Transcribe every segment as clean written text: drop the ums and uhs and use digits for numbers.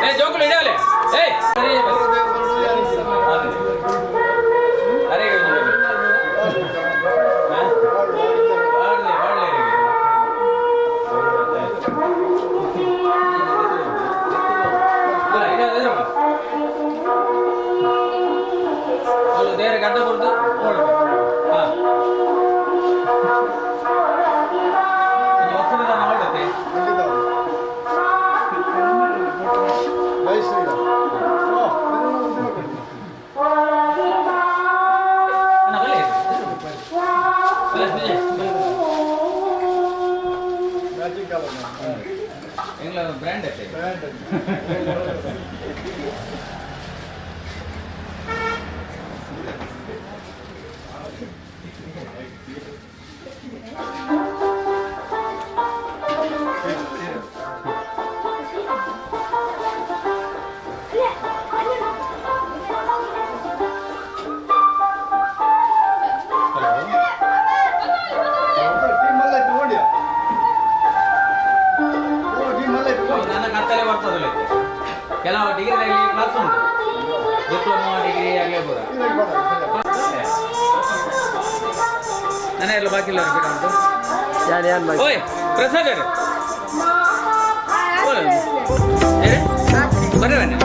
ಏ ಜೋಕುಲು ಇಡಾಲೆ ಏಯ್ ಸರಿ. ಅರೆ ಬಾಡ್ಲೆ ಬಾಡ್ಲೆ. ಅವ್ರು ದೇವರ ಗಡ್ಡ ಕೊಡ್ದು. ಹಾ ಹೊಸದ ಹೊರಡುತ್ತೆ. ಜೈ ಶ್ರೀರಾಮ್. ಅಣ್ಣ, ಬನ್ನಿ. ಬನ್ನಿ, ಬನ್ನಿ. Matching colour. ಎಂಗ್ಲ ಬ್ರ್ಯಾಂಡ್ ಐತೆ. ಬ್ರ್ಯಾಂಡ್. ಟೀಮ್ ಅಲ್ಲ ಇತ್ತು ಓಡಿಯಾ ಟೀಮ್ ಅಲ್ಲ ಇತ್ತು. ನನ್ನ ಕತ್ತಲೆ ಬರ್ತದಲ್ಲ. ಕೆಲವು ಡಿಗ್ರಿದಲ್ಲಿ ಕ್ಲಾಸ್ ಉಂಟು, ಡಿಪ್ಲೊಮಾ ಡಿಗ್ರಿ ಆಗಲೇ ಪೂರ. ನನ್ನ ಎಲ್ಲ ಬಾಕಿ ಇಲ್ಲ ಉಂಟು. ಯಾರು ಯಾರು ಬಾಕಿ? ಓಯ್ ಪ್ರಸಾದ್ ಅವ್ರೆ. ಬರ್ರಿ ಬನ್ನಿ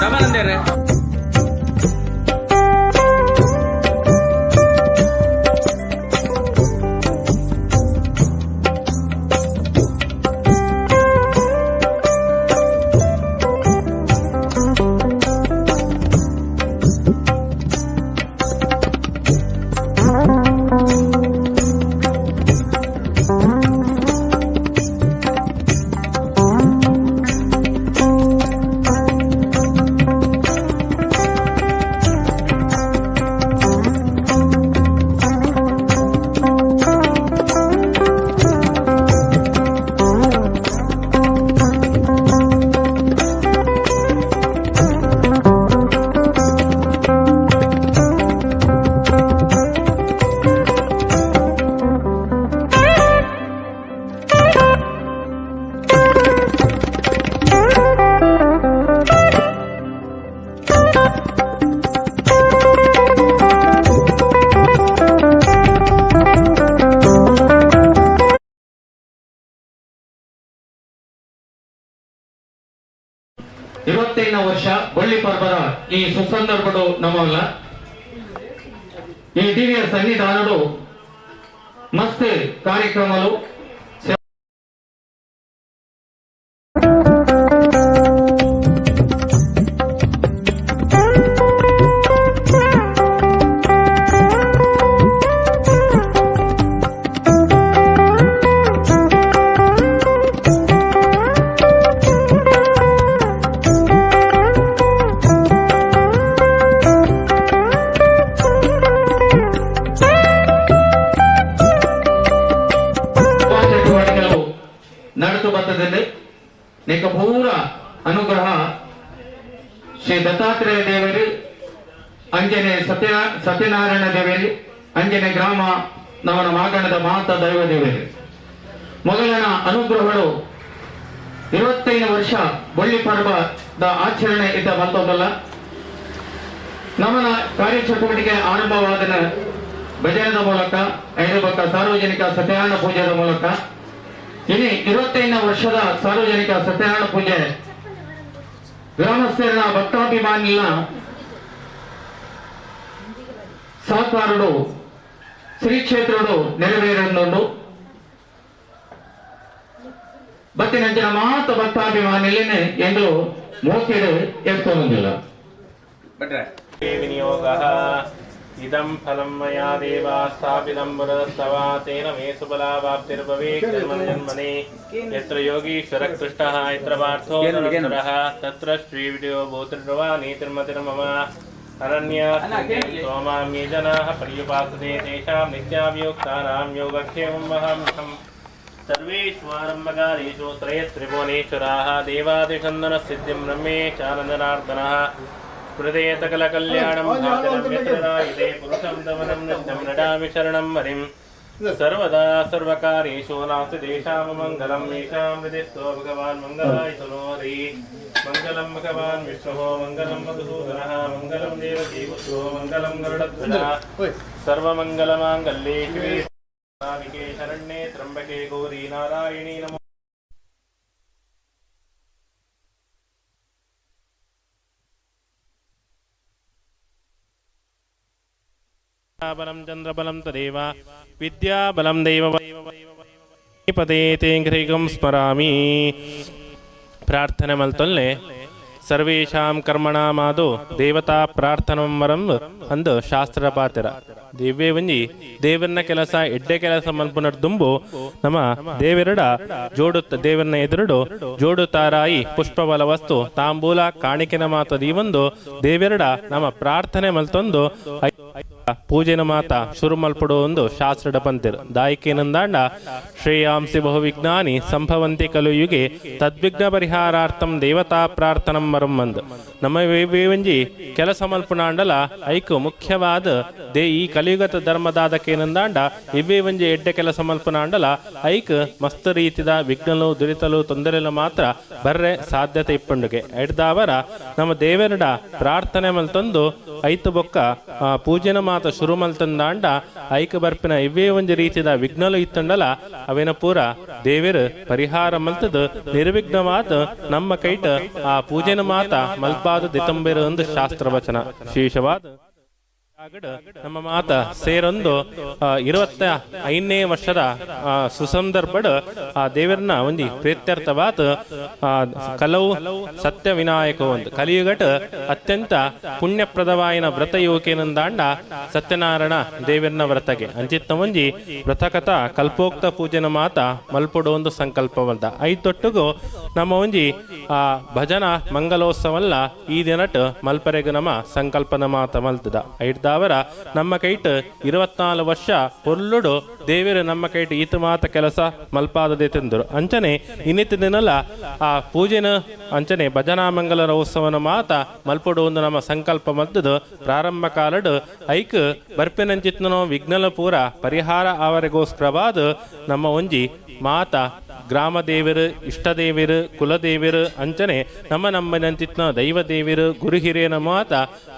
ರಮಾನಂದ ಅವ್ರೆ. 25ನೇ ವರ್ಷ ಬಳ್ಳಿ ಪರ್ಬದ ಈ ಸುಸಂದರ್ಭಡು ನಮ್ಮಲ್ಲ ಈ ದಿವ್ಯ ಸನ್ನಿಧಾನಡು ಮಸ್ತ್ ಕಾರ್ಯಕ್ರಮలు. ಚಟುವಟಿಕೆಗಳು ನಡೆದು ಬರ್ತದೆ. ನಿಕ ಪೂರ ಅನುಗ್ರಹ ಶ್ರೀ ದತ್ತಾತ್ರೇಯ ದೇವರು, ಅಂಜನೆ ಸತ್ಯ ಸತ್ಯನಾರಾಯಣ ದೇವರು, ಅಂಜನೆ ಗ್ರಾಮ ನವನ ಮಾಗಣದ ಮಾತ ದೈವ ದೇವರು ಮೊದಲನ ಅನುಗ್ರಹಗಳು. 25 ವರ್ಷ ಬಳ್ಳಿ ಪರ್ವದ ಆಚರಣೆ ಇದ್ದ ಬಂತದಲ್ಲ. ನಮ್ಮನ ಕಾರ್ಯಚಟುವಟಿಕೆ ಆರಂಭವಾದ ಭಜನದ ಮೂಲಕ, ಐದು ಬಕ್ಕ ಸಾರ್ವಜನಿಕ ಸತ್ಯನಾರಾಯಣ ಪೂಜೆದ ಮೂಲಕ. ಇನಿ 25ನೇ ವರ್ಷದ ಸಾರ್ವಜನಿಕ ಸತ್ಯನಾರಾಯಣ ಪೂಜೆ ಗ್ರಾಮಸ್ಥರ ಭಕ್ತಾಭಿಮಾನಿಗಳ ಸಹಕಾರಡು ಶ್ರೀ ಕ್ಷೇತ್ರಡು ನೆರವೇರೊಂದು ಬತ್ತಿನಂಚಿನ ಮಾತ ಭಕ್ತಾಭಿಮಾನಿಲೇನೆ ಎಂದು ಮೋಕಿಡು ಎತ್ಕೊಂದಿಲ್ಲ. ಭಟ್ರೆ. विनियोगः इदं फलं मया देवा स्थापितं पुरस्तव तेन मे सुबलावाप्तिर्भवेत् जन्मनि जन्मनि. यत्र योगीश्वरः कृष्णः, यत्र पार्थो नरः, तत्र श्रीविजयो भूतिर्वा नीतिर्मतिर्मम. अनन्या सोमां ये जनाः पर्युपासते तेषां नित्याभियुक्तानां योगक्षेमं वहाम्यहम्. सर्वेष्वारम्भकारेषु त्रयत्रिभुवनेश्वराः देवादिषन्दनसिद्धिं रम्ये चानन्दनार्दनः. स्मृतेतकलकल्याणं भाजनं यत्र पुरुषं दमनं नित्यं नडामि शरणं हरिम्. सर्वदा सर्वकार्येषु नास्ति तेषां मङ्गलं येषां विदितो भगवान् मङ्गलाय तनोहरि। मङ्गलं भगवान् विष्णुः, मङ्गलं मधुसूदनः, मङ्गलं देवकीपुत्रो, मङ्गलं गरुडध्वजः। सर्वमङ्गलमाङ्गल्ये शिवे शरण्ये त्र्यम्बके गौरी नारायणी नमो। बलं चन्द्रबलं तदेव विद्याबलं दैव पदे तेङ्घ्रिकं स्मरामि। ಪ್ರಾರ್ಥನೆ ಮಲ್ತೊಲ್ಲೆ. ಸರ್ವೇಷಾಂ ಕರ್ಮಣಾಮಾದೋ ದೇವತಾ ಪ್ರಾರ್ಥನಂ ವರಂ ಅಂದು ಶಾಸ್ತ್ರ ಪಾತಿರ. ದಿವ್ಯ ಒಂಜಿ ದೇವರನ ಕೆಲಸ ಎಡ್ಡೆ ಕೆಲಸ ಮಲ್ಪುನರ್ ದುಂಬು ನಮ್ಮ ದೇವೆರಡ ಜೋಡು, ದೇವರನ ಎದುರುಡು ಜೋಡು ತಾರಾಯಿ, ಪುಷ್ಪಬಲ ವಸ್ತು, ತಾಂಬೂಲ, ಕಾಣಿಕೆನ ಮಾತ ದೀವೊಂದು ದೇವೆರಡ ನಮ್ಮ ಪ್ರಾರ್ಥನೆ ಮಲ್ತೊಂದು ಪೂಜೆನ ಮಾತ ಶುರು ಮಲ್ಪಡು ಒಂದು ಶಾಸ್ತ್ರದ ಪಂತಿರ್. ದಾಯಿಕೇನಂದಾಂಡ, ಶ್ರೇಯಾಂಸಿ ಬಹುವಿಘ್ನಾನಿ ಸಂಭವಂತಿ ಕಲು ಯುಗೆ ತದ್ವಿಘ್ನ ಪರಿಹಾರಾರ್ಥಂ ದೇವತಾ ಪ್ರಾರ್ಥನಂ ವರಂ ಅಂದ್. ನಮ್ಮ ಒಂಜಿ ಕೆಲಸ ಮಲ್ಪುನಾಂಡಲ ಐಕು ಮುಖ್ಯವಾದ they ಈ ಕಲಿಯುಗದ ಧರ್ಮದಾದಕೇನಂದಾಂಡ, ಇವೇ ಒಂಜಿ ಎಡ್ಡೆ ಕೆಲಸ ಮಲ್ಪುನಾಂಡಲ ಐಕ್ ಮಸ್ತ್ ರೀತಿದ ವಿಘ್ನಲು, ದುರಿತಲು, ತೊಂದರೆಲು ಮಾತ್ರ ಬರ್ರೆ ಸಾಧ್ಯತೆ ಇಪ್ಪಂಡುಗೆ. ಎಡ್ದಾವರ ನಮ್ಮ ದೇವರಡ ಪ್ರಾರ್ಥನೆ ಮಲ್ತೊಂದು ಐತು ಬೊಕ್ಕ ಪೂಜೆನ ಮಾತ ಶುರು ಮಲ್ತಂದಾಂಡ ಐಕ ಬರ್ಪಿನ ಇವೇ ಒಂಜಿ ರೀತಿದ ವಿಘ್ನಲು ಇತ್ತಂಡಲ ಅವೇನ ಪೂರ ದೇವೆರ್ ಪರಿಹಾರ ಮಲ್ತದ ನಿರ್ವಿಘ್ನವಾದ ನಮ್ಮ ಕೈಟ ಆ ಪೂಜೆನ ಮಾತ ಮಲ್ಪಾದ ದಿತಂಬೆರು ಒಂದು ಶಾಸ್ತ್ರ ವಚನ. ವಿಶೇಷವಾದ ನಮ್ಮ ಮಾತ ಸೇರೊಂದು 25ನೇ ವರ್ಷದ ಸುಸಂದರ್ಭಡ್ ಆ ದೇವರನ್ನ ಒಂಜಿ ಪ್ರೀತ್ಯರ್ಥವಾದ ಕಲವು ಸತ್ಯ ವಿನಾಯಕ ಒಂದು ಕಲಿಯುಗಟ ಅತ್ಯಂತ ಪುಣ್ಯಪ್ರದವಾಯಿನ ವ್ರತ ಯೋಕೇನಂದಾಂಡ ಸತ್ಯನಾರಾಯಣ ದೇವರನ ವ್ರತಗೆ ಅಂಚಿತ್ತ ಒಂಜಿ ವ್ರತಕಥ ಕಲ್ಪೋಕ್ತ ಪೂಜೆನ ಮಾತ ಮಲ್ಪೊಡು ಒಂದು ಸಂಕಲ್ಪವಲ್ದ. ಐತೊಟ್ಟುಗು ನಮ್ಮ ಒಂಜಿ ಆ ಭಜನಾ ಮಂಗಲೋತ್ಸವಲ್ಲ ಈ ದಿನಟ್ ಮಲ್ಪರೆಗು ನಮ್ಮ ಸಂಕಲ್ಪನ ಮಾತ ಮಲ್ತದ. ಐಡ್ದಾವರ ನಮ್ಮ ಕೈಟ್ 24 ವರ್ಷ ಪೊರ್ಲುಡು ದೇವರು ನಮ್ಮ ಕೈಟ್ ಈತ ಮಾತ ಕೆಲಸ ಮಲ್ಪಾದದೆ ತಂದರು. ಅಂಚನೆ ಇನ್ನಿತ ದಿನಲ ಆ ಪೂಜೆನ ಅಂಚನೆ ಭಜನಾ ಮಂಗಲರ ಉತ್ಸವನ ಮಾತ ಮಲ್ಪೊಡು ಒಂದು ನಮ್ಮ ಸಂಕಲ್ಪ ಮಲ್ತದು. ಪ್ರಾರಂಭ ಕಾಲಡು ಐಕ್ ಬರ್ಪಿನಂಚಿತ್ನೋ ವಿಘ್ನಲ ಪೂರ ಪರಿಹಾರ ಅವರಿಗೋಸ್ಕರವಾದ ನಮ್ಮ ಒಂಜಿ ಮಾತ ಗ್ರಾಮ ದೇವರು, ಇಷ್ಟ ದೇವರು, ಕುಲದೇವರು, ಅಂಚನೆ ನಮ್ಮ ನಮ್ಮನಂತಿತ್ನ ದೈವ ದೇವರು, ಗುರು ಹಿರಿಯನ ಮಾತ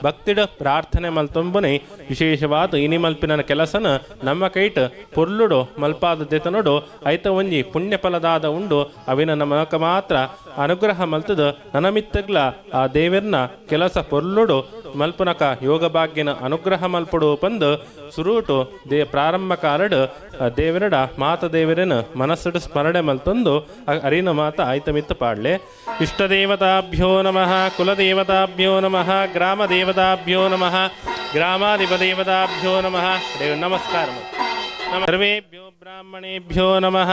ಭಕ್ತಿಡ ಪ್ರಾರ್ಥನೆ ಮಲ್ತೊಂಬನೆ ವಿಶೇಷವಾದ ಇನಿ ಮಲ್ಪಿನ ಕೆಲಸನ ನಮ್ಮ ಕೈಟ್ ಪೊರ್ಲುಡು ಮಲ್ಪಾದ ದೆತನೊಡು ಐತ ಒಂಜಿ ಪುಣ್ಯ ಫಲದಾದ ಉಂಡು. ಅವಿನ ನಮಕ ಮಾತ್ರ ಅನುಗ್ರಹ ಮಲ್ತದ ನನಮಿತ್ತಗ್ಲ ಆ ದೇವರ್ನ ಕೆಲಸ ಪೊರ್ಲುಡು ಮಲ್ಪುನಕ ಯೋಗ ಭಾಗ್ಯನ ಅನುಗ್ರಹ ಮಲ್ಪುಡು ಪಂದು ಸುರೂಟು they ಪ್ರಾರಂಭ ಕಾಲಡ್ ದೇವರಡ ಮಾತ ದೇವರನ ಮನಸ್ಸುಡು ಸ್ಮರಣೆ ಮಲ್ತೊಂದು ಅರಿನ ಮಾತ ಆಯ್ತಮಿತ್ತ ಪಾಡ್ಲೆ. ಇಷ್ಟದೇವತಾಭ್ಯೋ ನಮಃ, ಕುಲದೇವತಾಭ್ಯೋ ನಮಃ, ಗ್ರಾಮ ದೇವತಾಭ್ಯೋ ನಮಃ, ಗ್ರಾಮಾಧಿಪದೇವತಾಭ್ಯೋ ನಮಃ. ದೇವ ನಮಸ್ಕಾರ. ಸರ್ವೇಭ್ಯೋ ಬ್ರಾಹ್ಮಣೇಭ್ಯೋ ನಮಃ.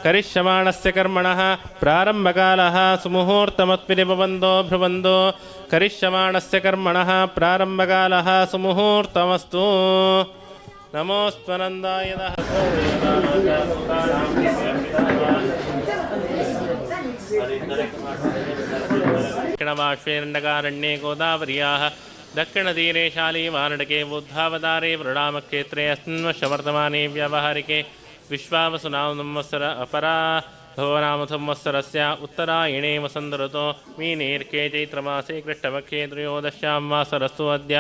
ಕರಿಷ್ಯಮಾಣಸ್ಯ ಕರ್ಮಣಃ ಪ್ರಾರಂಭಕಾಲಃ ಸುಮುಹೂರ್ತಮತ್ವಿನಿಬಂಧೋ ಭ್ರುವಂದೋ. ಕರಿಷ್ಯಮಾಣಸ್ಯ ಕರ್ಮಣಃ ಪ್ರಾರಂಭಕಾಲಃ ಸುಮುಹೂರ್ತಮಸ್ತು. ನಮೋಸ್ತ್ವನಂದಾಯ. ದಕ್ಷಿಣವಾಶ್ವೇರಂಡಕಾರಣ್ಯೇ ಗೋದಾವರ್ಯಾः ದಕ್ಷಿಣತೀರೆ ಶಾಲೀವಾನಡಕೆ ಬುದ್ಧಾವತಾರೆ ವೃಣಾಮಕ್ಷೇತ್ರೆ ಅಸ್ಮಿನ್ ವರ್ಷ ವರ್ತಮಾನೆ ವ್ಯಾವಹಾರಿಕೆ ವಿಶ್ವಾವಸುನಾಮ ಸಂವತ್ಸರ ಅಪರಾ ಭವನಾಮ ಸಂವತ್ಸರಸ್ಯ ಉತ್ತರಾಯಣೇ ವಸಂತ ಋತೋ ಮೀನೇರ್ಕೆ ಚೈತ್ರಮಾಸೆ ಕೃಷ್ಣಪಕ್ಷೇ ತ್ರಯೋದಶ್ಯಾಂ ವಾಸರಸ್ಸು ಅದ್ಯ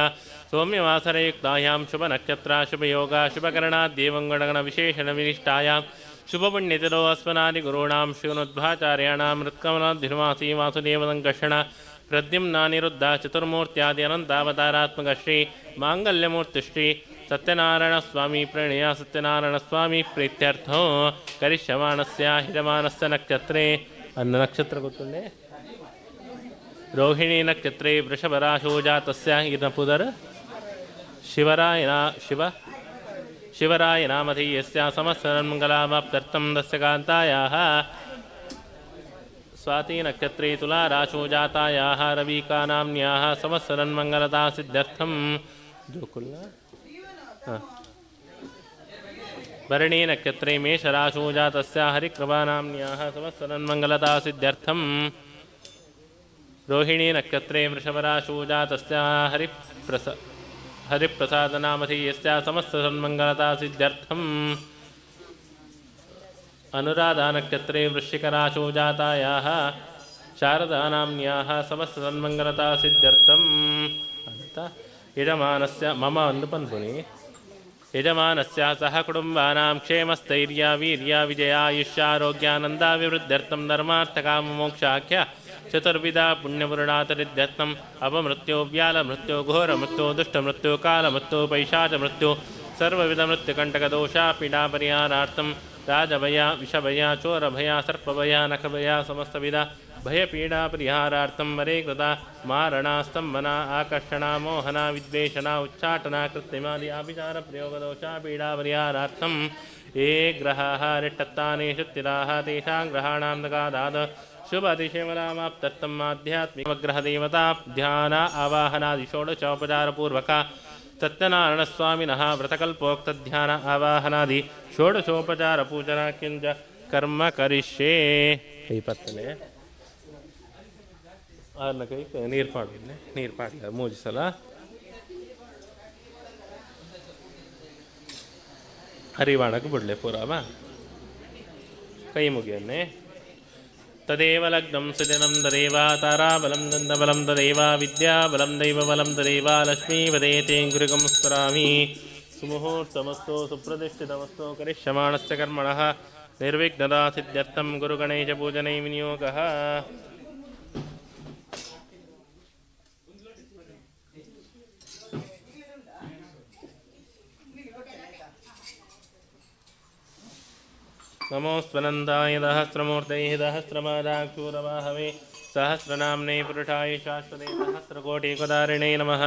ಸೌಮ್ಯವಾಸರಯುಕ್ತಾಯಾಂ ಶುಭನಕ್ಷತ್ರ ಶುಭಯೋಗ ಶುಭಕರಣಾದ್ಯೇವಂ ವಿಶೇಷಣ ವಿನಿಷ್ಠಾಯಾಂ ಶುಭಪುಣ್ಯತಿರೋ ಅಸ್ಮನಾದಿ ಗುರುಣಾಂ ಶ್ರೀಮದ್ಭಾಚಾರ್ಯಾಣಾಂ ಹೃತ್ಕಮಲಾಧಿರ್ವಾಸಿ ವಾಸುದೇವಸಂಕರ್ಷಣ ಪ್ರದ್ಯುಮ್ನಾನಿರುದ್ಧ ಚತುರ್ಮೂರ್ತ್ಯಾದಿ ಅನಂತಾವತಾರಾತ್ಮಕ ಶ್ರೀ ಮಾಂಗಲ್ಯಮೂರ್ತಿ ಶ್ರೀ ಸತ್ಯನಾರಾಯಣ ಸ್ವಾಮಿ ಪ್ರಣಯ ಸತ್ಯನಾರಾಯಣ ಸ್ವಾಮಿ ಪ್ರೀತ್ಯರ್ಥೋ ಕರಿಷ್ಯಮಾಣಸ್ಯ ಹಿರಮಾನಸ್ಯ ನಕ್ಷತ್ರೆ ಅನ್ನ ನಕ್ಷತ್ರ ಗೊತ್ತುಂಡೆ ರೋಹಿಣಿ ನಕ್ಷತ್ರೆ ವೃಷಭರಾಶೋ ಜಾತಸ್ಯ ಇರ್ನ ಪುದರ್ ಶಿವರಾಯನ ಶಿವ ಶಿವರಾಯ ನಾಮಧೇಯಸ್ಯ ಸಮಸ್ತಮಂಗಲಾವಾಪ್ತ್ಯರ್ಥಂ ತಸ್ಯ ಕಾಂತಾಯಾः स्वाती नक्षत्रे तुलाराशो जातायाः रविका नाम्न्याः समस्तन्मङ्गलता सिद्ध्यर्थं जोकुल्ल भरणी नक्षत्रे मेषराशो जातस्य हरिकृपानाम्न्याः समस्तन्मङ्गलता सिद्ध्यर्थं रोहिणी नक्षत्रे वृषभराशो जातस्य हरिप्रसादनामधेयस्य समस्तसन्मङ्गलता सिद्ध्यर्थं। ಅನುರಾಧಾ ನಕ್ಷತ್ರೆ ವೃಶ್ಚಿಕರಾಶೋ ಜಾತಾಯಾಃ ಶಾರದಾ ನಾಮ್ನ್ಯಾಃ ಸಮಸ್ತ ಸನ್ಮಂಗಲತಾ ಸಿದ್ಧ್ಯರ್ಥಂ ಅಂತ ಯಜಮಾನಸ್ಯ ಮಮ ಒಂದು ಪನ್ಪುನಿ ಯಜಮಾನಸ್ಯ ಸಹ ಕುಟುಂಬಾನಾಂ ಕ್ಷೇಮಸ್ಥೈರ್ಯ ವೀರ್ಯ ವಿಜಯಾಯುಷ್ಯಾರೋಗ್ಯಾನಂದಾಭಿವೃದ್ಧ್ಯರ್ಥಂ ಧರ್ಮಾರ್ಥಕಾಮಮೋಕ್ಷಾಖ್ಯ ಚತುರ್ವಿಧ ಪುಣ್ಯಪುರುಣಾತರಿದ್ಯರ್ಥಂ ಅಪಮೃತ್ಯು ವ್ಯಾಲಮೃತ್ಯು ಘೋರಮೃತ್ಯು ದುಷ್ಟಮೃತ್ಯು ಕಾಲಮೃತ್ಯು ಪೈಶಾಚಮೃತ್ಯು ಸರ್ವವಿಧ ಮೃತ್ಯುಕಂಟಕದೋಷ ಪೀಡಾ ಪರಿಹಾರಾರ್ಥಂ ರಾಜಭಯ ವಿಷಭಯ ಚೋರಭಯ ಸರ್ಪಭಯ ನಖಭಯ ಸಮಸ್ತವಿಧ ಭಯಪೀಡಾ ಪರಿಹಾರಾರ್ಥಂ ವರೇಕೃತ ಮಾರಣ ಸ್ತಂಭನ ಆಕರ್ಷಣ ಮೋಹನ ವಿದ್ವೇಷಣ ಉಚ್ಚಾಟನ ಕೃತ್ರಿಮಾದಿ ಆಭಿಚಾರ ಪ್ರಯೋಗದೋಷ ಪೀಡಾ ಪರಿಹಾರಾರ್ಥಂ ये ಗ್ರಹಾः ರಿಟ್ಟತ್ತಾನೆ ಶುತ್ತಿರಾः ತೇಷಾಂ ಗ್ರಹಾಣಾಂ ನಗಾದಾದ ಶುಭ ಅತಿಶಯಮಲಾಮಾಪ್ತರ್ಥಂ ಆಧ್ಯಾತ್ಮಿಕಗ್ರಹದೇವತಾ ಧ್ಯಾನ ಆವಾಹನಾದಿ ಷೋಡಶೋಪಚಾರಪೂರ್ವಕ ಸತ್ಯನಾರಾಯಣಸ್ವಾಮಿನಃ ವ್ರತಕಲ್ಪೋಕ್ತಧ್ಯಾನ ಆವಾಹನಾದಿ ಷೋಡಶೋಪಚಾರ ಪೂಜನಾ ಕಿಂಚ ಕರ್ಮ ಕರಿಷ್ಯೆ. ಕೈ ಪತ್ತನೆ ಆರ್ನ ಕೈ ನೀರು ಪಾಡಿಲ್ಲ, ನೀರು ಪಾಡಲ ಮೂಜಿ ಸಲ ಹರಿವಾಣಕ್ಕೆ ಬಿಡಲೆ ಪೂರವ ಕೈ ಮುಗಿಯನ್ನೇ. ತದೇವ ಲಗ್ನಂ ಸುಜನಂ ತದೇವ ತಾರಾಬಲಂ ದಂತಬಲಂ ತದೇವ ವಿದ್ಯಾಬಲಂ ದೈವಬಲಂ ತದೇವ ಲಕ್ಷ್ಮೀಪದೇ ಗುರುಗಂ ಸ್ಮರಾಮಿ. ಸುಮುಹೂರ್ತಮಸ್ತು ಸುಪ್ರತಿಷ್ಠಿತಮಸ್ತು. ಕರಿಷ್ಯಮಾಣಸ್ಯ ಕರ್ಮಣಃ ನಿರ್ವಿಘ್ನತಾ ಸಿದ್ಧ್ಯರ್ಥಂ ಗುರುಗಣೇಶ ಪೂಜನೆ ವಿನಿಯೋಗಃ. नमोऽस्त्वनन्दाय सहस्रमूर्तये सहस्रमादाक्षूरवाहवे सहस्रनाम्ने पुरुषाय शाश्वते सहस्रकोटिकुदारिणे नमः.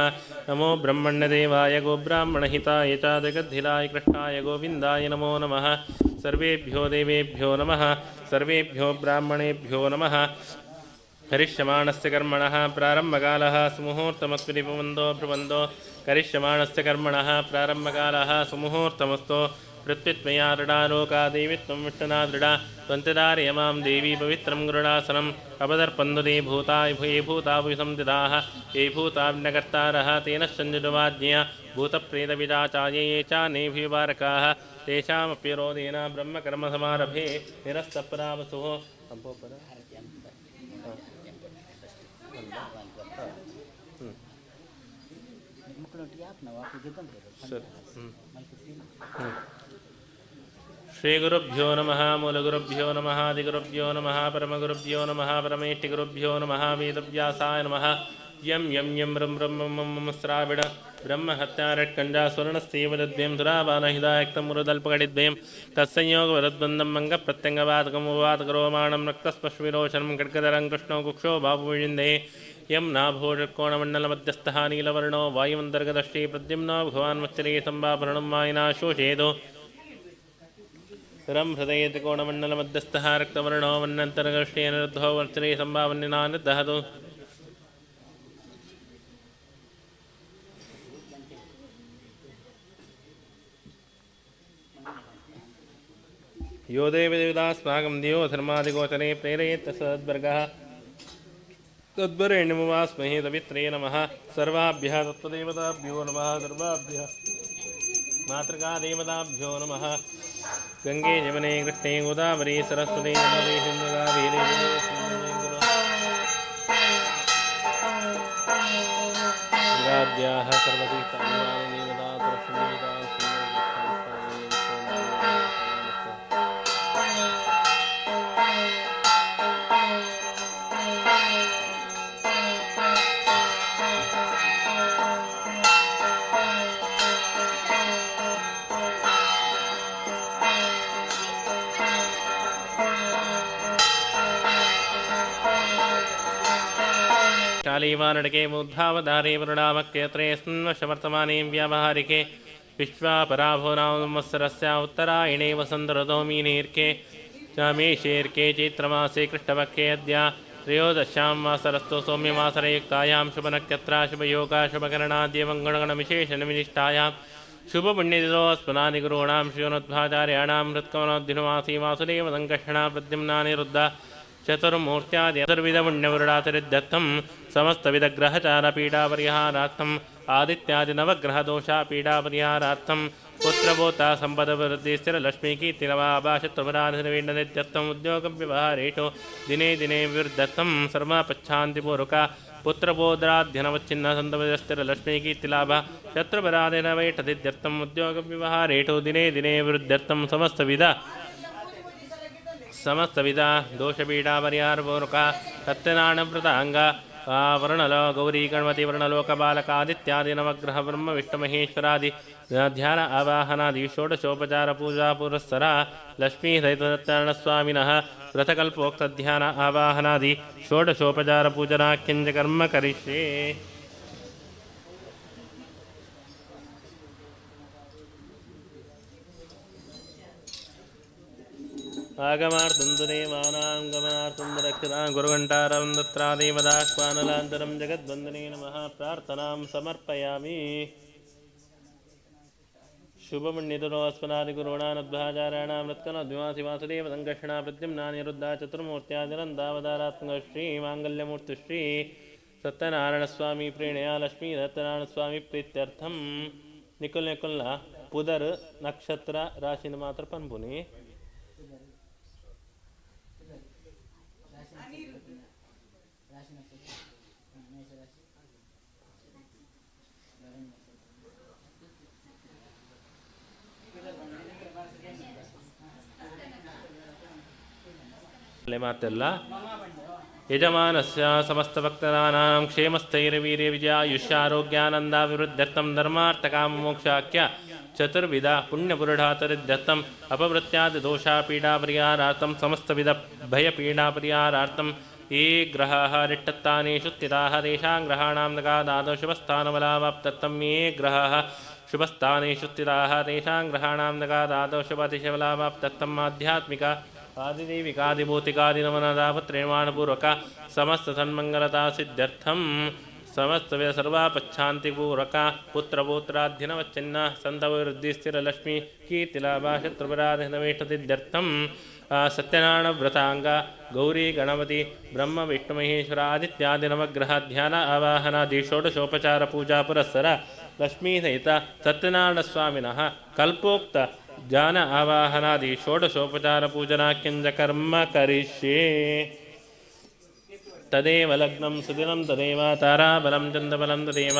नमो ब्रह्मण्यदेवाय गोब्राह्मणहिताय च जगद्धिताय कृष्णाय गोविन्दाय नमो नमः. सर्वेभ्यो देवेभ्यो नमः. सर्वेभ्यो ब्राह्मणेभ्यो नमः. करिष्यमाणस्य कर्मणः प्रारम्भकालः सुमुहूर्तमस्मिनिपबन्धो भ्रुबन्धो. करिष्यमाणस्य कर्मणः प्रारम्भकालः सुमुहूर्तमस्तु. पृथ्वीत्वया दृढालोका देवीत्वं विष्णुना दृढा त्वन्तिदार्य मां देवी पवित्रं गरुडासनम् अपदर्पन्दुते भूता ये भूता भुविसंदिदाः ये भूताज्ञकर्तारः तेन सञ्जुवाज्ञया भूतप्रेतविदाचार्ये ये च नेभिवारकाः तेषामप्यरोधेन ब्रह्मकर्मसमारभे निरस्तपरावसुः. ಸರಿ. ಶ್ರೀ ಗುರುಭ್ಯೋ ನಮಃ. ಮೂಲಗುರುಭ್ಯೋ ನಮಃ. ಆದಿಗುರುಭ್ಯೋ ನಮಃ. ಪರಮಗುರುಭ್ಯೋ ನಮಃ. ಪರಮೇಷ್ಠಿಗುರುಭ್ಯೋ ನಮಃ. ವೇದವ್ಯಾಸಾಯ ನಮಃ. ಯಂ ಯಂ ಯಂ ರಂ ರಂ ಮಂ ಮಂ ಮಂ ಶ್ರಾವಿಡ ಬ್ರಹ್ಮಹತ್ಯಾರಟ್ಕಂಜ ಸ್ವರ್ಣಸ್ಥೇವದದ್ವಯಂ ಸುರಾಪಾನಹಿದಾಯಕ್ತಂ ಮುರುದಲ್ಪಗಡಿದ್ವಯಂ ತತ್ಸಂಯೋಗವರದ್ಬಂಧಂ ಮಂಗಪ್ರತ್ಯಂಗವಾತಕಂ ಉವಾತಕರೋಮಾಣಂ ರಕ್ತಸ್ಪರ್ಶವಿರೋಚനം ಖಡ್ಗಧರಂ ಕೃಷ್ಣೋ ಕುಕ್ಷೋ ಬಾಹುವಿಳಿಂದೆ ಯಂ ನಾಭೋಷಕೋಣಮಂಡಲಮಧ್ಯಸ್ಥಃ ನೀಲವರ್ಣೋ ವಾಯುಮಂತರ್ಗತಶ್ರೀ ಪ್ರದ್ಯುಮ್ನೋ ಭಗವಾನ್ ಮತ್ಸರೇ ಸಂಭಾಭರಣಂ ವಾಯಿನಾ ಶೋಷೇದು ರಂ ಹೃದಯ ತ್ರಿಕೋಣಮಂಡಲಮಧ್ಯಸ್ಥಃ ರಕ್ತವರ್ಣೋ ವನ್ನಂತರ್ಗಶ್ರೀ ಅನಿರುದ್ಧೋ ವರ್ಚರೇ ಸಂಭಾವನ್ಯನಾನಿರ್ದಹತು. यो देवदेवदास्माकं दियो धर्मादिगोचरे प्रेरयेत् सद्वर्गः तद्वरेण्यमुवास्महे तवित्रे नमः. सर्वाभ्यः तत्त्वदेवताभ्यो नमः. सर्वाभ्यः मातृकादेवताभ्यो नमः. गङ्गे यमुने कृष्णे गोदावरी सरस्वती नर्मदे सिन्धु कावेरी गङ्गाद्याः सर्वतीर्थानि देवता तुलसीदेवता. शालीवानडके बुद्धावधारे वरुणामक्षेत्रे स्मशवर्तमाने व्यावहारिके विश्वापराभो नाम संवत्सरस्य उत्तरायणे वसन्तऋतौ मीनेर्के मेषेर्के चैत्रमासे कृष्णपक्षे अद्य त्रयोदश्यां वासरस्तु सौम्यवासरयुक्तायां शुभनक्षत्रा शुभयोगा शुभकरणाद्येवं गुणगणविशेषणविशिष्टायां शुभपुण्यतिथौ स्मनानि गुरूणां श्रीमध्वाचार्याणां हृत्कमलोद्धिनिवासी वासुदेव सङ्कर्षणा प्रद्युम्नानिरुद्ध ಚತುರ್ಮೂರ್ತ್ಯಾದಿ ಚತುರ್ವಿಧ ಪುಣ್ಯವರುಡಾತರಿದ್ಯರ್ಥಂ ಸಮಸ್ತವಿಧ ಗ್ರಹಚಾರ ಪೀಡಾ ಪರಿಹಾರಾರ್ಥಂ ಆದಿತ್ಯಾದಿ ನವಗ್ರಹ ದೋಷ ಪೀಡಾ ಪರಿಹಾರಾರ್ಥಂ ಪುತ್ರಭೂತ ಸಂಪದಭಿವೃದ್ಧಿ ಸ್ಥಿರಲಕ್ಷ್ಮೀ ಕೀರ್ತಿನವಾಭಾಷತ್ವಪರಾಧನವೀಂಡನಿತ್ಯರ್ಥಂ ಉದ್ಯೋಗ ವ್ಯವಹಾರೇಷು ದಿನೇ ದಿನೇ ವಿವೃದ್ಧರ್ಥಂ ಸರ್ವಪಚ್ಛಾಂತಿಪೂರ್ವಕ ಪುತ್ರಬೋಧ್ರಾಧ್ಯನವಚ್ಛಿನ್ನ ಸಂತಪದಸ್ಥಿರಲಕ್ಷ್ಮೀ ಕೀರ್ತಿಲಾಭ ಶತ್ರುಪರಾಧನವೈಠದಿತ್ಯರ್ಥಂ ಉದ್ಯೋಗ ವ್ಯವಹಾರೇಷು ದಿನೇ ದಿನೇ ವೃದ್ಧರ್ಥಂ ಸಮಸ್ತವಿಧ ಸಮಸ್ತವಿಧ ದೋಷಪೀಡಾಪರಿಹಾರಪೂರ್ವಕ ಸತ್ಯನಾರಾಯಣವ್ರತಾಂಗ ವರ್ಣಲೋ ಗೌರಿ ಗಣಪತಿ ವರ್ಣಲೋಕ ಬಾಲಕ ಆದಿತ್ಯಾದಿ ನವಗ್ರಹ ಬ್ರಹ್ಮ ವಿಷ್ಣು ಮಹೇಶ್ವರಾದಿ ಧ್ಯಾನ ಆವಾಹನಾದಿ ಷೋಡಶೋಪಚಾರ ಪೂಜಾ ಪುರಸ್ಸರ ಲಕ್ಷ್ಮೀ ಸಹಿತ ಸತ್ಯನಾರಾಯಣ ಸ್ವಾಮಿನಃ ವ್ರತಕಲ್ಪೋಕ್ತ ಧ್ಯಾನ ಆವಾಹನಾದಿ ಷೋಡಶೋಪಚಾರ ಪೂಜನಾಖ್ಯಂಚ ಕರ್ಮ ಕರಿಷ್ಯೆ. ಆಗಮಾರ್ಥಂ ತು ದೇವಾನಾಂ ಗಮನಾರ್ಥಂ ರಕ್ಷತಾಂ ಗುರುಘಂಟಾರಂ ತತ್ರಾದೇವದಾಹ್ವಾನಲಾಂತರಂ ಜಗದ್ವಂದನೇ ನಮಃ. ಪ್ರಾರ್ಥನಾಂ ಸಮರ್ಪಯಾಮಿ. ಶುಭಮಣ್ಯತರೋ ಅಸ್ಮದಾದಿಗುರುಣಾನದ್ಭಾಚಾರ್ಯಾಣಾಂ ರತ್ಕನದ್ವಿವಾಸಿ ವಾಸುದೇವ ಸಂಕರ್ಷಣ ಪ್ರದ್ಯುಮ್ನಾನಿರುದ್ಧ ಚತುರ್ಮೂರ್ತ್ಯಾದಿರಂದಾವತಾರಾತ್ಮಕ ಶ್ರೀ ಮಾಂಗಲ್ಯಮೂರ್ತಿ ಶ್ರೀ ಸತ್ಯನಾರಾಯಣ ಸ್ವಾಮಿ ಪ್ರೇಣಯ ಲಕ್ಷ್ಮೀ ಸತ್ಯನಾರಾಯಣ ಸ್ವಾಮಿ ಪ್ರೀತ್ಯರ್ಥಂ. ನಿಕುಲ್ ನಿಕುಲ್ನ ಪುದರ್, ನಕ್ಷತ್ರ, ರಾಶಿನ ಮಾತ್ರ ಪನ್ಪುನಿ. ಮಾತೆಲ್ಲ ಯಜಮಾನಸ್ಯ ಸಮಸ್ತಭಕ್ತರಾಣಾಂ ಕ್ಷೇಮಸ್ಥೈರ್ಯವೀರ್ಯ ವಿಜಯಾಯುಷ್ಯಾರೋಗ್ಯಾನಂದಾಭಿವೃದ್ಧ್ಯರ್ಥಂ ಧರ್ಮಾರ್ಥಕಾಮಮೋಕ್ಷಾಖ್ಯ ಚತುರ್ವಿಧ ಪುಣ್ಯಪುರುಷಾರ್ಥಸಿದ್ಧ್ಯರ್ಥಂ ಅಪಮೃತ್ಯಾದಿ ದೋಷ ಪೀಡಾ ಪರಿಹಾರಾರ್ಥಂ ಸಮಸ್ತವಿಧ ಭಯ ಪೀಡಾ ಪರಿಹಾರಾರ್ಥಂ ये ಗ್ರಹಾः ರಿಟ್ಟತ್ತಾನೇಷು ಸ್ಥಿತಾः तेषां ಗ್ರಹಾಣಾಂ ನಗಾದಾದौ ಶುಭಸ್ಥಾನಬಲಾವಾಪ್ತರ್ಥಂ. ये ಗ್ರಹಾः ಶುಭಸ್ಥಾನೇಷು ಸ್ಥಿತಾः तेषां ಗ್ರಹಾಣಾಂ ನಗಾದಾದौ ಶುಭಾತಿಶಬಲಾವಾಪ್ತರ್ಥಂ ಆಧ್ಯಾತ್ಮಿಕ ಆದಿದೈವಿಕಾದಿಭೌತಿಕಾದಿನಮನದಾಪತ್ರೇಮಾಣಪೂರ್ವಕ ಸಮಸ್ತ ಸನ್ಮಂಗಲತಾ ಸಿದ್ಧ್ಯರ್ಥಂ ಸಮಸ್ತ ಸರ್ವಾಪಚ್ಛಾಂತಿಪೂರ್ವಕ ಪುತ್ರಪೌತ್ರಾಧ್ಯನವಚ್ಛಿನ್ನ ಸಂತವೃದ್ಧಿ ಸ್ಥಿರಲಕ್ಷ್ಮೀ ಕೀರ್ತಿಲಾಭ ಶತ್ರುಪರಾಧನವೇಷ್ಟಸಿದ್ಧ್ಯರ್ಥಂ ಸತ್ಯನಾರಾಯಣ ವ್ರತಾಂಗ ಗೌರಿ ಗಣಪತಿ ಬ್ರಹ್ಮ ವಿಷ್ಣು ಮಹೇಶ್ವರ ಆದಿತ್ಯಾದಿ ನವಗ್ರಹ ಧ್ಯಾನ ಆವಾಹನಾದಿ ಷೋಡಶೋಪಚಾರ ಪೂಜಾ ಪುರಸ್ಸರ ಲಕ್ಷ್ಮೀ ಸಹಿತ ಸತ್ಯನಾರಾಯಣ ಸ್ವಾಮಿನಃ ಕಲ್ಪೋಕ್ತ ಧ್ಯಾನ ಆವಾಹನಾದಿ ಷೋಡಶೋಪಚಾರ ಪೂಜನಾಖ್ಯಂಚ ಕರ್ಮ ಕರಿಷ್ಯೆ. ತದೇವ ಲಗ್ನಂ ಸುದಿನಂ ತದೇವ ತಾರಾಬಲಂ ಚಂದ್ರಬಲಂ ತದೇವ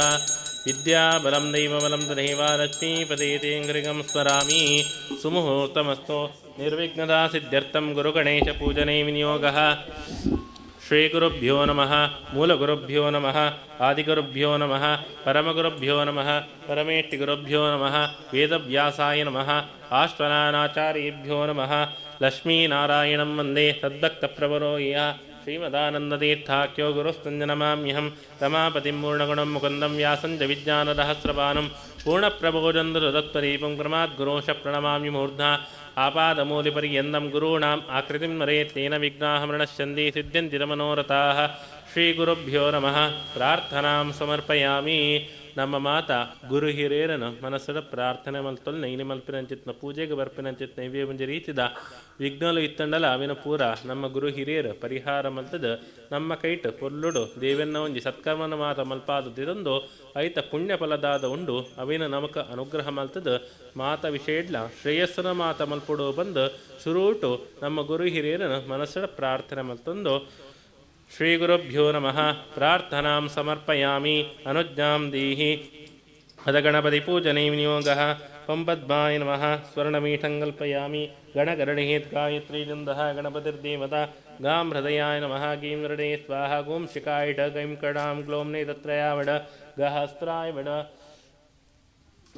ವಿದ್ಯಾಬಲಂ ದೈವಬಲಂ ತದೇವ ಲಕ್ಷ್ಮೀಪದೇ ತೇಂಗ್ರಿಗಂ ಸ್ಮರಾಮಿ. ಸುಮುಹೂರ್ತಮಸ್ತು. ನಿರ್ವಿಘ್ನತಾ ಸಿದ್ಧ್ಯರ್ಥಂ ಗುರುಗಣೇಶ ಪೂಜನೆ ವಿನಿಯೋಗಃ. ಶ್ರೀಗುರುಭ್ಯೋ ನಮಃ. ಮೂಲಗುರುಭ್ಯೋ ನಮಃ. ಆದಿಗುರುಭ್ಯೋ ನಮಃ. ಪರಮಗುರುಭ್ಯೋ ನಮಃ. ಪರಮೇಷ್ಟಿಗುರುಭ್ಯೋ ನಮಃ. ವೇದವ್ಯಾಸಾಯ ನಮಃ. ಆಶ್ವನಾನಾಚಾರ್ಯೇಭ್ಯೋ ನಮಃ. ಲಕ್ಷ್ಮೀನಾರಾಯಣಂ ವಂದೇ ಸದ್ಭಕ್ತಪ್ರವರೋ ಯಃ ಶ್ರೀಮದಾನಂದತೀರ್ಥಾಖ್ಯೋ ಗುರುಸ್ತಂಜನಮಾಮ್ಯಹಂ. ರಮಾಪತಿಂ ಪೂರ್ಣಗುಣಂ ಮುಕುಂದಂ ವ್ಯಾಸಂ ಚ ವಿಜ್ಞಾನರಹಸ್ರಪಾನಂ ಪೂರ್ಣಪ್ರಬೋಧಂದ್ರದತ್ಪದೀಪಂ ಕ್ರಮಾತ್ ಗುರೋಶ ಪ್ರಣಮಾಮಿ ಮೂರ್ಧ್ನಾ. ಆಪಾದಮೂಲಿಪರ್ಯന്തಂ ಗುರುಣಾಂ ಆಕೃತಿಂ ಸ್ಮರೇತ್ ತೇನ ವಿಘ್ನಾಃ ಪ್ರಣಶ್ಯಂತಿ ಸಿದ್ಧ್ಯಂತಿ ಚ ಮನೋರಥಾಃ. ಶ್ರೀಗುರುಭ್ಯೋ ನಮಃ. ಪ್ರಾರ್ಥನಾಂ ಸಮರ್ಪಯಾಮಿ. ನಮ್ಮ ಮಾತ ಗುರು ಹಿರಿಯರನ ಮನಸ್ಸದ ಪ್ರಾರ್ಥನೆ ಮಲ್ತೊಲ್ನ ಇನಿ ಮಲ್ಪಿನಂಚಿತ್ನ ಪೂಜೆಗೆ ಬರ್ಪಿನಂಚಿತ್ನ ಇವೇ ಒಂಜಿ ರೀತಿದ ವಿಘ್ನಲು ಇತ್ತಂಡಲ ಅವಿನ ಪೂರ ನಮ್ಮ ಗುರು ಹಿರಿಯರು ಪರಿಹಾರ ಮಲ್ತದ ನಮ್ಮ ಕೈಟ್ ಪೊರ್ಲುಡು ದೇವೆನ್ನ ಒಂಜಿ ಸತ್ಕರ್ಮನ ಮಾತ ಮಲ್ಪಾದ ದಿರಂದು ಐತ ಪುಣ್ಯ ಫಲದಾದ ಉಂಡು ಅವಿನ ನಮಕ ಅನುಗ್ರಹ ಮಲ್ತದ ಮಾತ ವಿಷಯಡ್ಲ ಶ್ರೇಯಸ್ಸನ ಮಾತ ಮಲ್ಪುಡು ಬಂದು ಶುರೂಟು ನಮ್ಮ ಗುರು ಹಿರಿಯರನ ಮನಸ್ಸಡ ಪ್ರಾರ್ಥನೆ ಮಲ್ತೊಂದು. ಶ್ರೀ ಗುರುಭ್ಯೋ ನಮಃ. ಪ್ರಾರ್ಥನಾಂ ಸಮರ್ಪಯಾಮಿ. ಅನುಜ್ಞಾಂ ದೇಹಿ. ಅದ ಗಣಪತಿ ಪೂಜನೆ ವಿನಿಯೋಗಃ. ಪಂ ಪದ್ಮಾಯ ನಮಃ. ಸ್ವರ್ಣಮೀಠಂ ಕಲ್ಪಯಾಮಿ. ಗಣಗರಣೇತ್ ಗಾಯತ್ರೀ ಛಂದಃ ಗಣಪತಿರ್ದೇವತಾ. ಗಾಂ ಹೃದಯಾಯ ನಮಃ. ಗೀಂ ಹೃದಯ ಸ್ವಾಹ. ಗುಂ ಶಿಖಾಯ ಢ. ಗೈಂ ಕಡಾಂ ಗ್ಲೋಂ ನೇತತ್ರಯಾವಡ ಗಹಸ್ತ್ರಾಯ ವಡ.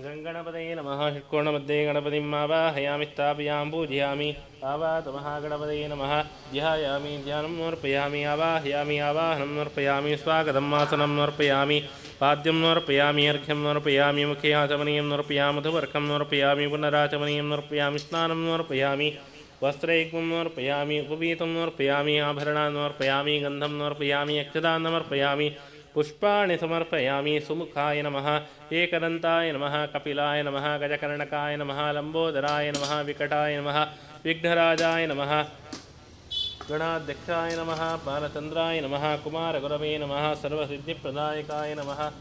ಗಂಗಣಪತಯೇ ನಮಃ. ಷಟ್ಕೋಣಮಧ್ಯೆ ಗಣಪತಿಂ ಆವಾಹಯಾಮಿ, ಸ್ಥಾಪಯಾಂ, ಪೂಜಯಾಮಿ. ಆವಾತ ಮಹಾಗಣಪತಯೇ ನಮಃ. ಧ್ಯಾಯಾಮಿ, ಧ್ಯಾನಂ ಸಮರ್ಪಯಾಮಿ. ಆವಾಹಯಾಮಿ, ಆವಾಹನಂ ಸಮರ್ಪಯಾಮಿ. ಸ್ವಾಗತಂ ಆಸನಂ ಸಮರ್ಪಯಾಮಿ. ಪಾದ್ಯಂ ಸಮರ್ಪಯಾಮಿ. ಅರ್ಘ್ಯಂ ಸಮರ್ಪಯಾಮಿ. ಮುಖೇ ಆಚಮನೀಯಂ ಸಮರ್ಪಯಾಮಿ. ಮಧುವರ್ಕಂ ಸಮರ್ಪಯಾಮಿ. ಪುನರಾಚಮನೀಯಂ ಸಮರ್ಪಯಾಮಿ. ಸ್ನಾನಂ ಸಮರ್ಪಯಾಮಿ. ವಸ್ತ್ರೈಕ್ಮಂ ಸಮರ್ಪಯಾಮಿ. ಉಪವೀತಂ ಸಮರ್ಪಯಾಮಿ. ಆಭರಣಾನ್ ಸಮರ್ಪಯಾಮಿ. ಗಂಧಂ ಸಮರ್ಪಯಾಮಿ. ಅಕ್ಷತಾನ್ ಸಮರ್ಪಯಾಮಿ. ಪುಷ್ಪಾಣಿ ಸಮರ್ಪಯಾಮಿ. ಸುಮುಖಾಯ ನಮಃ. ಏಕದಂತಾಯ ನಮಃ. ಕಪಿಲಾಯ ನಮಃ. ಗಜಕರ್ಣಕಾಯ ನಮಃ. ಲಂಬೋದರಾಯ ನಮಃ. ವಿಕಟಾಯ ನಮಃ. ವಿಘ್ನರಾಜಾಯ ನಮಃ. ಗಣಾಧ್ಯಕ್ಷಾಯ ನಮಃ. ಬಾಲಚಂದ್ರಾಯ ನಮಃ. ಕುಮಾರಗುರವೇ ನಮಃ. ಸರ್ವಸಿದ್ಧಿಪ್ರದಾಯಕಾಯ ನಮಃ.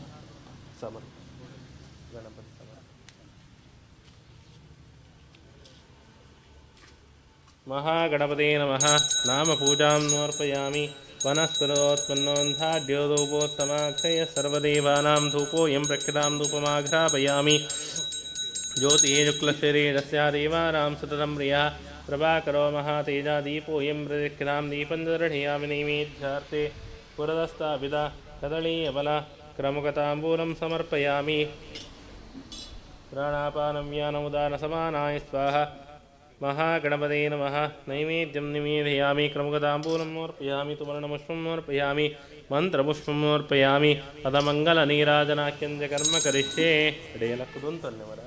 Summer Ganapati summer. ಮಹಾಗಣಪತೇ ನಮಃ. ನಾಮಪೂಜಾಂ ಸಮರ್ಪಯಾಮಿ. ವನಸ್ಪರೋತ್ಪನ್ನೋಂಧಾಢ್ಯೋಧೂಪೋತ್ತಮಾಖ್ಯಯ ಸರ್ವದೇವಾನಾಂ ಧೂಪೋऽಯಂ ಪ್ರಖ್ಯತಾಂ ಧೂಪಮಾಘ್ರಾಪಯಾಮಿ. ಜ್ಯೋತಿಃ ಶುಕ್ಲಶರೀರಸ್ಯ ದೇವಾನಾಂ ಸತತಂ ಪ್ರಿಯಃ ಪ್ರಭಾಕರೋ ಮಹಾತೇಜ ದೀಪೋऽಯಂ ಪ್ರದಕ್ಷಿಣಾಂ ದೀಪಂ ದರ್ಶಯಾಮಿ. ನೈವೇದ್ಯಾರ್ಥೆ ಪುರದಸ್ಥಾಪಿತ ಕದಳೀಯಬಲ ಕ್ರಮುಖತಾಂಬೂಲಂ ಸಮರ್ಪಯಾಮಿ. ಪ್ರಾಣಾಪಾನಂ ವ್ಯಾನಮುದಾನ ಸಮಾನಾಯ ಸ್ವಾಹ. ಮಹಾಗಣಪತೇ ನಮಃ. ನೈವೇದ್ಯಂ ನಿವೇದಯಾಮಿ. ಕ್ರಮುಖತಾಂಬೂಲಂ ಸಮರ್ಪಯಾಮಿ. ಸುವರ್ಣಪುಷ್ಪಂ ಸಮರ್ಪಯಾಮಿ. ಮಂತ್ರಪುಷ್ಪಂ ಸಮರ್ಪಯಾಮಿ. ಅಥ ಮಂಗಲ ನೀರಾಜನಾಖ್ಯಂಚ ಕರ್ಮ ಕರಿಷ್ಯೆ. ಎಡೆಯಲಕ್ಕುದಂತನ್ಯವರ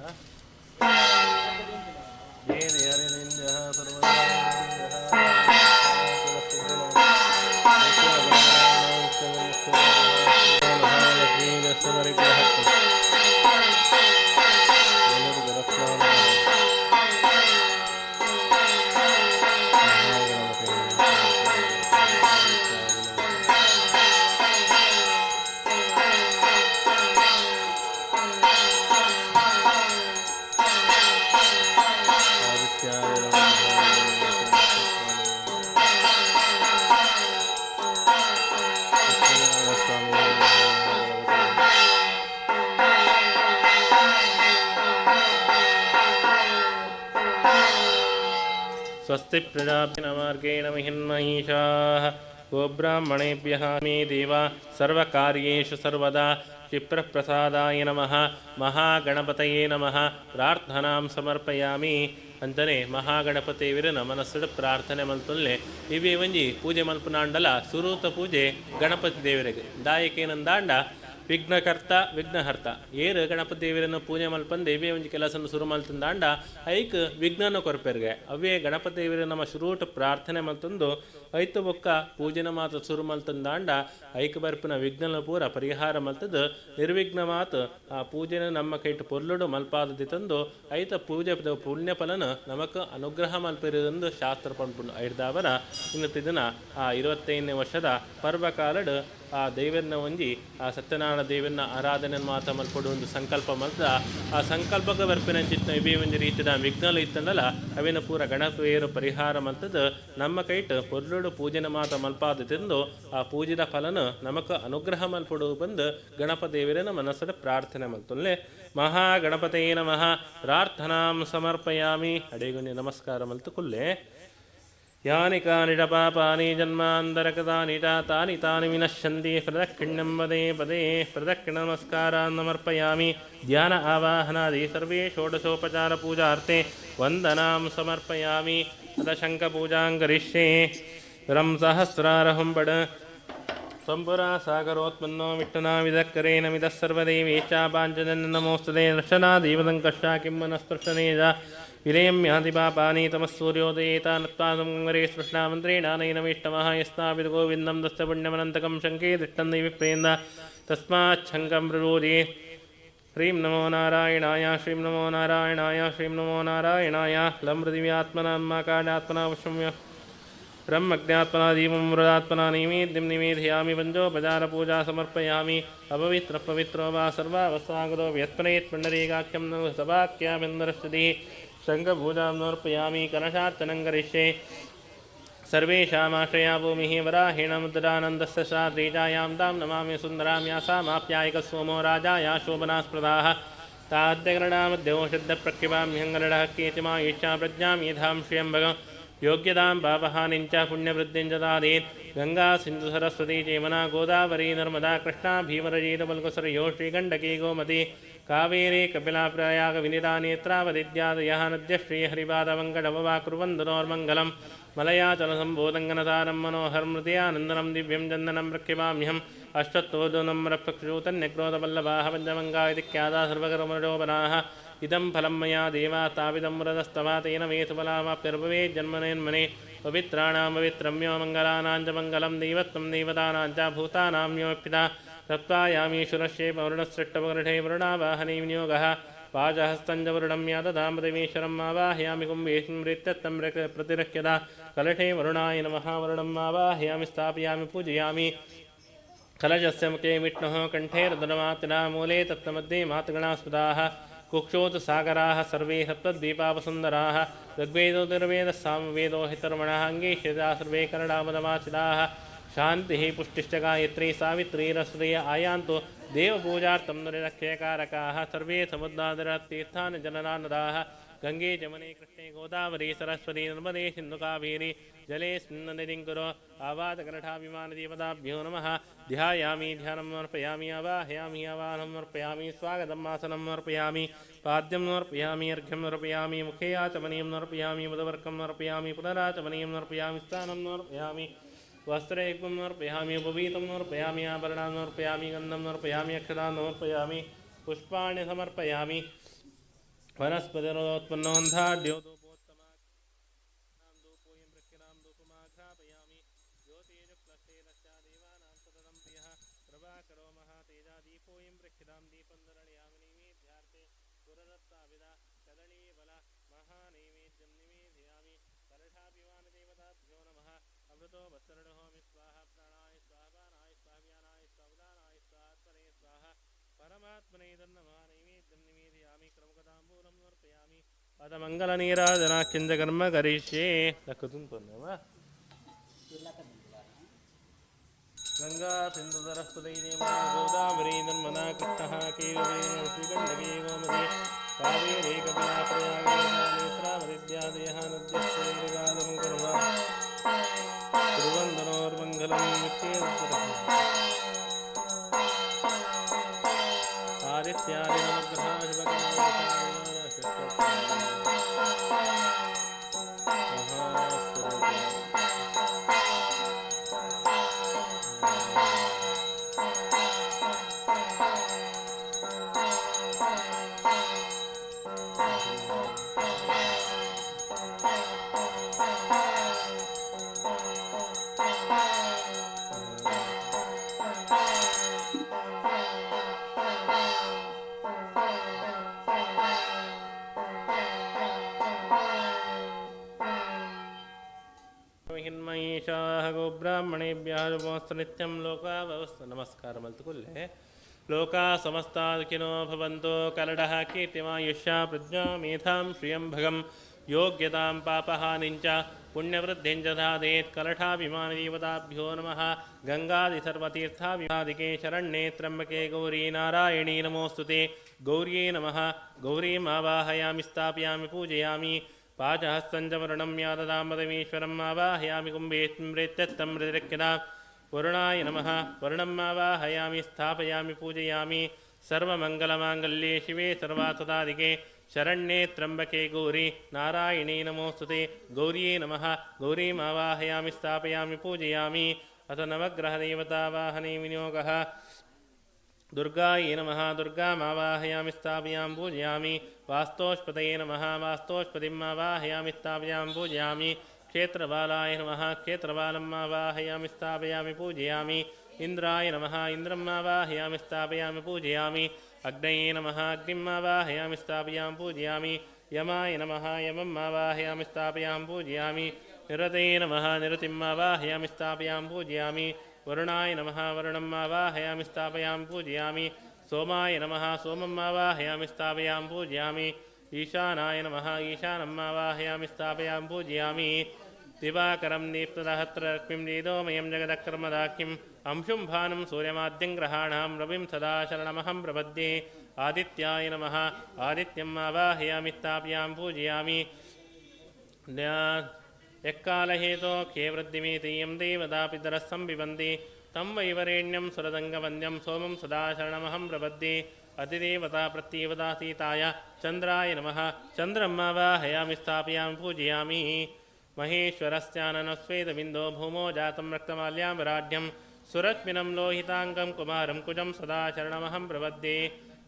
ಸ್ವಸ್ತಿ ಪ್ರಜಾಭಿನ ಮಹಿನ್ಮಹಿಷಾಃ ಗೋಬ್ರಾಹ್ಮಣೇಭ್ಯಃ ಮೇ ದೇವ ಸರ್ವಕಾರ್ಯೇಷು ಸರ್ವದಾ ಕ್ಷಿಪ್ರಪ್ರಸಾದಾಯ ನಮಃ. ಮಹಾಗಣಪತಯೇ ನಮಃ. ಪ್ರಾರ್ಥನಾಂ ಸಮರ್ಪಯಾಮಿ. ಅಂಚನೆ ಮಹಾಗಣಪತಿಯವಿರನ ಮನಸ್ಸುಡು ಪ್ರಾರ್ಥನೆ ಮಲ್ತೊಲ್ಲೆ. ಇವೇ ಒಂಜಿ ಪೂಜೆ ಮಲ್ಪುನಾಂಡಲ ಸುರೂತ ಪೂಜೆ ಗಣಪತಿ ದೇವರಿಗೆ. ದಾಯಕೇನಂದಾಂಡ ವಿಘ್ನಕರ್ತ ವಿಘ್ನಹರ್ತ. ಏರು ಗಣಪತಿ ದೇವರನ್ನು ಪೂಜೆ ಮಲ್ಪಂದೆ ಇವೇ ಒಂಜಿ ಕೆಲಸನ ಶುರು ಮಲ್ತಂದಾಂಡ ಐಕ್ ವಿಘ್ನನ ಕೊರ್ಪೆರ್ಗೆ. ಅವೇ ಗಣಪತಿ ದೇವರ ನಮ್ಮ ಶುರೂಟ ಪ್ರಾರ್ಥನೆ ಮಲ್ತಂದು ಐತು ಬೊಕ್ಕ ಪೂಜೆನ ಮಾತ್ರ ಶುರು ಮಲ್ತಂದಾಂಡ ಐಕ್ ಬರ್ಪಿನ ವಿಘ್ನನ ಪೂರ ಪರಿಹಾರ ಮಲ್ತದು ನಿರ್ವಿಘ್ನ ಮಾತು ಆ ಪೂಜೆನ ನಮ್ಮ ಕೈಟ್ ಪೊರ್ಲುಡು ಮಲ್ಪಾದದಿ ತಂದು ಐತ ಪೂಜೆ ಪುಣ್ಯ ಫಲನ ನಮಕ್ ಅನುಗ್ರಹ ಮಲ್ಪಿರುವುದೆಂದು ಶಾಸ್ತ್ರ ಪಂಪುಂಡು. ಐಡ್ದಾವರ ಇನ್ನತಿ ದಿನ ಆ 25ನೇ ವರ್ಷದ ಪರ್ವಕಾಲಡು ಆ ದೈವನ್ನ ಒಂಜಿ ಆ ಸತ್ಯನಾರಾಯಣ ದೇವನ್ನ ಆರಾಧನೆ ಮಾತ ಮಲ್ಪಡು ಒಂದು ಸಂಕಲ್ಪ ಮಲ್ತ ಆ ಸಂಕಲ್ಪಕ್ಕೆ ಬರ್ಪಿನಂಚಿತ್ನ ಇವೇ ಒಂಜಿ ರೀತಿದ ವಿಘ್ನಲು ಇತ್ತಂಡಲ ಅವಿನ ಪೂರ ಗಣಪತಿಯರು ಪರಿಹಾರ ಮಲ್ತದ ನಮ್ಮ ಕೈಟ್ ಪೊರ್ಲುಡು ಪೂಜೆನ ಮಾತ ಮಲ್ಪಾದ ತಿಂದು ಆ ಪೂಜೆದ ಫಲನ ನಮಕ್ ಅನುಗ್ರಹ ಮಲ್ಪಡು ಬಂದು ಗಣಪದೇವರನ ಮನಸ್ಸದ ಪ್ರಾರ್ಥನೆ ಮಲ್ತೊಲ್ಲೆ. ಮಹಾಗಣಪತೇ ನಮಃ. ಪ್ರಾರ್ಥನಾಂ ಸಮರ್ಪಯಾಮಿ. ಅಡೇಗುಂಜಿ ನಮಸ್ಕಾರ ಮಲ್ತು ಕುಲ್ಲೆ. ಯಾನಿ ಕಾನಿ ಚ ಪಾಪಾನಿ ಜನ್ಮಾಂತರಕೃತಾನಿ ಚ ತಾನಿ ತಾನಿ ವಿನಶ್ಯಂತಿ ಪ್ರದಕ್ಷಿಣಂ ಪದೇ ಪದೇ. ಪ್ರದಕ್ಷಿಣ ನಮಸ್ಕಾರಾನ್ ಸಮರ್ಪಯಾಮಿ. ಧ್ಯಾನ ಆವಾಹನಾದಿ ಸರ್ವೇ ಷೋಡಶೋಪಚಾರ ಪೂಜಾರ್ಥೆ ವಂದನಾಂ ಸಮರ್ಪಯಾಮಿ. ಅಥ ಶಂಖಪೂಜಾಂ ಕರಿಷ್ಯೆ. ರಂ ಸಹಸ್ರಾರಹಂ ಬಡ ಸಂಪುರಾ ಸಾಗರೋತ್ಪನ್ನೋ ವಿಷ್ಣುನಾವಿದಕ್ಕರೇಣ ಮಿದಃ ಸರ್ವದೇವೇಶ ಪಾಂಚಜನ್ಯ ನಮೋಸ್ತುತೆ. ದರ್ಶನಾ ದೇವದಂಕಶ್ಚ ಕಿಂ ಮನಸ್ಪೃಶನೇಜ ವಿಲಯಂ ಯಾತಿ ಪಾಪಾನಿ ತಮಸ್ಸೂರ್ಯೋದಯೇತಾನತ್ವಾಸಂಗರೇ ಸ್ಪೃಷ್ಣಾಮಂತ್ರೇಣಾನೈನಮೇಷ್ಟಮಃ ಯಸ್ತಾಪಿತ ಗೋವಿಂದಂ ತಸ್ಯ ಪುಣ್ಯಮನಂತಕಂ ಶಂಕೆ ತಿಷ್ಟಂ ದೈವಿ ಪ್ರೇಂದ ತಸ್ಮಾಚ್ಛಂಕಂ ಪ್ರರೋಜೆ. ह्रीं नमो नारायणाय, श्रीं नमो नारायणाय, श्रीं नमो नारायणाय. लं पृथिव्यात्मनात्माकाशात्मना वशम्य ब्रह्मज्ञात्मना दीपं मृदात्मना नैवेद्यं निवेदयामि. पञ्चोपचारपूजा समर्पयामि. अपवित्रः पवित्रो वा सर्वावस्थागतो व्यत्पनेत् पुण्डरीकाख्यं सभाख्यामिन्दरश्रुतिः. शङ्खपूजां समर्पयामि. कलशार्चनं करिष्ये. सर्वेषामाश्रया भूमिः वराहेण मुद्रानन्दस्य श्राद्रीजायां तां नमामि सुन्दरां यासामाप्यायिकः सोमो राजाया शोभनास्पदाः. ताद्यगणनामध्यौषधप्रक्षिपाम्यङ्गलडः केचिमायुष्या प्रज्ञां यथां श्रियं भगं योग्यतां पापहानिं च पुण्यवृद्धिं च दादेत्. गङ्गा सिन्धु सरस्वती चेमना गोदावरी नर्मदा कृष्णा भीमरजीतबल्कुसरयो श्रीगण्डकी गोमती कावेरी कपिला प्रयाग विनिता नेत्रावदिद्यादयः नद्यः श्रीहरिपादवङ्कटभवा कुर्वन्तनोर्मङ्गलं मलयाचलसम्भूतङ्गनसारं मनोहरमृदयानन्दनं दिव्यं चन्दनं प्रक्षिपाम्यहम्. अश्वत्थोदनम्रप्रक्षूतन्यक्रोधवल्लभाः पञ्चमङ्गा इति ख्याता सर्वकर्मणोपनाः. इदं फलं मया देवा स्थापितं मुरदस्तवा तेन मे सुफलामाप्तिर्भवेत् जन्मनेन्मने. पवित्राणां पवित्रम्यो मङ्गलानां च मङ्गलं दैवत्वं देवतानां च भूतानां योऽपिता तत्त्वायामीश्वरस्ये पौर्णसृष्टपगृढे वरुणावाहने विनियोगः. पाजहस्तं च वरुणं याददां पृथिवीश्वरम् आवाहयामि. कुम्भे स्मृत्यत्तं प्रतिरक्ष्यता. कलशे वरुणाय नमः. वरुणम् आवाहयामि, स्थापयामि, पूजयामि. कलशस्य मुखे विष्णुः, कण्ठे रुद्रमातृ, मूले तत्त्वमध्ये मातृगणास्पदाः. कुक्षोत सागराः सर्वे सप्तद्वीपावसुन्दराः. ಋಗ್ವೇದೋ ದುರ್ವೇದ ಸಾಮವೇದೋ ಹಿತರ್ಮಣಃ ಅಂಗೀಶ್ರಿತಾ ಸರ್ವೇ ಕನ್ನಡಾಮದಮಾಚಿದಾಃ ಶಾಂತಿಃ ಪುಷ್ಟಿಶ್ಚ ಗಾಯತ್ರಿ ಸಾವಿತ್ರಿ ರಶ್ರಿಯ ಆಯಾಂತು ದೇವಪೂಜಾರ್ಥಂ ನುರಿರಕ್ಷಯಕಾರಕಾಃ ಸರ್ವೇ ಸಮುದ್ರಾದರ ತೀರ್ಥಾನಿ ಜನನಾನದಾಃ ಗಂಗೆ ಜಮನೆ ಕೃಷ್ಣೆ ಗೋದಾವರಿ ಸರಸ್ವತಿ ನರ್ಮದೆ ಸಿಂಧು ಕಾವೇರಿ ಜಲೇ ಸ್ನದಿಂ ಕುರು ಆವಾದಕರಠಾಭಿಮಾನದೇವತಾಭ್ಯೋ ನಮಃ. ಧ್ಯಾಯಾಮಿ ಧ್ಯಾನಂ ಸಮರ್ಪಯಾಮಿ, ಆವಾಹಯಾಮಿ ಆವಾಹనం ಸಮರ್ಪಯಾಮಿ, ಸ್ವಾಗತಂ ಆಸನಂ ಸಮರ್ಪಯಾಮಿ, ಪಾದ್ಯಂ ಸಮರ್ಪಯಾಮಿ, ಅರ್ಘ್ಯಂ ಸಮರ್ಪಯಾಮಿ, ಮುಖೇ ಆಚಮನೀಯಂ ಸಮರ್ಪಯಾಮಿ, ಮುದವರ್ಕಂ ಸಮರ್ಪಯಾಮಿ, ಪುನರಾಚಮನೀಯಂ ಸಮರ್ಪಯಾಮಿ, ಸ್ಥಾನಂ ಸಮರ್ಪಯಾಮಿ, ವಸ್ತ್ರಯುಗ್ಮಂ ಸಮರ್ಪಯಾಮಿ, ಉಪವೀತಂ ಸಮರ್ಪಯಾಮಿ, ಆಭರಣಾನ್ ಸಮರ್ಪಯಾಮಿ, ಗಂಧಂ ಸಮರ್ಪಯಾಮಿ, ಅಕ್ಷತಾನ್ ಸಮರ್ಪಯಾಮಿ, ಪುಷ್ಪಾಣಿ ಸಮರ್ಪಯಾಮಿ. ವನಸ್ಪತಿರೋತ್ಪನ್ನೋಂಧಾಢ್ಯೋ ಧೂಪೋತ್ತಮಾಂ ಧೂಪೋಯಂ ವೃಕ್ಷಿಣಾಂ ಧೂಪಮಾಘ್ರಾಪಯಾಮಿ. ಜ್ಯೋತಿರ್ಜುಕ್ಲಶ್ಚೇನಶ್ಚ ದೇವಾನಾಂ ಸತತಂ ಪ್ರಿಯಃ ಪ್ರಭಾಕರೋ ಮಹಾತೇಜಾ ದೀಪೋಯಂ ವೃಕ್ಷಿಣಾಂ ದೀಪಂ ಧರಳಯಾಮಿ. ನೈವೇದ್ಯಾರ್ಥೆ ಗುರುದತ್ತಾವಿದ ಕದಳೀಬಲ ಮಹಾನೈವೇದ್ಯಂ ನಿವೇದಯಾಮಿ. ಕರಠಾಭಿಮಾನದೇವತಾಭ್ಯೋ ನಮಃ. ಅಮೃತೋ ವತ್ಸರಣೋಮಿ ಸ್ವಾಹ. ಪ್ರಾಣಾಯ ಸ್ವಾಹ, ಪಾನಾಯ ಸ್ವಾಹ, ವ್ಯಾನಾಯ ಸ್ವಾಹ, ಉದಾನಾಯ ಸ್ವಾಹ, ಆತ್ಮನೇ ಸ್ವಾಹ, ಪರಮಾತ್ಮನೇ ತನ್ನಮಃ. ನೈವೇದ್ಯಂ ನಿವೇದಯಾಮಿ. ಕ್ರಮಕತಾಂಬೂಲಂ ಸಮರ್ಪಯಾಮಿ. ಅದ ಮಂಗಲ ನೀರಾಜನಾಖ್ಯಂಜ ಕರ್ಮ ಕರಿಷ್ಯೆ. ಲಕ್ಕುತುಂಪನ್ನವ ಗಂಗಾ ಸಿಂಧು ಸರಸ್ವತಿ ಗೋದಾವರಿ ನರ್ಮದಾ ಕೃಷ್ಣ ಕೇರಳೇ ಗೋಮತಿ ಕಾವೇರಿ ಕಪಿಲಾ ಪ್ರಯಾಗ ನೇತ್ರಾವತಿದ್ಯಾದಯಃ ನದ್ಯಶ್ಚೈರ್ಗಾದಂ ಕುರ್ವ ಕುರ್ವಂತನೋರ್ಮಂಗಲಂ ಆದಿತ್ಯಾದಿ ನವಗ್ರಹ ಹಿನ್ಮಯೇಶಾಹ ಗೋಬ್ರಾಹ್ಮಣೇಭ್ಯಃ ಶುಭಮಸ್ತು ನಿತ್ಯಂ. ಲೋಕಾ ವ್ಯವಸ್ಥ ನಮಸ್ಕಾರ ಮಲ್ತುಕುಲ್ಲೆ. ಲೋಕಾ ಸಮಸ್ತಾ ಸುಖಿನೋ ಭವಂತು. ಕರಡಃ ಕೀರ್ತಿಮಾಯುಷ್ಯ ಪ್ರಜ್ಞಾ ಮೇಧಾಂ ಶ್ರಿಯಂ ಭಗಂ ಯೋಗ್ಯತಾಂ ಪಾಪಹಾನಿಂಚ ಪುಣ್ಯವೃದ್ಧಿಂಚ ಸಾಧಯೇತ್. ಕಲಠಾಭಿಮಾನದೇವತಾಭ್ಯೋ ನಮಃ. ಗಂಗಾದಿ ಸರ್ವತೀರ್ಥಾಭಿಮಾದಿಕೆ ಶರಣ್ಯೇ ತ್ರ್ಯಂಬಕೆ ಗೌರಿ ನಾರಾಯಣೀ ನಮೋಸ್ತುತೆ. ಗೌರ್ಯೇ ನಮಃ. ಗೌರೀಂ ಆವಾಹಯಾಮಿ, ಸ್ಥಾಪಯಾಮಿ, ಪೂಜಯಾಮಿ. ಪಾಚಹಸ್ತಂಚ ವರುಣಂ ಯಾದದಾಮದಮೀಶ್ವರಂ ಆವಾಹಯಾಮಿ. ಕುಂಭೇ ಸ್ಮೃತ್ಯರ್ಥಂ ಹೃದಯರಕ್ಷಿತಾ ವರುಣಾಯ ನಮಃ. ವರುಣಂ ಆವಾಹಯಾಮಿ, ಸ್ಥಾಪಯಾಮಿ, ಪೂಜಯಾಮಿ. ಸರ್ವಮಂಗಲಮಾಂಗಲ್ಯೆ ಶಿವೆ ಸರ್ವಾರ್ಥಸಾಧಿಕೆ ಶರಣ್ಯೇ ತ್ರ್ಯಂಬಕೆ ಗೌರಿ ನಾರಾಯಣೀ ನಮೋಸ್ತುತೆ. ಗೌರ್ಯೇ ನಮಃ. ಗೌರೀಂ ಆವಾಹಯಾಮಿ, ಸ್ಥಾಪಯಾಮಿ, ಪೂಜಯಾಮಿ. ಅಥ ನವಗ್ರಹದೇವತಾವಾಹನೆ ವಿನಿಯೋಗಃ. ದುರ್ಗಾಯೇ ನಮಃ. ದುರ್ಗಾಮಾವಾಹಯಾಮಿ, ಸ್ಥಾಪಯಾಮಿ, ಪೂಜಯಾಮಿ. ವಾಸ್ತೋಷ್ಪತಯೇ ನಮಃ. ವಾಸ್ತೋಷ್ಪತಿಂ ಆವಾಹಯಾಮಿ, ಸ್ಥಾಪಯಾಮಿ, ಪೂಜಯಾಮಿ. ಕ್ಷೇತ್ರಬಾಲಾಯ ನಮಃ. ಕ್ಷೇತ್ರಬಾಲಂ ಆವಾಹಯಾಮಿ, ಸ್ಥಾಪಯಾಮಿ, ಪೂಜಯಾಮಿ. ಇಂದ್ರಾಯ ನಮಃ. ಇಂದ್ರಂ ಆವಾಹಯಾಮಿ, ಸ್ಥಾಪಯಾಮಿ, ಪೂಜಯಾಮಿ. ಅಗ್ನಯೇ ನಮಃ. ಅಗ್ನಿಂ ಆವಾಹಯಾಮಿ, ಸ್ಥಾಪಯಾಮಿ, ಪೂಜಯಾಮಿ. ಯಮಾಯ ನಮಃ. ಯಮಂ ಆವಾಹಯಾಮಿ, ಸ್ಥಾಪಯಾಮಿ, ಪೂಜಯಾಮಿ. ನಿರತೇ ನಮಃ. ನಿರತಿಂ ಆವಾಹಯಾಮಿ, ಸ್ಥಾಪಯಾಮಿ, ಪೂಜಯಾಮಿ. ವರುಣಾಯ ನಮಃ. ವರುಣಂ ಆವಾಹಯಾಮಿ, ಸ್ಥಾಪಯಾಮಿ, ಪೂಜಯಾಮಿ. ಸೋಮಾಯ ನಮಃ. ಸೋಮಂ ಆವಾಹಯಾಮಿ, ಸ್ಥಾಪಯಾಮಿ, ಪೂಜಯಾಮಿ. ಈಶಾನಾಯ ನಮಃ. ಈಶಾನಂ ಆವಾಹಯಾಮಿ, ಸ್ಥಾಪಯಾಮಿ, ಪೂಜಯಾಮಿ. ದಿವಾಕರಂ ದೀಪ್ತದಹತ್ರ ರಶ್ಮಿಂ ನೀದೋಮಯಂ ಜಗದಕ್ರಮದಾಖ್ಯಂ ಅಂಶುಂ ಭಾನುಂ ಸೂರ್ಯಮಾದ್ಯಂ ಗ್ರಹಾಣಾಂ ರವಿಂ ಸದಾ ಶರಣಮಹಂ ಪ್ರಪದ್ಯೆ. ಆದಿತ್ಯಾಯ ನಮಃ. ಆದಿತ್ಯಂ ಆವಾಹಯಾಮಿ, ಸ್ಥಾಪಯಾಮಿ, ಪೂಜಯಾಮಿ. ಯಕ್ಕಾಲಹೇತೋ ಖೇವೃದ್ಧಿಮೇತೀಯಂ ದೇವತಾ ಪಿತರಃ ಸಂಪಿಬಂತಿ तं ವೈವರೇಣ್ಯಂ ಸುರದಂಗವಂದ್ಯಂ ಸೋಮಂ ಸದಾ ಶರಣಮಹಂ ಪ್ರಪದ್ಯೆ. ಅತಿದೇವತಾ ಪ್ರತ್ಯೇವತಾ ಸೀತಾಯ ಚಂದ್ರಾಯ ನಮಃ. ಚಂದ್ರಂ ಆವಾಹಯಾಮಿ, ಸ್ಥಾಪಯಾಮಿ, ಪೂಜಯಾಮಿ. ಮಹೇಶ್ವರಸ್ಯಾನನಸ್ವೇದಬಿಂದೋ ಭೂಮೋ ಜಾತಂ ರಕ್ತಮಾಲ್ಯಾಂಬರಾಢ್ಯಂ ಸುರಶ್ಮಿನಂ ಲೋಹಿತಾಂಗಂ ಕುಮಾರಂ ಕುಜಂ ಸದಾ ಶರಣಮಹಂ ಪ್ರಪದ್ಯೆ.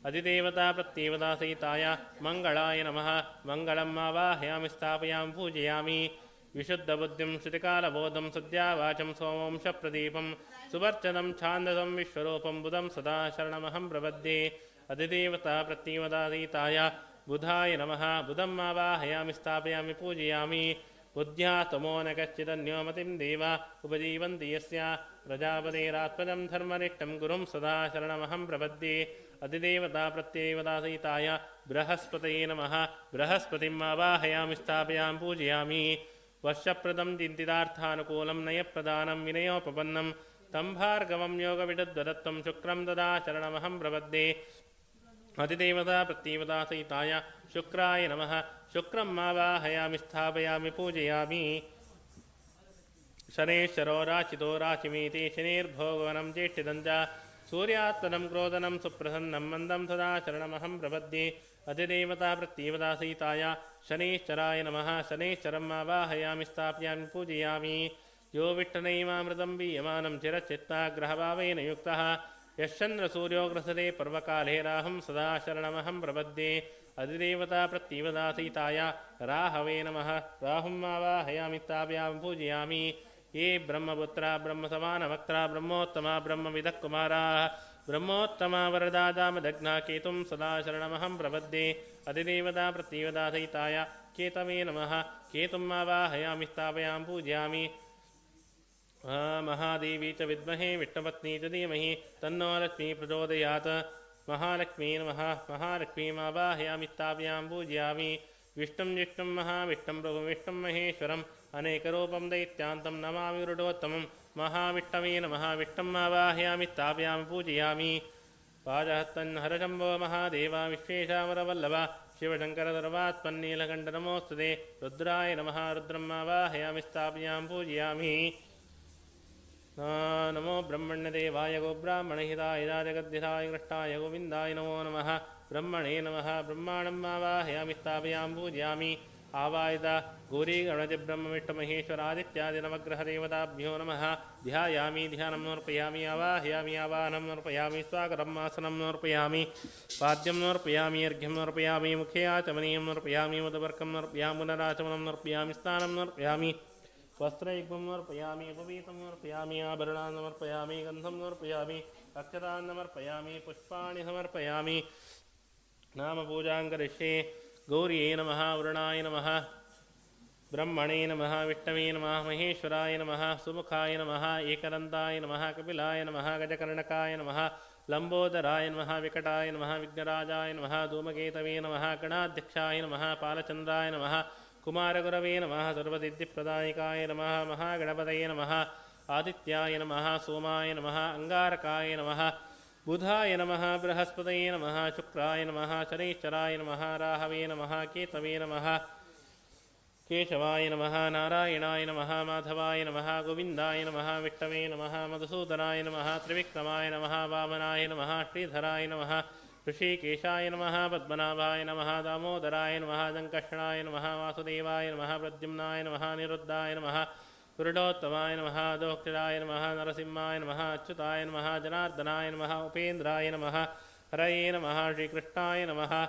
ಅಧಿದೇವತಾ ಪ್ರತ್ಯೇವತಾ ಸಹಿತಾಯ ಮಂಗಳಾಯ ನಮಃ. ಮಂಗಳಂ ಆವಾಹಯಾಮಿ, ಸ್ಥಾಪಯಾಮಿ, ಪೂಜಯಾಮಿ. ವಿಶುದ್ಧಬುದ್ಧಿಂ ಶ್ರುತಿಕಾಲಬೋಧಂ ಸದ್ಯಾವಾಚಂ ಸೋಮವಂಶಪ್ರದೀಪಂ ಸುವರ್ಚನಂ ಛಾಂದಸಂ ವಿಶ್ವರೂಪಂ ಬುಧಂ ಸದಾ ಶರಣಮಹಂ ಪ್ರಪದ್ಯೆ. ಅಧಿದೇವತಾ ಪ್ರತ್ಯೇವತಾ ಸಹಿತಾಯ ಬುಧಾಯ ನಮಃ. ಬುಧಂ ಆವಾಹಯಾಮಿ, ಸ್ಥಾಪಯಾಮಿ, ಪೂಜಯಾಮಿ. बुद्ध्या तमो न कश्चिदन्यो मतिं देव उपजीवन्ति यस्य। प्रजापतेरात्मजं धर्मनिष्ठं गुरुं सदा शरणमहं प्रपद्ये। अधिदेवता प्रत्येवता सहिताय बृहस्पतये नमः। बृहस्पतिम् आवाहयामि, स्थापयामि, पूजयामि। वर्षप्रदं चिन्तितार्थानुकूलं नयप्रदानं विनयोपपन्नं तं भार्गवं योगविदद्वदत्तं शुक्रं ददा शरणमहं प्रपद्ये। अधिदेवता प्रत्येवता सहिताय शुक्राय नमः। शुक्रम् आवाहयामि, स्थापयामि, पूजयामि। शनैश्चरो राशितो राशिमीति शनिर्भोगवनं ज्येष्ठिदं च सूर्यात्मनं क्रोधनं सुप्रसन्नं मन्दं सदा शरणमहं प्रपद्ये। अधिदेवता प्रत्येवता सहिताय शनैश्चराय नमः। शनैश्चरम् आवाहयामि, स्थापयामि, पूजयामि। यो विष्टनैवामृतं बीयमानं चिरचित्ताग्रहभावेन युक्तः यश्चन्द्रसूर्योग्रसते पर्वकाले राहुं सदा शरणमहं प्रपद्ये। अधिदेवता प्रत्येवता सहिताय राहवे नमः। राहुम् आवाहयामि, स्थापयामि, पूजयामि। ये ब्रह्मपुत्रा ब्रह्मसमानवक्त्रा ब्रह्मोत्तमा ब्रह्मविदः कुमाराः ब्रह्मोत्तमा वरदा दामदग्ना केतुं सदा शरणमहं प्रपद्ये। अधिदेवता प्रत्येवता सहिताय केतवे नमः। केतुम् आवाहयामि, स्थापयामि, पूजयामि। महादेवी च विद्महे विष्णुपत्नी च धीमहि तन्नो लक्ष्मी प्रचोदयात्। महालक्ष्मी नमः। महालक्ष्मीमावाहयामि, स्थापयामि, पूजयामि। विष्णुं जिष्णुं महाविष्णुं प्रभुविष्णुं महेश्वरम् अनेकरूपं दैत्यान्तं नमामि गरुडोत्तमं। महाविष्णवे नमः। विष्णुम् आवाहयामि, स्थापयामि, पूजयामि। पाजहस्तन् हरशम्भो महादेव विश्वेशावरवल्लभ शिवशङ्कर सर्वात्मन्नीलकण्ठ नमोऽस्तुते। रुद्राय नमः। रुद्रम् आवाहयामि, स्थापयामि, पूजयामि। नमो ब्रह्मण्यदेवाय गोब्राह्मणहिताय जगद्धिताय कृष्णाय गोविन्दाय नमो नमः। ब्रह्मणे नमः। ब्रह्माणम् आवाहयामि, स्थापयामि, पूजयामि। आवाहित गौरी गणपति ब्रह्मविष्णुमहेश्वरादित्यादि नवग्रहदेवताभ्यो नमः। ध्यायामि, ध्यानं समर्पयामि। आवाहयामि, आवाहनं समर्पयामि। स्वागतम् आसनं समर्पयामि। पाद्यं समर्पयामि। अर्घ्यं समर्पयामि। मुखे आचमनीयं समर्पयामि। मधुपर्कं समर्पयामि। पुनराचमनं समर्पयामि। स्नानं समर्पयामि। वस्त्रयुग्मं समर्पयामि। उपवीतं समर्पयामि। आभरणान् समर्पयामि। गन्धं समर्पयामि। अक्षतान् समर्पयामि। पुष्पाणि समर्पयामि। नामपूजां करिष्ये। गौर्यै नमः। वरुणाय नमः। ब्रह्मणे नमः। विष्णवे नमः। महेश्वराय नमः। सुमुखाय नमः। एकदन्ताय नमः। कपिलाय नमः। गजकर्णकाय नमः। लम्बोदराय नमः। विकटाय नमः। विघ्नराजाय नमः। धूमकेतवे नमः। गणाध्यक्षाय नमः। पालचन्द्राय नमः। कुमारगुरवे नमः। सर्वसिद्धिप्रदायिकाय नमः। महागणपतये नमः। आदित्याय नमः। सोमाय नमः। अङ्गारकाय नमः। बुधाय नमः। बृहस्पतये नमः। शुक्राय नमः। शनैश्चराय नमः। राहवे नमः। केतवे नमः। केशवाय नमः। नारायणाय नमः। माधवाय नमः। गोविन्दाय नमः। विष्णवे नमः। मधुसूदनाय नमः। त्रिविक्रमाय नमः। वामनाय नमः। श्रीधराय नमः। ऋषिकेशाय नमः। पद्मनाभाय नमः। दामोदराय नमः। सङ्कर्षणाय नमः। वासुदेवाय नमः। प्रद्युम्नाय नमः। निरुद्धाय नमः। पुरुषोत्तमाय नमः। दोक्षराय नमः। नरसिंहाय नमः। अच्युताय नमः। जनार्दनाय नमः। उपेन्द्राय नमः। हरये नमः। श्रीकृष्णाय नमः।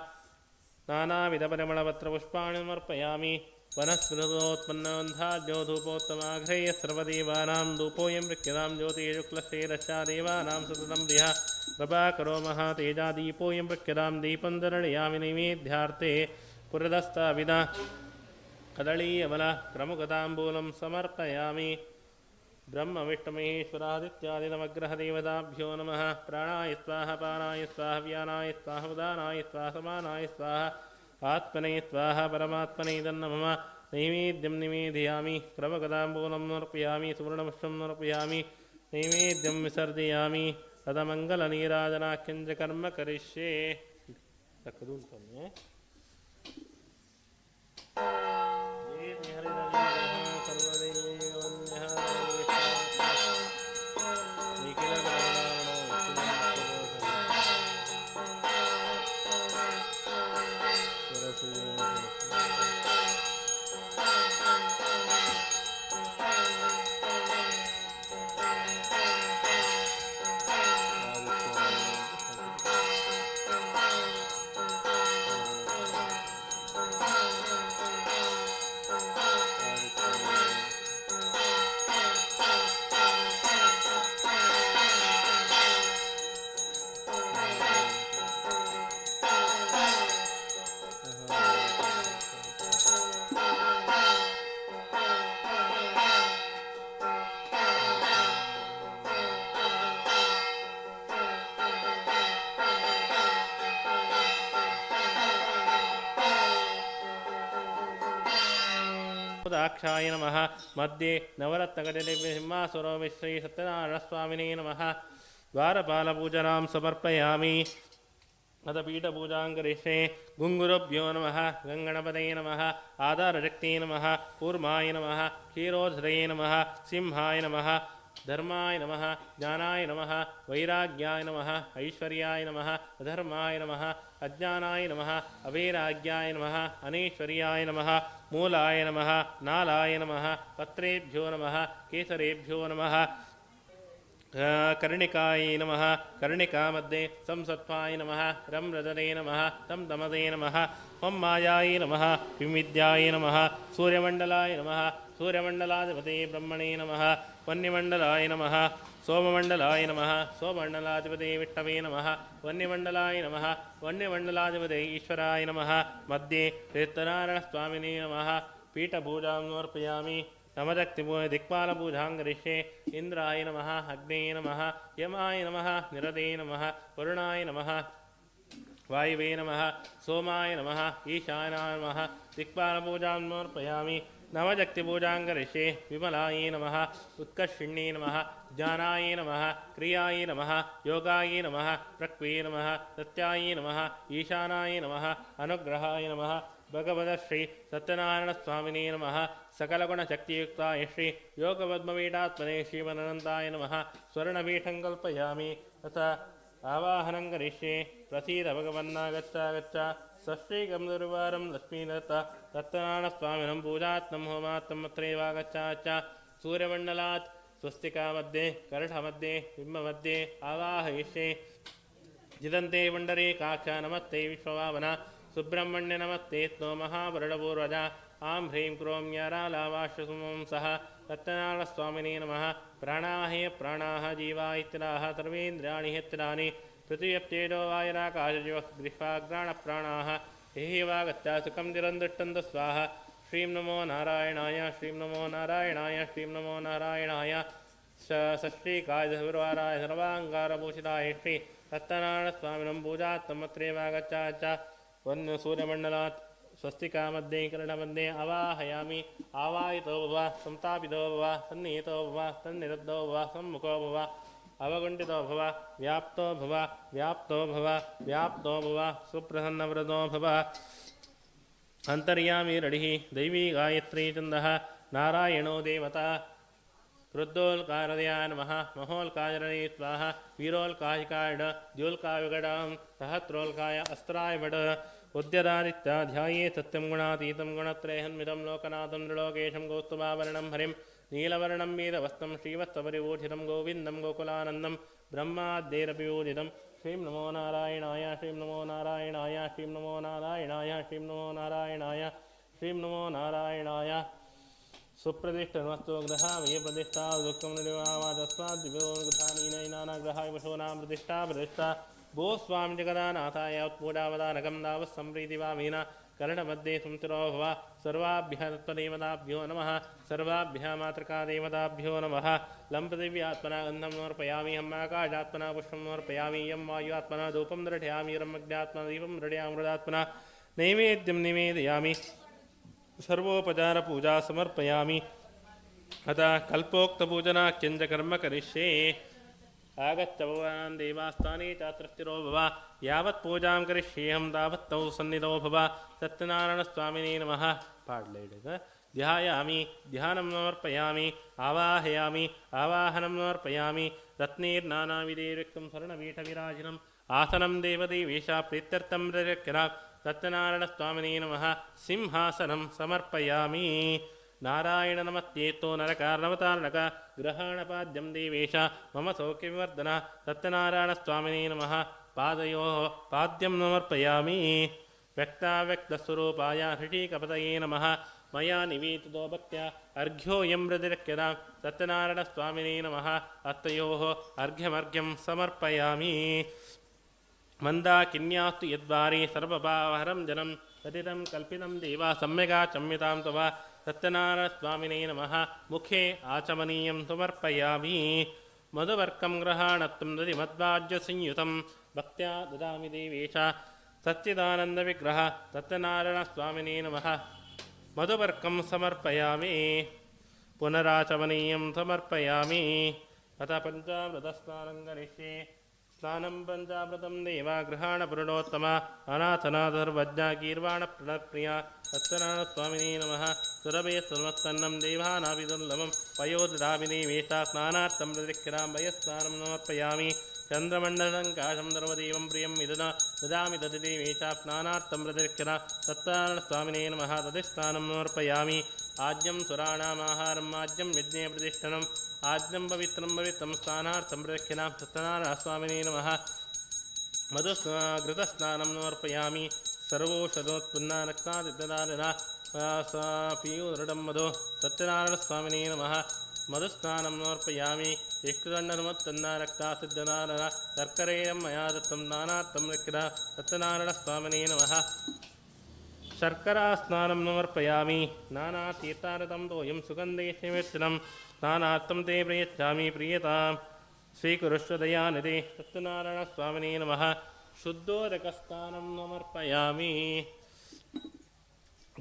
नानाविधपरिमळपत्रपुष्पाणि समर्पयामि। वनस्पृतोत्पन्नगन्धाद्यो धूपोत्तमाघ्रेय सर्वदेवानां धूपोऽयं वृक्यतां ज्योतिषुक्लश्रेरश्चा देवानां सततं प्रियः प्रभाकरो महातेजादीपोऽयं वृक्यतां दीपं दरणयामि। नैवेद्यार्थे पुरदस्ताविद कदलीयबल क्रमुकताम्बूलं समर्पयामि। ब्रह्मविष्णुमहेश्वरादित्यादिनवग्रहदेवताभ्यो नमः। प्राणाय स्वाहा, पानाय स्वाहा, व्यानाय स्वाहा, उदानाय स्वाहा, समानाय स्वाहा, आत्मने स्वाहा, परमात्मने तन्नमः। नैवेद्यं निवेदयामि। क्रमकदाम्बूलं समर्पयामि। सुवर्णपुष्पं समर्पयामि। नैवेद्यं विसर्जयामि। तदमङ्गलनीराजनाख्यं च कर्म करिष्ये। ಪುಂಡರೀಕಾಕ್ಷಾಯ ನಮಃ. ಮಧ್ಯೆ ನವರತ್ನಗಜನೆ ಸಿಂಹಾಸುರೋಮಿ ಶ್ರೀ ಸತ್ಯನಾರಾಯಣ ಸ್ವಾಮಿನೇ ನಮಃ. ದ್ವಾರಪಾಲಪೂಜನಾಂ ಸಮರ್ಪಯಾಮಿ. ಅಥ ಪೀಠಪೂಜಾಂ ಕರಿಷ್ಯೆ. ಗುಂಗುರುಭ್ಯೋ ನಮಃ, ಗಂಗಣಪತಯೇ ನಮಃ, ಆಧಾರಶಕ್ತಿಯೇ ನಮಃ, ಕೂರ್ಮಾಯ ನಮಃ, ಕ್ಷೀರೋಧರಯೇ ನಮಃ, ಸಿಂಹಾಯ ನಮಃ, ಧರ್ಮಾಯ ನಮಃ, ಜ್ಞಾನಾಯ ನಮಃ, ವೈರಾಗ್ಯಾಯ ನಮಃ, ಐಶ್ವರ್ಯಾಯ ನಮಃ, ಅಧರ್ಮಾಯ ನಮಃ, ಅಜ್ಞಾನಾಯ ನಮಃ, ಅವೈರಾಗ್ಯಾಯ ನಮಃ, ಅನೈಶ್ವರ್ಯಾಯ ನಮಃ, ಮೂಲಾಯ ನಮಃ, ನಾಲಾಯ ನಮಃ, ಪತ್ರೇಭ್ಯೋ ನಮಃ, ಕೇಸರೇಭ್ಯೋ ನಮಃ, ಕರ್ಣಿಕಾಯೈ ನಮಃ, ಕರ್ಣಿಕಾ ಮಧ್ಯೆ ಸಂಸತ್ವಾಯ ನಮಃ, ರಂ ರದನೇ ನಮಃ, ತಂ ತಮದೇ ನಮಃ, ಮಂ ಮಾಯಾಯ ನಮಃ, ವಿಮಿದ್ಯಾಯ ನಮಃ, ಸೂರ್ಯಮಂಡಲಾಯ ನಮಃ, ಸೂರ್ಯಮಂಡಲಾಧಿಪತಯೇ ಬ್ರಹ್ಮಣೇ ನಮಃ, ವನ್ಯಮಂಡಲಾಯ ನಮಃ, ಸೋಮಮಂಡಲಾಯ ನಮಃ, ಸೋಮಮಂಡಲಾಧಿಪತಯೇ ವಿಷ್ಣವೇ ನಮಃ, ವನ್ಯಮಂಡಲಾಯ ನಮಃ, ವನ್ಯಮಂಡಲಾಧಿಪತಯೇ ಈಶ್ವರಾಯ ನಮಃ. ಮಧ್ಯೆ ಸತ್ಯನಾರಾಯಣ ಸ್ವಾಮಿನೇ ನಮಃ. ಪೀಠಪೂಜಾಂ ಸಮರ್ಪಯಾಮಿ. ನಮದಕ್ತಿಪೂ ದಿಕ್ಪಾಲಪೂಜಾಂ ಕರಿಷ್ಯೆ. ಇಂದ್ರಾಯ ನಮಃ, ಅಗ್ನೇಯ ನಮಃ, ಯಮಾಯ ನಮಃ, ನಿರದೇ ನಮಃ, ವರುಣಾಯ ನಮಃ, ವಾಯುವೇ ನಮಃ, ಸೋಮಾಯ ನಮಃ, ಈಶಾನಾಯ ನಮಃ. ದಿಕ್ಪಾಲಪೂಜಾಂ ಸಮರ್ಪಯಾಮಿ. ನವಜಕ್ತಿಪೂಜಾಂ ಕರಿಷ್ಯೆ. ವಿಮಲಾಯೇ ನಮಃ, ಉತ್ಕರ್ಷಿಣ್ಯೇ ನಮಃ, ಜ್ಞಾನಾಯ ನಮಃ, ಕ್ರಿಯಾಯ ನಮಃ, ಯೋಗಾಯ ನಮಃ, ಪ್ರಕ್ವೇ ನಮಃ, ಸತ್ಯಾಯ ನಮಃ, ಈಶಾನಾಯ ನಮಃ, ಅನುಗ್ರಹಾಯ ನಮಃ, ಭಗವದ ಶ್ರೀ ಸತ್ಯನಾರಾಯಣ ಸ್ವಾಮಿನೇ ನಮಃ. ಸಕಲಗುಣಶಕ್ತಿಯುಕ್ತಾಯ ಶ್ರೀ ಯೋಗಪದ್ಮಪೀಠಾತ್ಮನೆ ಶ್ರೀಮನಂತಾಯ ನಮಃ. ಸ್ವರ್ಣಪೀಠಂ ಕಲ್ಪಯಾಮಿ. ತಥ ಆವಾಹನಂ ಕರಿಷ್ಯೆ. ಪ್ರಸೀದ ಭಗವನ್ನಾಗಚ್ಚ ಗಚ್ಚ ಸಶ್ರೀಗಂ ದುರ್ವಾರಂ ಲಕ್ಷ್ಮೀದತ್ತ ಸತ್ಯನಾರಾಯಣ ಸ್ವಾಮಿನಂ ಪೂಜಾತ್ಮಂ ಹೋಮಾತ್ಮಂ ಅತ್ರೈವಾಗಚ್ಚ ಚ. ಸೂರ್ಯಮಂಡಲಾತ್ ಸ್ವಸ್ತಿಕಾ ಮಧ್ಯೆ ಕರಠ ಮಧ್ಯೆ ಬಿಂಬ ಮಧ್ಯೆ ಆವಾಹಯಿಷ್ಯೆ. ಜಿದಂತೆ ಪುಂಡರೀಕಾಕ್ಷ ನಮಸ್ತೆ ವಿಶ್ವವಾಮನ ಸುಬ್ರಹ್ಮಣ್ಯ ನಮಸ್ತೆ ತ್ನೋ ಮಹಾವರುಡಪೂರ್ವಜ. ಆಂ ಹ್ರೀಂ ಕ್ರೋಂ ಯರಾಲಾವಾಶ್ವಸುಮಂ ಸಹ ಸತ್ಯನಾರಾಯಣ ಸ್ವಾಮಿನೇ ನಮಃ. ಪ್ರಾಣಾಹೇ ಪ್ರಾಣಾಹ ಜೀವಾ ಇತ್ರಾಹ ಸರ್ವೇಂದ್ರಿಯಾಣಿ ಹ್ಯತ್ರಾಣಿ ಪೃಥ್ವ್ಯಪ್ತೇಜೋ ವಾಯುರಾಕಾಶಜೀವ ಗೃಹ್ವಾಗ್ರಾಣ ಪ್ರಾಣಾಹ ಹೇವಾಗತ್ಯ ಸುಖಂ ದಿರಂದೃಷ್ಟಂತ ಸ್ವಾಹ. ಶ್ರೀಂ ನಮೋ ನಾರಾಯಣಾಯ, ಶ್ರೀಂ ನಮೋ ನಾರಾಯಣಾಯ, ಶ್ರೀಂ ನಮೋ ನಾರಾಯಣಾಯ. ಸಶ್ರೀಕಾಯ ಸರ್ವಾಂಗಾರಭೂಷಿತಾಯ ಶ್ರೀ ಸತ್ಯನಾರಾಯಣ ಸ್ವಾಮಿನಂ ಪೂಜಾತ್ಮತ್ರೇವಾಗಚ್ಚ ಚ. ವನ್ಯ ಸೂರ್ಯಮಂಡಲಾತ್ ಸ್ವಸ್ತಿಕಾ ಮಧ್ಯೆ ಕರ್ಣಮಧ್ಯೆ ಆವಾಹಯಾಮಿ. ಆವಾಹಿತೋ ಭವ, ಸಂತಾಪಿತೋ ಭವ, ಸನ್ನಿಹಿತೋ ಭವ, ಸನ್ನಿರುದ್ಧೋ ಭವ, ಸಮ್ಮುಖೋ ಭವ, ಅವಗುಂಠಿತೋ ಭವ, ವ್ಯಾಪ್ತೋ ಭವ, ವ್ಯಾಪ್ತೋ ಭವ, ವ್ಯಾಪ್ತೋ ಭವ, ಸುಪ್ರಸನ್ನವ್ರತೋ ಭವ. ಅಂತರ್ಯಾಮಿ ರಡಿಃ ದೈವೀ ಗಾಯತ್ರೀ ಛಂದಃ ನಾರಾಯಣೋ ದೇವತಾ. ಕ್ರುದ್ಧೋಲ್ಕಾರದಯ ನಮಃ, ಮಹೋಲ್ಕಾಯರಣೇ ಸ್ವಾಹ, ವೀರೋಲ್ಕಾಯಿಕಾಯಡ ದ್ಯೋಲ್ಕಾಯುಗಡಾಂ ಸಹಸ್ರೋಲ್ಕಾಯ ಅಸ್ತ್ರಾಯ ಬಡ. ಉದ್ಯದಾದಿತ್ಯಾಧ್ಯಾಯೇ ಸತ್ಯಂ ಗುಣಾತೀತಂ ಗುಣತ್ರಯಹನ್ಮಿತಂ ಲೋಕನಾಥಂ ನೃಲೋಕೇಶಂ ಕೌಸ್ತುಭಾಭರಣಂ ಹರಿಂ ನೀಲವರ್ಣಂ ವೀರವಸ್ತ್ರಂ ಶ್ರೀವತ್ಸಪರಿಭೂಷಿತಂ ಗೋವಿಂದಂ ಗೋಕುಲಾನಂದಂ ಬ್ರಹ್ಮಾದ್ಯೈರಪಿ ಪೂಜಿತಂ. ಶ್ರೀಂ ನಮೋ ನಾರಾಯಣಾಯ, ಶ್ರೀಂ ನಮೋ ನಾರಾಯಣಾಯ, ಶ್ರೀಂ ನಮೋ ನಾರಾಯಣಾಯ, ಶ್ರೀಂ ನಮೋ ನಾರಾಯಣಾಯ, ಶ್ರೀಂ ನಮೋ ನಾರಾಯಣಾಯ. ಸುಪ್ರತಿಷ್ಠ ಗ್ರಹ ವೇ ಪ್ರತಿಷ್ಠಾ ದುಃಖಂ ಗೃಹಾನೀನೈನಾನಾಗ್ರಹಾಯ ಪಶೂನಾಂ ಪ್ರತಿಷ್ಠಾ ಪ್ರತಿಷ್ಠಾ ಭೂಸ್ವಾಮಿ ಜಗದಾನಾಥಾಯ ಪೂಜಾವದಾನಕಂ ದಾವಃ ಸಂಪ್ರೀತಿವಾಮೀನ ಕರ್ಣಮಧ್ಯೆ ಸಂತಿರೋ ಭವ. ಸರ್ವಾಭ್ಯ ತತ್ವದೇವತಾಭ್ಯೋ ನಮಃ. ಸರ್ವಾಭ್ಯ ಮಾತೃಕಾದೇವತಾಭ್ಯೋ ನಮಃ. ಲಂ ಪೃಥಿವ್ಯಾತ್ಮನ ಗಂಧಂ ಸಮರ್ಪಯಾಮಿ. ಹಂ ಆಕಾಶಾತ್ಮನ ಪುಷ್ಪಂ ಸಮರ್ಪಯಾಮಿ. ಯಂ ವಾಯುಆತ್ಮನ ಧೂಪಂ ದೃಢಯಾಮಿ. ರಂ ಅಗ್ನ್ಯಾತ್ಮನ ದೀಪಂ ದೃಢಯಾಮೃತಾತ್ಮನ ನೈವೇದ್ಯಂ ನಿವೇದಯಾಮಿ. ಸರ್ವೋಪಚಾರ ಪೂಜಾ ಸಮರ್ಪಯಾಮಿ. ಅಥ ಕಲ್ಪೋಕ್ತ ಪೂಜನಾಖ್ಯಂಚ ಕರ್ಮ ಕರಿಷ್ಯೆ. ಆಗಚ್ಚ ಭವಾನ್ ದೇವಾಸ್ಥಾನೇ ಚಾತ್ರಸ್ಥಿರೋ ಭವ. ಯಾವತ್ ಪೂಜಾಂ ಕರಿಷ್ಯೇಹಂ ತಾವತ್ ತೌ ಸನ್ನಿಧೋ ಭವ. ಸತ್ಯನಾರಾಯಣ ಸ್ವಾಮಿನೇ ನಮಃ. ಪಾಡ್ಲೇಡಿದ ಧ್ಯಾಯಾಮಿ. ಧ್ಯಾನಂ ಸಮರ್ಪಯಾಮಿ. ಆವಾಹಯಾಮಿ. ಆವಾಹನಂ ಸಮರ್ಪಯಾಮಿ. ರತ್ನೈರ್ನಾನಾವಿಧೈರ್ಯುಕ್ತಂ ಸ್ವರ್ಣಪೀಠವಿರಾಜಿನಂ ಆಸನಂ ದೇವದೇವೇಶ ಪ್ರೀತ್ಯರ್ಥಂ ರಕ್ಷರ. ಸತ್ಯನಾರಾಯಣ ಸ್ವಾಮಿನೇ ನಮಃ. ಸಿಂಹಾಸನಂ ಸಮರ್ಪಯಾಮಿ. ನಾರಾಯಣ ನಮಸ್ತ್ಯೇತೋ ನರಕಾರ್ಣವತಾರಣಕ ಗೃಹಾಣಪಾದ್ಯಂ ದೇವೇಶ ಮಮ ಸೌಖ್ಯವಿವರ್ಧನ. ಸತ್ಯನಾರಾಯಣ ಸ್ವಾಮಿನೇ ನಮಃ. ಪಾದಯೋ ಪಾದ್ಯಂ ಸಮರ್ಪಯಾಮಿ. ವ್ಯಕ್ತಾವ್ಯಕ್ತಸ್ವರೂಪಾಯ ಹೃಷೀಕಪತಯೇ ನಮಃ. ಮಯಾ ನಿವೇದಿತೋ ಭಕ್ತ್ಯ ಅರ್ಘ್ಯೋಯಂ ಹೃದಯಕ್ಯದ. ಸತ್ಯನಾರಾಯಣ ಸ್ವಾಮಿನೇ ನಮಃ. ಅತ್ತಯೋ ಅರ್ಘ್ಯಮರ್ಘ್ಯಂ ಸಮರ್ಪಯಾಮಿ. ಮಂದಾಕಿನ್ಯಾಸ್ತು ಯದ್ವಾರಿ ಸರ್ವಭಾವಹರಂ ಜನಂ ಕಥಿತಂ ಕಲ್ಪಿತಂ ದೇವ ಸಮ್ಯಗಾಚಮ್ಯತಾಂ ತವ. ಸತ್ಯನಾರಾಯಣ ಸ್ವಾಮಿನೇ ನಮಃ. ಮುಖೇ ಆಚಮನೀಯಂ ಸಮರ್ಪಯಾಮಿ. ಮಧುವರ್ಕಂ ಗೃಹಾಣತ್ವಂ ದದಿ ಮಧ್ವಾಜ್ಯ ಸಂಯುತಂ ಭಕ್ತ್ಯಾ ದದಾಮಿ ದೇವೇಶ ಸಚ್ಚಿದಾನಂದ ವಿಗ್ರಹ. ಸತ್ಯನಾರಾಯಣ ಸ್ವಾಮಿನೇ ನಮಃ. मधुपर्कं समर्पयामि। पुनराचमनीयं समर्पयामि। अथ पञ्चामृतस्नानं करिष्ये। स्नानं पञ्चामृतं देवा गृहाणपूर्णोत्तम अनाथनाथ सर्वज्ञा गीर्वाणप्रणप्रिया सत्यनारायणस्वामिने नमः। सुरभे सुरमस्तन्नं देवानापि दुर्लभं पयो ददामि देवेशा स्नानार्थं प्रदक्षिणां वयस्नानं समर्पयामि। चन्द्रमण्डलङ्काशं सर्वदेवं प्रियं मिथुना ददामि तद् देवेशा स्नानार्थं प्रदक्षिणा सत्यनारायणस्वामिने नमः। तदिस्नानं समर्पयामि। आज्यं सुराणामाहारम् आज्यं यज्ञे प्रतिष्ठनम् आज्यं पवित्रं पवित्रं स्नानार्थं प्रदक्षिणां सत्यनारायणस्वामिने नमः। मधुस्ना घृतस्नानं समर्पयामि। सर्वौषधोत्पन्ना रक्तादिदारिणा पीयूदृढं मधु सत्यनारायणस्वामिने नमः। मधुस्नानं समर्पयामि। इष्टदण्डसमुत्पन्ना रक्तासिद्धनारना शर्करेयं मया दत्तं स्नानार्थं रक्षिता सत्यनारायणस्वामिने नमः। शर्करास्नानं समर्पयामि। नानातीर्थारतं तोयं सुगन्धेशमिर्चनं स्नानार्थं ते प्रयच्छामि प्रियतां स्वीकुरुष्व दयानिधे सत्यनारायणस्वामिने नमः। शुद्धोदकस्नानं समर्पयामि।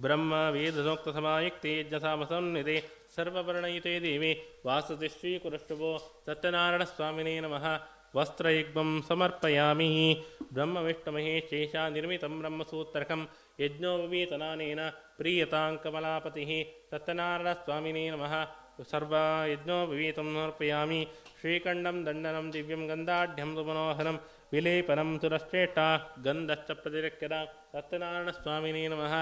ब्रह्म वेदसोक्तसमायुक्ते यज्ञसामसंनिधे सर्ववर्णयुते देवी वासति श्रीकुरुष्टुभो सत्यनारायणस्वामिने नमः। वस्त्रयुग्मं समर्पयामि। ब्रह्मविष्णुमहेशेषा निर्मितं ब्रह्मसूत्रकं यज्ञोपवीतनानेन प्रीयतां कमलापतिः सत्यनारायणस्वामिने नमः। सर्वयज्ञोपवीतं समर्पयामि। श्रीखण्डं दण्डनं दिव्यं गन्धाढ्यं सुमनोहरं विलेपनं सुरश्रेष्ठा गन्धश्च प्रतिरक्ष्यतां सत्यनारायणस्वामिने नमः।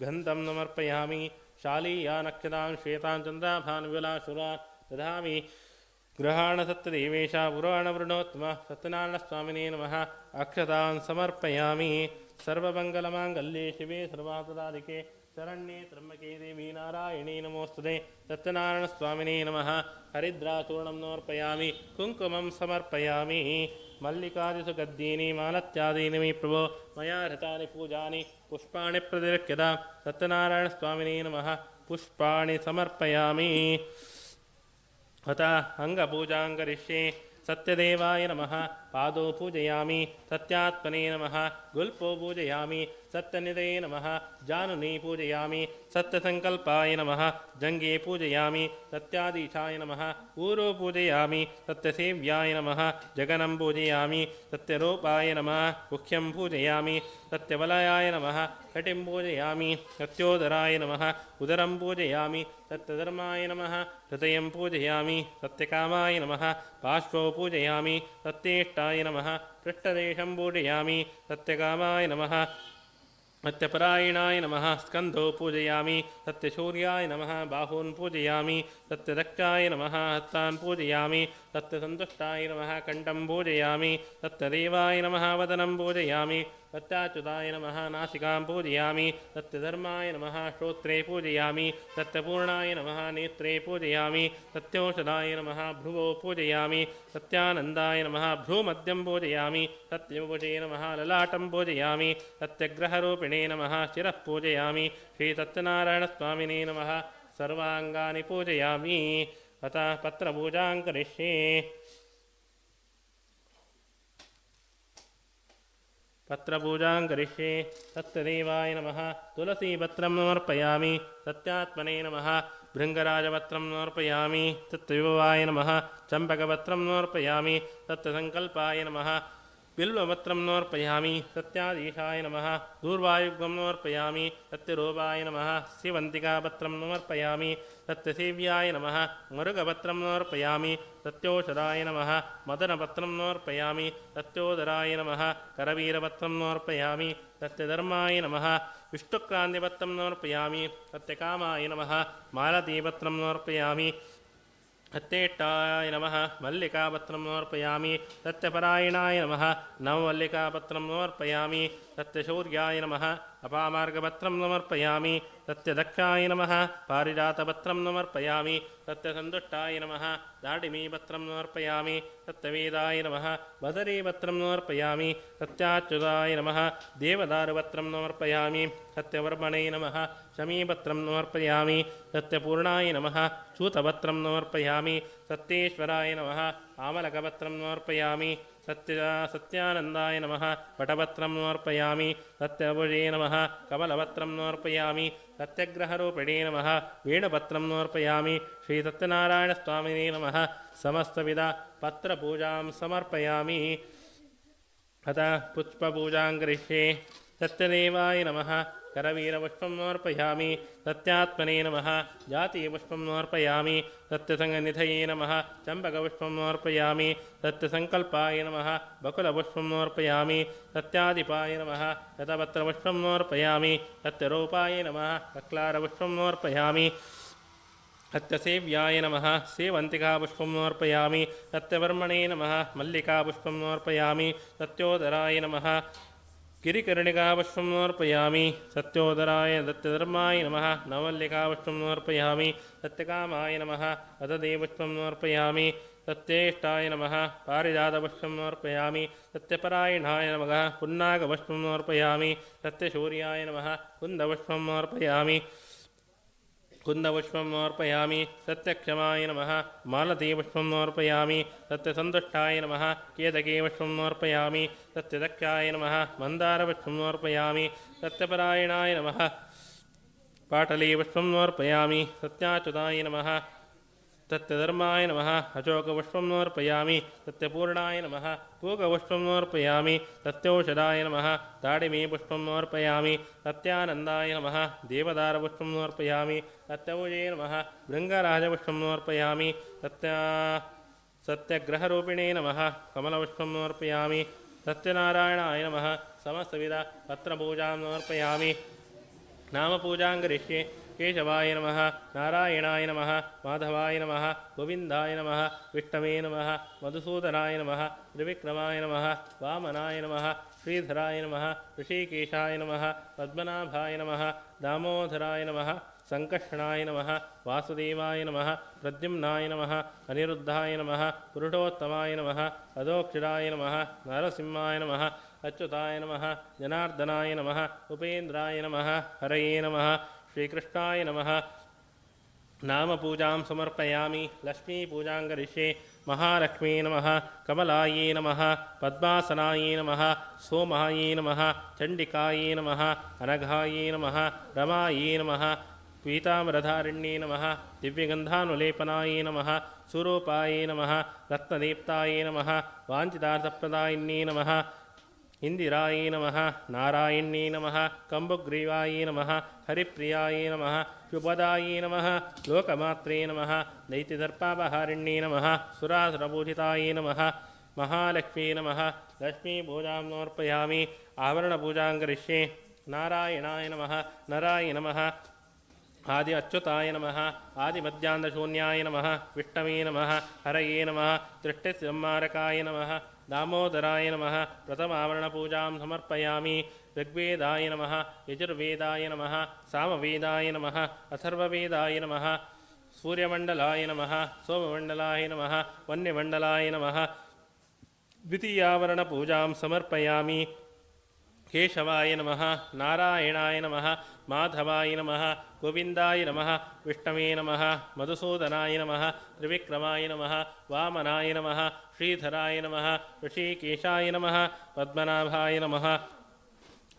गन्धं समर्पयामि। शालीया नक्षतां श्वेतां चन्द्राभान् विलासुरान् ददामि। गृहाण सत्यदेवेशा पुराणवृणोत्तम सत्यनारायणस्वामिने नमः। अक्षतां समर्पयामि। सर्वमङ्गलमाङ्गल्ये शिवे सर्वार्थसाधिके शरण्ये त्र्यम्बके देवी नारायणी नमोस्तुते सत्यनारायणस्वामिने नमः। हरिद्राचूर्णं समर्पयामि। कुङ्कुमं समर्पयामि। मल्लिकादिसुगद्दीनि मालत्यादीनि मे प्रभो मया हृतानि पूजानि पुष्पाणि प्रतिरक्ष्यतां सत्यनारायणस्वामिने नमः। पुष्पाणि समर्पयामि। अतः अङ्गपूजां करिष्ये। सत्यदेवाय नमः। पादौ पूजयामि। सत्यात्मने नमः। गुल्फौ पूजयामि। सत्यनिधये नमः। जानुनी पूजयामि। सत्यसङ्कल्पाय नमः। जङ्घे पूजयामि। सत्याधीशाय नमः। ऊरो पूजयामि। सत्यसेव्याय नमः। जगनं पूजयामि। सत्यरूपाय नमः। गुह्यं पूजयामि। सत्यवलयाय नमः। कटिं पूजयामि। सत्योदराय नमः। उदरं पूजयामि। सत्यधर्माय नमः। हृदयं पूजयामि। सत्यकामाय नमः। पार्श्वौ पूजयामि। सत्येष्टाय नमः। पृष्ठदेशं पूजयामि। सत्यकामाय नमः। सत्यपरायणाय नमः। स्कन्धौ पूजयामि। सत्यशौर्याय नमः। बाहून् पूजयामि। सत्यदक्षाय नमः। हस्तान् पूजयामि। सत्यसन्तुष्टाय नमः। कण्ठं पूजयामि। सत्यदेवाय नमः। वदनं पूजयामि। सत्याच्युताय नमः। नासिकां पूजयामि। सत्यधर्माय नमः। श्रोत्रे पूजयामि। सत्यपूर्णाय नमः। नेत्रे पूजयामि। सत्योषधाय नमः। भ्रुवौ पूजयामि। सत्यानन्दाय नमः। भ्रूमध्यं पूजयामि। सत्यभुजे नमः। ललाटं पूजयामि। सत्यग्रहरूपिणे नमः। शिरः पूजयामि। श्रीसत्यनारायणस्वामिने नमः। सर्वाङ्गानि पूजयामि। अतः पत्रपूजां करिष्ये। पत्रपूजां करिष्ये। सत्यदेवाय नमः। तुलसीपत्रं समर्पयामि। सत्यात्मने नमः। भृङ्गराजपत्रं समर्पयामि। सत्यविभवाय नमः। चम्पकपत्रं समर्पयामि। सत्यसङ्कल्पाय नमः। बिल्वपत्रं समर्पयामि। सत्याधीशाय नमः। दूर्वायुग्मं समर्पयामि। सत्यरूपाय नमः। शिवन्तिकापत्रं समर्पयामि। सत्यसेव्याय नमः। मरुगपत्रं समर्पयामि। सत्योषधाय नमः। मदनपत्रं समर्पयामि। सत्योदराय नमः। करवीरपत्रं समर्पयामि। सत्यधर्माय नमः। विष्णुक्रान्तिपत्रं समर्पयामि। सत्यकामाय नमः। मालतीपत्रं समर्पयामि। सत्येष्टाय नमः। मल्लिकापत्रं समर्पयामि। सत्यपरायणाय नमः। नवमल्लिकापत्रं समर्पयामि। सत्यशौर्याय नमः। अपामार्गपत्रं समर्पयामि। सत्यदक्षाय नमः। पारिजातपत्रं समर्पयामि। सत्यसन्तुष्टाय नमः। दाडिमीपत्रं समर्पयामि। सत्यवेदाय नमः। बदरीपत्रं समर्पयामि। सत्याच्युताय नमः। देवदारुपत्रं समर्पयामि। सत्यवर्मणे नमः। शमीपत्रं समर्पयामि। सत्यपूर्णाय नमः। सूतपत्रं समर्पयामि। सत्येश्वराय नमः। आमलकपत्रं समर्पयामि। सत्य सत्यानन्दाय नमः वटपत्रं समर्पयामि। सत्यभुजे नमः कमलपत्रं समर्पयामि। सत्यग्रहरूपिणे नमः वेणुपत्रं समर्पयामि। श्रीसत्यनारायणस्वामिने नमः समस्तविध पत्रपूजां समर्पयामि। अतः पुष्पपूजां करिष्ये। सत्यदेवाय नमः करवीरपुष्पं समर्पयामि। सत्यात्मने नमः जातीयपुष्पं समर्पयामि। सत्यसङ्गनिधये नमः चम्पकपुष्पं समर्पयामि। सत्यसङ्कल्पाय नमः बकुलपुष्पं समर्पयामि। सत्याधिपाय नमः शतपत्रपुष्पं समर्पयामि। सत्यरूपाय नमः कक्लारपुष्पं समर्पयामि। सत्यसेव्याय नमः सेवन्तिकापुष्पं समर्पयामि। सत्यवर्मणे नमः मल्लिकापुष्पं समर्पयामि। सत्योदराय नमः गिरिकर्णिकापुष्पं समर्पयामि। सत्योदराय सत्यधर्माय नमः नवमल्लिकापुष्पं समर्पयामि। सत्यकामाय नमः अददेपुष्पं समर्पयामि। सत्येष्टाय नमः पारिजातपुष्पं समर्पयामि। सत्यपरायणाय नमः पुन्नागपुष्पं समर्पयामि। सत्यशौर्याय नमः कुन्दपुष्पं समर्पयामि। कुन्दपुष्पं समर्पयामि। सत्यक्षमाय नमः मालतीपुष्पं समर्पयामि। सत्यसन्तुष्टाय नमः केतकीपुष्पं समर्पयामि। सत्यदक्षाय नमः मन्दारपुष्पं समर्पयामि। सत्यपरायणाय नमः पाटलीपुष्पं समर्पयामि। सत्याच्युताय नमः सत्यधर्माय नमः अशोकपुष्पं समर्पयामि। सत्यपूर्णाय नमः पूगपुष्पं समर्पयामि। सत्यौषधाय नमः दाडिमीपुष्पं समर्पयामि। सत्यानन्दाय नमः देवदारपुष्पं समर्पयामि। सत्यौजे नमः भृङ्गराजपुष्पं समर्पयामि। सत्यग्रहरूपिणे नमः कमलपुष्पं समर्पयामि। सत्यनारायणाय नमः समस्तविध पत्रपूजां समर्पयामि। नामपूजां करिष्ये। केशवाय नमः, नारायणाय नमः, माधवाय नमः, गोविन्दाय नमः, विष्णवे नमः, मधुसूदनाय नमः, त्रिविक्रमाय नमः, वामनाय नमः, श्रीधराय नमः, ऋषिकेशाय नमः, पद्मनाभाय नमः, दामोदराय नमः, सङ्कर्षणाय नमः, वासुदेवाय नमः, प्रद्युम्नाय नमः, अनिरुद्धाय नमः, पुरुषोत्तमाय नमः, अधोक्षराय नमः, नरसिंहाय नमः, अच्युताय नमः, जनार्दनाय नमः, उपेन्द्राय नमः, हरये नमः, श्रीकृष्णाय नमः। नामपूजां समर्पयामि। लक्ष्मीपूजां करिष्ये। महालक्ष्मी नमः, कमलायै नमः, पद्मासनायै नमः, सोमायै नमः, चण्डिकायै नमः, अनघायै नमः, रमायै नमः, पीताम्बरधारिण्यै नमः, दिव्यगन्धानुलेपनायै नमः, सुरूपायै नमः, रत्नदीप्तायै नमः, वाञ्छितार्थप्रदायिन्यै नमः, इन्दिरायै नमः, नारायण्यै नमः, कम्बुग्रीवायै नमः, हरिप्रियायै नमः, शुभदायै नमः, लोकमात्रे नमः, दैत्यदर्पापहारिण्यै नमः, सुरासुरपूजितायै नमः, महालक्ष्मी नमः। लक्ष्मीपूजां समर्पयामि। आवरणपूजां करिष्ये। नारायणाय नमः, नराय नमः, आदि अच्युताय नमः, आदिमध्यान्तशून्याय नमः, विष्णवे नमः, हरये नमः, दृष्टिसंहारकाय नमः, दामोदराय नमः। प्रथमावरणपूजां समर्पयामि। ऋग्वेदाय नमः, यजुर्वेदाय नमः, सामवेदाय नमः, अथर्ववेदाय नमः, सूर्यमण्डलाय नमः, सोममण्डलाय नमः, वह्निमण्डलाय नमः। द्वितीयावरणपूजां समर्पयामि। केशवाय नमः, नारायणाय नमः, माधवाय नमः, गोविन्दाय नमः, विष्णवे नमः, मधुसूदनाय नमः, त्रिविक्रमाय नमः, वामनाय नमः, श्रीधराय नमः, ऋषिकेशाय नमः, पद्मनाभाय नमः,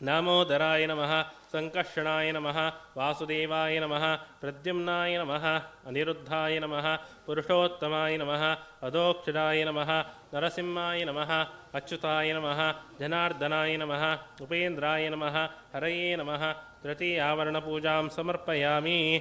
दामोदराय नमः, सङ्कर्षणाय नमः, वासुदेवाय नमः, प्रद्युम्नाय नमः, अनिरुद्धाय नमः, पुरुषोत्तमाय नमः, अधोक्षराय नमः, नरसिंहाय नमः, अच्युताय नमः, जनार्दनाय नमः, उपेन्द्राय नमः, हरये नमः। तृतीयावरणपूजां समर्पयामि।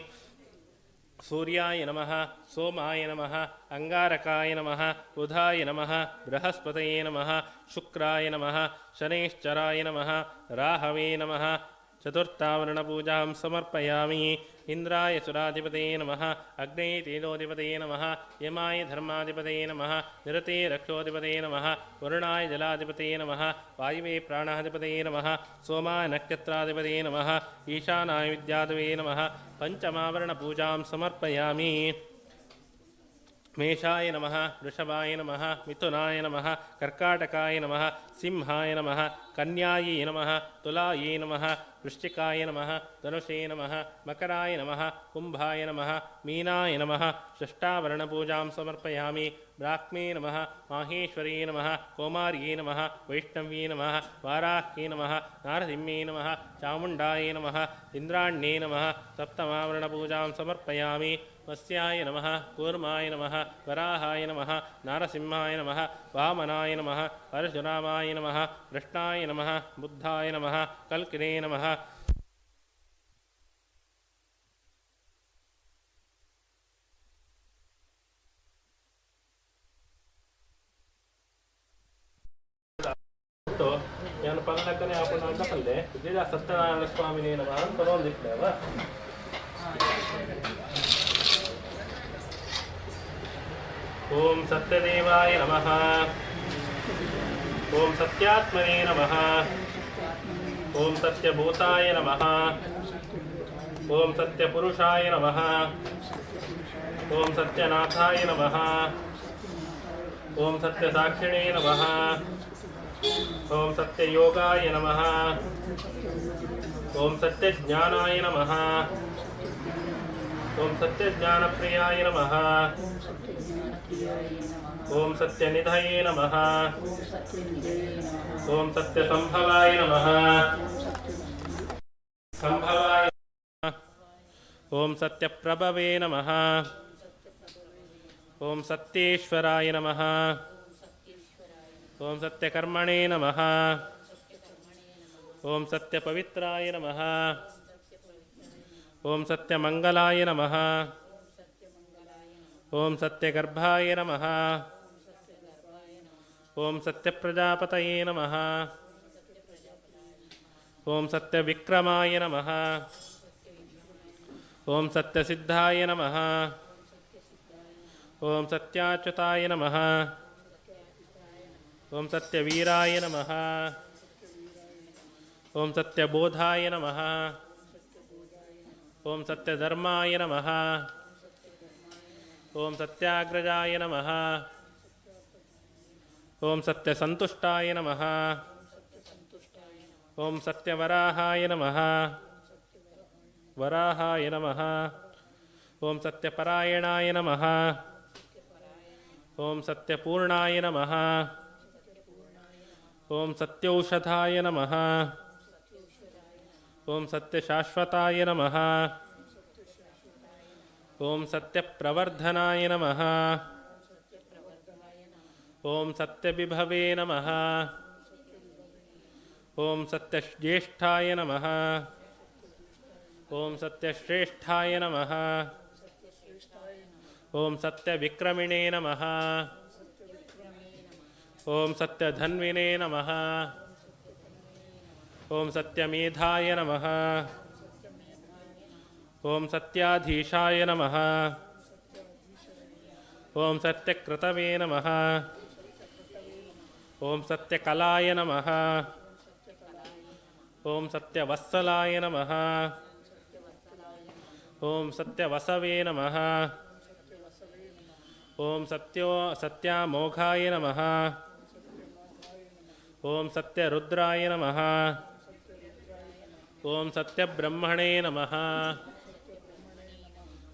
सूर्याय नमः, सोमाय नमः, अङ्गारकाय नमः, बुधाय नमः, बृहस्पतये नमः, शुक्राय नमः, शनैश्चराय नमः, राहवे नमः। चतुर्थावरणपूजां समर्पयामि। इन्द्राय सुराधिपतये नमः, अग्नये तेजोधिपतये नमः, यमाय धर्माधिपतये नमः, निरते रक्षोधिपतये नमः, वरुणाय जलाधिपतये नमः, वायवे प्राणाधिपतये नमः, सोमाय नक्षत्राधिपतये नमः, ईशानाय विद्याधिपतये नमः। पञ्चमावरणपूजां समर्पयामि। ಮೇಷಾಯ ನಮಃ, ವೃಷಭಾಯ ನಮಃ, ಮಿಥುನಾಯ ನಮಃ, ಕರ್ಕಾಟಕಾಯ ನಮಃ, ಸಿಂಹಾಯ ನಮಃ, ಕನ್ಯಾಯೇ ನಮಃ, ತುಲಾಯೇ ನಮಃ, ವೃಶ್ಚಿಕಾಯ ನಮಃ, ಧನುಷೇ ನಮಃ, ಮಕರಾಯ ನಮಃ, ಕುಂಭಾಯ ನಮಃ, ಮೀನಾಯ ನಮಃ. ಷಷ್ಟಾವರಣಪೂಜಾಂ ಸಮರ್ಪಯಾಮಿ. ಬ್ರಾಹ್ಮೇ ನಮಃ, ಮಾಹೇಶ್ವರೀ ನಮಃ, ಕೌಮಾರ್ಯೇ ನಮಃ, ವೈಷ್ಣವ್ಯೇ ನಮಃ, ವಾರಾಹ್ಯೇ ನಮಃ, ನಾರಸಿಂಹೇ ನಮಃ, ಚಾಮುಂಡಾಯ ನಮಃ, ಇಂದ್ರಾಣ್ಯೇ ನಮಃ. ಸಪ್ತಮಾವರಣಪೂಜಾಂ ಸಮರ್ಪಯಾಮಿ. ಮತ್ಸ್ಯಾಯ ನಮಃ, ಕೂರ್ಮಾಯ ನಮಃ, ವರಾಹಾಯ ನಮಃ, ನಾರಸಿಂಹಾಯ ನಮಃ, ವಾಮನಾಯ ನಮಃ, ಪರಶುರಾಮಾಯ ನಮಃ, ಕೃಷ್ಣಾಯ ನಮಃ, ಬುದ್ಧಾಯ ನಮಃ, ಕಲ್ಕಿನೇ ನಮಃ. ಯಾನು ಪಲ್ಲಕ್ಕನೆ ಆಪುಣ ಅಂತ ಪಲ್ಲೆ ಇದ್ದೀರ. ಸತ್ಯನಾರಾಯಣ ಸ್ವಾಮಿನೇ ನಮಃ ಅಂತ ಪದೊಂದಿಟ್ಲೇವ. ಓಂ ಸತ್ಯದೇವಾಯ ನಮಃ. ಓಂ ಸತ್ಯಾತ್ಮನೇ ನಮಃ. ಓಂ ಸತ್ಯಭೂತಾಯ ನಮಃ. ಓಂ ಸತ್ಯಪುರುಷಾಯ ನಮಃ. ಓಂ ಸತ್ಯನಾಥಾಯ ನಮಃ. ಓಂ ಸತ್ಯಸಾಕ್ಷಿಣೇ ನಮಃ. ಓಂ ಸತ್ಯಯೋಗಾಯ ನಮಃ. ಓಂ ಸತ್ಯಜ್ಞಾನಾಯ ನಮಃ. ಓಂ ಸತ್ಯಜ್ಞಾನಪ್ರಿಯಾಯ ನಮಃ. ಓಂ ಸತ್ಯನಿಧಯೇ ನಮಃ. ಓಂ ಸತ್ಯಸಂಭವಾಯ ನಮಃ. ಸಂಭವಾಯ. ಓಂ ಸತ್ಯಪ್ರಭವೇ ನಮಃ. ಓಂ ಸತ್ಯೇಶ್ವರಾಯ ನಮಃ. ಓಂ ಸತ್ಯಕರ್ಮಣೇ ನಮಃ. ಓಂ ಸತ್ಯಪವಿತ್ರಾಯ ನಮಃ. ಓಂ ಸತ್ಯಮಂಗಲಾಯ ನಮಃ. ಓಂ ಸತ್ಯಗರ್ಭಾಯ ನಮಃ. ಓಂ ಸತ್ಯಪ್ರಜಾಪತಯೇ ನಮಃ. ಓಂ ಸತ್ಯವಿಕ್ರಮಾಯ ನಮಃ. ಓಂ ಸತ್ಯಸಿದ್ಧಾಯ ನಮಃ. ಓಂ ಸತ್ಯಾಚ್ಯುತಾಯ ನಮಃ. ಓಂ ಸತ್ಯವೀರಾಯ ನಮಃ. ಓಂ ಸತ್ಯಬೋಧಾಯ ನಮಃ. ಓಂ ಸತ್ಯಧರ್ಮಾಯ ನಮಃ. ಓಂ ಸತ್ಯಾಗ್ರಜಾಯ ನಮಃ. ಓಂ ಸತ್ಯಸಂತುಷ್ಟಾಯ ನಮಃ. ಓಂ ಸತ್ಯವರಾಹಾಯ ನಮಃ. ವರಾಹಾಯ ನಮಃ. ಓಂ ಸತ್ಯಪರಾಯಣಾಯ ನಮಃ. ಓಂ ಸತ್ಯಪೂರ್ಣಾಯ ನಮಃ. ಓಂ ಸತ್ಯೌಷಧಾಯ ನಮಃ. ಓಂ ಸತ್ಯಶಾಶ್ವತಾಯ ನಮಃ. ಓಂ ಸತ್ಯಪ್ರವರ್ಧನಾಯ ನಮಃ. ಓಂ ಸತ್ಯವಿಭವೇ ನಮಃ. ಓಂ ಸತ್ಯಜ್ಯೇಷ್ಠಾಯ ನಮಃ. ಓಂ ಸತ್ಯಶ್ರೇಷ್ಠಾಯ ನಮಃ. ಓಂ ಸತ್ಯವಿಕ್ರಮಿಣೇ ನಮಃ. ಓಂ ಸತ್ಯಧನ್ವಿನೇ ನಮಃ. ಓಂ ಸತ್ಯಮೇಧಾಯ ನಮಃ. ಓಂ ಸತ್ಯಾಧೀಶಾಯ ನಮಃ. ಓಂ ಸತ್ಯಕ್ರತವೇ ನಮಃ. ಓಂ ಸತ್ಯಕಲಾಯ ನಮಃ. ಓಂ ಸತ್ಯವತ್ಸಲಾಯ ನಮಃ. ಓಂ ಸತ್ಯವಸವೇ ನಮಃ. ಓಂ ಸತ್ಯಾಮೋಘಾಯ ನಮಃ. ಓಂ ಸತ್ಯರುದ್ರಾಯ ನಮಃ. ಓಂ ಸತ್ಯಬ್ರಹ್ಮಣೇ ನಮಃ.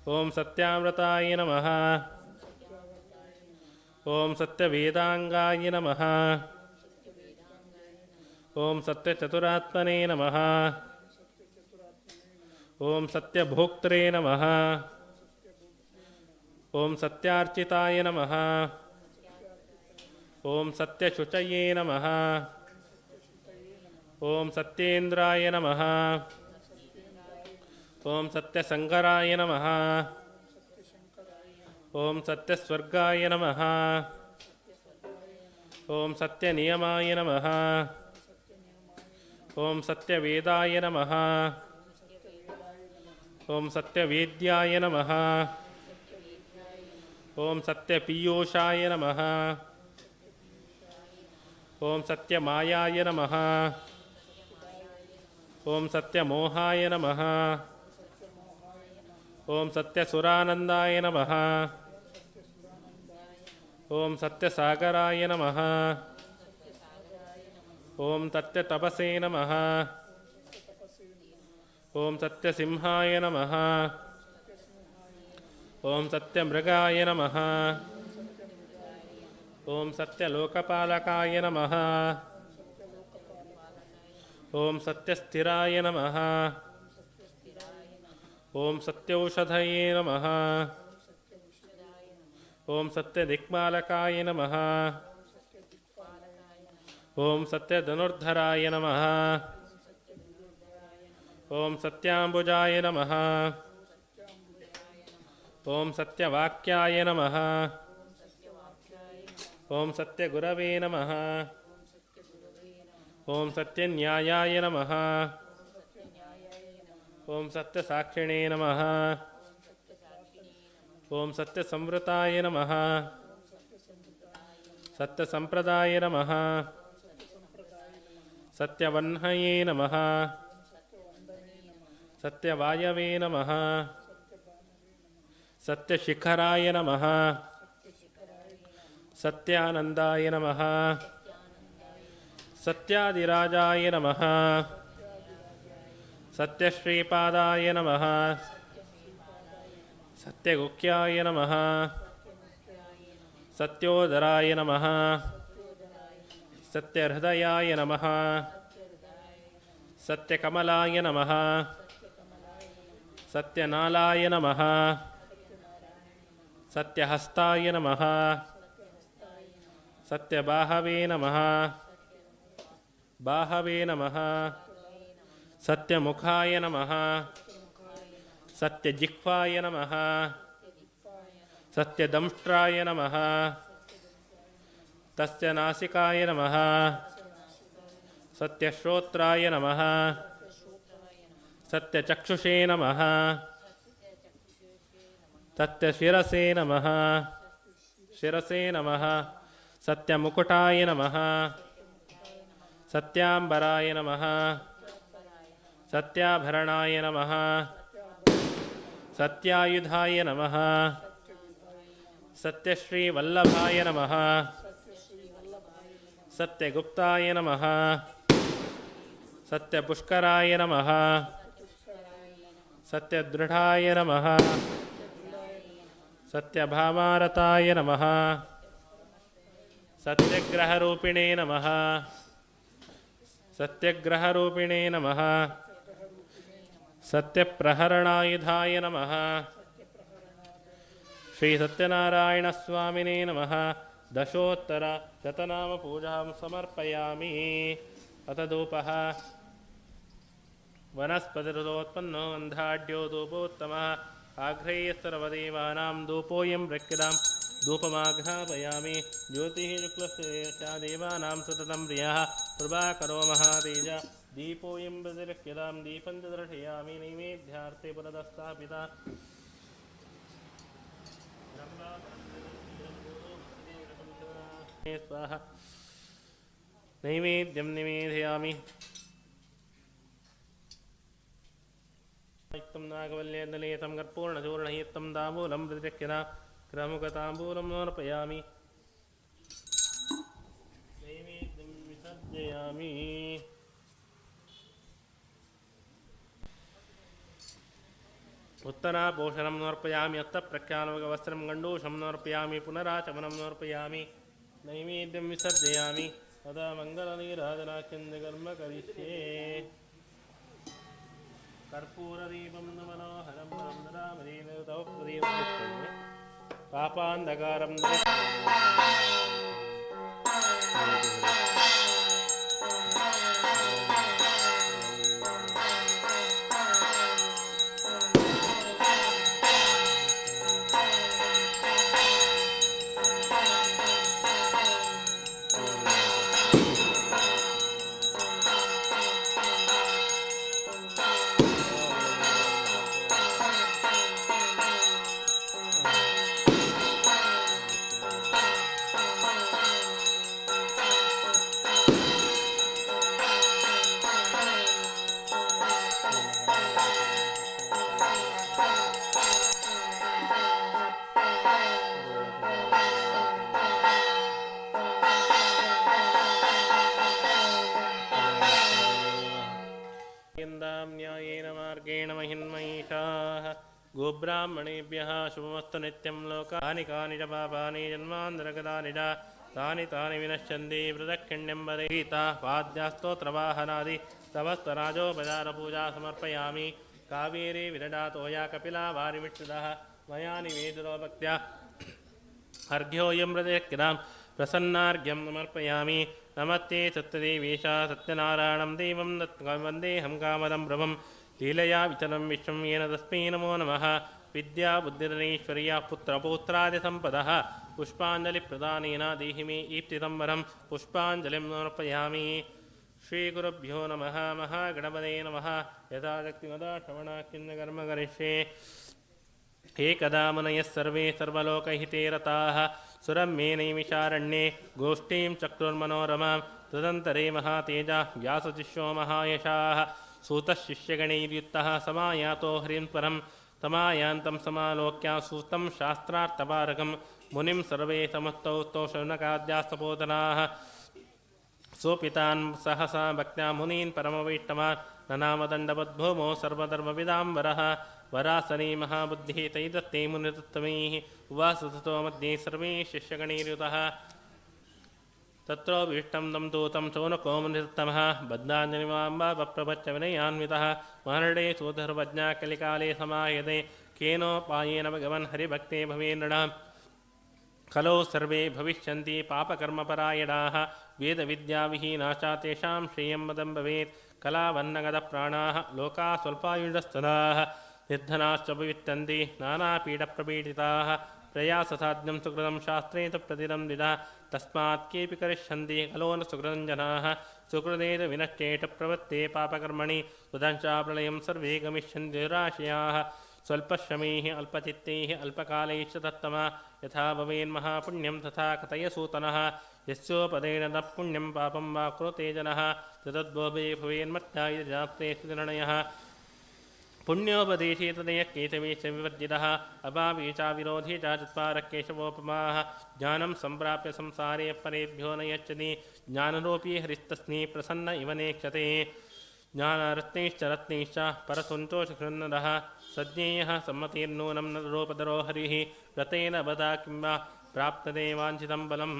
ಓಂ ಸತ್ಯಾಮೃತಾಯ ನಮಃ. ಓಂ ಸತ್ಯವೇದಾಂಗಾಯ ನಮಃ. ಓಂ ಸತ್ಯಚತುರಾತ್ಮನೇ ನಮಃ. ಓಂ ಸತ್ಯಭೋಕ್ತ್ರೇ ನಮಃ. ಓಂ ಸತ್ಯಾರ್ಚಿತಾಯ ನಮಃ. ಓಂ ಸತ್ಯಶುಚಯೇ ನಮಃ. ಓಂ ಸತ್ಯೇಂದ್ರಾಯ ನಮಃ. ಓಂ ಸತ್ಯಸಂಗರಾಯ ನಮಃ. ಓಂ ಸತ್ಯಸ್ವರ್ಗಾಯ ನಮಃ. ಓಂ ಸತ್ಯನಿಯಮಾಯ ನಮಃ. ಓಂ ಸತ್ಯವೇದಾಯ ನಮಃ. ಓಂ ಸತ್ಯವೇದ್ಯಾಯ ನಮಃ. ಓಂ ಸತ್ಯಪೀಯೂಷಾಯ ನಮಃ. ಓಂ ಸತ್ಯಮಾಯಾಯ ನಮಃ. ಓಂ ಸತ್ಯಮೋಹಾಯ ನಮಃ. ಓಂ ಸತ್ಯಸುರಾನಂದಾಯ ನಮಃ. ಓಂ ಸತ್ಯಸಾಗರಾಯ ನಮಃ. ಓಂ ಸತ್ಯತಪಸೇ ನಮಃ. ಓಂ ಸತ್ಯಸಿಂಹಾಯ ನಮಃ. ಓಂ ಸತ್ಯಮೃಗಾಯ ನಮಃ. ಓಂ ಸತ್ಯಲೋಕಪಾಲಕಾಯ ನಮಃ. ಓಂ ಸತ್ಯಸ್ಥಿರಾಯ ನಮಃ. ಓಂ ಸತ್ಯೌಷಧಯೇ ನಮಃ. ಓಂ ಸತ್ಯದಿಕ್ಪಾಲಕಾಯ ನಮಃ. ಓಂ ಸತ್ಯಧನುರ್ಧರಾಯ ನಮಃ. ಓಂ ಸತ್ಯಾಂಬುಜಾಯ ನಮಃ. ಓಂ ಸತ್ಯವಾಕ್ಯಾಯ ನಮಃ. ಓಂ ಸತ್ಯಗುರವೇ ನಮಃ. ಓಂ ಸತ್ಯನ್ಯಾಯಾಯ ನಮಃ. ಓಂ ಸತ್ಯಸಾಕ್ಷಿಣೇ ನಮಃ. ಓಂ ಸತ್ಯಸಂವೃತಾಯ ನಮಃ. ಸತ್ಯಸಂಪ್ರದಾಯ ನಮಃ. ಸತ್ಯವನ್ಹಯೇ ನಮಃ. ಸತ್ಯವಾಯವೇ ನಮಃ. ಸತ್ಯಶಿಖರಾಯ ನಮಃ. ಸತ್ಯಾನಂದಾಯ ನಮಃ. ಸತ್ಯಾದಿರಾಜಾಯ ನಮಃ. ಸತ್ಯಶ್ರೀಪಾದಾಯ ನಮಃ. ಸತ್ಯಗುಖ್ಯಾಯ ನಮಃ. ಸತ್ಯೋದರಾಯ ನಮಃ. ಸತ್ಯಹೃದಯಾಯ ನಮಃ. ಸತ್ಯಕಮಲಾಯ ನಮಃ. ಸತ್ಯನಾಲಾಯ ನಮಃ. ಸತ್ಯಹಸ್ತಾಯ ನಮಃ. ಸತ್ಯಬಾಹವೇ ನಮಃ. ಬಾಹವೇ ನಮಃ. ಸತ್ಯಮುಖಾಯ ನಮಃ. ಸತ್ಯಜಿಹ್ವಾಯ ನಮಃ. ಸತ್ಯದಂಷ್ಟ್ರಾಯ ನಮಃ. ತಸ್ಯ ನಾಸಿಕಾಯ ನಮಃ. ಸತ್ಯಶ್ರೋತ್ರಾಯ ನಮಃ. ಸತ್ಯಚಕ್ಷುಷೇ ನಮಃ. ಸತ್ಯಶಿರಸೇ ನಮಃ. ಶಿರಸೇ ನಮಃ. ಸತ್ಯಮುಕುಟಾಯ ನಮಃ. ಸತ್ಯಾಂಬರಾಯ ನಮಃ. ಸತ್ಯಾಭರಣಾಯ ನಮಃ. ಸತ್ಯಾಯುಧಾಯ ನಮಃ. ಸತ್ಯಶ್ರೀವಲ್ಲಭಾಯ ನಮಃ. ಸತ್ಯಗುಪ್ತಾಯ ನಮಃ. ಸತ್ಯಪುಷ್ಕರಾಯ ನಮಃ. ಸತ್ಯದೃಢಾಯ ನಮಃ. ಸತ್ಯಭಾಮಾರತಾಯ ನಮಃ. ಸತ್ಯಗ್ರಹರೂಪಿಣೇ ನಮಃ. ಸತ್ಯಗ್ರಹರೂಪಿಣೇ ನಮಃ. ಸತ್ಯಪ್ರಹರಣಾಯುಧಾಯ ನಮಃ. ಶ್ರೀ ಸತ್ಯನಾರಾಯಣ ಸ್ವಾಮಿನೇ ನಮಃ. ದಶೋತ್ತರ ಶತನಾಮ ಪೂಜಾಂ ಸಮರ್ಪಯಾಮಿ. ಅಥ ಧೂಪಃ. ವನಸ್ಪತಿರುದೋತ್ಪನ್ನೋ ಗಂಧಾಢ್ಯೋ ಧೂಪೋತ್ತಮಃ. ಆಘ್ರೇಯಸರ್ವದೇವಾನಾಂ ಧೂಪೋऽಯಂ ರಕ್ಯತಾಂ. ಧೂಪಮಾಘ್ರಾಪಯಾಮಿ. ಜ್ಯೋತಿಃ ಶುಕ್ಲಸ್ಯ ದೇವಾನಾಂ ಸತತಂ ಪ್ರಿಯಃ ಪ್ರಭಾಕರೋ ಮಹಾತೇಜ. ದೀಪೋऽಯಂ ಪ್ರತಿರಕ್ಯತಾಂ. ದೀಪಂ ಚ ದರ್ಶಯಾಮಿ. ನೈವೇದ್ಯಾರ್ಥೆ ಪುರತಃ ಸ್ಥಾಪಿತ ಸ್ವಾಹ. ನೈವೇದ್ಯಂ ನಿವೇದಯಾಮಿ. ಯುಕ್ತಂ ನಾಗವಲ್ಯದಲೇತಂ ಕರ್ಪೂರ್ಣಚೂರ್ಣಯುಕ್ತಂ ತಾಂಬೂಲಂ ಪ್ರತಿರಕ್ಯತ. ಕ್ರಮುಖತಾಂಬೂಲಂ ಸಮರ್ಪಯಾಮಿ. ನೈವೇದ್ಯಂ ವಿಸರ್ಜಯಾಮಿ. ಉತ್ತರಾಪೋಷಣಂ ಸಮರ್ಪಯಾಮಿ. ಅತ್ತ ಪ್ರಖ್ಯಾನವಸ್ತ್ರಂ ಗಂಡೂಷಂ ಸಮರ್ಪಯಾಮಿ. ಪುನರಾಚಮನಂ ಸಮರ್ಪಯಾಮಿ. ನೈವೇದ್ಯಂ ವಿಸರ್ಜಯಾಮಿ. ತದಾ ಮಂಗಲನೀರಾಜನಾಖ್ಯಂದ ಕರ್ಮ ಕರಿಷ್ಯೆ. ಕರ್ಪೂರದೀಪಂ ಮನೋಹರಂ ರಾಮದೇವ ತವ ಪ್ರದೀಪಂ ಪಾಪಾಂಧಕಾರಂ. गोब्राह्मणेभ्यः शुभमस्तु नित्यं लोकानि कानि च पापानि जन्मान्तरगतानि च तानि तानि विनश्यन्ति। प्रदक्षिण्यं वदे वाद्यास्तोत्रवाहनादि समस्तराजोपचारपूजा समर्पयामि। कावेरी विरडातोया कपिला वारिमिश्रितः मया निवेदितो भक्त्या अर्घ्योऽयं हृदयक्रियां प्रसन्नार्घ्यं समर्पयामि। नमस्ते सत्यदेवेशा सत्यनारायणं देवं वन्देऽहं कामदं प्रभुं लीलया विचलं विश्वं येन तस्मै नमो नमः। विद्या बुद्धिरनैश्वर्या पुत्रपौत्रादिसम्पदः पुष्पाञ्जलिप्रदानेन देहि मे ईप्सितं वरं। पुष्पाञ्जलिं समर्पयामि। श्रीगुरुभ्यो नमः। महागणपतये नमः। यथाशक्तिमदा श्रवणाकिन्नकर्म करिष्ये। एकदा मुनयः सर्वे सर्वलोकहिते रताः सुरम्ये नैमिषारण्ये गोष्ठीं चक्रुर्मनोरमां। तदन्तरे महातेजा व्यासशिष्यो महायशाः सूतः शिष्यगणैर्युक्तः समायातो हरिं परं तमायान्तं समालोक्य सूतं शास्त्रार्थपारकं मुनिं सर्वे समस्तौ स्तो शौनकाद्यास्तपोधनाः। सोऽपितान् सहसा भक्त्या मुनीन् परमवैष्णवान् ननामदण्डवद्भूमौ सर्वधर्मविदां वरः। वरासनी महाबुद्धिः तैदत्ते मुनिरुत्तमैः उवासुतो मध्ये सर्वैः शिष्यगणैर्युतः। तत्रोभीष्टं तं दूतं शौनको मुनिरुत्तमः बद्धाञ्जलिमाम्बा विनयान्वितः। महर्डे सूधर्वज्ञा कलिकाले समायते केनोपायेन भगवन् हरिभक्ते भवेन्नृणाम्। खलौ सर्वे भविष्यन्ति पापकर्मपरायणाः वेदविद्याविहीनाश्च तेषां श्रियं मदं भवेत्। कलावन्नगतप्राणाः लोकाः स्वल्पायुषस्तदाः निर्धनाश्च भविष्यन्ति नानापीडप्रपीडिताः। प्रयाससाध्यं सुकृतं शास्त्रे तु प्रतिदं द्विधा तस्मात् केऽपि करिष्यन्ति खलो न सुकृतं जनाः। सुकृतेन विनष्टेट प्रवृत्ते पापकर्मणि सुदंशा प्रलयं सर्वे गमिष्यन्ति दुराशयाः। स्वल्पश्रमैः अल्पचित्तैः अल्पकालैश्च तत्तमा यथा भवेन्महापुण्यं तथा कथयसूतनः। यस्योपदेन न पुण्यं पापं वा कुरुते जनः तद्भोभे भवेन्मर्त्याय जात्रे निर्णयः। पुण्योपदेशे तदयः केतवे च विवर्जितः अभावी च विरोधी च चत्वारः केशवोपमाः। ज्ञानं सम्प्राप्य संसारे परेभ्यो न यच्छति ज्ञानरूपी हरिस्तस्मै प्रसन्न इव नेक्षते। ज्ञानरत्नैश्च रत्नैश्च परसन्तोषकृन्नरः सज्ञेयः सम्मतिर्नूनं न रूपधरो हरिः व्रतेन बधा किं वा प्राप्तते वाञ्छितं बलम्।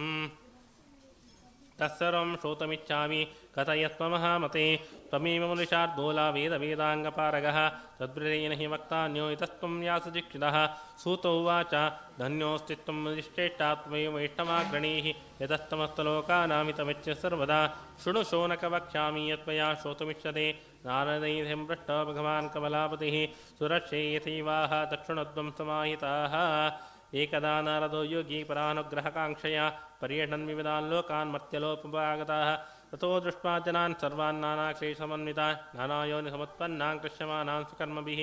तत्सर्वं श्रोतुमिच्छामि कथयस्व महामते त्वमेव मुनिशार्दूला वेदवेदाङ्गपारगः तद्व्रतेन हि वक्तान्यो इतस्त्वं व्यासदीक्षितः। सूत उवाच धन्योऽस्ति त्वं मुनिश्रेष्ठा त्वमेव वैष्णवाग्रणीः यतस्तमस्तलोकानामितमिच्छ सर्वदा। शृणु शौनक वक्ष्यामि यत्त्वया श्रोतुमिच्छते। नारदैः पृष्टो भगवान् कमलापतिः सुरक्षेयथैवाह दक्षिणध्वं समाहिताः। एकदा नारदो योगी परानुग्रहकाङ्क्षया पर्यटन् विविधान् लोकान् मर्त्यलोपमागताः। ततो दृष्ट्वा जनान् सर्वान् नानाक्लेशसमन्वितान् नानायोनिसमुत्पन्नान् कृष्यमाणान् सुकर्मभिः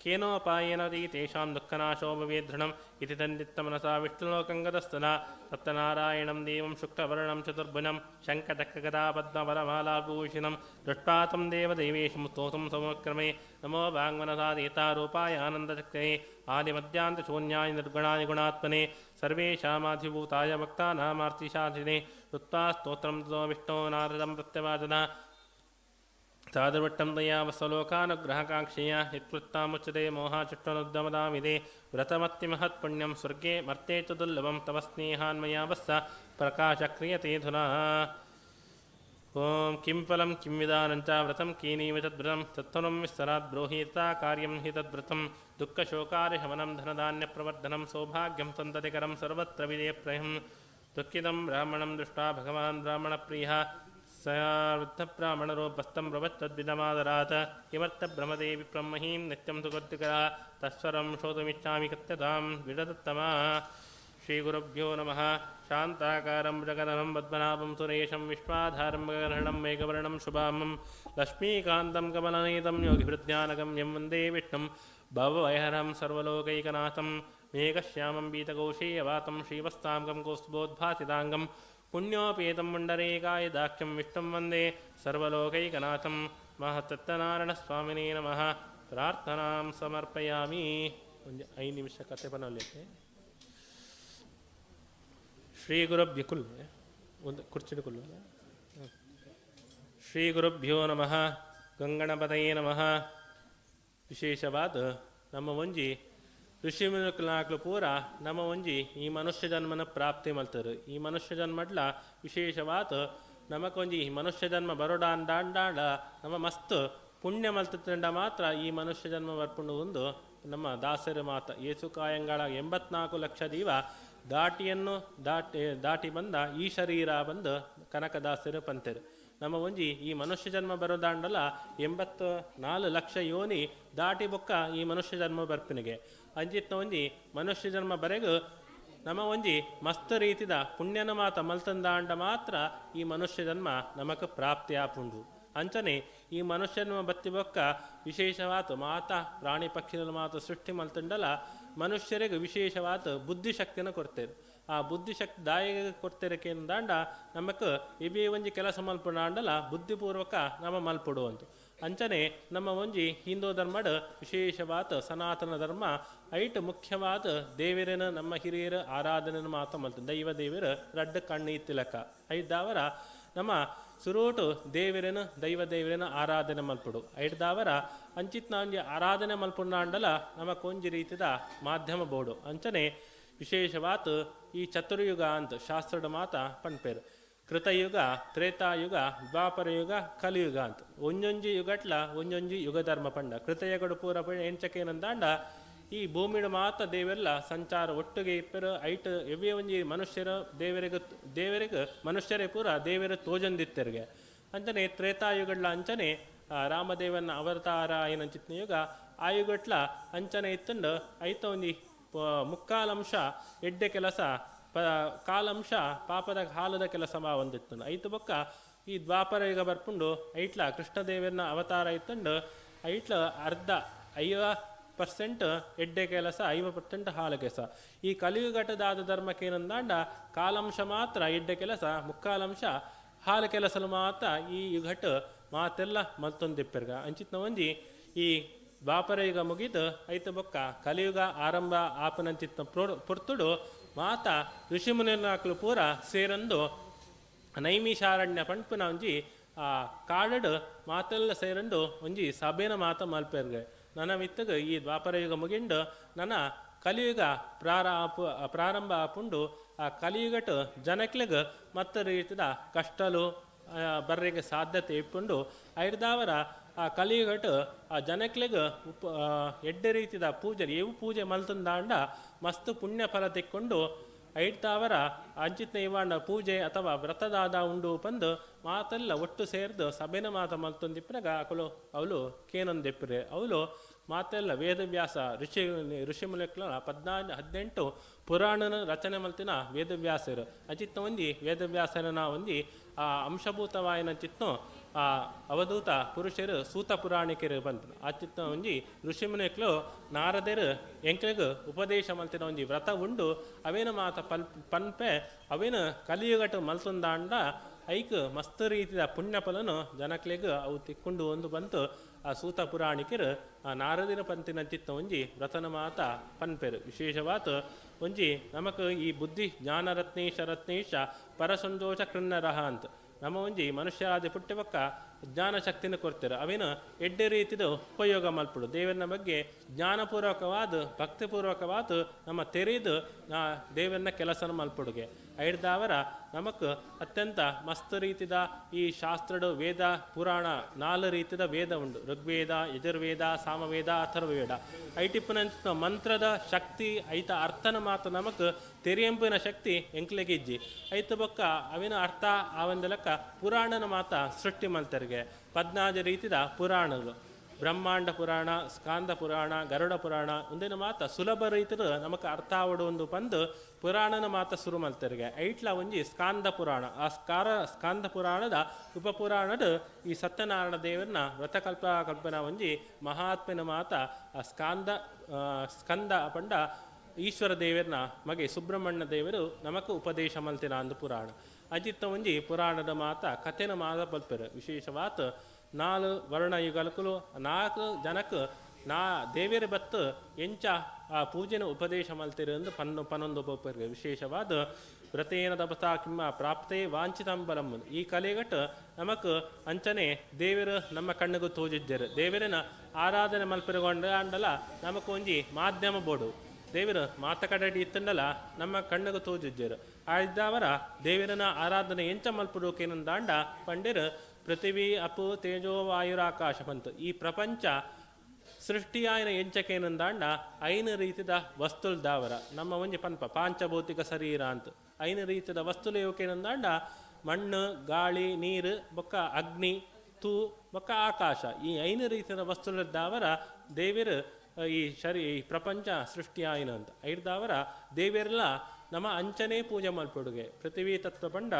केनोपायेन तेषां दुःखनाशो भवेद्धृणम् इति तन्नित्तमनसा विष्णुलोकं गतस्तदा। तत्र नारायणं देवं शुक्लवर्णं चतुर्भुजं शङ्खचक्रगदा पद्मवरमालाभूषिणं दृष्ट्वा तं देवदेवेशं स्तोतुं समुक्रमे नमो वाङ्मनसा देतारूपाय आनन्दचक्रे आदिमध्यान्तशून्याय निर्गुणाय गुणात्मने सर्वेषामाधिभूताय भक्तानामार्तिशासिने। श्रुत्वा स्तोत्रं ततो विष्णो नारदं प्रत्यवाचन साधुवट्टं तया वत्सलोकानुग्रहकाङ्क्षया यत्कृत्तामुच्यते मोहाचुष्टनुद्यमदामिदे व्रतमत्तिमहत्पुण्यं स्वर्गे मर्ते च दुर्लभं तव स्नेहान्मया वत्स प्रकाशक्रियतेऽधुना। ॐ किं फलं किं विधानं च व्रतं केनैव तद्व्रतं तत्फलं विस्तरात् ब्रूहि यथा कार्यं हि तद्व्रतं। दुःखशोकारिशमनं धनधान्यप्रवर्धनं सौभाग्यं सन्ततिकरं सर्वत्र विजयप्रयं। दुःखितं ब्राह्मणं दृष्ट्वा भगवान् ब्राह्मणप्रियः स वृद्धब्राह्मणरूपस्थं प्रवच्चद्विधमादरात्। किमर्थभ्रमते विप्रमहीं नित्यं सुगद्गरा तत्स्वरं श्रोतुमिच्छामि कथ्यतां विडदत्तमा। श्रीगुरुभ्यो नमः। शान्ताकारं जगदनं पद्मनाभं सुरेशं विश्वाधारं गगनहरणं मेघवर्णं शुभामं लक्ष्मीकान्तं कमलनेतं योगिभृज्ञानगम्यं वन्दे विष्णुं भवभयहरं सर्वलोकैकनाथं मेघश्यामं पीतकौशेयवातं श्रीवत्साङ्गं कौस्तुभोद्भासिताङ्गं पुण्योपेतं पुण्डरीकायदाख्यं विष्णुं वन्दे सर्वलोकैकनाथं। महत्तत्तनारायणस्वामिने नमः। ಪ್ರಾರ್ಥನಾಂ ಸಮರ್ಪಯಾಮಿ. ಒಂದು 5 ನಿಮಿಷ ಕತೆ ಬನ್ನೋಲಿಕ್ಕೆ. ಶ್ರೀ ಗುರುಭ್ಯ ಕುಲ್ ಒಂದು ಕುರ್ಚಿಡು ಕುಲ್ಲು. ಶ್ರೀ ಗುರುಭ್ಯೋ ನಮಃ. ಗಂಗಣಪತಯೇ ನಮಃ. ವಿಶೇಷವಾದ ನಮ್ಮ ಒಂಜಿ ಋಷಿ ಮುನಿಕುಲ್ನಾಕ್ಲು ಪೂರ ನಮ್ಮ ಒಂಜಿ ಈ ಮನುಷ್ಯ ಜನ್ಮನ ಪ್ರಾಪ್ತಿ ಮಲ್ತರು. ಈ ಮನುಷ್ಯ ಜನ್ಮಡ್ಲ ವಿಶೇಷವಾದ ನಮಕೊಂಜಿ ಈ ಮನುಷ್ಯ ಜನ್ಮ ಬರೋಡಾಂಡಾಂಡಾಂಡ ನಮ್ಮ ಮಸ್ತ್ ಪುಣ್ಯ ಮಲ್ತಂಡ ಮಾತ್ರ ಈ ಮನುಷ್ಯ ಜನ್ಮ ಬರ್ಪುಂಡು ಒಂದು ನಮ್ಮ ದಾಸರ ಮಾತ. ಏಸು ಕಾಯಂಗಳ 84 ಲಕ್ಷ ಜೀವ ದಾಟಿಯನ್ನು ದಾಟಿ ದಾಟಿ ಬಂದ ಈ ಶರೀರ ಬಂದು ಕನಕದಾಸರು ಪಂತೆರು. ನಮ್ಮ ಒಂಜಿ ಈ ಮನುಷ್ಯ ಜನ್ಮ ಬರೋದಾಂಡಲ 84 ಲಕ್ಷ ಯೋನಿ ದಾಟಿ ಬೊಕ್ಕ ಈ ಮನುಷ್ಯ ಜನ್ಮ ಬರ್ಪಿನಿಗೆ. ಅಂಚಿತ್ನ ಒಂಜಿ ಮನುಷ್ಯ ಜನ್ಮ ಬರೆಗು ನಮ್ಮ ಒಂಜಿ ಮಸ್ತ್ ರೀತಿದ ಪುಣ್ಯನ ಮಾತ ಮಲ್ತಂದಾಂಡ ಮಾತ್ರ ಈ ಮನುಷ್ಯ ಜನ್ಮ ನಮಕ್ ಪ್ರಾಪ್ತಿ ಆಪುಂಡು. ಅಂಚನೆ ಈ ಮನುಷ್ಯ ಜನ್ಮ ಬತ್ತಿ ಬೊಕ್ಕ ವಿಶೇಷವಾದ ಮಾತ ಪ್ರಾಣಿ ಪಕ್ಷಿಗಳ ಮಾತು ಸೃಷ್ಟಿ ಮಲ್ತಂಡಲ ಮನುಷ್ಯರಿಗೆ ವಿಶೇಷವಾದ ಬುದ್ಧಿಶಕ್ತಿಯನ್ನು ಕೊಡ್ತೇವೆ. ಆ ಬುದ್ಧಿಶಕ್ತಿ ದಾಯಿಗೆ ಕೊಡ್ತೇರೆ ದಾಂಡ ನಮಕ್ ಇಬಿ ಒಂಜಿ ಕೆಲಸ ಮಲ್ಪುಂಡಲ ಬುದ್ಧಿಪೂರ್ವಕ ನಮ್ಮ ಮಲ್ಪುಡುವಂತು. ಅಂಚನೆ ನಮ್ಮ ಒಂಜಿ ಹಿಂದೂ ಧರ್ಮಡ್ ವಿಶೇಷವಾದ ಸನಾತನ ಧರ್ಮ ಐಟ್ ಮುಖ್ಯವಾದ ದೇವರನ ನಮ್ಮ ಹಿರಿಯರ ಆರಾಧನೆ ಮಾತ ಮಲ್ತು. ದೈವ ದೇವರು ರಡ್ಡು ಕಣ್ಣು ಇತ್ತಿಲಕ್ಕ ಐದಾವರ ನಮ್ಮ ಸುರೋಟು ದೇವರನ ದೈವ ದೇವರನ ಆರಾಧನೆ ಮಲ್ಪುಡು. ಐಡ್ದಾವರ ಅಂಚಿತ್ನ ಒಂಜಿ ಆರಾಧನೆ ಮಲ್ಪುಂಡಾಂಡಲ ನಮ್ಮ ಕೊಂಜಿ ರೀತಿದ ಮಾಧ್ಯಮ ಬೋಡು. ಅಂಚನೆ ವಿಶೇಷವಾತ್ ಈ ಚತುರ್ಯುಗ ಅಂತ ಶಾಸ್ತ್ರದ ಮಾತ ಪಣ್ಪೇರು. ಕೃತಯುಗ, ತ್ರೇತಾಯುಗ, ದ್ವಾಪರಯುಗ, ಕಲಿಯುಗ ಅಂತ ಒಂಜೊಂಜಿ ಯುಗಟ್ಲ ಒಂಜೊಂಜಿ ಯುಗಧರ್ಮ ಪಂಡ. ಕೃತಯುಗಡು ಪೂರ ಎಂಚಕೇನಂದಾಂಡ ಈ ಭೂಮಿಡು ಮಾತ ದೇವೆಲ್ಲ ಸಂಚಾರ ಒಟ್ಟಿಗೆ ಇಪ್ಪರು. ಐಟ್ ಎವ್ವೇ ಒಂಜಿ ಮನುಷ್ಯರು ದೇವರಿಗೆ ದೇವರಿಗೆ ಮನುಷ್ಯರೇ ಪೂರ ದೇವರ ತೋಜಂದಿತ್ತೆರ್ಗೆ. ಅಂಚನೆ ತ್ರೇತಾಯುಗಡ್ಲ ಅಂಚನೆ ರಾಮದೇವನ ಅವತಾರ ಏನಂಚಿತ್ನ ಯುಗ ಆಯುಗಟ್ಲ ಅಂಚನೆ ಇತ್ತಂಡು ಐತ ಒಂಜಿ ಮುಕ್ಕಾಲಂಶ ಎಡ್ಡೆ ಕೆಲಸ ಕಾಲಂಶ ಪಾಪದ ಹಾಲದ ಕೆಲಸ ಒಂದಿತ್ತು. ಐತು ಬೊಕ್ಕ ಈ ದ್ವಾಪರ ಯುಗ ಬರ್ಪುಂಡು. ಐಟ್ಲ ಕೃಷ್ಣದೇವನ ಅವತಾರ ಇತ್ತಂಡು ಐಟ್ಲ ಅರ್ಧ 50% ಎಡ್ಡೆ ಕೆಲಸ, 50% ಹಾಲು ಕೆಲಸ. ಈ ಕಲಿಯುಗಟದಾದ ಧರ್ಮಕ್ಕೇನಂದಾಂಡ ಕಾಲಂಶ ಮಾತ್ರ ಎಡ್ಡೆ ಕೆಲಸ, ಮುಕ್ಕಾಲಂಶ ಹಾಲು ಕೆಲಸಲು ಮಾತ್ರ ಈ ಯುಗಟ್ ಮಾತೆಲ್ಲ ಮಲ್ತೊಂದಿಪ್ಪೆರ್ಗ. ಅಂಚಿತ್ನ ಒಂಜಿ ಈ ದ್ವಾಪರ ಯುಗ ಮುಗಿದು ಐತ ಬೊಕ್ಕ ಕಲಿಯುಗ ಆರಂಭ ಆಪನಂಚಿತ್ನ ಪೊರ್ತುಡು ಮಾತ ಋಷಿಮುನಿನಾಕ್ಲು ಪೂರ ಸೇರಂದು ನೈಮಿಷಾರಣ್ಯ ಪಂಪುನ ಒಂಜಿ ಆ ಕಾಡಡು ಮಾತೆಲ್ಲ ಸೇರಂದು ಒಂಜಿ ಸಭೆನ ಮಾತ ಮಲ್ಪೆರ್ಗೆ. ನನ್ನ ಮಿತ್ತಗ ಈ ದ್ವಾಪರ ಯುಗ ಮುಗಿಂಡು ನನ್ನ ಕಲಿಯುಗ ಪ್ರಾರಂಭ ಆಪುಂಡು. ಆ ಕಲಿಯುಗಟ್ ಜನಕ್ಲೆಗ್ ಮತ್ತ ರೀತಿದ ಕಷ್ಟಲು ಬರ್ರೆಗೆ ಸಾಧ್ಯತೆ ಇಪ್ಪುಂಡು. ಐರ್ದಾವರ ಆ ಕಲಿಯುಗಟ್ ಆ ಜನಕ್ಲೆಗ್ ಎಡ್ಡೆ ರೀತಿದ ಪೂಜೆ ಏವು ಪೂಜೆ ಮಲ್ತಂದಾಂಡ ಮಸ್ತ್ ಪುಣ್ಯ ಫಲ ತೆಕ್ಕೊಂಡು ಐಡ್ತಾವರ ಅಂಚಿತ್ನ ಇವಾಂಡ ಪೂಜೆ ಅಥವಾ ವ್ರತದಾದ ಉಂಡು ಪಂದು ಮಾತೆಲ್ಲ ಒಟ್ಟು ಸೇರ್ದು ಸಭೆನ ಮಾತ ಮಲ್ತೊಂದಿಪ್ಪನಾಗ ಅಕುಲು ಅವಳು ಕೇನೊಂದಿಪ್ಪರೆ. ಅವಳು ಮಾತೆಲ್ಲ ವೇದವ್ಯಾಸ ಋಷಿ ಋಷಿಮುಲಕ್ಲ 18 ಪುರಾಣನ ರಚನೆ ಮಲ್ತಿನ ವೇದವ್ಯಾಸರು. ಅಂಚಿತ್ನ ಒಂಜಿ ವೇದವ್ಯಾಸರನ ಒಂಜಿ ಆ ಅಂಶಭೂತವಾಯನ ಚಿತ್ನ ಆ ಅವಧೂತ ಪುರುಷರು ಸೂತ ಪುರಾಣಿಕರು ಬಂತು. ಆ ಚಿತ್ನ ಒಂಜಿ ಋಷಿಮುನಿಕ್ಲು ನಾರದರು ಎಂಕ್ಲೆಗ್ ಉಪದೇಶ ಮಲ್ತಿನ ಒಂಜಿ ವ್ರತ ಉಂಡು. ಅವೇನ ಮಾತ ಪನ್ಪೆ ಅವೇನ ಕಲಿಯುಗಟ ಮಲ್ತೊಂದಾಂಡ ಐಕ್ ಮಸ್ತ್ ರೀತಿಯ ಪುಣ್ಯ ಫಲನು ಜನಕ್ಲೆಗ್ ಅವು ತಿಕ್ಕೊಂಡು ಒಂದು ಬಂತು. ಆ ಸೂತ ಪುರಾಣಿಕರು ಆ ನಾರದಿನ ಪಂತಿನ ಚಿತ್ತ ಒಂಜಿ ವ್ರತನ ಮಾತ ಪನ್ಪೆರು. ವಿಶೇಷವಾದ ಒಂಜಿ ನಮಕ್ ಈ ಬುದ್ಧಿ ಜ್ಞಾನರತ್ನೇಶ ರತ್ನೇಶ ಪರಸಂತೋಷ ಕೃನ್ನರಹ ಅಂತ ನಮ್ಮ ಒಂಜಿ ಮನುಷ್ಯರಾದ ಪುಟ್ಟಬಕ್ಕ ಜ್ಞಾನ ಶಕ್ತಿನ ಕೊಡ್ತಾರೆ. ಅವೇನು ಎಡ್ಡೆ ರೀತಿದ ಉಪಯೋಗ ಮಲ್ಪಡು. ದೇವರನ ಬಗ್ಗೆ ಜ್ಞಾನಪೂರ್ವಕವಾದ ಭಕ್ತಿಪೂರ್ವಕವಾದ ನಮ್ಮ ತೆರೆದು ದೇವರನ್ನ ಕೆಲಸನ ಮಲ್ಪಡುಗೆ. ಐಡ್ದಾವರ ನಮಕ್ ಅತ್ಯಂತ ಮಸ್ತ್ ರೀತಿದ ಈ ಶಾಸ್ತ್ರಡು ವೇದ ಪುರಾಣ 4 ರೀತಿದ ವೇದ ಉಂಡು. ಋಗ್ವೇದ, ಯಜುರ್ವೇದ, ಸಾಮವೇದ, ಅಥರ್ವವೇದ. ಐಟಿಪ್ಪನ ಮಂತ್ರದ ಶಕ್ತಿ ಐತ ಅರ್ಥನ ಮಾತು ನಮಕ್ ತೆರೆಯಂಪಿನ ಶಕ್ತಿ ಎಂಕ್ಲೆಗಿಜ್ಜಿ. ಐತ ಬೊಕ್ಕ ಅವಿನ ಅರ್ಥ ಆವಂದಲಕ್ಕ ಪುರಾಣನ ಮಾತ ಸೃಷ್ಟಿ ಮಲ್ತರಿಗೆ. 14 ರೀತಿದ ಪುರಾಣಗಳು, ಬ್ರಹ್ಮಾಂಡ ಪುರಾಣ, ಸ್ಕಾಂದ ಪುರಾಣ, ಗರುಡ ಪುರಾಣ ಒಂದಿನ ಮಾತ ಸುಲಭ ರೀತಿದ ನಮಕ್ ಅರ್ಥ ಆವಡು ಒಂದು ಪಂದು ಪುರಾಣನ ಮಾತ ಸುರು ಮಲ್ತರಿಗೆ. ಐಟ್ಲ ಒಂಜಿ ಸ್ಕಾಂದ ಪುರಾಣ. ಆ ಸ್ಕಾಂದ ಪುರಾಣದ ಉಪಪುರಾಣದ ಈ ಸತ್ಯನಾರಾಯಣ ದೇವರನ್ನ ವ್ರತಕಲ್ಪ ಕಲ್ಪನಾ ಒಂಜಿ ಮಹಾತ್ಮನ ಮಾತ ಆ ಸ್ಕಂದ ಪಂಡ ಈಶ್ವರ ದೇವರನ್ನ ಮಗೆ ಸುಬ್ರಹ್ಮಣ್ಯ ದೇವರು ನಮಕ್ ಉಪದೇಶ ಮಲ್ತಿನ ಅಂದು ಪುರಾಣ. ಅಜಿತ್ತ ಒಂಜಿ ಪುರಾಣದ ಮಾತ ಕಥೆನ ಮಾತ ಪಲ್ಪೆರು. ವಿಶೇಷವಾತ 4 ವರ್ಣ ಯುಗಲಕುಲು 4 ಜನಕ್ ನಾ ದೇವಿಯರ ಬತ್ತು ಎಂಚ ಆ ಪೂಜೆನ ಉಪದೇಶ ಮಲ್ತಿರು ಎಂದು ಪನ್ನೊಂದು ಒಬ್ಬೊಬ್ಬರಿಗೆ. ವಿಶೇಷವಾದ ವ್ರತೇನ ತಪಸಾ ಕಿಮ್ಮ ಪ್ರಾಪ್ತೇ ವಾಂಛಿತಂಬಲಂ. ಈ ಕಲೆಗಟ್ಟು ನಮಕ್ ಅಂಚನೆ ದೇವರು ನಮ್ಮ ಕಣ್ಣಿಗೂ ತೋಜಿದ್ದರು. ದೇವರನ್ನ ಆರಾಧನೆ ಮಲ್ಪೆರುಗೊಂಡ ಅಂಡಲ ನಮಕ್ ಒಂಜಿ ಮಾಧ್ಯಮ ಬೋಡು. ದೇವರು ಮಾತ ಕಡೆಡಿ ಇತ್ತಂಡಲ ನಮ್ಮ ಕಣ್ಣುಗು ತೋಜುಜ್ಜೆರು. ಆಯ್ದಾವರ ದೇವರನ ಆರಾಧನೆ ಎಂಚ ಮಲ್ಪುಡು ಕೇನಂದಾಂಡ ಪಂಡೆರು ಪೃಥಿವಿ ಅಪು ತೇಜೋ ವಾಯುರಾಕಾಶ ಬಂತು. ಈ ಪ್ರಪಂಚ ಸೃಷ್ಟಿಯಾಯಿನ ಎಂಚಕೇನಂದಾಂಡ ಐನು ರೀತಿದ ವಸ್ತುಲ್ ದಾವರ ನಮ್ಮ ಒಂಜಿ ಪನ್ಪ ಪಾಂಚಭೌತಿಕ ಶರೀರ ಅಂತ. ಐನು ರೀತಿದ ವಸ್ತುಲು ಇವಕ್ಕೇನಂದಾಂಡ ಮಣ್ಣು, ಗಾಳಿ, ನೀರು ಬೊಕ್ಕ ಅಗ್ನಿ, ತೂ ಬೊಕ್ಕ ಆಕಾಶ. ಈ ಐನು ರೀತಿಯ ವಸ್ತುಲಿದ್ದಾವರ ದೇವರು ಈ ಈ ಪ್ರಪಂಚ ಸೃಷ್ಟಿಯಾಯಿನ ಅಂತ. ಐಡ್ದಾವರ ದೇವೆರ್ಲ ನಮ್ಮ ಅಂಚನೆ ಪೂಜೆ ಮಲ್ಪಡುಗೆ. ಪೃಥ್ವಿ ತತ್ವ ಪಂಡ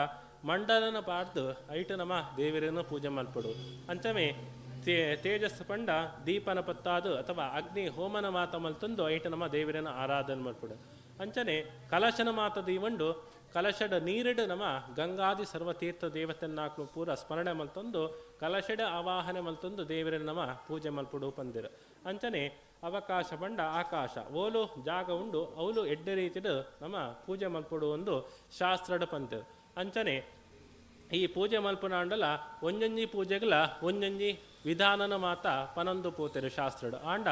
ಮಂಡಲನ ಪಾಡ್ದು ಐಟು ನಮ್ಮ ದೇವರನ್ನು ಪೂಜೆ ಮಲ್ಪಡು. ಅಂಚಮೆ ತೇಜಸ್ ಪಂಡ ದೀಪನ ಪತ್ತಾದು ಅಥವಾ ಅಗ್ನಿ ಹೋಮನ ಮಾತ ಮಲ್ತಂದು ಐಟು ನಮ್ಮ ದೇವರನ್ನು ಆರಾಧನೆ ಮಲ್ಪಡು. ಅಂಚನೆ ಕಲಶನ ಮಾತ ದೀವಂಡು ಕಲಶಡ ನೀರಿಡು ನಮ್ಮ ಗಂಗಾದಿ ಸರ್ವತೀರ್ಥ ದೇವತೆನ್ನಾಕ್ಲು ಪೂರ ಸ್ಮರಣೆ ಮಲ್ತಂದು ಕಲಶಡ ಆವಾಹನೆ ಮಲ್ತಂದು ದೇವರನ್ನು ನಮ್ಮ ಪೂಜೆ ಮಲ್ಪಡು ಪಂದಿರು. ಅಂಚನೆ ಅವಕಾಶ ಪಂಡ ಆಕಾಶ ಓಲು ಜಾಗ ಉಂಡು ಅವಲು ಎಡ್ಡೆ ರೀತಿಡು ನಮ್ಮ ಪೂಜೆ ಮಲ್ಪಡು ಒಂದು ಶಾಸ್ತ್ರಡು ಪಂತಿರು. ಅಂಚನೆ ಈ ಪೂಜೆ ಮಲ್ಪುನಾಂಡಲ ಒಂಜೊಂಜಿ ಪೂಜೆಗಳ ಒಂಜೊಂಜಿ ವಿಧಾನನ ಮಾತ ಪನೊಂದು ಪೂತೆರು ಶಾಸ್ತ್ರಡು. ಆಂಡ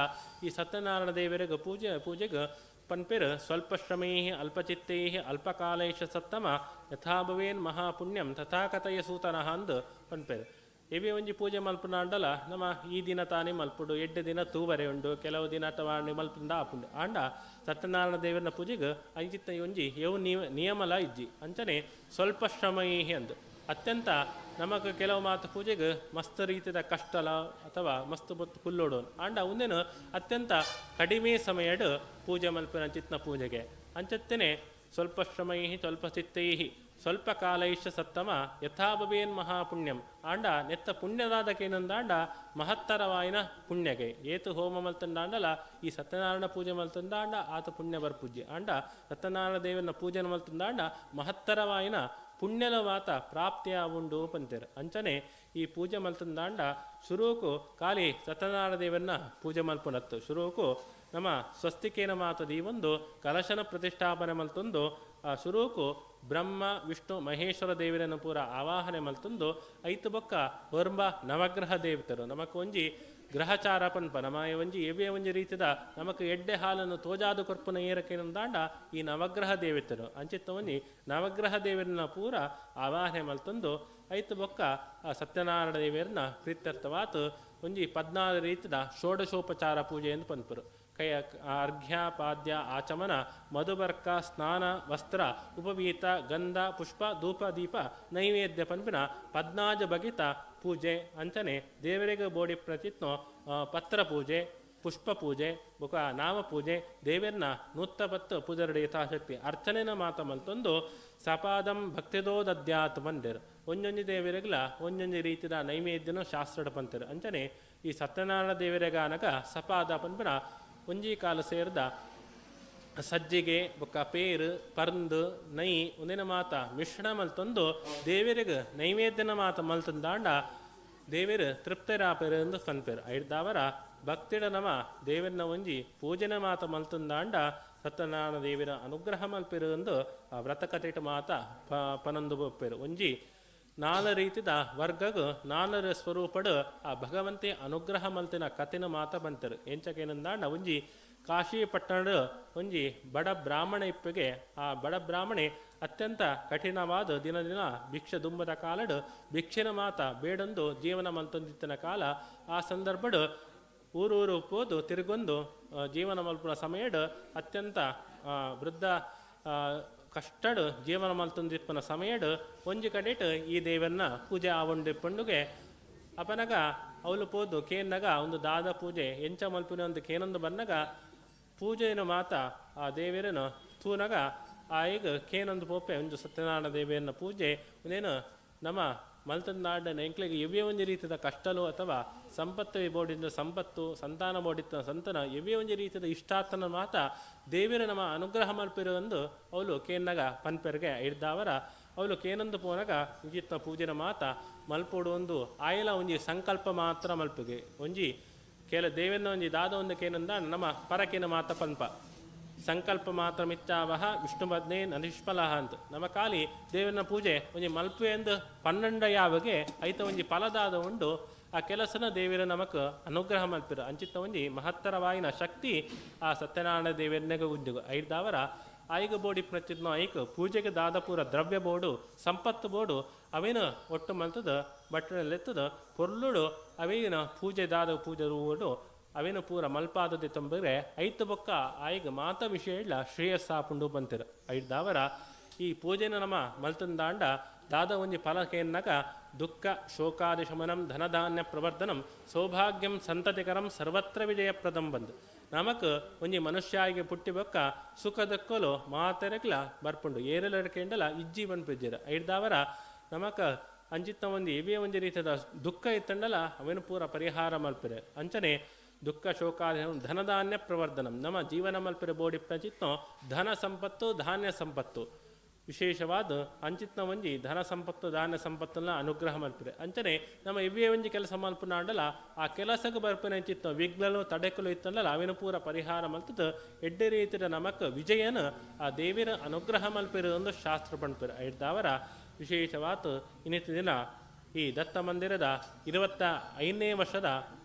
ಈ ಸತ್ಯನಾರಾಯಣ ದೇವರಿಗೆ ಪೂಜೆಗೆ ಪನ್ಪೆರು ಸ್ವಲ್ಪ ಶ್ರಮೈ ಅಲ್ಪಚಿತ್ತೈ ಅಲ್ಪಕಾಲೇಶ ಸತ್ತಮ ಯಥಾ ಭವೇನ್ ಮಹಾಪುಣ್ಯಂ ತಥಾ ಕಥಯ ಸೂತನಃ ಅಂದು ಪನ್ಪೆರು. ಇವೇ ಒಂಜಿ ಪೂಜೆ ಮಲ್ಪುನಾಂಡಲ ನಮ್ಮ ಈ ದಿನ ತಾನೇ ಮಲ್ಪುಡು, ಎಡ್ಡೆ ದಿನ ತೂವರೆ ಉಂಡು, ಕೆಲವು ದಿನ ಅಥವಾ ಮಲ್ಪುಂಡ ಆಪುಂಡು. ಆಂಡ ಸತ್ಯನಾರಾಯಣ ದೇವರನ ಪೂಜೆಗೆ ಅಂಚಿತ್ತ ಒಂಜಿ ಯವು ನಿಯಮಲ ಇಜ್ಜಿ. ಅಂಚನೆ ಸ್ವಲ್ಪ ಶ್ರಮೈ ಅಂದು ಅತ್ಯಂತ ನಮಕ್ ಕೆಲವು ಮಾತು ಪೂಜೆಗೆ ಮಸ್ತ್ ರೀತಿಯ ಕಷ್ಟಲ ಅಥವಾ ಮಸ್ತ್ ಬೊತ್ತು ಕುಲ್ಲೋಡು. ಆಂಡ ಉಂದೇನು ಅತ್ಯಂತ ಕಡಿಮೆ ಸಮಯಡ್ ಪೂಜೆ ಮಲ್ಪಿನ ಚಿತ್ನ ಪೂಜೆಗೆ ಅಂಚತ್ತನೆ ಸ್ವಲ್ಪ ಶ್ರಮೈ ಸ್ವಲ್ಪ ಚಿತ್ತೈ ಸ್ವಲ್ಪ ಕಾಲೈಶ ಸತ್ತಮ ಯಥಾ ಭವೇನ್ ಮಹಾಪುಣ್ಯಂ. ಆಂಡ ನೆತ್ತ ಪುಣ್ಯದಾದಕೇನಂದಾಂಡ ಮಹತ್ತರವಾಯಿನ ಪುಣ್ಯಗೆ ಏತು ಹೋಮ ಮಲ್ತಂದಾಂಡಲ ಈ ಸತ್ಯನಾರಾಯಣ ಪೂಜೆ ಮಲ್ತಂದಾಂಡ ಆತ ಪುಣ್ಯ ಬರ್ಪೂಜೆ. ಆಂಡ ಸತ್ಯನಾರಾಯಣ ದೇವನ ಪೂಜೆ ಮಲ್ತಂದಾಂಡ ಮಹತ್ತರವಾಯಿನ ಪುಣ್ಯದ ಮಾತ ಪ್ರಾಪ್ತಿಯ ಉಂಡು ಪಂತೇರು. ಅಂಚನೆ ಈ ಪೂಜೆ ಮಲ್ತಂದಾಂಡ ಶುರುಕು ಖಾಲಿ ಸತ್ಯನಾರಾಯಣ ದೇವನ್ನ ಪೂಜೆ ಮಲ್ಪುನತ್ತು. ಶುರುಕು ನಮ್ಮ ಸ್ವಸ್ತಿಕೇನ ಮಾತದ ಈ ಒಂದು ಕಲಶನ ಪ್ರತಿಷ್ಠಾಪನೆ ಮಲ್ತೊಂದು ಆ ಶುರುಕು ಬ್ರಹ್ಮ ವಿಷ್ಣು ಮಹೇಶ್ವರ ದೇವರನ್ನು ಪೂರ ಆವಾಹನೆ ಮಲ್ತೊಂದು ಐತು ಬೊಕ್ಕ ಹೊರ್ಂಬ ನವಗ್ರಹ ದೇವತರು ನಮಕ್ ಒಂಜಿ ಗ್ರಹಚಾರ ಪನ್ಪ ನಮ ಒಂಜಿ ಎವ್ವೆ ಒಂಜಿ ರೀತಿದ ನಮಕ್ ಎಡ್ಡೆ ಹಾಲನ್ನು ತೋಜಾದು ಕೊರ್ಪುನ ಏರಕೇನಂದಾಂಡ ಈ ನವಗ್ರಹ ದೇವತರು ಅಂಚಿತ್ತ ಒಂಜಿ ನವಗ್ರಹ ದೇವರನ್ನ ಪೂರ ಆವಾಹನೆ ಮಲ್ತೊಂದು ಐತು ಬೊಕ್ಕ ಆ ಸತ್ಯನಾರಾಯಣ ದೇವರನ್ನ ಪ್ರೀತ್ಯರ್ಥವಾತು ಒಂಜಿ 14 ರೀತಿದ ಷೋಡಶೋಪಚಾರ ಪೂಜೆ ಎಂದು ಪನ್ಪರು. ಕೈಯ ಅರ್ಘ್ಯ ಪಾದ್ಯ ಆಚಮನ ಮಧುಬರ್ಕ ಸ್ನಾನ ವಸ್ತ್ರ ಉಪವೀತ ಗಂಧ ಪುಷ್ಪ ಧೂಪ ದೀಪ ನೈವೇದ್ಯ ಪನ್ಪಿನ 14 ಬಗೆತ ಪೂಜೆ. ಅಂಚನೆ ದೇವರಿಗೆ ಬೋಡಿ ಪ್ರತಿತ್ನೋ ಪತ್ರ ಪೂಜೆ ಪುಷ್ಪ ಪೂಜೆ ಬೊಕ ನಾಮ ಪೂಜೆ ದೇವರನ್ನ 110 ಪೂಜರಡಿ ಯಥಾಶಕ್ತಿ ಅರ್ಚನೆನ ಮಾತ ಮಲ್ತೊಂದು ಸಪಾದಂ ಭಕ್ತಿದೋ ದದ್ಯಾತ್ ಬಂದಿರು. ಒಂಜೊಂಜಿ ದೇವರಿಗಲ ಒಂಜೊಂಜಿ ರೀತಿದ ನೈವೇದ್ಯನ ಶಾಸ್ತ್ರಡ ಪಂತರು. ಅಂಚನೆ ಈ ಸತ್ಯನಾರಾಯಣ ದೇವರಿಗಾನಕ ಸಪಾದ ಪನ್ಪಿನ ಒಂಜಿ ಕಾಲ ಸೇರ್ದ ಸಜ್ಜಿಗೆ ಬೊಕ್ಕ ಪೇರು ಪರ್ಂದು ನೈ ಒಂದಿನ ಮಾತ ಮಿಶ್ರಣ ಮಲ್ತೊಂದು ದೇವರಿಗೆ ನೈವೇದ್ಯನ ಮಾತ ಮಲ್ತಂದಾಂಡ ದೇವರು ತೃಪ್ತರಾಪೆರು ಎಂದು ಪನ್ಪೆರು. ಐಡ್ದಾವರ ಭಕ್ತಿಡ ನಮ ದೇವರನ್ನ ಒಂಜಿ ಪೂಜೆನ ಮಾತ ಮಲ್ತಂದಾಂಡ ಸತ್ಯನಾರಾಯಣ ದೇವರ ಅನುಗ್ರಹ ಮಲ್ಪೆರು ಎಂದು ಆ ವ್ರತಕಥೆಟ ಮಾತ ಪನೊಂದು ಬೊಪ್ಪೆರು. ಒಂಜಿ ನಾಲ್ ರೀತಿದ ವರ್ಗಗು ನಾಲ್ರ ಸ್ವರೂಪಡು ಆ ಭಗವಂತೆ ಅನುಗ್ರಹ ಮಲ್ತಿನ ಕಥೆನ ಮಾತ ಬಂತರು. ಎಂಚಕೇನಂದಾಂಡ ಒಂಜಿ ಕಾಶಿ ಪಟ್ಟಣದ ಒಂಜಿ ಬಡ ಬ್ರಾಹ್ಮಣ ಇಪ್ಪಿಗೆ ಆ ಬಡ ಬ್ರಾಹ್ಮಣೆ ಅತ್ಯಂತ ಕಠಿಣವಾದ ದಿನ ದಿನ ಭಿಕ್ಷೆ ದುಂಬದ ಕಾಲಡು ಭಿಕ್ಷೆನ ಮಾತ ಬೇಡೊಂದು ಜೀವನ ಮಲ್ತೊಂದಿತ್ತಿನ ಕಾಲ. ಆ ಸಂದರ್ಭಡು ಊರೂರು ಪೋದು ತಿರುಗೊಂದು ಜೀವನ ಮಲ್ಪುನ ಸಮಯಡು ಅತ್ಯಂತ ವೃದ್ಧ ಕಷ್ಟಡು ಜೀವನ ಮಲ್ತೊಂದಿಪ್ಪನ ಸಮಯಡು ಒಂಜಿ ಕಡೆಟ್ ಈ ದೇವನ್ನ ಪೂಜೆ ಆವೊಂಡಿಪ್ಪಂಡುಗೆ ಅಪನಗ ಅವಳು ಪೋದು ಕೇನ್ನಗ ಒಂದು ದಾದ ಪೂಜೆ ಎಂಚ ಮಲ್ಪಿನ ಒಂದು ಕೇನೊಂದು ಬನ್ನಗ ಪೂಜೆಯನ್ನು ಮಾತ ಆ ದೇವರನ್ನು ತೂನಗ ಆ ಈಗ ಕೇನೊಂದು ಪೋಪೆ ಒಂದು ಸತ್ಯನಾರಾಯಣ ದೇವಿಯನ್ನ ಪೂಜೆ ಒಂದೇನು ನಮ್ಮ ಮಲ್ತಂದಾಡ ಎಂಕ್ಲೆಗೆ ಎವ್ವೇ ಒಂಜಿ ರೀತಿಯ ಕಷ್ಟಲು ಅಥವಾ ಸಂಪತ್ತು ಬೋಡಿದ ಸಂಪತ್ತು ಸಂತಾನ ಬೋಡಿತ್ತ ಸಂತಾನ ಎವ್ವೇ ಒಂಜಿ ರೀತಿಯ ಇಷ್ಟಾರ್ಥನ ಮಾತ ದೇವಿರ ನಮ್ಮ ಅನುಗ್ರಹ ಮಲ್ಪಿರು ಎಂದು ಅವಳು ಕೇನ್ನಗ ಪನ್ಪೆರ್ಗೆ ಇಡ್ದಾವರ ಅವಳು ಕೇನೊಂದು ಪೋನಗ ಇಂಚಿತ್ನ ಪೂಜೆನ ಮಾತ ಮಲ್ಪೋಡು ಒಂದು ಆಯಲ ಒಂಜಿ ಸಂಕಲ್ಪ ಮಾತ್ರ ಮಲ್ಪುಗೆ ಒಂಜಿ ಕೆಲ ದೇವನ ಒಂಜಿ ದಾದ ಒಂದು ಕೇನಂದ ನಮ್ಮ ಪರಕಿನ ಮಾತ ಪನ್ಪ ಸಂಕಲ್ಪ ಮಾತ್ರ ಮಿಚ್ಚಾವಹ ವಿಷ್ಣುಪದ್ನೇ ನನಿಷ್ಫಲಹ ಅಂತ. ನಮ್ಮ ಖಾಲಿ ದೇವನ ಪೂಜೆ ಒಂಜಿ ಮಲ್ಪು ಎಂದು 12 ಯಾವಗೆ ಐತ ಒಂಜಿ ಫಲದಾದ ಉಂಡು. ಆ ಕೆಲಸನ ದೇವಿರ ನಮಕ್ ಅನುಗ್ರಹ ಮಲ್ಪಿರು. ಅಂಚಿತ್ತ ಒಂಜಿ ಮಹತ್ತರವಾಯಿನ ಶಕ್ತಿ ಆ ಸತ್ಯನಾರಾಯಣ ದೇವರನೆಗ ಉದ್ಯೋಗ. ಐದಾವರ ಆಯ್ಗ ಬೋಡಿ ಪ್ರಚಿತ್ನ ಐಕ್ ಪೂಜೆಗೆ ದಾದ ಪೂರ ದ್ರವ್ಯ ಬೋಡು, ಸಂಪತ್ತು ಬೋಡು, ಅವೇನ ಒಟ್ಟು ಮಲ್ತದ ಬಟ್ಟಣಲೆತ್ತದ ಪೊರ್ಲುಡು ಅವೇನ ಪೂಜೆ ದಾದ ಪೂಜೆ ರೂಡು ಅವೇನ ಪೂರ ಮಲ್ಪಾದದೆ ತೊಂಬರೆ ಐತ ಬೊಕ್ಕ ಆಯ್ಗ ಮಾತ ವಿಷಯ ಇಲ್ಲ ಶ್ರೇಯಸ್ಸಾಪುಂಡು ಬಂತಿರು. ಐದಾವರ ಈ ಪೂಜೆನ ನಮ ಮಲ್ತಂದಾಂಡ ದಾದ ಒಂಜಿ ಫಲಕೇನ್ನಕ ದುಃಖ ಶೋಕಾದಿ ಶಮನಂ, ಧನಧಾನ್ಯ ಪ್ರವರ್ಧನಂ, ಸೌಭಾಗ್ಯಂ ಸಂತತಿಕರಂ, ಸರ್ವತ್ರ ವಿಜಯಪ್ರದಂ ಬಂದು. ನಮಕ್ ಒಂಜಿ ಮನುಷ್ಯಾಯಿಗೆ ಪುಟ್ಟಿ ಬೊಕ್ಕ ಸುಖ ದಕ್ಕಲು ಮಾತೆರೆಗ್ಲ ಬರ್ಪುಂಡು, ಏರೆಲಡ್ಕೆಂಡಲ ಇಜ್ಜಿ ಪನ್ಪಿಜ್ಜೆರ್. ಐಡ್ದಾವರ ನಮಕ್ ಅಂಚಿತ್ತ ಒಂಜಿ ಇವೇ ಒಂಜಿ ರೀತಿಯ ದುಃಖ ಇತ್ತಂಡಲ ಅವೇನು ಪೂರ ಪರಿಹಾರ ಮಲ್ಪೆರೆ. ಅಂಚನೆ ದುಃಖ ಶೋಕಾದಿ ಧನಧಾನ್ಯ ಪ್ರವರ್ಧನಂ, ನಮ್ಮ ಜೀವನ ಮಲ್ಪೆರೆ ಬೋಡಿ ಪ್ರಚಿತ್ನೋ ಧನ ಸಂಪತ್ತು ಧಾನ್ಯ ಸಂಪತ್ತು ವಿಶೇಷವಾದ ಅಂಚಿತ್ನ ಒಂಜಿ ಧನ ಸಂಪತ್ತು ಧಾನ್ಯ ಸಂಪತ್ತನ್ನ ಅನುಗ್ರಹ ಮಲ್ಪುರೆ. ಅಂಚನೆ ನಮ್ಮ ಇವೇ ಒಂಜಿ ಕೆಲಸ ಮಲ್ಪುನಾಂಡಲ ಆ ಕೆಲಸಕ್ಕೆ ಬರ್ಪುನ ಅಂಚಿತ್ನ ವಿಘ್ನಲು ತಡೆಕಲು ಇತ್ತಂಡಲ ಅವಿನ ಪೂರ ಪರಿಹಾರ ಮಲ್ತದ ಎಡ್ಡೆ ರೀತಿಯ ನಮಕ್ ವಿಜಯನ ಆ ದೇವಿರ ಅನುಗ್ರಹ ಮಲ್ಪಿರು ಒಂದು ಶಾಸ್ತ್ರ ಪಣ್ಪಿರು. ಐಡ್ದಾವರ ವಿಶೇಷವಾದ ಇನ್ನಿತ ದಿನ ಈ ದತ್ತ ಮಂದಿರದ 25ನೇ ವರ್ಷದ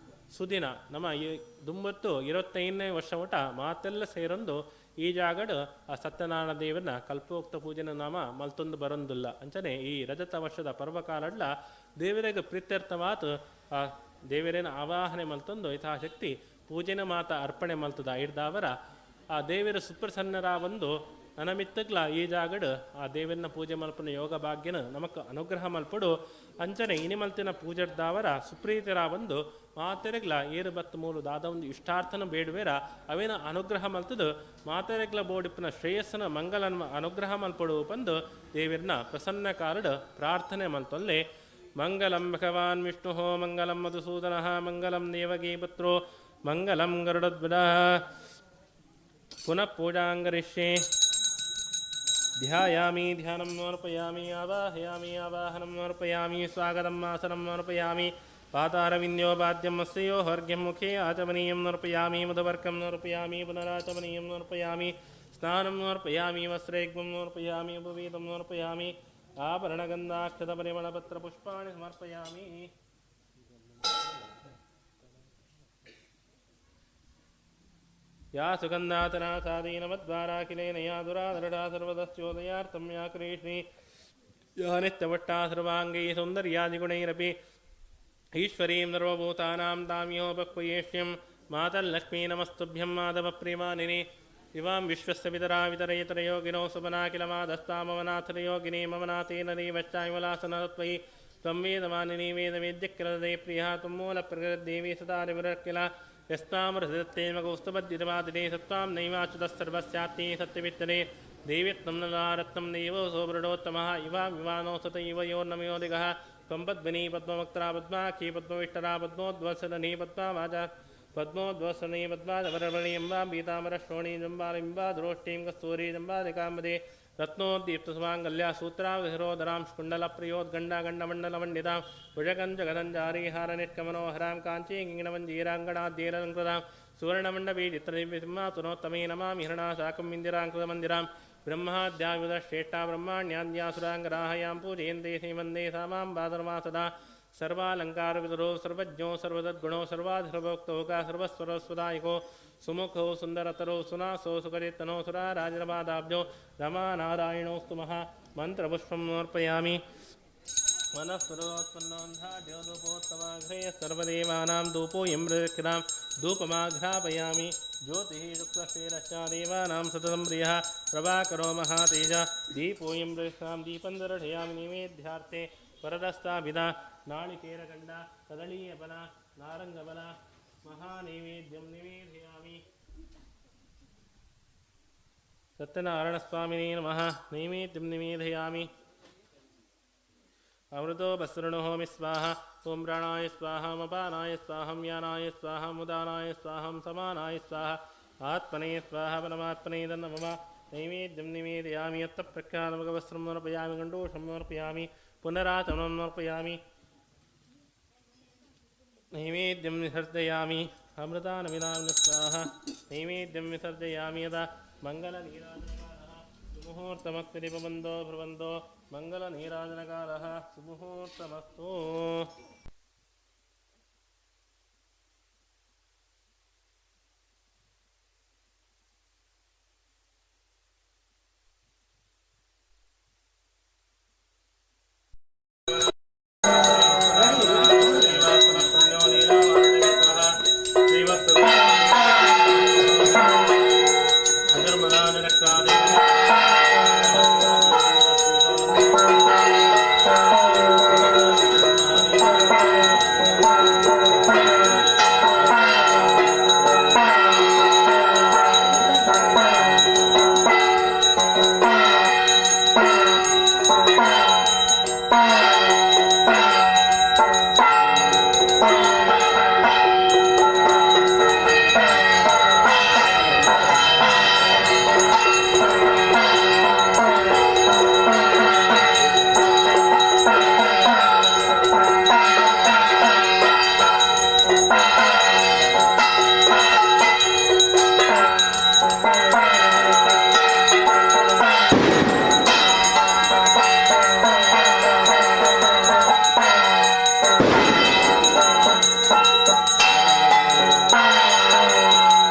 ಸುದಿನ. ನಮ್ಮ ಈ ದುಂಬತ್ತು 25ನೇ ವರ್ಷ ಊಟ ಮಾತೆಲ್ಲ ಸೇರೊಂದು ಈ ಜಾಗಡ್ ಆ ಸತ್ಯನಾರಾಯಣ ದೇವನ ಕಲ್ಪೋಕ್ತ ಪೂಜೆನ ನಾಮ ಮಲ್ತೊಂದು ಬರೊಂದುಲ್ಲ. ಅಂಚನೆ ಈ ರಜತ ವರ್ಷದ ಪರ್ವಕಾಲಡ್ಲ ದೇವರಿಗೆ ಪ್ರೀತ್ಯರ್ಥವಾದ ಆ ದೇವರೇನ ಆವಾಹನೆ ಮಲ್ತೊಂದು ಯಥಾಶಕ್ತಿ ಪೂಜೆನ ಮಾತ ಅರ್ಪಣೆ ಮಲ್ತದ. ಐಡ್ದಾವರ ಆ ದೇವರ ಸುಪ್ರಸನ್ನರ ಒಂದು ನನಮಿತ್ತಗ್ಲ ಈ ಜಾಗಡ್ ಆ ದೇವರನ್ನ ಪೂಜೆ ಮಲ್ಪನ ಯೋಗ ಭಾಗ್ಯನ ನಮಕ್ ಅನುಗ್ರಹ ಮಲ್ಪಡು. ಅಂಚನೆ ಇನಿಮಲ್ತಿನ ಪೂಜೆಡ್ದಾವರ ಸುಪ್ರೀತಿರ ಒಂದು ಮಾತೆರೆಗ್ಲ ಏರು ಬತ್ತು ಮೂಲು ದಾದ ಒಂದು ಇಷ್ಟಾರ್ಥನ ಬೇಡುವೇರ ಅವೇನ ಅನುಗ್ರಹ ಮಲ್ತದು ಮಾತೆರೆಗ್ಲ ಬೋಡಿಪ್ಪನ ಶ್ರೇಯಸ್ಸನ ಮಂಗಲನ ಅನುಗ್ರಹ ಮಲ್ಪಡು ಬಂದು ದೇವಿರ್ನ ಪ್ರಸನ್ನ ಕಾಲಡ್ ಪ್ರಾರ್ಥನೆ ಮಲ್ತೊಲ್ಲೆ. ಮಂಗಲಂ ಭಗವಾನ್ ವಿಷ್ಣು, ಮಂಗಲಂ ಮಧುಸೂದನಃ, ಮಂಗಲಂ ದೇವಕೀ ಪುತ್ರೋ, ಮಂಗಲಂ ಗರುಡಧ್ವಜಃ. ಪುನಃ ಪೂಜಾಂಗರಿಷ್ಯೆ. ಧ್ಯಾಯಾಮಿ ಧ್ಯಾನಂ ಸಮರ್ಪಯಾಮಿ, ಆವಾಹಯಾಮಿ ಆವಾಹನಂ ಸಮರ್ಪಯಾಮಿ, ಸ್ವಾಗತಂ ಆಸನಂ ಸಮರ್ಪಯಾಮಿ, ಪಾತಾರವಿಂದ್ಯೋಪಾದ್ಯಂ ಅಸ್ಯೋ ಹರ್ಘ್ಯಂ ಮುಖೇ ಆಚಮನೀಯಂ ಸಮರ್ಪಯಾಮಿ, ಮಧುವರ್ಕಂ ಸಮರ್ಪಯಾಮಿ, ಪುನರಾಚಮನೀಯಂ ಸಮರ್ಪಯಾಮಿ, ಸ್ನಾನಂ ಸಮರ್ಪಯಾಮಿ, ವಸ್ತ್ರೈಗ್ಮಂ ಸಮರ್ಪಯಾಮಿ, ಉಪವೀತಂ ಸಮರ್ಪಯಾಮಿ, ಆಭರಣಗಂಧಾಕ್ಷತಪರಿಮಳಪತ್ರಪುಷ್ಪಾಣಿ ಸಮರ್ಪಯಾಮಿ. ಯಾ ಸುಗಂಧಾತನಾ ಸಾಧೀನಮದ್ವಾರಾಖಿಲೇನ ಯಾ ದುರಾದೃಢಾ ಸರ್ವದಸ್ಯೋದಯಾರ್ಥಂ ಯಾ ಕ್ರೀಷ್ಣಿ ಯಾ ನಿತ್ಯವಟ್ಟಾ ಸರ್ವಾಂಗೈ ಸೌಂದರ್ಯಾದಿಗುಣೈರಪಿ ಈಶ್ವರೀಂ ಸರ್ವಭೂತಾನಾಂ ತಾಮ್ಯೋಪಕ್ವಯೇಷ್ಯಂ. ಮಾತಲ್ಲಕ್ಷ್ಮೀ ನಮಸ್ತುಭ್ಯಂ ಮಾಧವ ಪ್ರೇಮಾನಿನಿ. ಇವಾಂ ವಿಶ್ವಸ್ಯ ವಿತರಾ ವಿತರಯತರ ಯೋಗಿನೋ ಸುಮನಾಖಿಲ ಮಾದಸ್ತಾಮವನಾಥರ ಯೋಗಿನಿ ಮಮನಾಥೇನ ದೇವಶ್ಚಾವಿಮಲಾಸನತ್ವಯಿ ತ್ವಂ ವೇದಮಾನಿನಿ ವೇದವೇದ್ಯಕ್ಕಿಲ ಪ್ರಿಯಾ ತ್ವಂ ಮೂಲ ಪ್ರಕೃತಿದೇವಿ ಸದಾ ನಿವರಕ್ಕಿಲ ಯಸ್ತಾಮೃತೇಮಗೌಸ್ತುಪದ್ಯುತಮಾದಿನೇ ಸತ್ವಾಂ ನೈವಾಚ್ಯುತಃ ಸರ್ವಸ್ಯಾತ್ಮೇ ಸತ್ಯವಿತ್ತನೆ ದೇವಿತ್ವಂ ನಲಾರತ್ನಂ ದೇವೋ ಸೋಬೃಡೋತ್ತಮಃ ಇವಾಂ ವಿಮಾನೋ ಸತ ಇವ ಯೋರ್ನಮಯೋದಿಗಃ ತ್ವಂ ಪದ್ಮಿನಿ ಪದ್ಮವಕ್ತ್ರಾ ಪದ್ಮಾಖಿ ಪದ್ಮವಿಷ್ಟರಾ ಪದ್ಮೋದ್ವಸನಿ ಪದ್ಮಾವಾಚ ಪದ್ಮೋದ್ವಸನಿ ಪದ್ಮಾಜವರವಣಿ ಎಂಬಾಂ ಪೀತಾಂಬರಶ್ರೋಣಿ ಜಂಬಾಲಿಂಬಾ ದ್ರೋಷ್ಟಿಂ ಕಸ್ತೂರಿ ಜಂಬಾಲಿಕಾಂಬದೆ ರತ್ನೋದ್ದೀಪ್ತಸುಮಾಂಗಲ್ಯ ಸೂತ್ರಾವಿಹರೋದರಾಂ ಕುಂಡಲಪ್ರಿಯೋದ್ಗಂಡಾಗಂಡಮಂಡಲಮಂಡಿತಾಂ ಭುಜಗಂಜಗದಂಜಾರೀಹಾರ ನಿಷ್ಕಮನೋಹರಾಂ ಕಾಂಚೀ ಕಿಂಗಿಣಮಂಜೀರಾಂಗಣಾದ್ಯೇಲಂಕೃತಾಂ ಸುವರ್ಣಮಂಡಪೀಚಿತ್ರದಿವ್ಯಸಿಂಹಾಸುನೋತ್ತಮೇ ನಮಾಮಿ ಹರಣಾ ಸಾಕಂ ಇಂದಿರಾಂಕೃತಮಂದಿರಾಂ ಬ್ರಹ್ಮಾದ್ಯಾಯುಧ ಶ್ರೇಷ್ಠ ಬ್ರಹ್ಮಾಣ್ಯಾದ್ಯಾಸುರಾಂಗರಾಹಯಾಂ ಪೂಜಯಂತೆ ಶ್ರೀಮಂದೇ ಸಾಮಾಂ ಬಾದರ್ಮಾ ಸದಾ ಸರ್ವಾಲಂಕಾರವಿದುರೋ ಸರ್ವಜ್ಞೋ ಸರ್ವದದ್ಗುಣೋ ಸರ್ವಾಧಿರ್ಭೋಕ್ತೌಕ ಸರ್ವಸ್ವರಸ್ವದಾಯಕೋ ಸುಮುಖೋ ಸುಂದರತರೋ ಸುನಾಸೋ ಸುಕರಿತನೋ ಸುರಾರಾಜರಪಾದಾಬ್ಜೋ ರಮಾನಾರಾಯಣೋಸ್ತು ಮಹಾ. ಮಂತ್ರಪುಷ್ಪಂ ಸಮರ್ಪಯಾಮಿ. ವನಸ್ಪರೋತ್ಪನ್ನೋಂಧಾಢ್ಯೋಧೂಪೋತ್ತಮಾಘ್ರೇಯ ಸರ್ವದೇವಾನಾಂ ಧೂಪೋಯಂ ಪ್ರದಕ್ಷಿಣಾಂ ಧೂಪಮಾಘ್ರಾಪಯಾಮಿ. ಜ್ಯೋತಿಃ ಶುಕ್ಲಶ್ರೀರಶ್ಚ ದೇವಾನಾಂ ಸತತಂ ಪ್ರಿಯಃ ಪ್ರಭಾಕರೋ ಮಹಾತೇಜ ದೀಪೋಯಂ ಪ್ರದಕ್ಷಿಣಾಂ ದೀಪಂ ದರ್ಶಯಾಮಿ. ನೈವೇದ್ಯಾರ್ಥೆ ವರದಸ್ತಾಭಿದ ನಾಳಿಕೇರಗಂಡ ಕದಳೀಯಬಲ ನಾರಂಗಬಲ ಮಹಾನೈವೇದ್ಯಂ ನಿವೇದಯಾಮಿ. ಸತ್ಯನಾರಾಯಣಸ್ವಾಮಿನೇ ನಮಃ. ನೈವೇದ್ಯಂ ನಿವೇದಯಾಮಿ. ಅಮೃತೋ ಬಸ್ಸೃಣೋಮಿ ಸ್ವಾಹ. ಓಂ ಪ್ರಾಣಾಯ ಸ್ವಾಹ, ಮಪಾನಾಯ ಸ್ವಾಹಂ, ಯಾನಾಯ ಸ್ವಾಹ, ಮುದಾನಾಯ ಸ್ವಾಹಂ, ಸಮಾನಾಯ ಸ್ವಾಹ, ಆತ್ಮನೇ ಸ್ವಾಹ, ಪರಮಾತ್ಮನೇ ತನ್ನ ಮಮ. ನೈವೇದ್ಯಂ ನಿವೇದಯಾಮಿ. ಯತ್ತ ಪ್ರಖ್ಯಾತಮಗವಸ್ತ್ರಂ ಸಮರ್ಪಯಾಮಿ. ಗಂಡೂಷಂ ಸಮರ್ಪಯಾಮಿ. ಪುನರಾಚಮനം ಸಮರ್ಪಯಾಮಿ. ನೈವೇದ್ಯಂ ವಿಸರ್ಜಯಾಮಿ. ಅಮೃತಾನವಿದಾನ ಸ್ವಾಹ. ನೈವೇದ್ಯಂ ವಿಸರ್ಜಯಾಮಿ. ಯದಾ ಮಂಗಲನೀರಾಜನಕಾಲಃ ಸುಮುಹೂರ್ತಮಸ್ತು. ಭ್ರುವಂತೋ ಮಂಗಲನೀರಾಜನಕಾಲಃ ಸುಮುಹೂರ್ತಮಸ್ತು.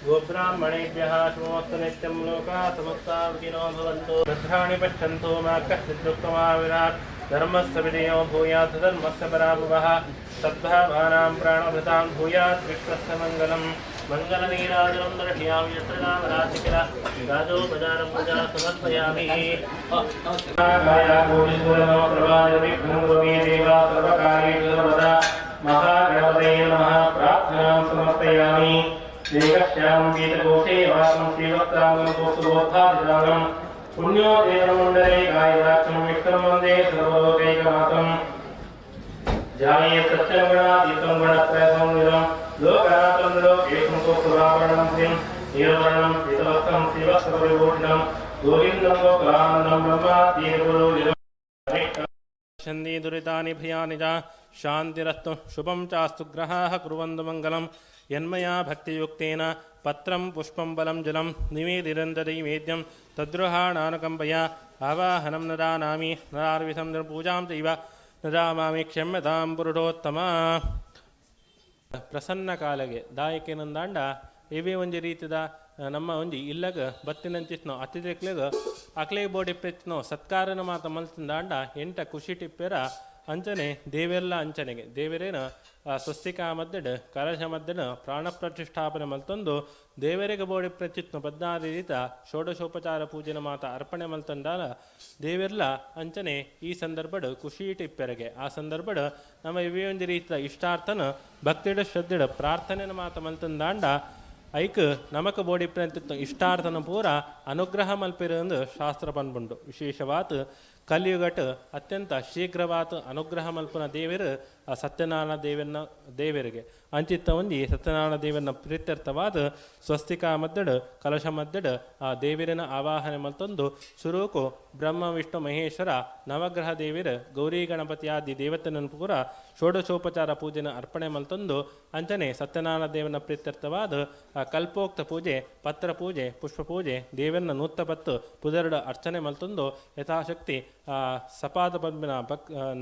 गोब्राह्मणेभ्यः शुभमस्तु नित्यं लोकाः समस्ताः सुखिनो भवन्तु। भद्राणि पश्यन्तु मा कश्चित् दुःखमाविरात्। धर्मस्य विजयो भूयात्, धर्मस्य पराभवः। सद्भावानां प्राणभृतां भूयात् विश्वस्य मङ्गलं। मङ्गलनीराजनं दर्शयामि। यत्र रामराजकिल राजोपचारं पूजा समर्पयामि। महागणपतये नमः। प्रार्थनां समर्पयामि। एकश्यां पीतकोशे वासं श्रीवत्साङ्गं कोसुबोधाधिरागं पुण्योदेवमण्डले गायराक्षं विष्णुं वन्दे सर्वलोकैकनाथम्। ध्याये सत्यं गुणातीतं गुणत्रयसंविदं लोकनाथं लोकेशं कोसुरावरणं श्रीं नीलवर्णं पीतवस्त्रं श्रीवत्सपरिभूषणं गोविन्दं गोकुलानन्दं ब्रह्मातीतगुरुजिनं। छन्दी दुरितानि भयानि च शान्तिरस्तु शुभं चास्तु। ग्रहाः कुर्वन्तु मङ्गलं। यन्मया भक्तियुक्तेन पत्रं पुष्पं बलं जलं निवेदिरन्तदैवेद्यं तद्गृहाणानुकम्पया आवाहनं न दानामि नरार्विधं पूजां चैव न जामामि। क्षम्यतां पुरुषोत्तम। ಪ್ರಸನ್ನ ಕಾಲಗೆ ದಾಯಕೇನಂದಾಂಡ ಇವೇ ಒಂಜಿ ರೀತಿದ ನಮ್ಮ ಒಂಜಿ ಇಲ್ಲಗ ಬತ್ತಿನಂಚಿತ್ನೋ ಅತಿಥಿಕ್ಲೆಗ್ ಅಕ್ಲೆ ಬೋಡಿ ಪೆತ್ನೋ ಸತ್ಕಾರನ ಮಾತ ಮಲ್ತಂದಾಂಡ ಎಂಟ ಖುಷಿ ಟಿಪ್ಪೆರ. ಅಂಚನೆ ದೇವೆಲ್ಲ ಅಂಚನೆಗೆ ದೇವರೇನ ಸ್ವಸ್ತಿಕ ಮದ್ದೆಡ್ ಕಲಶ ಮದ್ದೆಡ್ ಪ್ರಾಣ ಪ್ರತಿಷ್ಠಾಪನೆ ಮಲ್ತೊಂದು ದೇವರಿಗೆ ಬೋಡಿ ಪ್ರಚಿತ್ನ 16 ರೀತ ಷೋಡಶೋಪಚಾರ ಪೂಜೆನ ಮಾತ ಅರ್ಪಣೆ ಮಲ್ತಂದಾಲ ದೇವೆರ್ಲ ಅಂಚನೆ ಈ ಸಂದರ್ಭಡ್ ಖುಷಿ ಟಿಪ್ಪೆರಗೆ. ಆ ಸಂದರ್ಭಡ್ ನಮ್ಮ ಇವೇ ಒಂಜಿ ರೀತಿದ ಇಷ್ಟಾರ್ಥನ ಭಕ್ತಿಡ ಶ್ರದ್ಧೆಡ್ ಪ್ರಾರ್ಥನೆನ ಮಾತ ಮಲ್ತಂದಾಂಡ ಐಕ್ ನಮಕ ಬೋಡಿ ಪ್ರಂತಿತ್ತು ಇಷ್ಟಾರ್ಥನ ಪೂರ ಅನುಗ್ರಹ ಮಲ್ಪಿರಂದು ಶಾಸ್ತ್ರ ಪನ್ಪುಂಡು. ವಿಶೇಷವಾತ್ ಕಲಿಯುಗಟ್ ಅತ್ಯಂತ ಶೀಘ್ರವಾತ್ ಅನುಗ್ರಹ ಮಲ್ಪುನ ದೇವರು. ಆ ಸತ್ಯನಾರಾಯಣ ದೇವನ ದೇವರಿಗೆ ಅಂಚಿತ್ತ ಒಂಜಿ ಸತ್ಯನಾರಾಯಣ ದೇವನ ಪ್ರೀತ್ಯರ್ಥವಾದ ಸ್ವಸ್ತಿಕಾ ಮದ್ದಡು ಕಲಶ ಮದ್ದಡು ಆ ದೇವಿರನ ಆವಾಹನೆ ಮಲ್ತೊಂದು ಸುರೂಕು ಬ್ರಹ್ಮ ವಿಷ್ಣು ಮಹೇಶ್ವರ ನವಗ್ರಹ ದೇವಿರ ಗೌರಿ ಗಣಪತಿ ಆದಿ ದೇವತೆನ ಪೂರ ಷೋಡಶೋಪಚಾರ ಪೂಜೆನ ಅರ್ಪಣೆ ಮಲ್ತೊಂದು ಅಂಚನೆ ಸತ್ಯನಾರಾಯಣ ದೇವನ ಪ್ರೀತ್ಯರ್ಥವಾದ ಆ ಕಲ್ಪೋಕ್ತ ಪೂಜೆ, ಪತ್ರ ಪೂಜೆ, ಪುಷ್ಪ ಪೂಜೆ, ದೇವನ ನೂತ್ತಪತ್ತು ಪುದರುಡ ಅರ್ಚನೆ ಮಲ್ತೊಂದು ಯಥಾಶಕ್ತಿ ಸಪಾದ ಪದ್ಮನ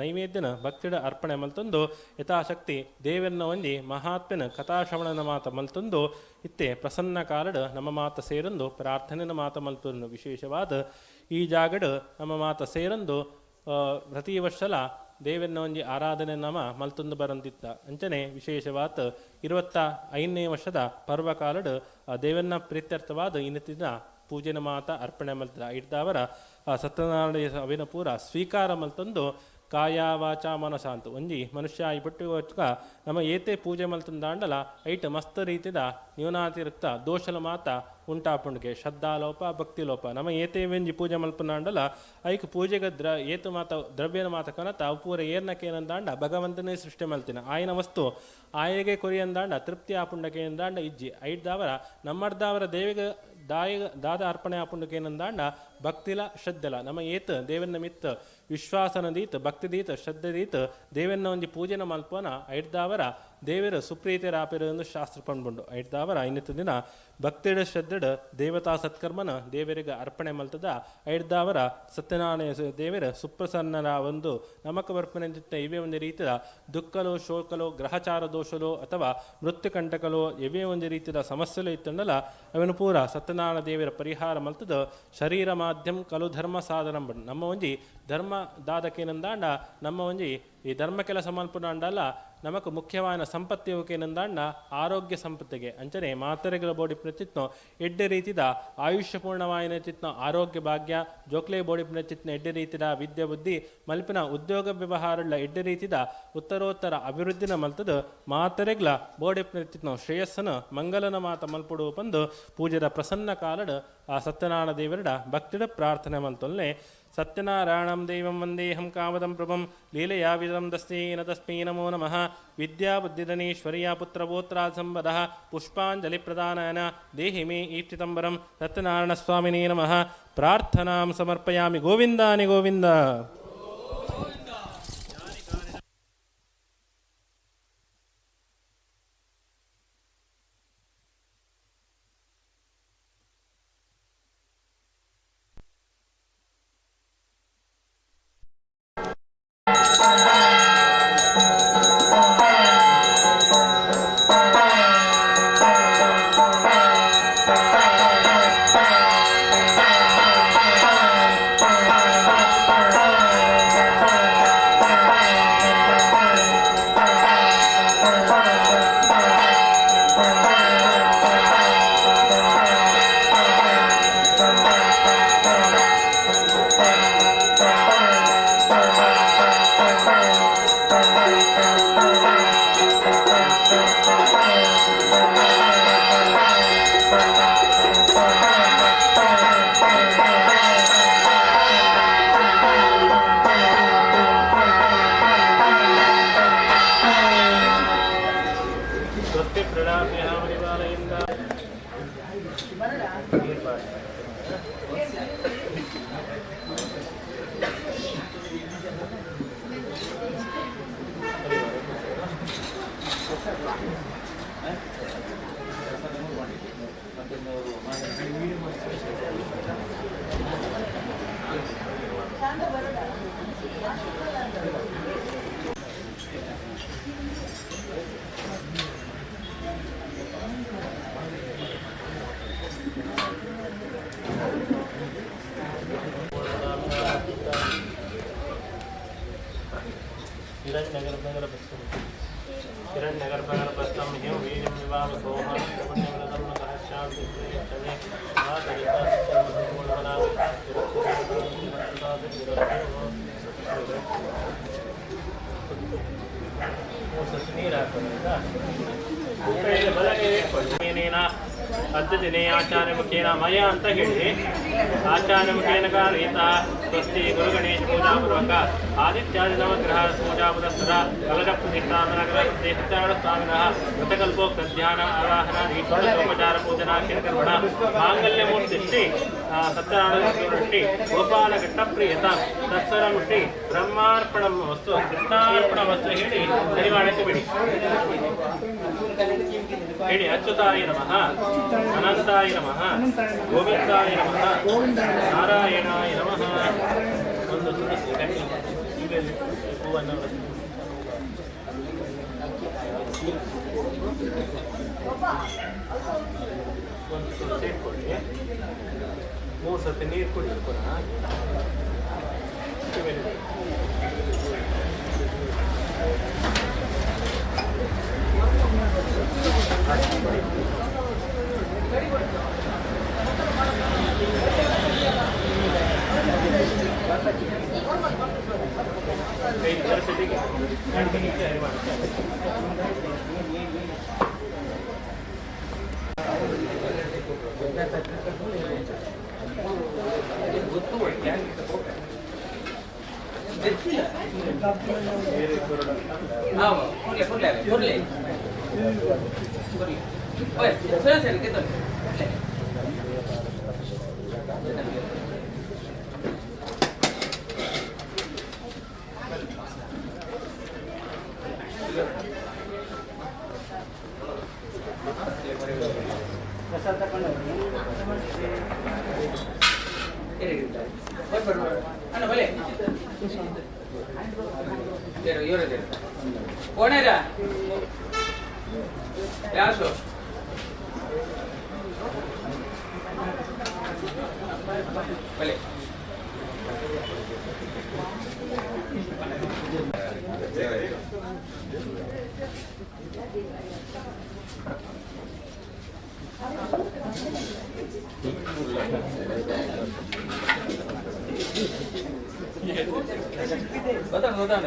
ನೈವೇದ್ಯನ ಭಕ್ತಿಡ ಅರ್ಪಣೆ ಮಲ್ತೊಂದು ಯಥಾಶಕ್ತಿ ದೇವನ ಒಂಜಿ ಮಹಾತ್ಮನ ಕಥಾಶ್ರವಣನ ಮಾತ ಮಲ್ತೊಂದು ಇತ್ತೆ ಪ್ರಸನ್ನ ಕಾಲಡ್ ನಮ್ಮ ಮಾತ ಸೇರೊಂದು ಪ್ರಾರ್ಥನೆನ ಮಾತ ಮಲ್ಪುನು. ವಿಶೇಷವಾದ ಈ ಜಾಗಡ್ ನಮ್ಮ ಮಾತ ಸೇರೊಂದು ಪ್ರತಿ ವರ್ಷಲ ದೇವನ ಒಂಜಿ ಆರಾಧನೆ ನಮ ಮಲ್ತೊಂದು ಬರಂತಿತ್ತ. ಅಂಚನೆ ವಿಶೇಷವಾದ 25ನೇ ವರ್ಷದ ಪರ್ವಕಾಲಡ್ ದೇವನ ಪ್ರೀತ್ಯರ್ಥವಾದ ಇನ್ನತಿನ ಪೂಜೆನ ಮಾತ ಅರ್ಪಣೆ ಮಲ್ತದ ಇಡ್ದಾವರ ಸತ್ಯನಾರಾಯಣ ಅವಿನ ಪೂರ ಸ್ವೀಕಾರ ಮಲ್ತೊಂದು ಕಾಯ ವಾಚ ಮನಸ ಅಂತ ಒಂಜಿ ಮನುಷ್ಯ ಈ ಪುಟ್ಟಿ ನಮ್ಮ ಏತೆ ಪೂಜೆ ಮಲ್ತಂದಾಂಡಲ ಐಟ್ ಮಸ್ತ್ ರೀತಿದ ನ್ಯೂನಾತಿರಿಕ್ತ ದೋಷಲ ಮಾತ ಉಂಟಾಪುಂಡುಗೆ ಶ್ರದ್ಧಾಲೋಪ ಭಕ್ತಿ ಲೋಪ. ನಮ್ಮ ಏತೆ ಒಂಜಿ ಪೂಜೆ ಮಲ್ಪನಾಂಡಲ ಐಕ್ ಪೂಜೆಗೆ ಏತು ಮಾತ ದ್ರವ್ಯನ ಮಾತ ಕನತ ಅವು ಪೂರ ಏರ್ನಕೇನಂದಾಂಡ ಭಗವಂತನೇ ಸೃಷ್ಟಿ ಮಲ್ತಿನ ಆಯನ ವಸ್ತು ಆಯಗೆ ಕೊರಿಯಂದಾಂಡ ತೃಪ್ತಿ ಆಪುಂಡಕೆ ಎಂದಾಂಡ ಇಜ್ಜಿ. ಐಡ್ದಾವರ ನಮ್ಮರ್ದಾವರ ದೇವಿಗೆ ದಾಯ ದಾದ ಅರ್ಪಣೆ ಆಪುಂಡಕೇನಂದಾಂಡ ಭಕ್ತಿಲ ಶ್ರದ್ಧೆಲ ನಮ್ಮ ಏತ್ ದೇವನ ಮಿತ್ ವಿಶ್ವಾಸನ ದೀತ್ ಭಕ್ತಿ ದೀತ್ ಶ್ರದ್ಧೆ ದೀತ್ ದೇವನ್ನ ಒಂಜಿ ಪೂಜೆನ ಮಲ್ಪನ ಐಡ್ದಾವರ ದೇವರು ಸುಪ್ರೀತಿರಾಪಿರು ಎಂದು ಶಾಸ್ತ್ರ ಪಂಡ್ಬುಂಡು. ಐಡ್ದಾವರ ಇನ್ನಿತ್ತ ದಿನ ಭಕ್ತಿಡ ಶ್ರದ್ಧೆಡ್ ದೇವತಾ ಸತ್ಕರ್ಮನ ದೇವರಿಗೆ ಅರ್ಪಣೆ ಮಲ್ತದ ಐಡ್ದಾವರ ಸತ್ಯನಾರಾಯಣ ದೇವರ ಸುಪ್ರಸನ್ನರ ಒಂದು ನಮಕ ಬರ್ಪಣೆ ಇವೇ ಒಂದು ರೀತಿಯ ದುಃಖಲು ಶೋಕಲು ಗ್ರಹಚಾರ ದೋಷಲು ಅಥವಾ ಮೃತ್ಯುಕಂಟಕಲು ಇವೇ ಒಂದು ರೀತಿಯ ಸಮಸ್ಯೆಲು ಇತ್ತಂಡಲ ಅವನು ಪೂರ ಸತ್ಯನಾರಾಯಣ ದೇವರ ಪರಿಹಾರ ಮಲ್ತದ ಶರೀರ ಮಾಧ್ಯಮ ಕಲು ಧರ್ಮ ಸಾಧನ. ನಮ್ಮ ಒಂಜಿ ಧರ್ಮ ದಾದಕೇನಂದಾಂಡ ನಮ್ಮ ಒಂಜಿ ಈ ಧರ್ಮ ಕೆಲಸ ಮಲ್ಪುನಾಂಡಲ ನಮಕ್ ಮುಖ್ಯವಾದ ಸಂಪತ್ತಿ ಆರೋಗ್ಯ ಸಂಪತ್ತಿಗೆ. ಅಂಚನೆ ಮಾತೆರೆಗಳ ಬೋಡಿ ಪ್ರಚಿತ್ನೋ ಎಡ್ಡೆ ರೀತಿದ ಆಯುಷ್ಯಪೂರ್ಣವಾಯಿನ ಚಿತ್ನ ಆರೋಗ್ಯ ಭಾಗ್ಯ, ಜೋಕ್ಲೆ ಬೋಡಿ ಪ್ರಚಿತ್ನ ಎಡ್ಡೆ ರೀತಿದ ವಿದ್ಯೆ ಬುದ್ಧಿ ಮಲ್ಪಿನ ಉದ್ಯೋಗ ವ್ಯವಹಾರಗಳ ಎಡ್ಡೆ ರೀತಿದ ಉತ್ತರೋತ್ತರ ಅಭಿವೃದ್ಧಿನ ಮಲ್ತದ ಮಾತೆರೆಗ್ಲ ಬೋಡಿ ಪ್ರಚಿತ್ನ ಶ್ರೇಯಸ್ಸನ ಮಂಗಲನ ಮಾತ ಮಲ್ಪುಡು ಪಂದು ಪೂಜೆದ ಪ್ರಸನ್ನ ಕಾಲಡ್ ಆ ಸತ್ಯನಾರಾಯಣ ದೇವರಡ ಭಕ್ತಿಡ ಪ್ರಾರ್ಥನೆ ಮಲ್ತೊಲ್ಲೆ. ಸತ್ಯನಾರಾಯಣಂ ದೇವಂ ವಂದೇಹಂ ಕಾಮದಂ ಪ್ರಭಂ ಲೀಲೆಯಾವಿದಂ ತಸ್ಯೈನ ತಸ್ಮೈ ನಮೋ ನಮಃ. ವಿದ್ಯಾ ಬುದ್ಧಿಧನೇಶ್ವರ್ಯ ಪುತ್ರಪೋತ್ರಾಸಂಬದಃ ಪುಷ್ಪಾಂಜಲಿ ಪ್ರದಾನಾನ ದೇಹಿ ಮೇ ಈಪ್ಸಿತಂಬರಂ. ಸತ್ಯನಾರಾಯಣ ಸ್ವಾಮಿನೇ ನಮಃ. ಪ್ರಾರ್ಥನಾಂ ಸಮರ್ಪಯಾಮಿ. ಗೋವಿಂದಾನಿ ಗೋವಿಂದ. ಸ್ವಸ್ತಿ ಪ್ರಣಾಮ್ಯಃ ಪರಿಪಾಲಯಿಂದ. ಹಿರಣ್ಯಗರ್ಭಗರ್ಭಸ್ಥಂ ಹಿಂ ವೀರ್ಯಂ ವಿವಾಮಸೋಹ ಪುಣ್ಯವ್ರತಂ ಸಹಸ್ರಾಂತಿ ನೀರು ಹಾಕೋದು. ಅದ್ಯದಿನೇ ಆಚಾರ್ಯಮುಖೇನ ಮಯ ಅಂತ ಹೇಳಿ ಆಚಾರ್ಯಮುಖೇನ ಕಾರೀತ ಸ್ವಸ್ತಿ ಗುರುಗಣೇಶ ಪೂಜಾಪೂರ್ವಕ ಆದಿತ್ಯಾದಿ ನವಗ್ರಹ ಪೂಜಾ ಪುರಸ್ಸರ ಕಲಶ ಪ್ರತಿಷ್ಠಾಪನ ಸತ್ಯನಾರಾಯಣ ಸ್ವಾಮಿನಃ ವ್ರತಕಲ್ಪೋಕ್ತ ಧ್ಯಾನ ಆವಾಹನ ಷೋಡಶೋಪಚಾರ ಪೂಜನಾಖ್ಯನ ಕರ್ಮಣ ಮಾಂಗಲ್ಯಮೂರ್ತಿ ಶ್ರೀ ಸತ್ಯನಾರಾಯಣ ಶ್ರೀ ಗೋಪಾಲ ಘಟ್ಟಪ್ರಿಯತ ತತ್ಸರಂ ಶ್ರೀ ಬ್ರಹ್ಮಾರ್ಪಣಂ ವಸ್ತು ಕೃಷ್ಣಾರ್ಪಣ ವಸ್ತು ಹೇಳಿ ಸರಿ ಮಾಡಕ್ಕೆ ಬಿಡಿ. ಹೇಳಿ ಅಚ್ಯುತಾಯ ನಮಃ, ಅನಂತಾಯ ನಮಃ, ಗೋವಿಂದಾಯ ನಮಃ, ನಾರಾಯಣಾಯ ನಮಃ. ಒಂದು ತುಳಸಿ ಕಟ್ಟಿ ಈಗ ಹೂವನ್ನು ಒಂದು ತುಳಸಿ ಇಟ್ಕೊಳ್ಳಿ. 3 ಸರ್ತಿ ನೀರು ಕುಡಿ ಪುನಃ. ಕೈ ಪರಿಸ್ಥಿತಿಗೆ कोण आहे रे? ಬಲೆ. ಗೊತ್ತಾಗ ಗೊತ್ತಾಗ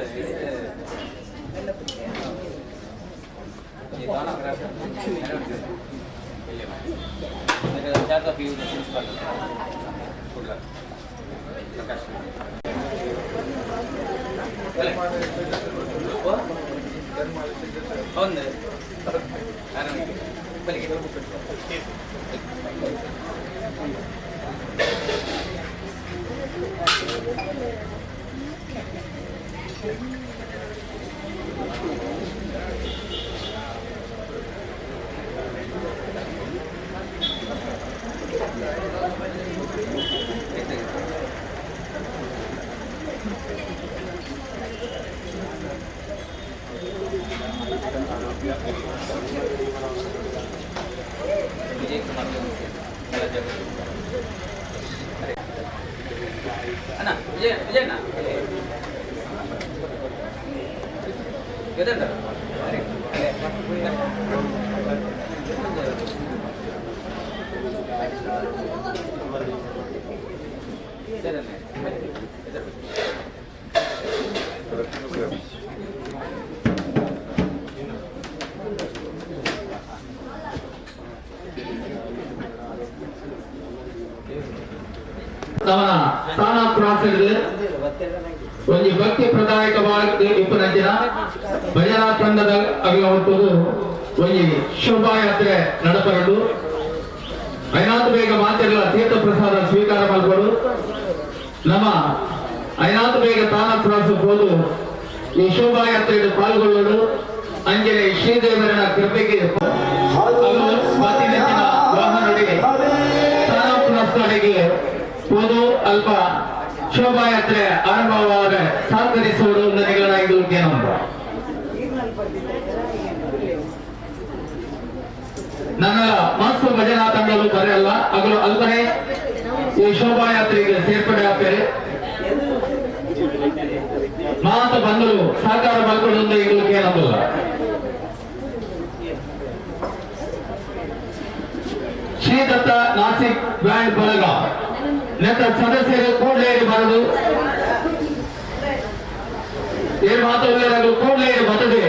ವಿಜಯ್ ಕುಮಾರ್ ಅಣ್ಣ, ವಿಜಯ್ ವಿಜಯಣ್ಣ ಎದಂಡ ತವನ ಸ್ಥಾನ ಕ್ರಾಸ್ ಒಂಜಿ ಭಕ್ತಿ ಪ್ರದಾಯಕವಾಗಿ ಇಪ್ಪನಂಚಿನ ಭಜನಾ ತಂಡದ ಅಗಲ ಒಟ್ಟುಗು ಒಂಜಿ ಶೋಭಾಯಾತ್ರೆ ನಡಪರಡು. ಐನಾಥ ಬೇಗ ಮಾತೆಲ್ಲ ತೀರ್ಥ ಪ್ರಸಾದ ಸ್ವೀಕಾರ ಮಲ್ಪಡು. ನಮ್ಮ ಐನಾಥ ಬೇಗ ತಾನ ಕ್ರಾಸ್ ಹೋದು ಈ ಶೋಭಾಯಾತ್ರೆಯಲ್ಲಿ ಪಾಲ್ಗೊಳ್ಳಲು ಅಂಜನೆ ಶ್ರೀದೇವರನ ಕೃಪೆಗೆ ನೆಚ್ಚಿನ ವಾಹನಡಿ ತಾನ ಕ್ರಾಸ್ ಹೋದು ಅಲ್ಪ ಶೋಭಾಯಾತ್ರೆ ಆರಂಭವಾದ ಸಹಕರಿಸುವುದು ನಿಗಲಾಗಿ ನನ್ನ ಮಸ್ತ್ ಭಜನಾ ತಂಡಗಳು ಬರೆಯಲ್ಲ ಅಗಲು ಅಲ್ಪನೆ ಈ ಶೋಭಾಯಾತ್ರೆಗೆ ಸೇರ್ಪಡೆ ಆಗ್ತಾರೆ. ಮಾತು ಬಂದರು ಸಹಕಾರ ಮಲ್ಕೊಳ್ಳೋದು ಈಗಲೂ ಏನಂಬಲ್ಲ. ಶ್ರೀದತ್ತ ನಾಸಿಕ್ ಬ್ಯಾಂಡ್ ಬಳಗ ನೆತ್ತ ಸದಸ್ಯರು ಕೂಡಲೇ ಬರದು ಏನ್ ಮಾತು ಕೂಡಲೇ ಬರ್ತದೆ.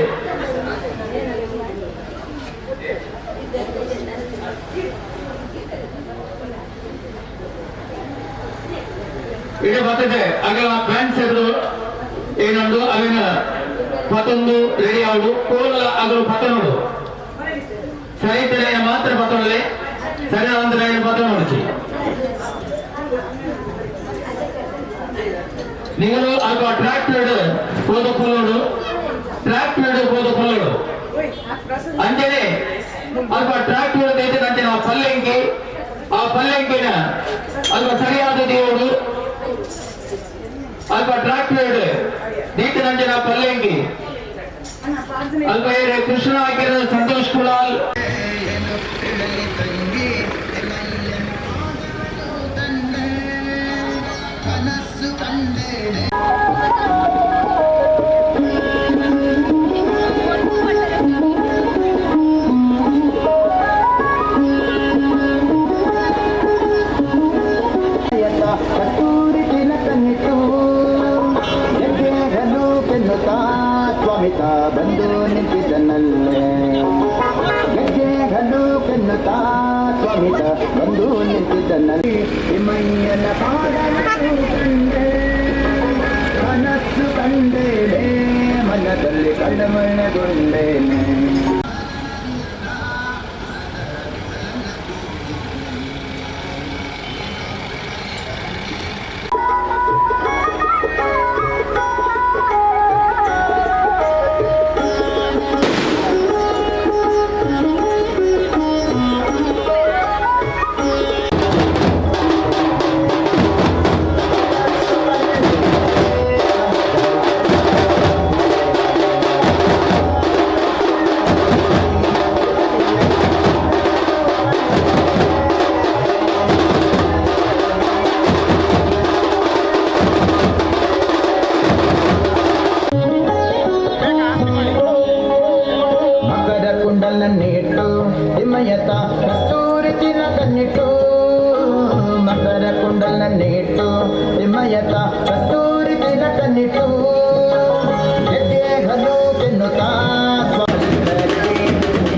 ಇಡೀ ಬರ್ತದೆ ಅಗಲ ಬ್ಯಾಂಡ್ ಸೇರು ಏನೊಂದು ಅವಿನ ಪತೊಂದು ರೆಡಿ ಆವಡು ಕೋಲ ಅಗಲು ಪತನೋಡು ಸರಿತರೆಯ ಮಾತ್ರ ಪತೊಳ್ಳೆ ಸರಿಯಾದ ಪತನೋಡಿಸಿ ನೀವು ಅಲ್ಪ ಟ್ರ್ಯಾಕ್ಟರ್ ಪೋದ ಕುಲ್ಲೋಡು ಟ್ರ್ಯಾಕ್ಟರ್ ಪೋದ ಕುಲ್ಲೋಡು ಅಂಚನೆ ಅಲ್ಪ ಟ್ರ್ಯಾಕ್ಟರ್ ಅಂಚನೆ ಆ ಪಲ್ಲೆಂಕಿ ಆ ಪಲ್ಲೆಂಕಿನ ಅಲ್ಪ ಸರಿಯಾದ ದೇವರು ಅಲ್ಪ ಟ್ರ್ಯಾಕ್ಟರ್ ದೀತನಂಜನ ಪಲ್ಲೆಂಕಿ ಅಲ್ಪ ಕೃಷ್ಣ ಹಾಕಿರೋ ಸಂತೋಷ್ ಕುಲಾಲ್. ಕಸ್ತೂರಿ ತಿಲಕನಿಟ್ಟು ಹೆಜ್ಜೆಗಳು ಕೆನ್ನುತ್ತಾ ಸ್ವಾಮಿತ ಬಂದು ನಿಂತಿದ್ದನಲ್ಲೇ. ಗೆಜ್ಜೆಗಳು ಕೆನ್ನುತ್ತಾ ಸ್ವಾಮಿತ ಬಂದು ನಿಂತಿದ್ದನಲ್ಲಿ. ತಿಮ್ಮಯ್ಯನ ಪಾದವನ್ನು ಕಂಡೆ, ಕನಸು ಕಂಡೇನೆ, ಮನದಲ್ಲಿ ಕಳವಳಗೊಂಡೇನೆ. ಮಕರ ಕುಂಡಲನ್ನಿಟ್ಟು ತಿಮ್ಮಯ್ಯತ ಕಸ್ತೂರಿ ತಿಲಕನ್ನಿಟ್ಟು, ಮಕರ ಕುಂಡಲನ್ನಿಟ್ಟು ತಿಮ್ಮಯ್ಯತ ಕಸ್ತೂರಿ ತಿಲಕನ್ನಿಟ್ಟು ಗೆಜ್ಜೆಗಳು ಕೆನ್ನುತ್ತಾ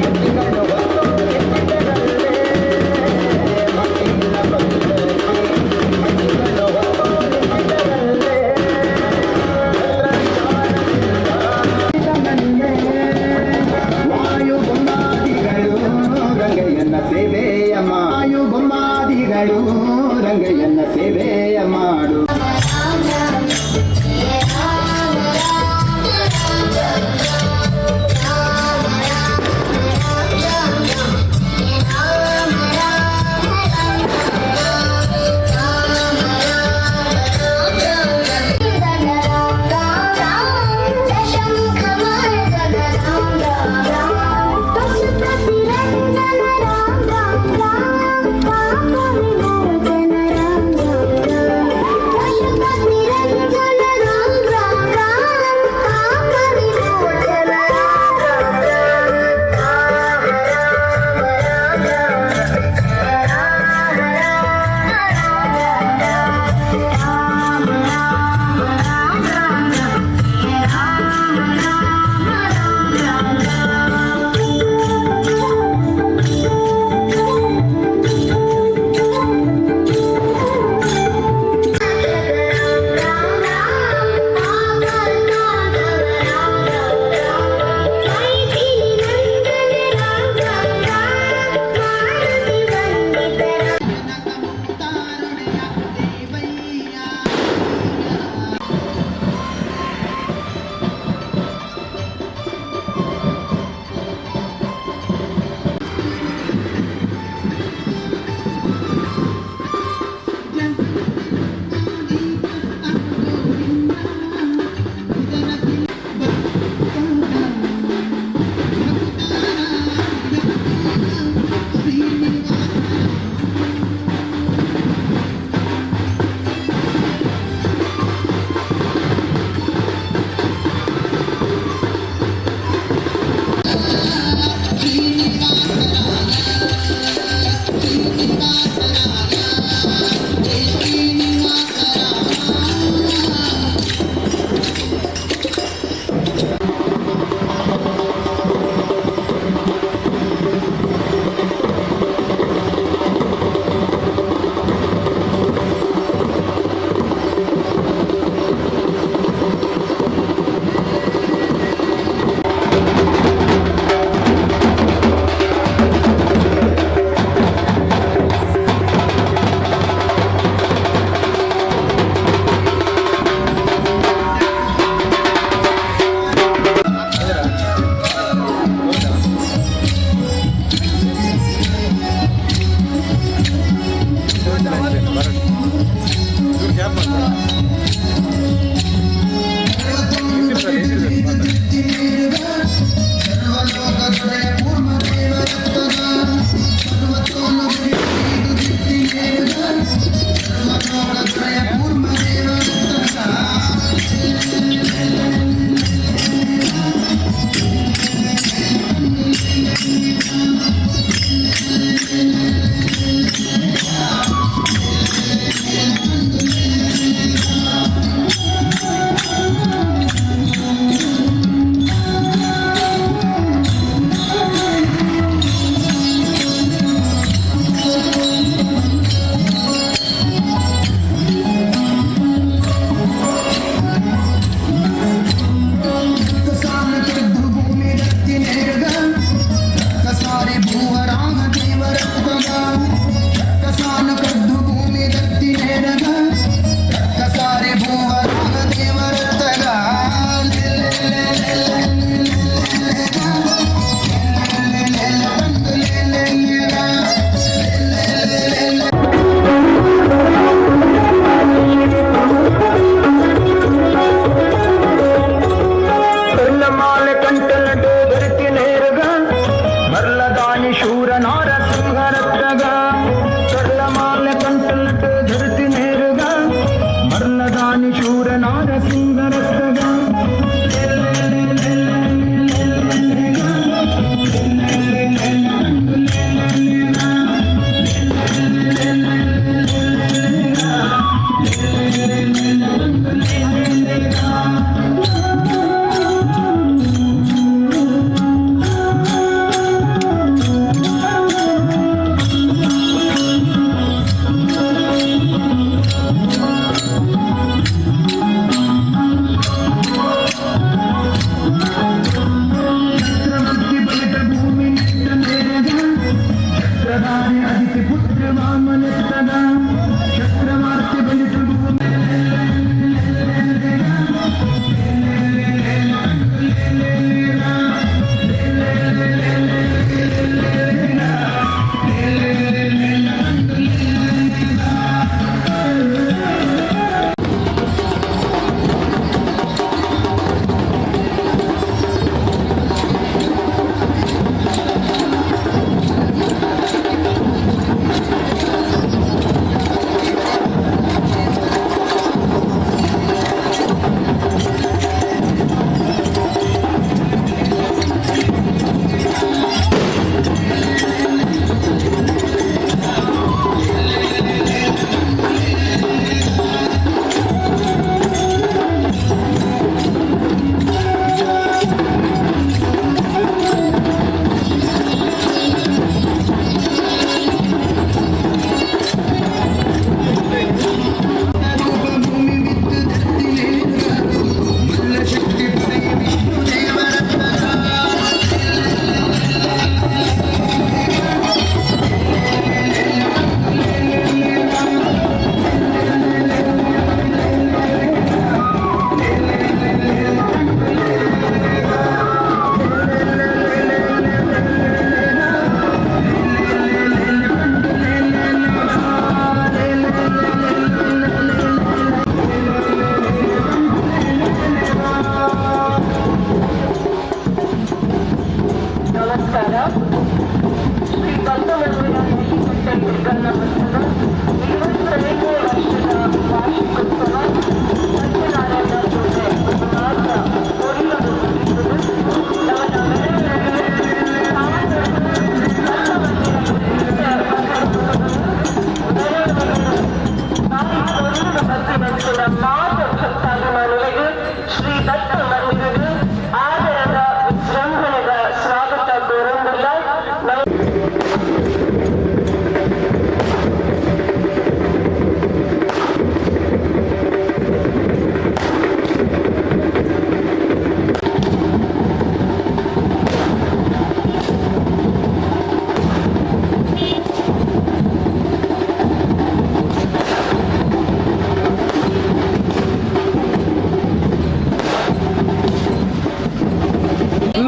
ಎತ್ತಿಗಳು ಹೊತ್ತು ನಿಂತಿದ್ದರಲ್ಲೇ. ಮಕ್ಕಿನ ಪಲ್ಲಕ್ಕಿ ಎತ್ತಿಗಳು ಹೊತ್ತು ನಿಂತಿದ್ದರಲ್ಲೇ. ವಾಯು ಬೊಮ್ಮಾದಿಗಳು ರಂಗಯ್ಯನ ಸೇವೆಯ ವಾಯು ಬೊಮ್ಮಾದಿಗಳು ರಂಗಯ್ಯನ ಸೇವೆಯ ಮಾಡು. ರಾಮ ರಾಮ. ನಮಸ್ಕಾರ. ಶ್ರೀ ದತ್ತಮಂದಿರ ನೆಲ್ಲಿಕಟ್ಟೆ ಹಿರ್ಗಾನ ಮಠದ 25ನೇ ವರ್ಷದ ವಾರ್ಷಿಕೋತ್ಸವ ಸತ್ಯನಾರಾಯಣ ಪೂಜೆ ಮಾತ್ರ ಕೊಡಿಯನ್ನು ಪೂಜಿಸುವುದು ನಮ್ಮನ್ನ ಮೆರವಣಿಗೆ ಮಾತ ಭಕ್ತಾಭಿಮಾನಿಗಳಿಗೆ ಶ್ರೀ ದತ್ತ ಮಂದಿರದ ಆದರದ ವಿಜೃಂಭಣೆದ ಸ್ವಾಗತ ಕೋರಂದಿಲ್ಲ.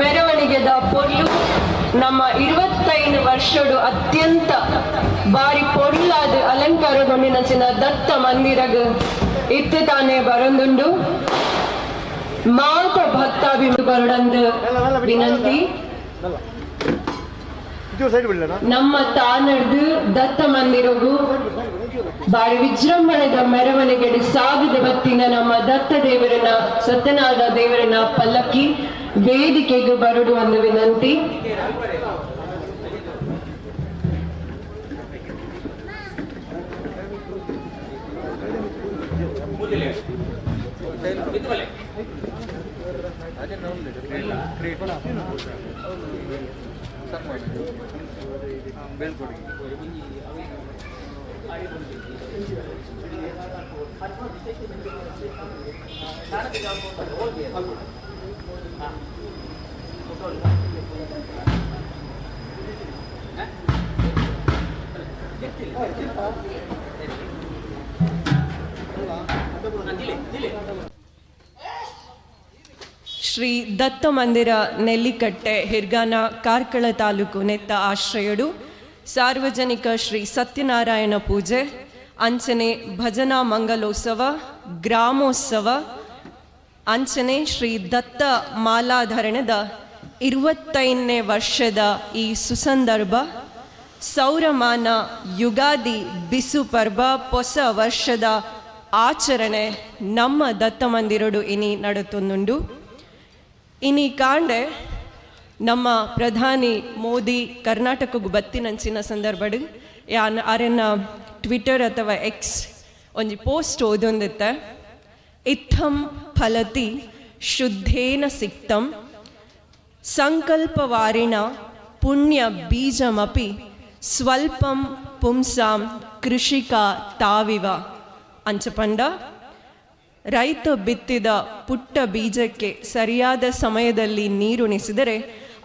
ಮೆರವಣಿಗೆದ ಪೊರ್ಲು ನಮ್ಮ 25 ವರ್ಷಡು ಅತ್ಯಂತ ಬಾರಿ ಪೊರ್ಲಾದ ಅಲಂಕಾರಗೊಂಡಿನಂಚಿನ ದತ್ತ ಮಂದಿರಗ್ ಇತ್ತು ತಾನೇ ಬರೊಂದುಂಡು. ಮಾತ ಭಕ್ತಾಭಿಮ ಬರಡಂದು ವಿನಂತಿ. ಒಂಚೂರು ಸೈಡ್ ಬಿಡಲಣ್ಣ. ನಮ್ಮ ತಾನಡ್ದು ದತ್ತ ಮಂದಿರಗು ಬಾರಿ ವಿಜೃಂಭಣೆದ ಮೆರವಣಿಗೆ ಸಾಗಿದ ಬತ್ತಿನ ನಮ್ಮ ದತ್ತ ದೇವರನ್ನ, ಸತ್ಯನಾದ ದೇವರನ್ನ ಪಲ್ಲಕ್ಕಿ ವೇದಿಕೆಗೆ ಬರಡು ಒಂದು ವಿನಂತಿ. ಶ್ರೀ ದತ್ತ ಮಂದಿರ ನೆಲ್ಲಿಕಟ್ಟೆ ಹಿರ್ಗಾನ ಕಾರ್ಕಳ ತಾಲೂಕು ನೆತ್ತ ಆಶ್ರಯಡು ಸಾರ್ವಜನಿಕ ಶ್ರೀ ಸತ್ಯನಾರಾಯಣ ಪೂಜೆ, ಅಂಚನೆ ಭಜನಾ ಮಂಗಲೋತ್ಸವ, ಗ್ರಾಮೋತ್ಸವ, ಅಂಚನೆ ಶ್ರೀ ದತ್ತ ಮಾಲಾಧರಣದ 25ನೇ ವರ್ಷದ ಈ ಸುಸಂದರ್ಭ ಸೌರಮಾನ ಯುಗಾದಿ ಬಿಸು ಪರ್ವ ಹೊಸ ವರ್ಷದ ಆಚರಣೆ ನಮ್ಮ ದತ್ತ ಮಂದಿರಡು ಇನಿ ನಡತೊಂದುಂಡು. ಇನಿ ಕಾಂಡೆ ನಮ್ಮ ಪ್ರಧಾನಿ ಮೋದಿ ಕರ್ನಾಟಕಕ್ಕೆ ಬತ್ತಿನಂಚಿನ ಸಂದರ್ಭಡ್ ಯಾನ್ ಅರೆನ ಟ್ವಿಟರ್ ಅಥವಾ ಎಕ್ಸ್ ಒಂಜಿ ಪೋಸ್ಟ್ ಓದೊಂದಿತ್ತೆ. ಇತ್ತಂ ಫಲತಿ ಶುದ್ಧೇನ ಸಿಕ್ತಂ ಸಂಕಲ್ಪವಾರಿಣ ಪುಣ್ಯ ಬೀಜಮಪಿ ಸ್ವಲ್ಪಂ ಪುಂಸಾಂ ಕೃಷಿಕ ತಾವಿವ. ಅಂಚಪಂಡ ರೈತ ಬಿತ್ತಿದ ಪುಟ್ಟ ಬೀಜಕ್ಕೆ ಸರಿಯಾದ ಸಮಯದಲ್ಲಿ ನೀರುಣಿಸಿದರೆ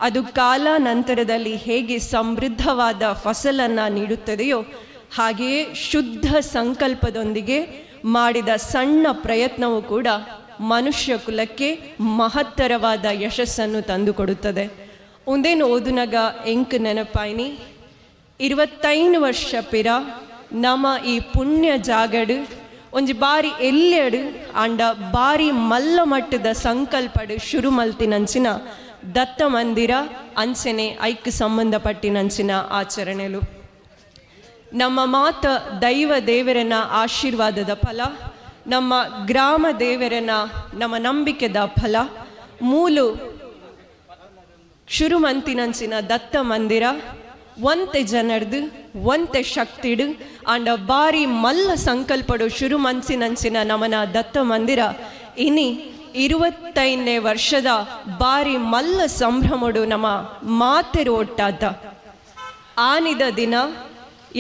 ಅದು ಕಾಲ ನಂತರದಲ್ಲಿ ಹೇಗೆ ಸಮೃದ್ಧವಾದ ಫಸಲನ್ನು ನೀಡುತ್ತದೆಯೋ ಹಾಗೆಯೇ ಶುದ್ಧ ಸಂಕಲ್ಪದೊಂದಿಗೆ ಮಾಡಿದ ಸಣ್ಣ ಪ್ರಯತ್ನವೂ ಕೂಡ ಮನುಷ್ಯ ಕುಲಕ್ಕೆ ಮಹತ್ತರವಾದ ಯಶಸ್ಸನ್ನು ತಂದುಕೊಡುತ್ತದೆ. ಉಂದೇನು ಓದುನಗ ಎಂಕ್ ನೆನಪಾಯಿನಿ 25 ವರ್ಷ ಪಿರ ನಮ ಈ ಪುಣ್ಯ ಜಾಗಡು ಒಂಜಿ ಬಾರಿ ಎಲ್ಲೆಡು ಆಂಡ ಬಾರಿ ಮಲ್ಲ ಮಟ್ಟದ ಸಂಕಲ್ಪಡು ಶುರು ಮಲ್ತಿನಂಚಿನ ದತ್ತ ಮಂದಿರ ಅಂಚನೆ ಐಕ್ ಸಂಬಂಧಪಟ್ಟಿನಂಚಿನ ಆಚರಣೆಲು ನಮ್ಮ ಮಾತ ದೈವ ದೇವರನ ಆಶೀರ್ವಾದದ ಫಲ, ನಮ್ಮ ಗ್ರಾಮ ದೇವರನ ನಮ್ಮ ನಂಬಿಕೆದ ಫಲ. ಮೂಲು ಶುರುಮಂತಿನಂಚಿನ ದತ್ತ ಮಂದಿರ ಒಂತೆ ಜನರ್ದು ಒಂತೆ ಶಕ್ತಿಡು ಆಂಡ ಬಾರಿ ಮಲ್ಲ ಸಂಕಲ್ಪಡು ಶುರು ಮನ್ಸಿನಂಚಿನ ನಮನ ದತ್ತ ಮಂದಿರ ಇನಿ 25ನೇ ವರ್ಷದ ಬಾರಿ ಮಲ್ಲ ಸಂಭ್ರಮಡು ನಮ್ಮ ಮಾತೆರು ಒಟ್ಟಾದ. ಆನಿದ ದಿನ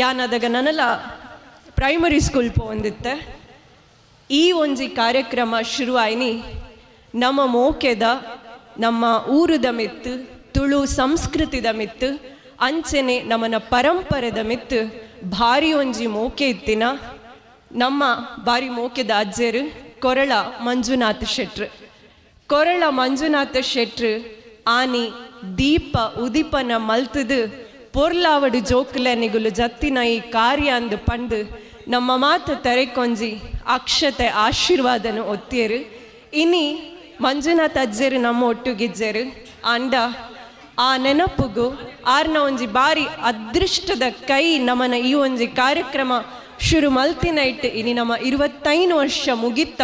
ಯಾನದಗ ನನಲ ಪ್ರೈಮರಿ ಸ್ಕೂಲ್ ಪೋಂದಿತ್ತೆ. ಈ ಒಂಜಿ ಕಾರ್ಯಕ್ರಮ ಶುರುವಾಯಿನಿ ನಮ್ಮ ಮೋಕೆದ ನಮ್ಮ ಊರುದ ಮಿತ್ತು, ತುಳು ಸಂಸ್ಕೃತಿದ ಮಿತ್ತು, ಅಂಚನೆ ನಮ್ಮನ ಪರಂಪರೆದ ಮಿತ್ತು ಭಾರಿ ಒಂಜಿ ಮೋಕೆ ಇತ್ತಿನ ನಮ್ಮ ಬಾರಿ ಮೋಕೆದ ಅಜ್ಜರು ಕೊರಳ ಮಂಜುನಾಥ ಶೆಟ್ರು. ಕೊರಳ ಮಂಜುನಾಥ ಶೆಟ್ರು ಆನಿ ದೀಪ ಉದಿಪನ ಮಲ್ತದು ಪೊರ್ಲಾವಡು ಜೋಕುಲ ನಿಗುಲು ಜತ್ತಿನ ಈ ಕಾರ್ಯ ಅಂದು ಪಂಡು ನಮ್ಮ ಮಾತು ತೆರೆಕೊಂಜಿ ಅಕ್ಷತೆ ಆಶೀರ್ವಾದನು ಒತ್ತಿಯರು. ಇನಿ ಮಂಜುನಾಥ ಅಜ್ಜರು ನಮ್ಮ ಒಟ್ಟುಗಿಜ್ಜರು. ಅಂಡ ಆ ನೆನಪುಗು ಆರ್ನ ಒಂಜಿ ಬಾರಿ ಅದೃಷ್ಟದ ಕೈ ನಮನ ಈ ಒಂಜಿ ಕಾರ್ಯಕ್ರಮ ಶುರು ಮಲ್ತಿನ ಇಟ್ಟು ಇನಿ ನಮ್ಮ 25 ವರ್ಷ ಮುಗಿತ್ತ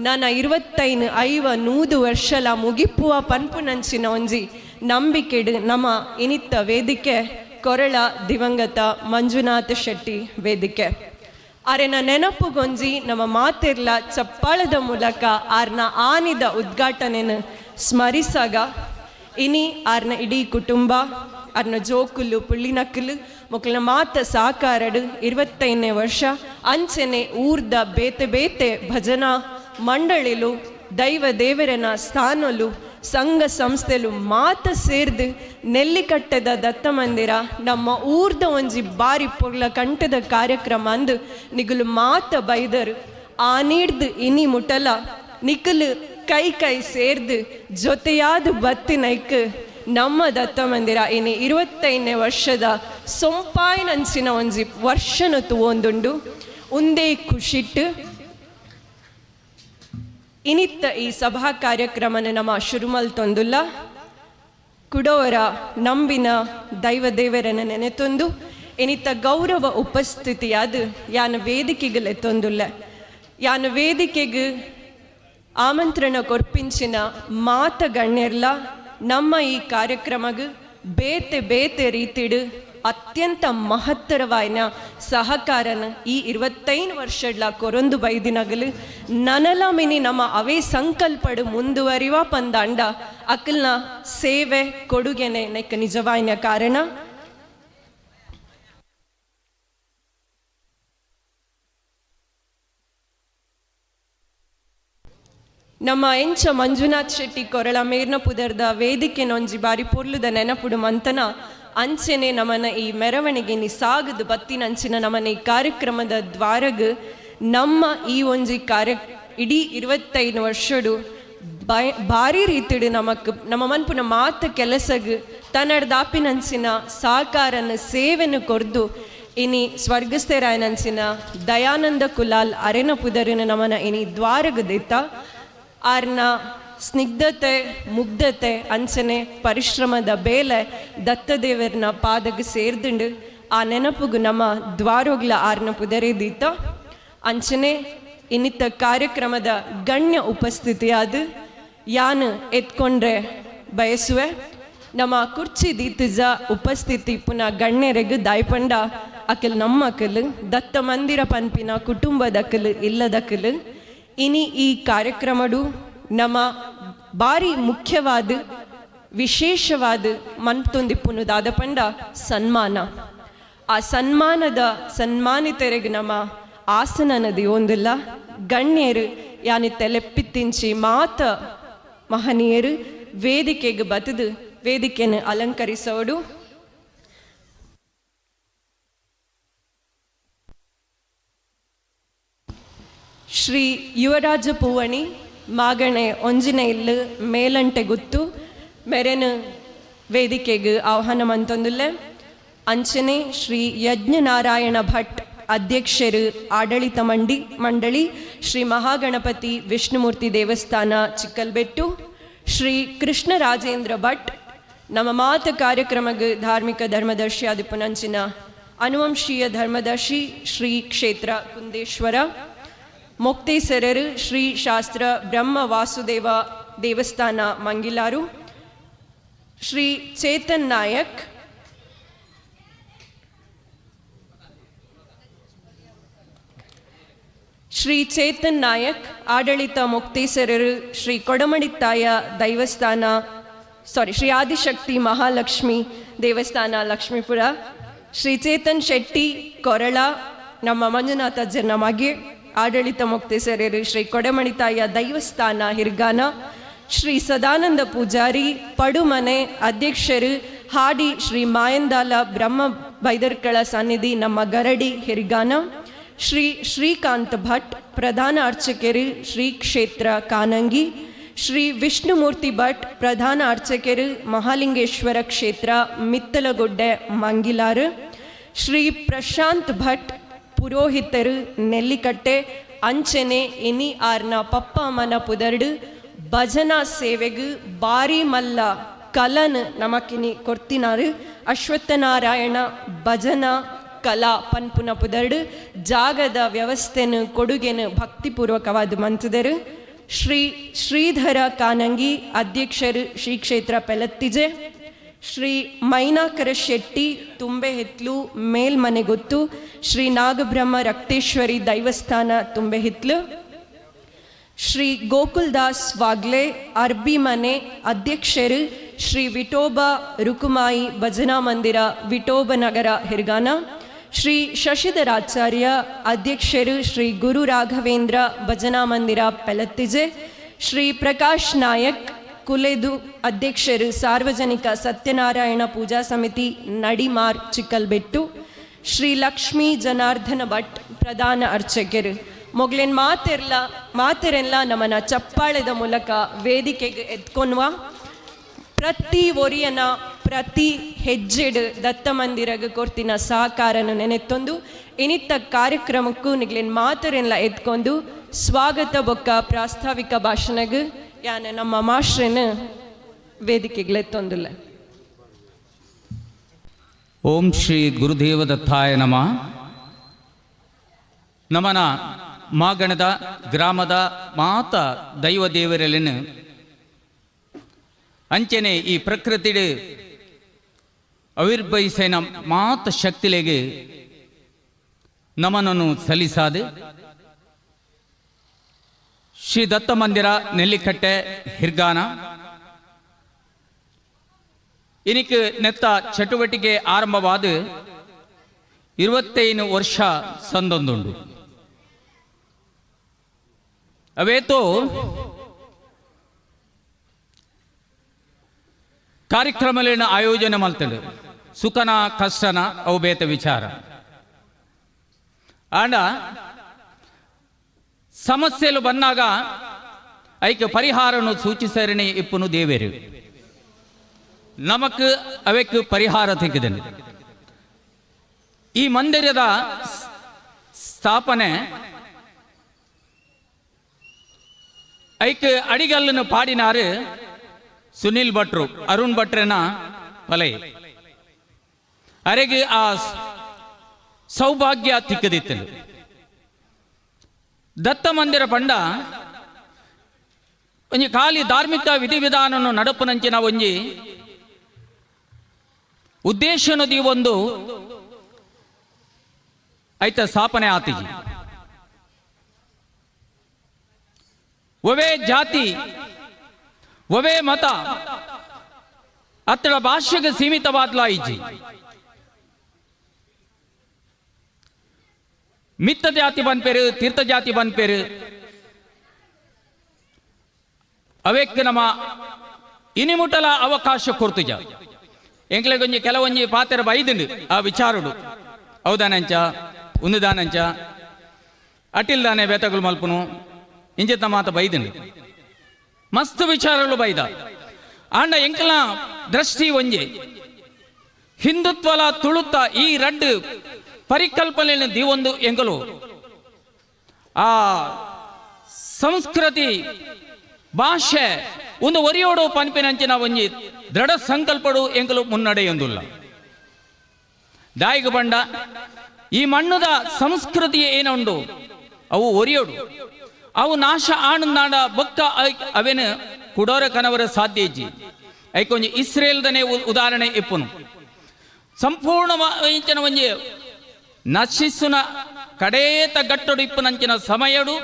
ನನ್ನ 25 50 100 ವರ್ಷಲ ಮುಗಿಪುವ ಪನ್ಪುನಂಚಿನ ಒಂಜಿ ನಂಬಿಕೆಡು ನಮ್ಮ ಇನಿತ್ತ ವೇದಿಕೆ ಕೊರಳ ದಿವಂಗತ ಮಂಜುನಾಥ ಶೆಟ್ಟಿ ವೇದಿಕೆ. ಆರೆನ ನೆನಪುಗೊಂಜಿ ನಮ್ಮ ಮಾತಿರ್ಲ ಚಪ್ಪಾಳದ ಮೂಲಕ ಆರ್ನ ಆನಿದ ಉದ್ಘಾಟನೆಯನ್ನು ಸ್ಮರಿಸಾಗ ಇನಿ ಆರ್ನ ಇಡೀ ಕುಟುಂಬ ಆರ್ನ ಜೋಕುಲು ಪುಳ್ಳಿನಕ್ಕಲು ಮೊಕ್ಕಲಿನ ಮಾತ ಸಾಕಾರಡು 25ನೇ ವರ್ಷ ಅಂಚನೆ ಊರ್ದ ಬೇತೆ ಬೇತೆ ಭಜನಾ ಮಂಡಳಿಲು ದೈವ ದೇವರನ ಸ್ಥಾನಲು ಸಂಘ ಸಂಸ್ಥೆಲು ಮಾತ ಸೇರ್ದು ನೆಲ್ಲಿಕಟ್ಟೆದ ದತ್ತ ಮಂದಿರ ನಮ್ಮ ಊರ್ದ ಒಂಜಿ ಬಾರಿ ಪೊರ್ಲ ಕಂಠದ ಕಾರ್ಯಕ್ರಮ ಅಂದು ನಿಗುಲು ಮಾತ ಬೈದರು. ಆ ನೀಡ್ದು ಇನಿ ಮುಟಲ ನಿಕ್ಕಲು ಕೈ ಕೈ ಸೇರ್ದು ಜೊತೆಯಾದ ಬತ್ತಿನೈಕ್ ನಮ್ಮ ದತ್ತ ಮಂದಿರ ಇನಿ 25ನೇ ವರ್ಷದ ಸೊಂಪಾಯಿನಂಚಿನ ಒಂಜಿ ವರ್ಷನ ತುವೊಂದುಂಡು. ಉಂದೇ ಖುಷಿಟ್ಟು ಇನಿತ್ತ ಈ ಸಭಾ ಕಾರ್ಯಕ್ರಮನ ನಮ್ಮ ಶುರುಮಲ್ ತೊಂದುಲ್ಲ ಕುಡೋರ ನಂಬಿನ ದೈವ ದೇವರನ್ನ ನೆನೆತೊಂದು ಇನಿತ್ತ ಗೌರವ ಉಪಸ್ಥಿತಿಯಾದ ಯಾನ ವೇದಿಕೆಗೆ ಎತ್ತೊಂದುಲ್ಲ. ಯಾನ ವೇದಿಕೆಗೆ ಆಮಂತ್ರಣ ಕೊರ್ಪಿಂಚಿನ ಮಾತ ಗಣ್ಯರ್ಲ ನಮ್ಮ ಈ ಕಾರ್ಯಕ್ರಮಗ್ ಬೇತೆ ಬೇತೆ ರೀತಿಡು ಅತ್ಯಂತ ಮಹತ್ತರವಾಯಿನ ಸಹಕಾರನ ಈ 25 ವರ್ಷಡ್ಲ ಕೊರೊಂದು ಬೈದಿನಗಲು ನನಲ ಮಿನಿ ನಮ್ಮ ಅವೇ ಸಂಕಲ್ಪಡು ಮುಂದುವರಿವ ಪಂದಾಂಡ ಅಕಲ್ನ ಸೇವೆ ಕೊಡುಗೆನೆ ನೆಕ್ ನಿಜವಾಯಿನ ಕಾರಣ. ನಮ್ಮ ಎಂಚ ಮಂಜುನಾಥ್ ಶೆಟ್ಟಿ ಕೊರಳ ಮೇರ್ನ ಪುದರ್ದ ವೇದಿಕೆ ನೊಂಜಿ ಬಾರಿ ಪೊರ್ಲುದ ನೆನಪುಡು ಮಂತನ ಅಂಚೆನೆ ನಮನ ಈ ಮೆರವಣಿಗೆ ನಿ ಸಾಗದು ಬತ್ತಿನಂಚಿನ ನಮನ ಈ ಕಾರ್ಯಕ್ರಮದ ದ್ವಾರಗ್ ನಮ್ಮ ಈ ಒಂಜಿ ಕಾರ್ಯ ಇಡೀ 25 ವರ್ಷಡು ಭಾರಿ ರೀತಿಡು ನಮಕ್ ನಮ್ಮ ಮನ್ಪುನ ಮಾತ ಕೆಲಸಗ್ ತನ್ನಡ್ದಾಪಿನಂಚಿನ ಸಹಕಾರನ ಸೇವೆನು ಕೊರ್ದು ಇನಿ ಸ್ವರ್ಗಸ್ಥರಾಯನಂಚಿನ ದಯಾನಂದ ಕುಲಾಲ್ ಅರೆನ ಪುದರಿನ ನಮನ ಇನಿ ದ್ವಾರಗ್ ದಿತ್ತ ಆರ್ನ ಸ್ನಿಗ್ಧತೆ ಮುಗ್ಧತೆ ಅಂಚನೆ ಪರಿಶ್ರಮದ ಬೇಲೆ ದತ್ತದೇವರನ ಪಾದಗ್ ಸೇರ್ದುಂಡು. ಆ ನೆನಪುಗು ನಮ್ಮ ದ್ವಾರೋಗ್ಲ ಆರ್ನ ಪುದರೇ ದೀತ ಅಂಚನೆ ಇನ್ನಿತ್ತ ಕಾರ್ಯಕ್ರಮದ ಗಣ್ಯ ಉಪಸ್ಥಿತಿಯಾದ ಯಾನು ಎತ್ಕೊಂಡ್ರೆ ಬಯಸುವೆ ನಮ್ಮ ಕುರ್ಚಿ ದೀತಜ ಉಪಸ್ಥಿತಿ ಪುನಃ ಗಣ್ಯರೆಗ್ ದಾಯ್ಪಂಡ ಅಕಲ್ ನಮ್ಮ ಅಕಲ್ ದತ್ತ ಮಂದಿರ ಪನ್ಪಿನ ಕುಟುಂಬದಕಲ್ ಇಲ್ಲದಕಲ್ ಇನಿ ಈ ಕಾರ್ಯಕ್ರಮಡು ನಮ್ಮ ಬಾರಿ ಮುಖ್ಯವಾದ ವಿಶೇಷವಾದ ಮನ್ತೊಂದಿಪ್ಪುನು ದಾದಪಂಡ ಸನ್ಮಾನ. ಆ ಸನ್ಮಾನದ ಸನ್ಮಾನಿತರಿಗೆ ನಮ್ಮ ಆಸನ ನದಿ ಒಂದಿಲ್ಲ ಗಣ್ಯರು ಯಾನಿ ತೆಲೆಪ್ಪಿತ್ತಿಂಚಿ ಮಾತ ಮಹನೀಯರು ವೇದಿಕೆಗೆ ಬತದು ವೇದಿಕೆಯನ್ನು ಅಲಂಕರಿಸೋಡು. ಶ್ರೀ ಯುವರಾಜ ಪೂವಣಿ ಮಾಗಣೆ ಒಂಜಿನ ಇಲ್ಲು ಮೇಲಂಟೆ ಗುತ್ತು ಮೆರೆನು ವೇದಿಕೆಗೆ ಆಹ್ವಾನ ಮಂತೊಂದುಲ್ಲೆ. ಅಂಚನೆ ಶ್ರೀ ಯಜ್ಞನಾರಾಯಣ ಭಟ್ ಅಧ್ಯಕ್ಷರು ಆಡಳಿತ ಮಂಡಳಿ ಶ್ರೀ ಮಹಾಗಣಪತಿ ವಿಷ್ಣುಮೂರ್ತಿ ದೇವಸ್ಥಾನ ಚಿಕ್ಕಲ್ಬೆಟ್ಟು, ಶ್ರೀ ಕೃಷ್ಣ ರಾಜೇಂದ್ರ ಭಟ್ ನಮ್ಮ ಮಾತ ಕಾರ್ಯಕ್ರಮಕ್ಕೆ ಧಾರ್ಮಿಕ ಧರ್ಮದರ್ಶಿ ಆದಿಪುನಂಚಿನ ಅನುವಂಶೀಯ ಧರ್ಮದರ್ಶಿ ಶ್ರೀ ಕ್ಷೇತ್ರ ಕುಂದೇಶ್ವರ ಮೊಕ್ತೇಸರರು ಶ್ರೀ ಶಾಸ್ತ್ರ ಬ್ರಹ್ಮ ವಾಸುದೇವ ದೇವಸ್ಥಾನ ಮಂಗಿಲಾರು, ಶ್ರೀ ಚೇತನ್ ನಾಯಕ್, ಶ್ರೀ ಚೇತನ್ ನಾಯಕ್ ಆಡಳಿತ ಮೊಕ್ತೇಸರರು ಶ್ರೀ ಕೊಡಮಣಿತ್ತಾಯ ದೈವಸ್ಥಾನ ಸಾರಿ ಶ್ರೀ ಆದಿಶಕ್ತಿ ಮಹಾಲಕ್ಷ್ಮಿ ದೇವಸ್ಥಾನ ಲಕ್ಷ್ಮೀಪುರ, ಶ್ರೀ ಚೇತನ್ ಶೆಟ್ಟಿ ಕೊರಳ ನಮ್ಮ ಮಂಜುನಾಥ ಮಗೆ ಆಡಳಿತ ಮೊಕ್ತೇಸರರು ಶ್ರೀ ಕೊಡಮಣಿತಾಯ ದೈವಸ್ಥಾನ ಹಿರ್ಗಾನ, ಶ್ರೀ ಸದಾನಂದ ಪೂಜಾರಿ ಪಡುಮನೆ ಅಧ್ಯಕ್ಷರು ಹಾಡಿ ಶ್ರೀ ಮಾಯಂದಾಲ ಬ್ರಹ್ಮ ಬೈದರ್ಕಳ ಸನ್ನಿಧಿ ನಮ್ಮ ಗರಡಿ ಹಿರ್ಗಾನ, ಶ್ರೀ ಶ್ರೀಕಾಂತ್ ಭಟ್ ಪ್ರಧಾನ ಅರ್ಚಕರು ಶ್ರೀ ಕ್ಷೇತ್ರ ಕಾನಂಗಿ, ಶ್ರೀ ವಿಷ್ಣುಮೂರ್ತಿ ಭಟ್ ಪ್ರಧಾನ ಅರ್ಚಕರು ಮಹಾಲಿಂಗೇಶ್ವರ ಕ್ಷೇತ್ರ ಮಿತ್ತಲಗುಡ್ಡೆ ಮಂಗಿಲಾರು, ಶ್ರೀ ಪ್ರಶಾಂತ್ ಭಟ್ ಪುರೋಹಿತರು ನೆಲ್ಲಿಕಟ್ಟೆ ಅಂಚನೆ ಇನಿ ಆರ್ನ ಪಪ್ಪ ಅಮ್ಮನ ಪುದರ್ಡು ಭಜನಾ ಸೇವೆಗು ಬಾರಿ ಮಲ್ಲ ಕಲನ್ ನಮಕಿನಿ ಕೊರ್ತಿನಾರು. ಅಶ್ವತ್ಥನಾರಾಯಣ ಭಜನಾ ಕಲಾ ಪನ್ಪುನ ಪುದರ್ಡು ಜಾಗದ ವ್ಯವಸ್ಥೆನು ಕೊಡುಗೆನು ಭಕ್ತಿಪೂರ್ವಕವಾದ ಮಂತದರು. ಶ್ರೀ ಶ್ರೀಧರ ಕಾನಂಗಿ, ಅಧ್ಯಕ್ಷರು, ಶ್ರೀ ಕ್ಷೇತ್ರ ಪೆಲತ್ತಿಜೆ. ಶ್ರೀ ಮೈನಾಕರ ಶೆಟ್ಟಿ, ತುಂಬೆಹಿತ್ಲು, ಮೇಲ್ಮನೆಗುತ್ತು, ಶ್ರೀ ನಾಗಬ್ರಹ್ಮ ರಕ್ತೇಶ್ವರಿ ದೈವಸ್ಥಾನ, ತುಂಬೆಹಿತ್ಲು. ಶ್ರೀ ಗೋಕುಲ್ದಾಸ್ ವಾಗ್ಲೆ, ಅರ್ಬಿ ಮನೆ, ಅಧ್ಯಕ್ಷರು, ಶ್ರೀ ವಿಠೋಬ ರುಕುಮಾಯಿ ಭಜನಾ ಮಂದಿರ, ವಿಠೋಬ ನಗರ, ಹಿರ್ಗಾನ. ಶ್ರೀ ಶಶಿಧರಾಚಾರ್ಯ, ಅಧ್ಯಕ್ಷರು, ಶ್ರೀ ಗುರು ರಾಘವೇಂದ್ರ ಭಜನಾ ಮಂದಿರ, ಪೆಲತ್ತಿಜೆ. ಶ್ರೀ ಪ್ರಕಾಶ್ ನಾಯಕ್ ಕುಲೆದು, ಅಧ್ಯಕ್ಷರು, ಸಾರ್ವಜನಿಕ ಸತ್ಯನಾರಾಯಣ ಪೂಜಾ ಸಮಿತಿ, ನಡಿಮಾರ್, ಚಿಕ್ಕಲ್ಬೆಟ್ಟು. ಶ್ರೀ ಲಕ್ಷ್ಮೀ ಜನಾರ್ದನ ಭಟ್, ಪ್ರಧಾನ ಅರ್ಚಕರು. ಮೊಗ್ಲೇನ್ ಮಾತೆರ್ಲ ಮಾತೆರೆಲ್ಲ ನಮ್ಮನ ಚಪ್ಪಾಳೆದ ಮೂಲಕ ವೇದಿಕೆಗೆ ಎತ್ಕೊನ್ವ. ಪ್ರತಿ ಒರಿಯನ ಪ್ರತಿ ಹೆಜ್ಜೆಡು ದತ್ತ ಮಂದಿರಗ ಕೊರ್ತಿನ ಸಹಕಾರನು ನೆನೆತ್ತೊಂದು ಇನಿತ್ತ ಕಾರ್ಯಕ್ರಮಕ್ಕೂ ನಿಗ್ಲೇನ್ ಮಾತರೆಲ್ಲ ಎತ್ಕೊಂಡು ಸ್ವಾಗತ ಬೊಕ್ಕ ಪ್ರಾಸ್ತಾವಿಕ ಭಾಷಣಗ್ ಯಾನ ನಮ್ಮ ಮಾಶ್ರನ ವೇದಿಕೆಗ್ಲೆತ್ತೊಂದುಲ್ಲ. ಓಂ ಶ್ರೀ ಗುರುದೇವ ದತ್ತಾಯ ನಮಃ. ನಮನ ಮಾಗಣದ ಗ್ರಾಮದ ಮಾತ ದೈವ ದೇವರಲ್ಲಿನ ಅಂಚನೆ ಈ ಪ್ರಕೃತಿಡು ಅವಿರ್ಭವಿಸೇನ ಮಾತ ಶಕ್ತಿಲೆಗೆ ನಮನನ್ನು ಸಲ್ಲಿಸಾದೆ ಶ್ರೀ ದತ್ತ ಮಂದಿರ, ನೆಲ್ಲಿಕಟ್ಟೆ, ಹಿರ್ಗಾನ ಇನಿಕ್ ನೆತ್ತ ಚಟುವಟಿಕೆ ಆರಂಭವಾದ 25 ವರ್ಷ ಸಂದೊಂದುಂಡು. ಅವೇತೋ ಕಾರ್ಯಕ್ರಮಲೇನ ಆಯೋಜನೆ ಮಲ್ತಂಡು. ಸುಖನ ಕಷ್ಟನ ಅವು ಬೇತ ವಿಚಾರ. ಆಂಡ ಸಮಸ್ಯೆಲು ಬಂದಾಗ ಐಕೆ ಪರಿಹಾರನು ಸೂಚಿಸರಣೆ ಇಪ್ಪುನು ದೇವೇರು. ನಮಕ್ ಅವೆಕ್ ಪರಿಹಾರ ತೆಗೆದನು. ಈ ಮಂದಿರದ ಸ್ಥಾಪನೆ ಐಕ್ ಅಡಿಗಲ್ಲನ್ನು ಪಾಡಿನಾರು ಸುನಿಲ್ ಭಟ್ರು, ಅರುಣ್ ಭಟ್ರನ ಪಲೈ. ಅರೆಗೆ ಆ ಸೌಭಾಗ್ಯ ತಿಕ್ಕದಿತ್ತು. ದತ್ತ ಮಂದಿರ ಪಂಡ ಒಂಜಿ ಖಾಲಿ ಧಾರ್ಮಿಕ ವಿಧಿವಿಧಾನವನ್ನು ನಡಪುನಂಚಿನ ಒಂಜಿ ಉದ್ದೇಶನದಿ ಒಂದು ಐತ ಸ್ಥಾಪನೆ ಆತಿಜಿ. ಒವೇ ಜಾತಿ, ಒವೇ ಮತ ಅತ್ತಡ ಭಾಷೆಗೆ ಸೀಮಿತವಾದ್ಲ ಇಜ್ಜಿ. ಮಿತ್ತ ಜಾತಿ ಬಂದ್ಪೇರು, ತೀರ್ಥ ಜಾತಿ ಬಂದ್ಪೇರು, ಅವೆಕ್ ನಮ್ಮ ಇನಿಮುಟಲ ಅವಕಾಶ ಕೊಡ್ತುಜ. ಎಂಕ್ಲೆ ಗೊಂಜಿ ಕೆಲವೊಂಜಿ ಪಾತೆರ ಬೈದುಂಡು ಆ ವಿಚಾರುಡು. ಹೌದಾನಂಚ ಉಂದುದಾನಂಚ ಅಟಿಲ್ದಾನೆ ಬೇತಗಳು ಮಲ್ಪುನು ಇಂಚಿತ ಮಾತ ಬೈದುಂಡು. ಮಸ್ತ್ ವಿಚಾರಗಳು ಬೈದ. ಆಂಡ ಎಂಕಲ್ನ ದೃಷ್ಟಿ ಒಂಜಿ ಹಿಂದುತ್ವಲ ತುಳುತ್ತ ಈ ರಡ್ಡು ಪರಿಕಲ್ಪನೆಯನ್ನು ದೀವೊಂದು ಎಂಕಲು ಆ ಸಂಸ್ಕೃತಿ ಭಾಷೆ ಒಂದು ಒರಿಯೋಡು ಪನ್ಪಿನಂಚಿನ ಒಂಜಿ ದೃಢ ಸಂಕಲ್ಪಡು ಎಂಕಲು ಮುನ್ನಡೆಯೊಂದುಲ್ಲ. ದಾಯಿಗ ಬಂಡ ಈ ಮಣ್ಣುದ ಸಂಸ್ಕೃತಿ ಏನುಂಡು ಅವು ಒರಿಯೋಡು. ಅವು ನಾಶ ಆಣಂದಾಂಡ ಬೊಕ್ಕ ಅವೇನು ಕುಡೋರ ಕನವರ ಸಾಧ್ಯ ಇಜ್ಜಿ. ಐಕೊಂಜಿ ಇಸ್ರೇಲ್ದನೆ ಉದಾಹರಣೆ ಇಪ್ಪುನು. ಸಂಪೂರ್ಣ ಇಂಚಿನ ಒಂಜಿ ನಶಿಸುನ ಕಡೇತ ಗಟ್ಟಡು ಇಪ್ಪುನಂಚಿನ ಸಮಯಡು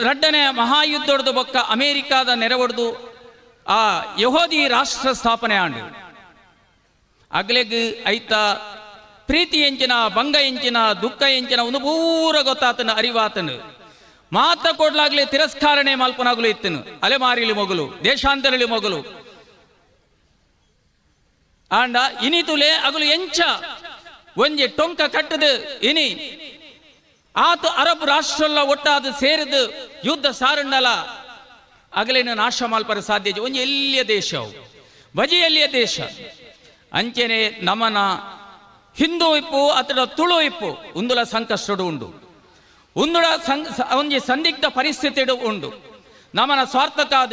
ರಡ್ಡನೆ ಮಹಾಯುದ್ಧೊಡ್ದು ಬೊಕ್ಕ ಅಮೇರಿಕಾದ ನೆರವೊಡ್ದು ಆ ಯಹೋದಿ ರಾಷ್ಟ್ರ ಸ್ಥಾಪನೆ ಆಂಡು. ಅಗ್ಲೆಗ್ ಐತ ಪ್ರೀತಿ ಎಂಚಿನ, ಭಂಗ ಎಂಚಿನ, ದುಃಖ ಎಂಚಿನ ಒಂದು ಪೂರ ಗೊತ್ತಾತನು, ಅರಿವಾತನು. ಮಾತ ಕೊಡ್ಲಾಗ್ಲಿ ತಿರಸ್ಕಾರಣೆ ಮಲ್ಪನಾಗ್ಲು ಇತ್ತನು. ಅಲೆಮಾರಿಲಿ ಮೊಗಲು, ದೇಶಾಂತರಲಿ ಮೊಗಲು. ಆಂಡ ಇನಿತುಲೆ ಅಗಲು ಎಂಚ ಒಂಜಿ ಟೊಂಕ ಕಟ್ಟದು ಇನಿ ಆತ ಅರಬ್ ರಾಷ್ಟ್ರಲ್ಲ ಒಟ್ಟಾದ ಸೇರಿದು ಯುದ್ಧ ಸಾರಂಡಲ ಅಗಲೇನು ನಾಶ ಮಲ್ಪರ ಸಾಧ್ಯ. ಒಂಜಿ ಎಲ್ಲಿಯ ದೇಶ ಅವು, ಬಜಿ ಎಲ್ಲಿಯ ದೇಶ. ಅಂಚೆನೆ ನಮನ ಹಿಂದೂ ಇಪ್ಪು ಅತಡ ತುಳು ಇಪ್ಪು ಉಂದುಲ ಸಂಕಷ್ಟಡು ಉಂಡು. ಉಂದುಡ ಒಂಜಿ ಸಂದಿಗ್ಧ ಪರಿಸ್ಥಿತಿ ಉಂಡು. ನಮನ ಸ್ವಾರ್ಥಕ್ಕಾದ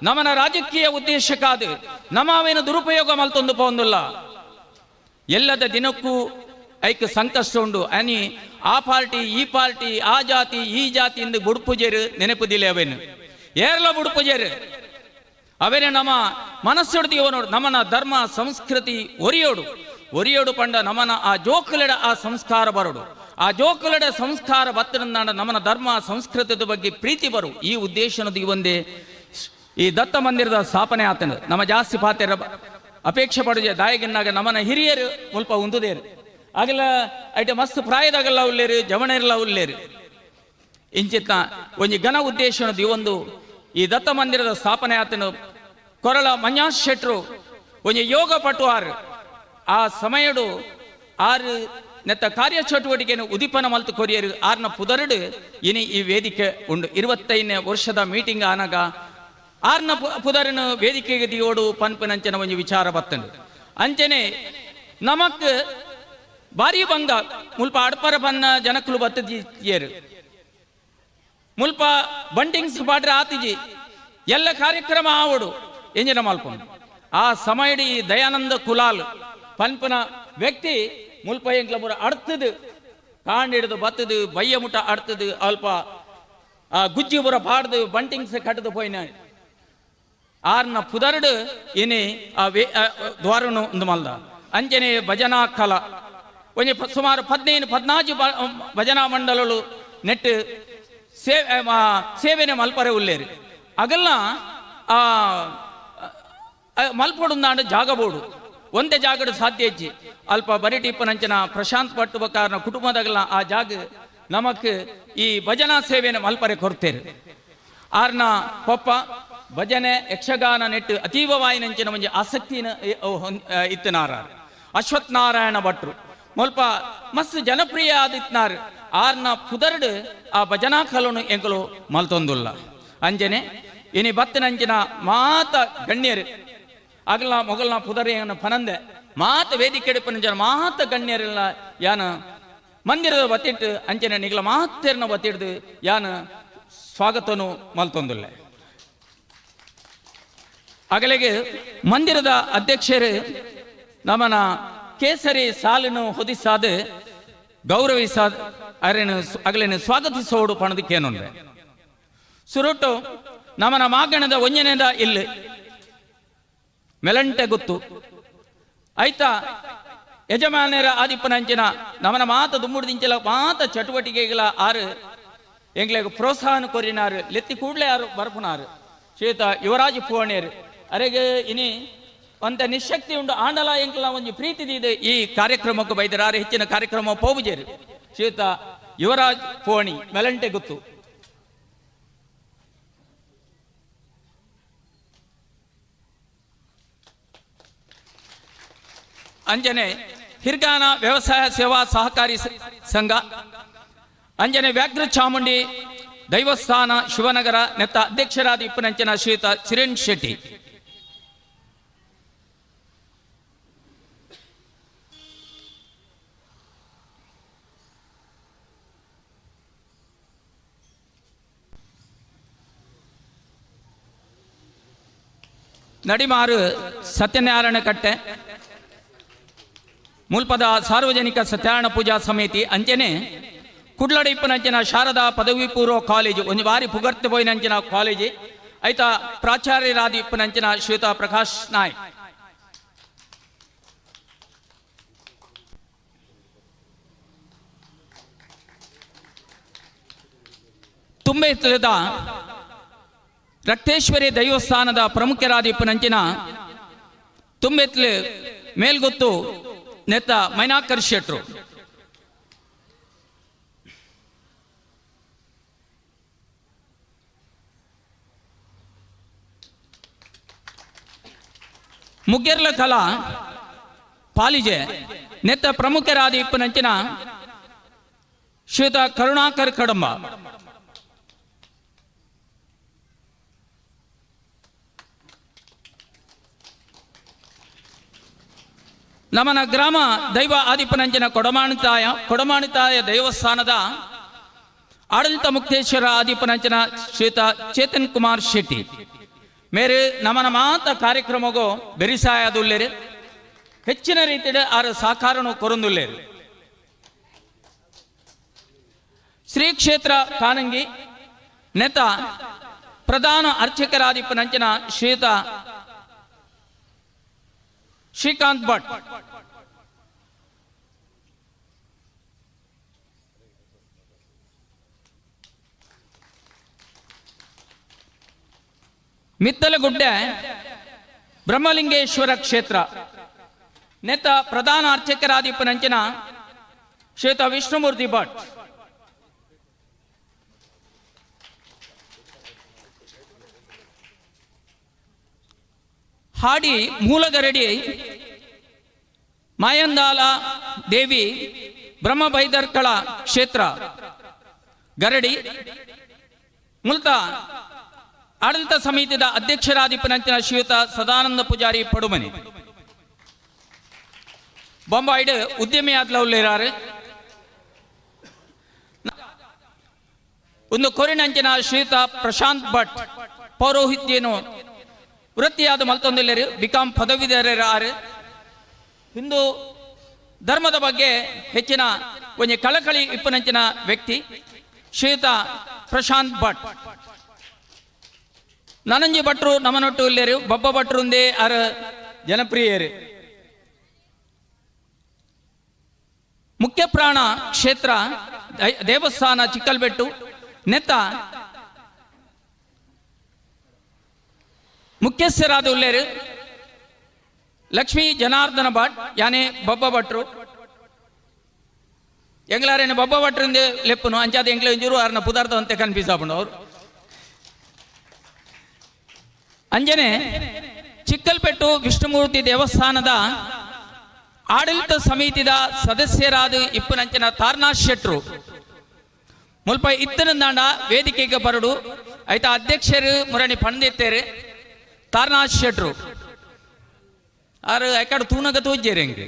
ನಮನ ರಾಜಕೀಯ ಉದ್ದೇಶಕ್ಕಾದ ನಮ ಅವೇನು ದುರುಪಯೋಗ ಮಲ್ತೊಂದು ಪೋಂದುಲ್ಲ. ಎಲ್ಲದ ದಿನಕ್ಕೂ ಐಕ್ ಸಂಕಷ್ಟ ಉಂಡು. ಅನಿ ಆ ಪಾರ್ಟಿ ಈ ಪಾರ್ಟಿ ಆ ಜಾತಿ ಈ ಜಾತಿ ಇಂದು ಬುಡ್ಪುಜೇರು ನೆನಪುದಿಲ್ಲ. ಅವೇನು ಏರ್ಲ ಬುಡ್ಪುಜೇರು ಅವೇನೆ ನಮ್ಮ ಮನಸ್ಸುಡ್ದು ನಮನ ಧರ್ಮ ಸಂಸ್ಕೃತಿ ಒರಿಯೋಡು ಒರಿಯೋಡು ಪಂಡ ನಮನ ಆ ಜೋಕುಲೆಡ ಆ ಸಂಸ್ಕಾರ ಬರೋಡು. ಆ ಜೋಕುಲೆಡ ಸಂಸ್ಕಾರ ಬತ್ತರಂದಾಂಡ ನಮನ ಧರ್ಮ ಸಂಸ್ಕೃತದ ಬಗ್ಗೆ ಪ್ರೀತಿ ಬರು. ಈ ಉದ್ದೇಶನದು ಒಂದೇ ಈ ದತ್ತ ಮಂದಿರದ ಸ್ಥಾಪನೆ ಆತನ. ನಮ್ಮ ಜಾಸ್ತಿ ಪಾತೆರ ಅಪೇಕ್ಷೆ ಪಡುಜೆ. ದಾಯಗಿನ್ನಾಗ ನಮನ ಹಿರಿಯರು ಮುಲ್ಪ ಉಂದುದೇರು ಆಗಲ ಐಟ ಮಸ್ತ್ ಪ್ರಾಯದಾಗಲ್ಲ ಉಲ್ಲೇರು ಜವಣೆರ್ಲ ಉಲ್ಲೇರು. ಇಂಚಿತ್ತ ಒಂಜಿ ಘನ ಉದ್ದೇಶನದು ಈ ಒಂದು ಈ ದತ್ತ ಮಂದಿರದ ಸ್ಥಾಪನೆ ಆತನು. ಕೊರಳ ಮಂಜಾಸ್ ಶೆಟ್ರು ಒಂಜಿ ಯೋಗ ಪಟುವಾರ್ ಆ ಸಮಯಡು ಆರು ನೆತ್ತ ಕಾರ್ಯ ಚಟುವಟಿಕೆಯನ್ನು ಉದೀಪನ ಮಲ್ತು ಕೊರಿಯರು. ಆರ್ನ ಪುದರುಡು ಇನಿ ಈ ವೇದಿಕೆ ಉಂಡು. 25ನೇ ವರ್ಷದ ಮೀಟಿಂಗ್ ಆನಗ ಆರ್ನ ಪುದರನು ವೇದಿಕೆಗೆ ದಿಯೋಡು ಪನ್ಪುನಂಚನ ಒಂಜಿ ವಿಚಾರ ಬತ್ತಂಡು. ಅಂಚನೆ ನಮಕ್ ಭಾರಿ ಬಂಗ ಮುಲ್ಪ ಅಡ್ಪರ ಬನ್ನ ಜನಕುಲು ಬತ್ತದಿಯರು. ಮುಲ್ಪ ಬಂಟಿಂಗ್ಸ್ ಪಾಡ್ರೆ ಆತಿಜಿ ಎಲ್ಲ ಕಾರ್ಯಕ್ರಮ ಆವಡು ಎಂಜಿನ ಮಲ್ಪುಂಡು. ಆ ಸಮಯಡಿ ದಯಾನಂದ ಕುಲಾಲ್ ಪನ್ಪುನ ವ್ಯಕ್ತಿ ಮುಲ್ಪ ಎಂಕ್ಲ ಮುರ ಅಡ್ತದು ಕಾಂಡಿಡ್ದು ಬತ್ತದು ಬಯ್ಯ ಮುಟ ಅಡ್ತದು ಅಲ್ಪ ಆ ಗುಜ್ಜಿ ಬುರ ಪಾಡ್ದು ಬಂಟಿಂಗ್ಸ್ ಕಟ್ಟದು ಪೋಯಿನ ಆರ್ನ ಪುದರ್ಡು ಇನಿ ಆ ದ್ವಾರನು ಒಂದು ಮಲ್ದ. ಅಂಚನೆ ಭಜನಾ ಕಲಾ ಒಂಜಿ ಸುಮಾರು 15 14 ಭಜನಾ ಮಂಡಲಲು ನೆಟ್ಟು ಸೇವೆನೆ ಮಲ್ಪರೆ ಉಲ್ಲೇರು. ಅಗಲ್ನ ಆ ಮಲ್ಪೊಡುಂದಾಂಡ ಜಾಗ ಬೋಡು ಒಂದೇ ಜಾಗಡು ಸಾಧ್ಯ ಇಜ್ಜಿ. ಅಲ್ಪ ಬರಿಟಿಪ್ಪನಂಚಿನ ಪ್ರಶಾಂತ್ ಭಟ್ ಬಕಾರನ ಕುಟುಂಬದಾಗಲ ಆ ಜಾಗ ನಮಕ್ ಈ ಭಜನಾ ಸೇವೆನ ಮಲ್ಪರೆ ಕೊರ್ತೇರು. ಆರ್ನ ಪೊಪ್ಪ ಭಜನೆ ಯಕ್ಷಗಾನ ನೆಟ್ಟು ಅತೀವವಾಯಿನಂಚಿನ ಒಂಜಿ ಆಸಕ್ತಿನ ಇತ್ತನಾರ ಅಶ್ವತ್ಥನಾರಾಯಣ ಭಟ್ರು ಮುಲ್ಪ ಮಸ್ತ್ ಜನಪ್ರಿಯ ಆದಿತ್ನಾರ್. ಆರ್ನ ಪುದರ್ಡು ಆ ಭಜನಾ ಕಲನು ಎಂಕಲು ಮಲ್ತೊಂದುಲ್ಲ. ಅಂಜನೆ ಇನಿ ಬತ್ತನಂಚಿನ ಮಾತ ಗಣ್ಯರು ಅಗಲ ಮೊಗಲ್ನ ಪುದರ್ ಏನ ಪನಂದೆ ಮಾತ ವೇದಿಕೆ ಜನ ಮಾತ ಗಣ್ಯರೆಲ್ಲ ಯಾನ ಮಂದಿರದ ಬತ್ತಿಟ್ಟು ಅಂಚನೆ ನಿಗಲ ಮಾತೆರ್ನ ಬತ್ತಿಡ್ದು ಯಾನ ಸ್ವಾಗತನು ಮಲ್ತೊಂದುಲ್ಲ. ಅಗಲಿಗೆ ಮಂದಿರದ ಅಧ್ಯಕ್ಷರು ನಮನ ಕೇಸರಿ ಸಾಲನ್ನು ಹೊದಿಸಾದ ಗೌರವಿಸಾದ ಅರೆನು ಅಗಲಿನ ಸ್ವಾಗತಿಸೋಡು ಪಣದಕ್ಕೇನುಂಡೆ. ಸುರುಟು ನಮನ ಮಾಗಣದ ಒಂಜನೆದ ಇಲ್ಲಿ ಮೆಲಂಟೆ ಗೊತ್ತು ಆಯ್ತಾ ಯಜಮಾನರ ಆದಿಪ್ಪನಂಚಿನ ನಮನ ಮಾತ ದುಮ್ಮುಡ್ದಿಂಚಲ ಮಾತ ಚಟುವಟಿಕೆಗಳ ಆರು ಎಂಗ್ಲೆಗ್ ಪ್ರೋತ್ಸಾಹನ ಕೊರಿನಾರು ಲೆತ್ತಿ ಕೂಡಲೇ ಆರು ಬರ್ಪುನಾರು ಶ್ವೇತ ಯುವರಾಜ್ ಪುವಣೇರು ಅರೆಗೆ ಇನಿ ಒಂತ ನಿಶಕ್ತಿ ಉಂಡು ಆಂಡಲ ಎಂಕ್ಲ ಒಂಜಿ ಪ್ರೀತಿ ಇದೆ ಈ ಕಾರ್ಯಕ್ರಮಕ್ಕೆ ಬೈದರಾರು ಹೆಚ್ಚಿನ ಕಾರ್ಯಕ್ರಮ ಪೋಬುಜೇರು ಶ್ವೇತ ಯುವರಾಜ್ ಪುವಣಿ ಮೆಲಂಟೆ ಗೊತ್ತು. ಅಂಜನೆ ಹಿರ್ಗಾನ ವ್ಯವಸಾಯ ಸೇವಾ ಸಹಕಾರಿ ಸಂಘ, ಅಂಜನೆ ವ್ಯಾಘ್ರ ಚಾಮುಂಡಿ ದೈವಸ್ಥಾನ ಶಿವನಗರ ನೆತ್ತ ಅಧ್ಯಕ್ಷರಾದ ಇಪ್ಪನಂಚಿನ ಶ್ರೀಯುತ ಚಿರಣ್ ಶೆಟ್ಟಿ. ನಡಿಮಾರು ಸತ್ಯನಾರಾಯಣ ಕಟ್ಟೆ ಮುಲ್ಪದ ಸಾರ್ವಜನಿಕ ಸತ್ಯನಾರಾಯಣ ಪೂಜಾ ಸಮಿತಿ, ಅಂಚನೆ ಕುಡ್ಲಡಿಪ್ಪನಂಚಿನ ಶಾರದಾ ಪದವಿ ಪೂರ್ವ ಕಾಲೇಜು ಒಂದು ಬಾರಿ ಪುಗರ್ತೆ ಪೋಯಿನಂಚಿನ ಕಾಲೇಜು ಐತ ಪ್ರಾಚಾರ್ಯರಾದ ಇಪ್ಪನಂಚಿನ ಶ್ವೇತಾ ಪ್ರಕಾಶ್ ನಾಯ್ಕ್. ತುಂಬೆತ್ತದ ರಕ್ತೇಶ್ವರಿ ದೈವಸ್ಥಾನದ ಪ್ರಮುಖರಾದ ಇಪ್ಪನಂಚಿನ ತುಂಬೆತ್ಲು ಮೇಲ್ಗೊತ್ತು ನೆತ್ತ ಮೈನಾಕರ್ ಶೆಟ್ರು. ಮುಗ್ಗೆರ್ಲ ಕಲಾ ಪಾಲಿಜೆ ನೆತ್ತ ಪ್ರಮುಖರಾದ ಇಪ್ಪನಂಚಿನ ಶ್ವೇತ ಕರುಣಾಕರ್ ಕಡಂಬ. ನಮನ ಗ್ರಾಮ ದೈವ ಆದಿಪ್ಪನಂಚಿನ ಕೊಡಮಾಣಿತಾಯ ಕೊಡಮಾಣಿತಾಯ ದೇವಸ್ಥಾನದ ಆಡಳಿತ ಮುಕ್ತೇಶ್ವರ ಆದಿಪ್ಪನಂಚಿನ ಶ್ವೇತ ಚೇತನ್ ಕುಮಾರ್ ಶೆಟ್ಟಿ. ಮೇರು ನಮನ ಮಾತ ಕಾರ್ಯಕ್ರಮಗೋ ಬೆರಿಸಾಯದುಲ್ಲೇರು, ಹೆಚ್ಚಿನ ರೀತಿಯ ಆರ ಸಾಕಾರನು ಕೊರೊಂದುಲ್ಲೇರು. ಶ್ರೀ ಕ್ಷೇತ್ರ ಕಾನಂಗಿ ನೆತ ಪ್ರಧಾನ ಅರ್ಚಕರಾದಿಪ್ಪನಂಚಿನ ಶ್ರೀಯುತ ಶ್ರೀಕಾಂತ್ ಭಟ್. ಮಿತ್ತಲಗುಡ್ಡೆ ಬ್ರಹ್ಮಲಿಂಗೇಶ್ವರ ಕ್ಷೇತ್ರ ನೆತ ಪ್ರಧಾನ ಅರ್ಚಕರಾದಿಪ್ಪನಂಚಿನ ಶ್ರೀಯುತ ವಿಷ್ಣುಮೂರ್ತಿ ಭಟ್. ಹಾಡಿ ಮೂಲಗರಡಿ ಮಾಯಂದಾಲ ದೇವಿ ಬ್ರಹ್ಮಬೈದರ್ಕಳ ಕ್ಷೇತ್ರ ಗರಡಿ ಮುಲ್ತ ಆಡಳಿತ ಸಮಿತಿಯ ಅಧ್ಯಕ್ಷರಾದಿಪ್ಪನಂಚಿನ ಶ್ರೀಯುತ ಸದಾನಂದ ಪೂಜಾರಿ ಪಡುಮನಿ. ಬೊಂಬಾಯಿಡ್ ಉದ್ಯಮಿಯಾದ್ಲ ಉಲ್ಲೇರಾರು. ಒಂದು ಕೊರಿನಂಚಿನ ಶ್ರೀಯುತ ಪ್ರಶಾಂತ್ ಭಟ್ ಪೌರೋಹಿತ್ಯನು ವೃತ್ತಿಯಾದ ಮಲ್ತೊಂದಿಲ್ಲರು, ಬಿಕಾಂ ಪದವೀಧರರು. ಹಿಂದೂ ಧರ್ಮದ ಬಗ್ಗೆ ಹೆಚ್ಚಿನ ಒಂಜಿ ಕಳಕಳಿ ಇಪ್ಪನಂಚಿನ ವ್ಯಕ್ತಿ ಶ್ರೀಯುತ ಪ್ರಶಾಂತ್ ಭಟ್. ನನಂಜಿ ಭಟ್ರು ನಮನೊಟ್ಟು ಇಲ್ಲೇರು, ಬಬ್ಬ ಭಟ್ರು ಒಂದೇ ಅರ ಜನಪ್ರಿಯರು. ಮುಖ್ಯ ಪ್ರಾಣ ಕ್ಷೇತ್ರ ದೇವಸ್ಥಾನ ಚಿಕ್ಕಲ್ಬೆಟ್ಟು ನೆತ್ತ ಮುಖ್ಯಸ್ಥರಾದ ಉಲ್ಲೇರು ಲಕ್ಷ್ಮೀ ಜನಾರ್ದನ ಭಟ್ ಯಾನೆ ಬಬ್ಬ ಭಟ್ರು. ಎಂಗ್ಲಾರೇನು ಬಬ್ಬ ಭಟ್ರಿಂದ ಲೆಪ್ಪನು ಅಂಚಾದ ಎಂಗ್ಲ ಇಂಜೂರು ಆರ್ನ ಪುದಾರ್ಥ ಕನ್ಫ್ಯೂಸ್ ಆಪುಂಡು ಅವರು. ಅಂಜನೆ ಚಿಕ್ಕಲ್ಪೆಟ್ಟು ವಿಷ್ಣುಮೂರ್ತಿ ದೇವಸ್ಥಾನದ ಆಡಳಿತ ಸಮಿತಿದ ಸದಸ್ಯರಾದ ಇಪ್ಪನಂಚಿನ ತಾರ್ನಾಥ್ ಶೆಟ್ರು ಮುಲ್ಪ ಇತ್ತನಂದಾಂಡ ವೇದಿಕೆಗೆ ಬರಡು. ಆಯ್ತಾ ಅಧ್ಯಕ್ಷರು ಮುರಣಿ ಪಂದಿತ್ತೇರು ತಾರ್ನಾಥ್ ಶೆಟ್ರು ಆರು ಎಕಡೆ ತೂನಗ ತೂಜ್ಜೇರು ಹೆಂಗೆ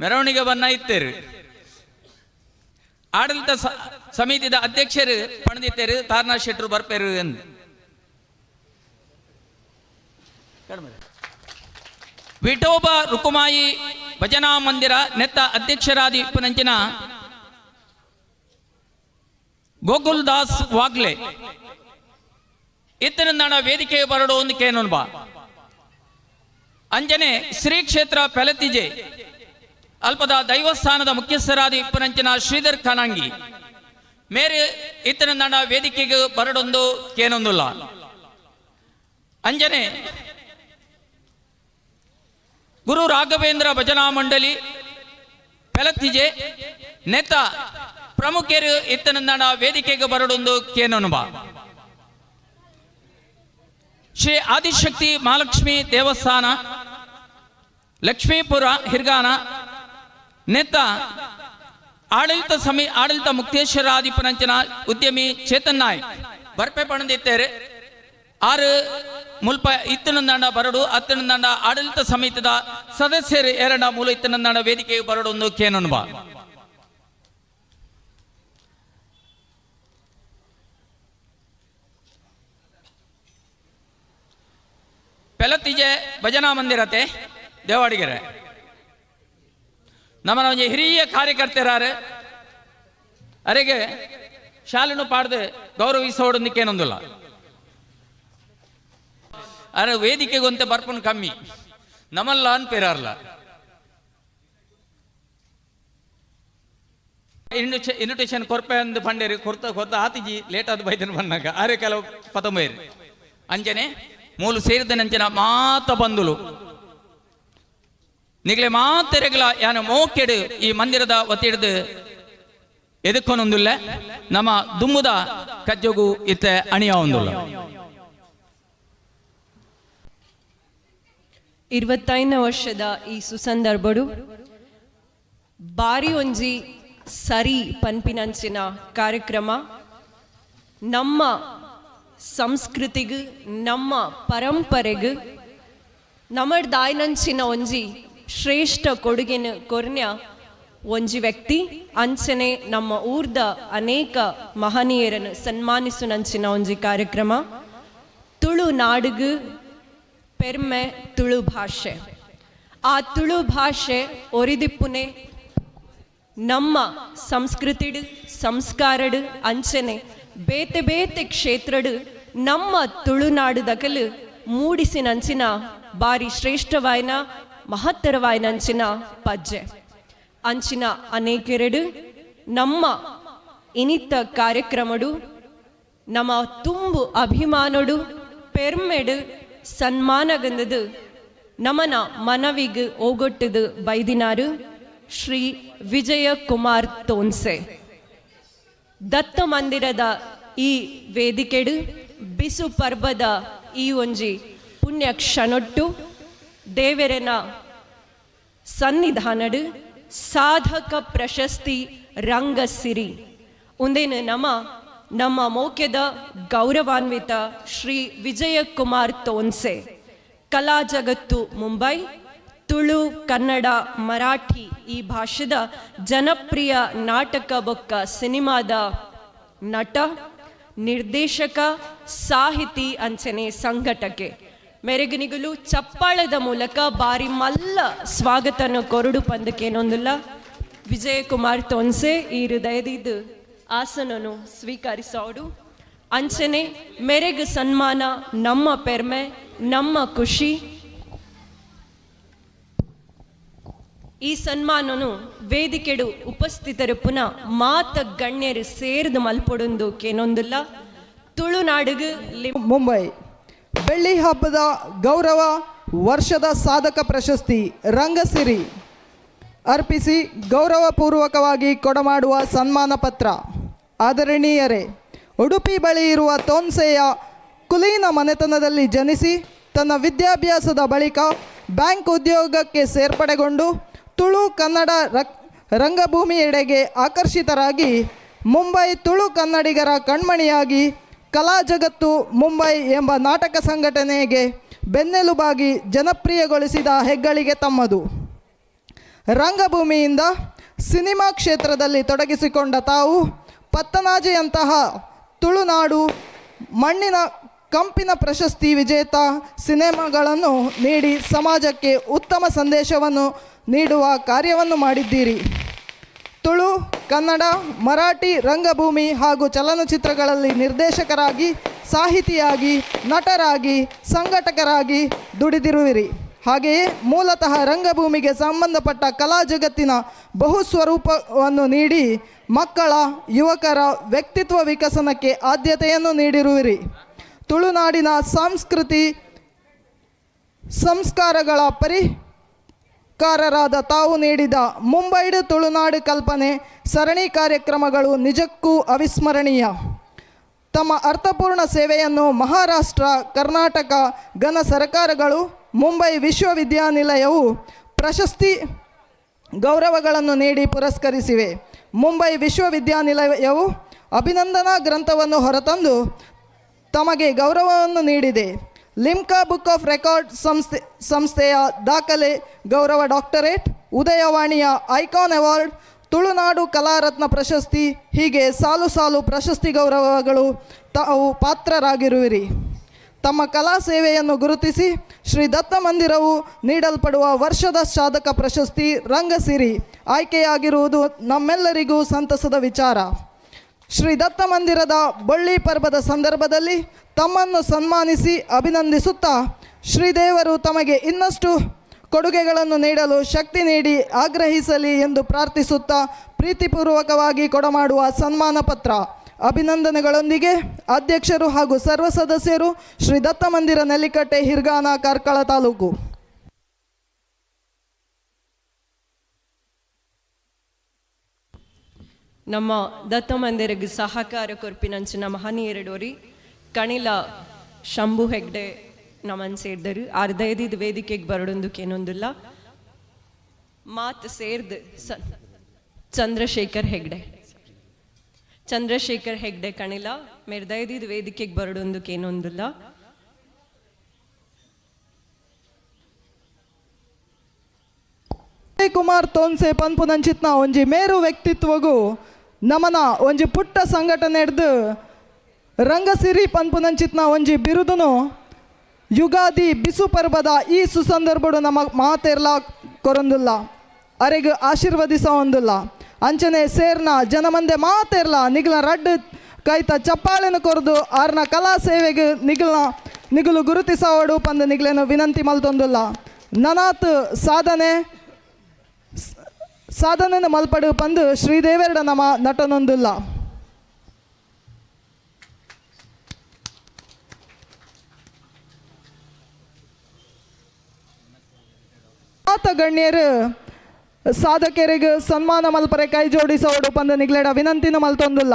ಮೆರವಣಿಗೆ ಬನ್ನ ಇತ್ತೇರು. ಆಡಳಿತ ಸಮಿತಿದ ಅಧ್ಯಕ್ಷರು ಪಣದಿತ್ತೇರು ತಾರ್ನಾಥ್ ಶೆಟ್ರು ಬರ್ಪೇರು ಎಂದು. ವಿಠೋಬ ರುಕುಮಾಯಿ ಭಜನಾ ಮಂದಿರ ನೆತ್ತ ಅಧ್ಯಕ್ಷರಾದ ಇಪ್ಪನಂಚಿನ ಗೋಕುಲ್ ದಾಸ್ ವಾಗ್ಲೆ ಇತ್ತನಂದಾಣ ವೇದಿಕೆ ಬರಡು ಒಂದು ಕೇನೊನ್ಬಾ. ಅಂಜನೆ ಶ್ರೀ ಕ್ಷೇತ್ರ ಪೆಲತಿಜೆ ಅಲ್ಪದ ದೈವಸ್ಥಾನದ ಮುಖ್ಯಸ್ಥರಾದ ಇಪ್ಪನಂಚಿನ ಶ್ರೀಧರ್ ಖಾನಾಂಗಿ ಮೇರೆ ಇತ್ತನಂದಾಣ ವೇದಿಕೆಗೆ ಬರಡೊಂದು ಕೇನೊಂದುಲ್ಲ. ಅಂಜನೆ ಗುರು ರಾಘವೇಂದ್ರ ಭಜನಾ ಮಂಡಳಿ ಪೆಲತಿಜೆ ನೆತ ಪ್ರಮುಖರು ಇತ್ತನಂದಾಣ ವೇದಿಕೆಗೆ ಬರಡೊಂದು ಕೇನೊನುಬಾ. ಶ್ರೀ ಆದಿಶಕ್ತಿ ಮಹಾಲಕ್ಷ್ಮಿ ದೇವಸ್ಥಾನ ಲಕ್ಷ್ಮೀಪುರ ಹಿರ್ಗಾನ ನೆತ್ತ ಆಡಳಿತ ಆಡಳಿತ ಮುಕ್ತೇಶ್ವರಾಧಿಪನಂಚಿನ ಉದ್ಯಮಿ ಚೇತನ್ ನಾಯ್ಕ್ ಬರ್ಪೆ ಪಣದಿತ್ತೇರೆ. ಆರು ಮುಲ್ಪ ಇತ್ತನಂದಾಂಡ ಬರಡು ಅತ್ತನಂದಾಂಡ ಆಡಳಿತ ಸಮಿತಿದ ಸದಸ್ಯರು ಎರಡ ಮೂಲ ಇತ್ತನಂದಾಂಡ ವೇದಿಕೆಗೆ ಬರಡು ಒಂದು ಕೇನೊನ್ಬಾ. ಪೆಲತಿಜೆ ಭಜನಾ ಮಂದಿರತೆ ದೇವಾಡಿಗೆರೆ ನಮ್ಮನ ಒಂಜಿ ಹಿರಿಯ ಕಾರ್ಯಕರ್ತರಾರು ಅರೆಗೆ ಶಾಲೆನು ಪಾಡ್ದು ಗೌರವಿಸೋಡೊಂದಿಕ್ಕೇನೊಂದಿಲ್ಲ. ಅರೆ ವೇದಿಕೆಗೊಂತೆ ಬರ್ಪುನ್ ಕಮ್ಮಿ ನಮಲ್ಲ ಅನ್ಪೇರಾರ್ಲ. ಇನ್ವಿಟೇಷನ್ ಕೊರ್ಪೆ ಅಂದ್ ಪಂಡೇರಿ ಕೊರ್ತ ಕೊರ್ತ ಆತಿಜಿ ಲೇಟ್ ಆದ ಬೈದನ್ ಬಂದಾಗ ಅರೆ ಕೆಲವು ಪತಂಬೈರಿ. ಅಂಜನೆ ಮೂಲು ಸೇರಿದ ನಂಚಿನ ಮಾತ ಬಂದುಲು ನಿಗಲೆ ಮಾತೆರೆಗಳ ಯಾನ ಮೋಕೆಡು ಈ ಮಂದಿರದ ಒತ್ತಿಡ್ದು ಎದಕ್ಕೊನೊಂದುಲ್ಲ ನಮ್ಮ ದುಮ್ಮುದ ಕಜ್ಜಗು ಇತ್ತ ಅಣಿಯ ಒಂದುಲ್ಲ. 25ನೇ ವರ್ಷದ ಈ ಸುಸಂದರ್ಭಡು ಬಾರಿ ಒಂಜಿ ಸರಿ ಪನ್ಪಿನಂಚಿನ ಕಾರ್ಯಕ್ರಮ ನಮ್ಮ ಸಂಸ್ಕೃತಿಗ್ ನಮ್ಮ ಪರಂಪರೆಗ್ ನಮ್ಮದಾಯ್ನಂಚಿನ ಒಂಜಿ ಶ್ರೇಷ್ಠ ಕೊಡುಗೆನ ಕೊರ್ನ್ಯ ಒಂಜಿ ವ್ಯಕ್ತಿ ಅಂಚನೆ ನಮ್ಮ ಊರ್ದ ಅನೇಕ ಮಹನೀಯರನ್ನು ಸನ್ಮಾನಿಸುನಂಚಿನ ಒಂಜಿ ಕಾರ್ಯಕ್ರಮ. Tulu ನಾಡುಗು ಪೆರ್ಮೆ ತುಳು ಭಾಷೆ. ಆ ತುಳು ಭಾಷೆ ಒರಿದಿಪ್ಪುನೆ ನಮ್ಮ ಸಂಸ್ಕೃತಿಡು ಸಂಸ್ಕಾರಡು ಅಂಚನೆ ಬೇತೆ ಬೇತೆ ಕ್ಷೇತ್ರಡು ನಮ್ಮ ತುಳುನಾಡುದಕಲು ಮೂಡಿಸಿನಂಚಿನ ಬಾರಿ ಶ್ರೇಷ್ಠವಾಯ್ನ ಮಹತ್ತರವಾಯ್ನಂಚಿನ ಪಜ್ಜೆ ಅಂಚಿನ ಅನೇಕೆರಡು ನಮ್ಮ ಇನಿತ ಕಾರ್ಯಕ್ರಮಡು ನಮ್ಮ ತುಂಬು ಅಭಿಮಾನಡು ಪೆರ್ಮೆಡು ಸನ್ಮಾನಗಂದದು ನಮನ ಮನವಿಗ್ ಓಗೊಟ್ಟದು ಬೈದಿನಾರು ಶ್ರೀ ವಿಜಯ ಕುಮಾರ್ ತೋನ್ಸೆ. ದತ್ತ ಮಂದಿರದ ಈ ವೇದಿಕೆಡು ಬಿಸು ಪರ್ಬದ ಈ ಒಂಜಿ ಪುಣ್ಯ ಕ್ಷಣೊಟ್ಟು ದೇವೆರೆನ ಸನ್ನಿಧಾನಡು ಸಾಧಕ ಪ್ರಶಸ್ತಿ ರಂಗಸಿರಿ ಉಂದೇನು ನಮ್ಮ ನಮ್ಮ ಮೌಕ್ಯದ ಗೌರವಾನ್ವಿತ ಶ್ರೀ ವಿಜಯ ಕುಮಾರ್ ತೋನ್ಸೆ, ಕಲಾ ಜಗತ್ತು ಮುಂಬೈ, ತುಳು, ಕನ್ನಡ, ಮರಾಠಿ ಈ ಭಾಷೆದ ಜನಪ್ರಿಯ ನಾಟಕ ಬೊಕ್ಕ ಸಿನಿಮಾದ ನಟ, ನಿರ್ದೇಶಕ, ಸಾಹಿತಿ ಅಂಚನೆ ಸಂಘಟಕೆ ಮೆರೆಗನಿಗಲು ಚಪ್ಪಾಳದ ಮೂಲಕ ಬಾರಿ ಮಲ್ಲ ಸ್ವಾಗತನ ಕೊರಡು ಪಂದಕ್ಕೇನೊಂದಿಲ್ಲ. ವಿಜಯಕುಮಾರ್ ತೋನ್ಸೆ ಈ ಹೃದಯದಿದ್ದು ಆಸನನು ಸ್ವೀಕರಿಸೋಡು. ಅಂಚನೆ ಮೆರೆಗ್ ಸನ್ಮಾನ ನಮ್ಮ ಪೆರ್ಮೆ, ನಮ್ಮ ಖುಷಿ. ಈ ಸನ್ಮಾನನು ವೇದಿಕೆಡು ಉಪಸ್ಥಿತರು ಪುನಃ ಮಾತ ಗಣ್ಯರು ಸೇರ್ದು ಮಲ್ಪೊಡೊಂದು ಕೇನೊಂದಿಲ್ಲ. ತುಳುನಾಡುಗು ಮುಂಬೈ ಬೆಳ್ಳಿ ಹಬ್ಬದ ಗೌರವ ವರ್ಷದ ಸಾಧಕ ಪ್ರಶಸ್ತಿ ರಂಗಸಿರಿ ಅರ್ಪಿಸಿ ಗೌರವಪೂರ್ವಕವಾಗಿ ಕೊಡಮಾಡುವ ಸನ್ಮಾನ ಪತ್ರ. ಆದರಣೀಯರೇ, ಉಡುಪಿ ಬಳಿ ಇರುವ ತೋನ್ಸೆಯ ಕುಲೀನ ಮನೆತನದಲ್ಲಿ ಜನಿಸಿ ತನ್ನ ವಿದ್ಯಾಭ್ಯಾಸದ ಬಳಿಕ ಬ್ಯಾಂಕ್ ಉದ್ಯೋಗಕ್ಕೆ ಸೇರ್ಪಡೆಗೊಂಡು ತುಳು ಕನ್ನಡ ರಂಗಭೂಮಿಯೆಡೆಗೆ ಆಕರ್ಷಿತರಾಗಿ ಮುಂಬೈ ತುಳು ಕನ್ನಡಿಗರ ಕಣ್ಮಣಿಯಾಗಿ ಕಲಾ ಜಗತ್ತು ಮುಂಬೈ ಎಂಬ ನಾಟಕ ಸಂಘಟನೆಗೆ ಬೆನ್ನೆಲುಬಾಗಿ ಜನಪ್ರಿಯಗೊಳಿಸಿದ ಹೆಗ್ಗಳಿಕೆ ತಮ್ಮದು. ರಂಗಭೂಮಿಯಿಂದ ಸಿನಿಮಾ ಕ್ಷೇತ್ರದಲ್ಲಿ ತೊಡಗಿಸಿಕೊಂಡ ತಾವು ಪತ್ತನಾಜೆಯಂತಹ ತುಳುನಾಡು ಮಣ್ಣಿನ ಕಂಪಿನ ಪ್ರಶಸ್ತಿ ವಿಜೇತ ಸಿನಿಮಾಗಳನ್ನು ನೀಡಿ ಸಮಾಜಕ್ಕೆ ಉತ್ತಮ ಸಂದೇಶವನ್ನು ನೀಡುವ ಕಾರ್ಯವನ್ನು ಮಾಡಿದ್ದೀರಿ. ತುಳು, ಕನ್ನಡ, ಮರಾಠಿ ರಂಗಭೂಮಿ ಹಾಗೂ ಚಲನಚಿತ್ರಗಳಲ್ಲಿ ನಿರ್ದೇಶಕರಾಗಿ, ಸಾಹಿತಿಯಾಗಿ, ನಟರಾಗಿ, ಸಂಘಟಕರಾಗಿ ದುಡಿದಿರುವಿರಿ. ಹಾಗೆಯೇ ಮೂಲತಃ ರಂಗಭೂಮಿಗೆ ಸಂಬಂಧಪಟ್ಟ ಕಲಾ ಜಗತ್ತಿನ ಬಹು ಸ್ವರೂಪವನ್ನು ನೀಡಿ ಮಕ್ಕಳ, ಯುವಕರ ವ್ಯಕ್ತಿತ್ವ ವಿಕಸನಕ್ಕೆ ಆದ್ಯತೆಯನ್ನು ನೀಡಿರುವಿರಿ. ತುಳುನಾಡಿನ ಸಂಸ್ಕೃತಿ ಸಂಸ್ಕಾರಗಳ ಪರಿಕಾರರಾದ ತಾವು ನೀಡಿದ ಮುಂಬೈಡು ತುಳುನಾಡು ಕಲ್ಪನೆ ಸರಣಿ ಕಾರ್ಯಕ್ರಮಗಳು ನಿಜಕ್ಕೂ ಅವಿಸ್ಮರಣೀಯ. ತಮ್ಮ ಅರ್ಥಪೂರ್ಣ ಸೇವೆಯನ್ನು ಮಹಾರಾಷ್ಟ್ರ, ಕರ್ನಾಟಕ ಘನ ಸರ್ಕಾರಗಳು, ಮುಂಬೈ ವಿಶ್ವವಿದ್ಯಾನಿಲಯವು ಪ್ರಶಸ್ತಿ ಗೌರವಗಳನ್ನು ನೀಡಿ ಪುರಸ್ಕರಿಸಿವೆ. ಮುಂಬೈ ವಿಶ್ವವಿದ್ಯಾನಿಲಯವು ಅಭಿನಂದನಾ ಗ್ರಂಥವನ್ನು ಹೊರತಂದು ತಮಗೆ ಗೌರವವನ್ನು ನೀಡಿದೆ. ಲಿಮ್ಕಾ book of record ಸಂಸ್ಥೆಯ ದಾಖಲೆ ಗೌರವ ಡಾಕ್ಟರೇಟ್, ಉದಯವಾಣಿಯ ಐಕಾನ್ ಅವಾರ್ಡ್, ತುಳುನಾಡು ಕಲಾರತ್ನ ಪ್ರಶಸ್ತಿ, ಹೀಗೆ ಸಾಲು ಸಾಲು ಪ್ರಶಸ್ತಿ ಗೌರವಗಳು ತಾವು ಪಾತ್ರರಾಗಿರುವಿರಿ. ತಮ್ಮ ಕಲಾ ಸೇವೆಯನ್ನು ಗುರುತಿಸಿ ಶ್ರೀ ದತ್ತ ಮಂದಿರವು ನೀಡಲ್ಪಡುವ ವರ್ಷದ ಸಾಧಕ ಪ್ರಶಸ್ತಿ ರಂಗಸಿರಿ ಆಯ್ಕೆಯಾಗಿರುವುದು ನಮ್ಮೆಲ್ಲರಿಗೂ ಸಂತಸದ ವಿಚಾರ. ಶ್ರೀ ದತ್ತ ಮಂದಿರದ ಬಳ್ಳಿ ಪರ್ಬದ ಸಂದರ್ಭದಲ್ಲಿ ತಮ್ಮನ್ನು ಸನ್ಮಾನಿಸಿ ಅಭಿನಂದಿಸುತ್ತಾ ಶ್ರೀದೇವರು ತಮಗೆ ಇನ್ನಷ್ಟು ಕೊಡುಗೆಗಳನ್ನು ನೀಡಲು ಶಕ್ತಿ ನೀಡಿ ಆಗ್ರಹಿಸಲಿ ಎಂದು ಪ್ರಾರ್ಥಿಸುತ್ತಾ ಪ್ರೀತಿಪೂರ್ವಕವಾಗಿ ಕೊಡಮಾಡುವ ಸನ್ಮಾನ ಪತ್ರ. ಅಭಿನಂದನೆಗಳೊಂದಿಗೆ ಅಧ್ಯಕ್ಷರು ಹಾಗೂ ಸರ್ವ ಸದಸ್ಯರು, ಶ್ರೀ ದತ್ತ ಮಂದಿರ, ನೆಲ್ಲಿಕಟ್ಟೆ, ಹಿರ್ಗಾನ, ಕಾರ್ಕಳ ತಾಲೂಕು. ನಮ್ಮ ದತ್ತ ಮಂದಿರಗೆ ಸಹಕಾರ ಕೊರ್ಪಿನಂಚಿನ ಮಹನೀಯರಡೋರಿ ಕಣಿಲ ಶಂಭು ಹೆಗ್ಡೆ ನಮ್ಮನ್ ಸೇರ್ದರು. ಅರ್ಧೈದಿದ್ ವೇದಿಕೆಗೆ ಬರಡೊಂದಕ್ಕೇನೊಂದಿಲ್ಲ. ಮಾತು ಸೇರ್ದು ಚಂದ್ರಶೇಖರ್ ಹೆಗ್ಡೆ, ಚಂದ್ರಶೇಖರ್ ಹೆಗ್ಡೆ ಕಣಿಲ ಮೆರ್ದೈದಿದ್ ವೇದಿಕೆಗೆ ಬರಡೊಂದಕ್ಕೇನೊಂದಿಲ್ಲ. ಕುಮಾರ್ ತೋನ್ಸೆ ಪನ್ಪುನಂಚಿತ್ನ ಒಂಜಿ ಮೇರು ವ್ಯಕ್ತಿತ್ವಗು ನಮನ ಒಂಜಿ ಪುಟ್ಟ ಸಂಘಟನೆ ಹಿಡ್ದು ರಂಗಸಿರಿ ಪನ್ಪುನಂಚಿತ್ನ ಒಂಜಿ ಬಿರುದುನು ಯುಗಾದಿ ಬಿಸು ಪರ್ಬದ ಈ ಸುಸಂದರ್ಭಡು ನಮ್ಮ ಮಾತೆರ್ಲ ಕೊರೊಂದುಲ್ಲ, ಅರೆಗ್ ಆಶೀರ್ವದಿಸ ಒಂದುಲ್ಲ. ಅಂಚನೆ ಸೇರ್ನ ಜನಮಂದೆ ಮಾತೆರ್ಲ ನಿಗ್ಲ ರಡ್ಡು ಕೈತ ಚಪ್ಪಾಳೆನು ಕೊರ್ದು ಆರ್ನ ಕಲಾ ಸೇವೆಗೆ ನಿಗ್ಲ ನಿಗುಲು ಗುರುತಿಸವಡು ಪಂದು ನಿಗ್ಲೇನು ವಿನಂತಿ ಮಲ್ತೊಂದುಲ್ಲ. ನನಾತ್ ಸಾಧನೆ ಸಾಧನೆನ ಮಲ್ಪಡು ಪಂದು ಶ್ರೀದೇವೆರಡ ನಮ ನಟನೊಂದುಲ್ಲ. ಆತ ಗಣ್ಯರು ಸಾಧಕರಿಗೆ ಸನ್ಮಾನ ಮಲ್ಪರೆ ಕೈ ಜೋಡಿಸೋಡು ಪಂದು ನಿಗ್ಲೇಡ ವಿನಂತಿನ ಮಲ್ತೊಂದುಲ್ಲ.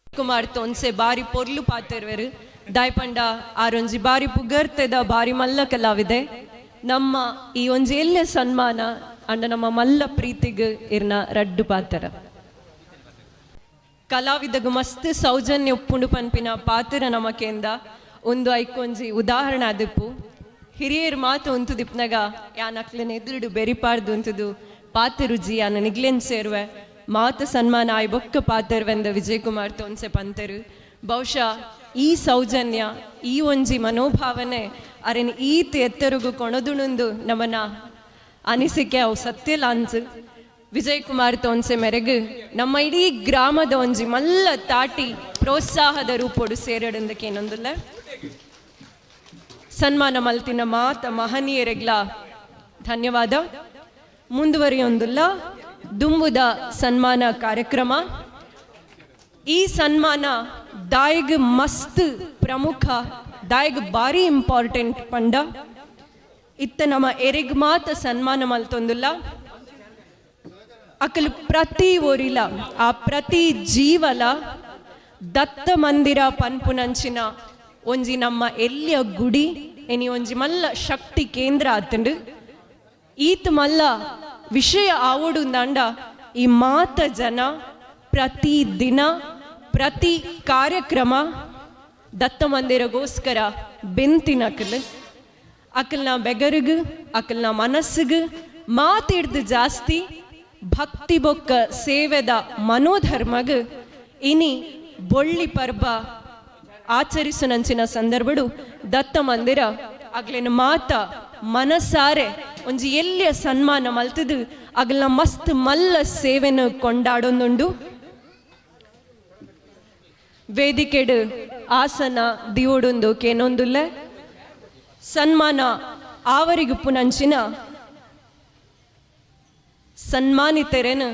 ಕುಮಾರ್ ತೋನ್ಸೆ ಬಾರಿ ಪೊರ್ಲು ಪಾತೆರ್ವೆರು ದಾಯ್ಪಂಡ ಆರೊಂಜಿ ಬಾರಿ ಪುಗರ್ತೆದ ಬಾರಿ ಮಲ್ಲ ಕಲಾವಿದೆ. ನಮ್ಮ ಈ ಒಂಜಿ ಎಲ್ಲ ಸನ್ಮಾನ ಅಂಡ ನಮ್ಮ ಮಲ್ಲ ಪ್ರೀತಿಗ್ ಇರ್ನ ರಡ್ಡು ಪಾತರ ಕಲಾವಿದಗ್ ಮಸ್ತ್ ಸೌಜನ್ಯ ಉಪ್ಪುಂಡು ಪನ್ಪಿನ ಪಾತ್ರ ನಮಕೆಂದ ಒಂದು ಐಕೊಂಜಿ ಉದಾಹರಣೆ ಅದಿಪ್ಪು. ಹಿರಿಯರ್ ಮಾತು ಉಂತುದಿಪ್ನಗ ಯಾನ್ ಅಕ್ಲೆನ ಎದುರುಡು ಬೆರಿಪಾರ್ದು ಉಂತುದು ಪಾತೆರುಜಿ ಯಾನ ನಿಗ್ಲೆನ್ ಸೇರುವೆ ಮಾತ ಸನ್ಮಾನ ಆಯ್ ಬೊಕ್ಕ ಪಾತೆರ್ವೆಂದ ವಿಜಯ್ ಕುಮಾರ್ ತೋನ್ಸೆ ಪಂತೆರು. ಬಹುಶಃ ಈ ಸೌಜನ್ಯ ಈ ಒಂಜಿ ಮನೋಭಾವನೆ ಅರೆನ್ ಈತ್ ಎತ್ತರುಗು ಕೊಣದುಣುಂದು ನಮನ ಅನಿಸಿಕೆ ಅವು ಸತ್ಯ ಲಾಂಚ್. ವಿಜಯ್ ಕುಮಾರ್ ತೋನ್ಸೆ ಮೇರೆಗ್ ನಮ್ಮ ಇಡೀ ಗ್ರಾಮದ ಒಂಜಿ ಮಲ್ಲ ತಾಟಿ ಪ್ರೋತ್ಸಾಹದ ರೂಪೊಡು ಸೇರಡಂದಕ್ಕೇನೊಂದುಲ್ಲ. ಸನ್ಮಾನ ಮಲ್ತಿನ ಮಾತ ಮಹನೀಯರೆಗ್ಲ ಧನ್ಯವಾದ. ಮುಂದುವರಿಯೊಂದುಲ್ಲ ದುಂಬುದ ಸನ್ಮಾನ ಕಾರ್ಯಕ್ರಮ. ಈ ಸನ್ಮಾನ ದಾಯಿಗ್ ಮಸ್ತ್ ಪ್ರಮುಖ, ದಾಯಿಗ್ ಬಾರಿ ಇಂಪಾರ್ಟೆಂಟ್ ಪಂಡ ಇತ್ತ ನಮ್ಮ ಎರೆಗ್ ಮಾತ ಸನ್ಮಾನ ಮಲ್ತೊಂದುಲ್ಲ. ಅಕಲ್ ಪ್ರತಿ ಒರಿಲ ಆ ಪ್ರತಿ ಜೀವಲ ದತ್ತ ಮಂದಿರ ಪನ್ಪುನಂಚಿನ ಒಂಜಿ ನಮ್ಮ ಎಲ್ಲಿಯ ಗುಡಿ ಎನಿ ಒಂಜಿ ಮಲ್ಲ ಶಕ್ತಿ ಕೇಂದ್ರ ಆತಂಡು. ಈತ್ ಮಲ್ಲ ವಿಷಯ ಆವೋಡು ದಾಂಡ ಈ ಮಾತ ಜನ ಪ್ರತಿ ದಿನ ಪ್ರತಿ ಕಾರ್ಯಕ್ರಮ ದತ್ತ ಮಂದಿರಗೋಸ್ಕರ ಬೆಂತಿನ ಅಕಲ್ ಅಕಲ್ನ ಬೆಗರುಗು ಅಕಲ್ನ ಮನಸ್ಸಿಗು ಮಾತಿಡ್ದು ಜಾಸ್ತಿ ಭಕ್ತಿ ಬೊಕ್ಕ ಸೇವೆದ ಮನೋಧರ್ಮಗ್ ಇನಿ ಬೊಳ್ಳಿ ಪರ್ಬ ಆಚರಿಸುನಂಚಿನ ಸಂದರ್ಭಡು ದತ್ತ ಮಂದಿರ ಅಗ್ಲಿನ ಮಾತ ಮನಸಾರೆ ಒಂಜಿ ಎಲ್ಲಿಯ ಸನ್ಮಾನ ಮಲ್ತದು ಅಗಲ್ನ ಮಸ್ತ್ ಮಲ್ಲ ಸೇವೆನು ಕೊಂಡಾಡೊಂದುಂಡು. ವೇದಿಕೆಡು ಆಸನ ದಿಯೋಡುಂದು ಕೇನೊಂದುಲ್ಲ ಸನ್ಮಾನ ಆವರಿಗುಪ್ಪುನಂಚಿನ ಸನ್ಮಾನಿತರೆನು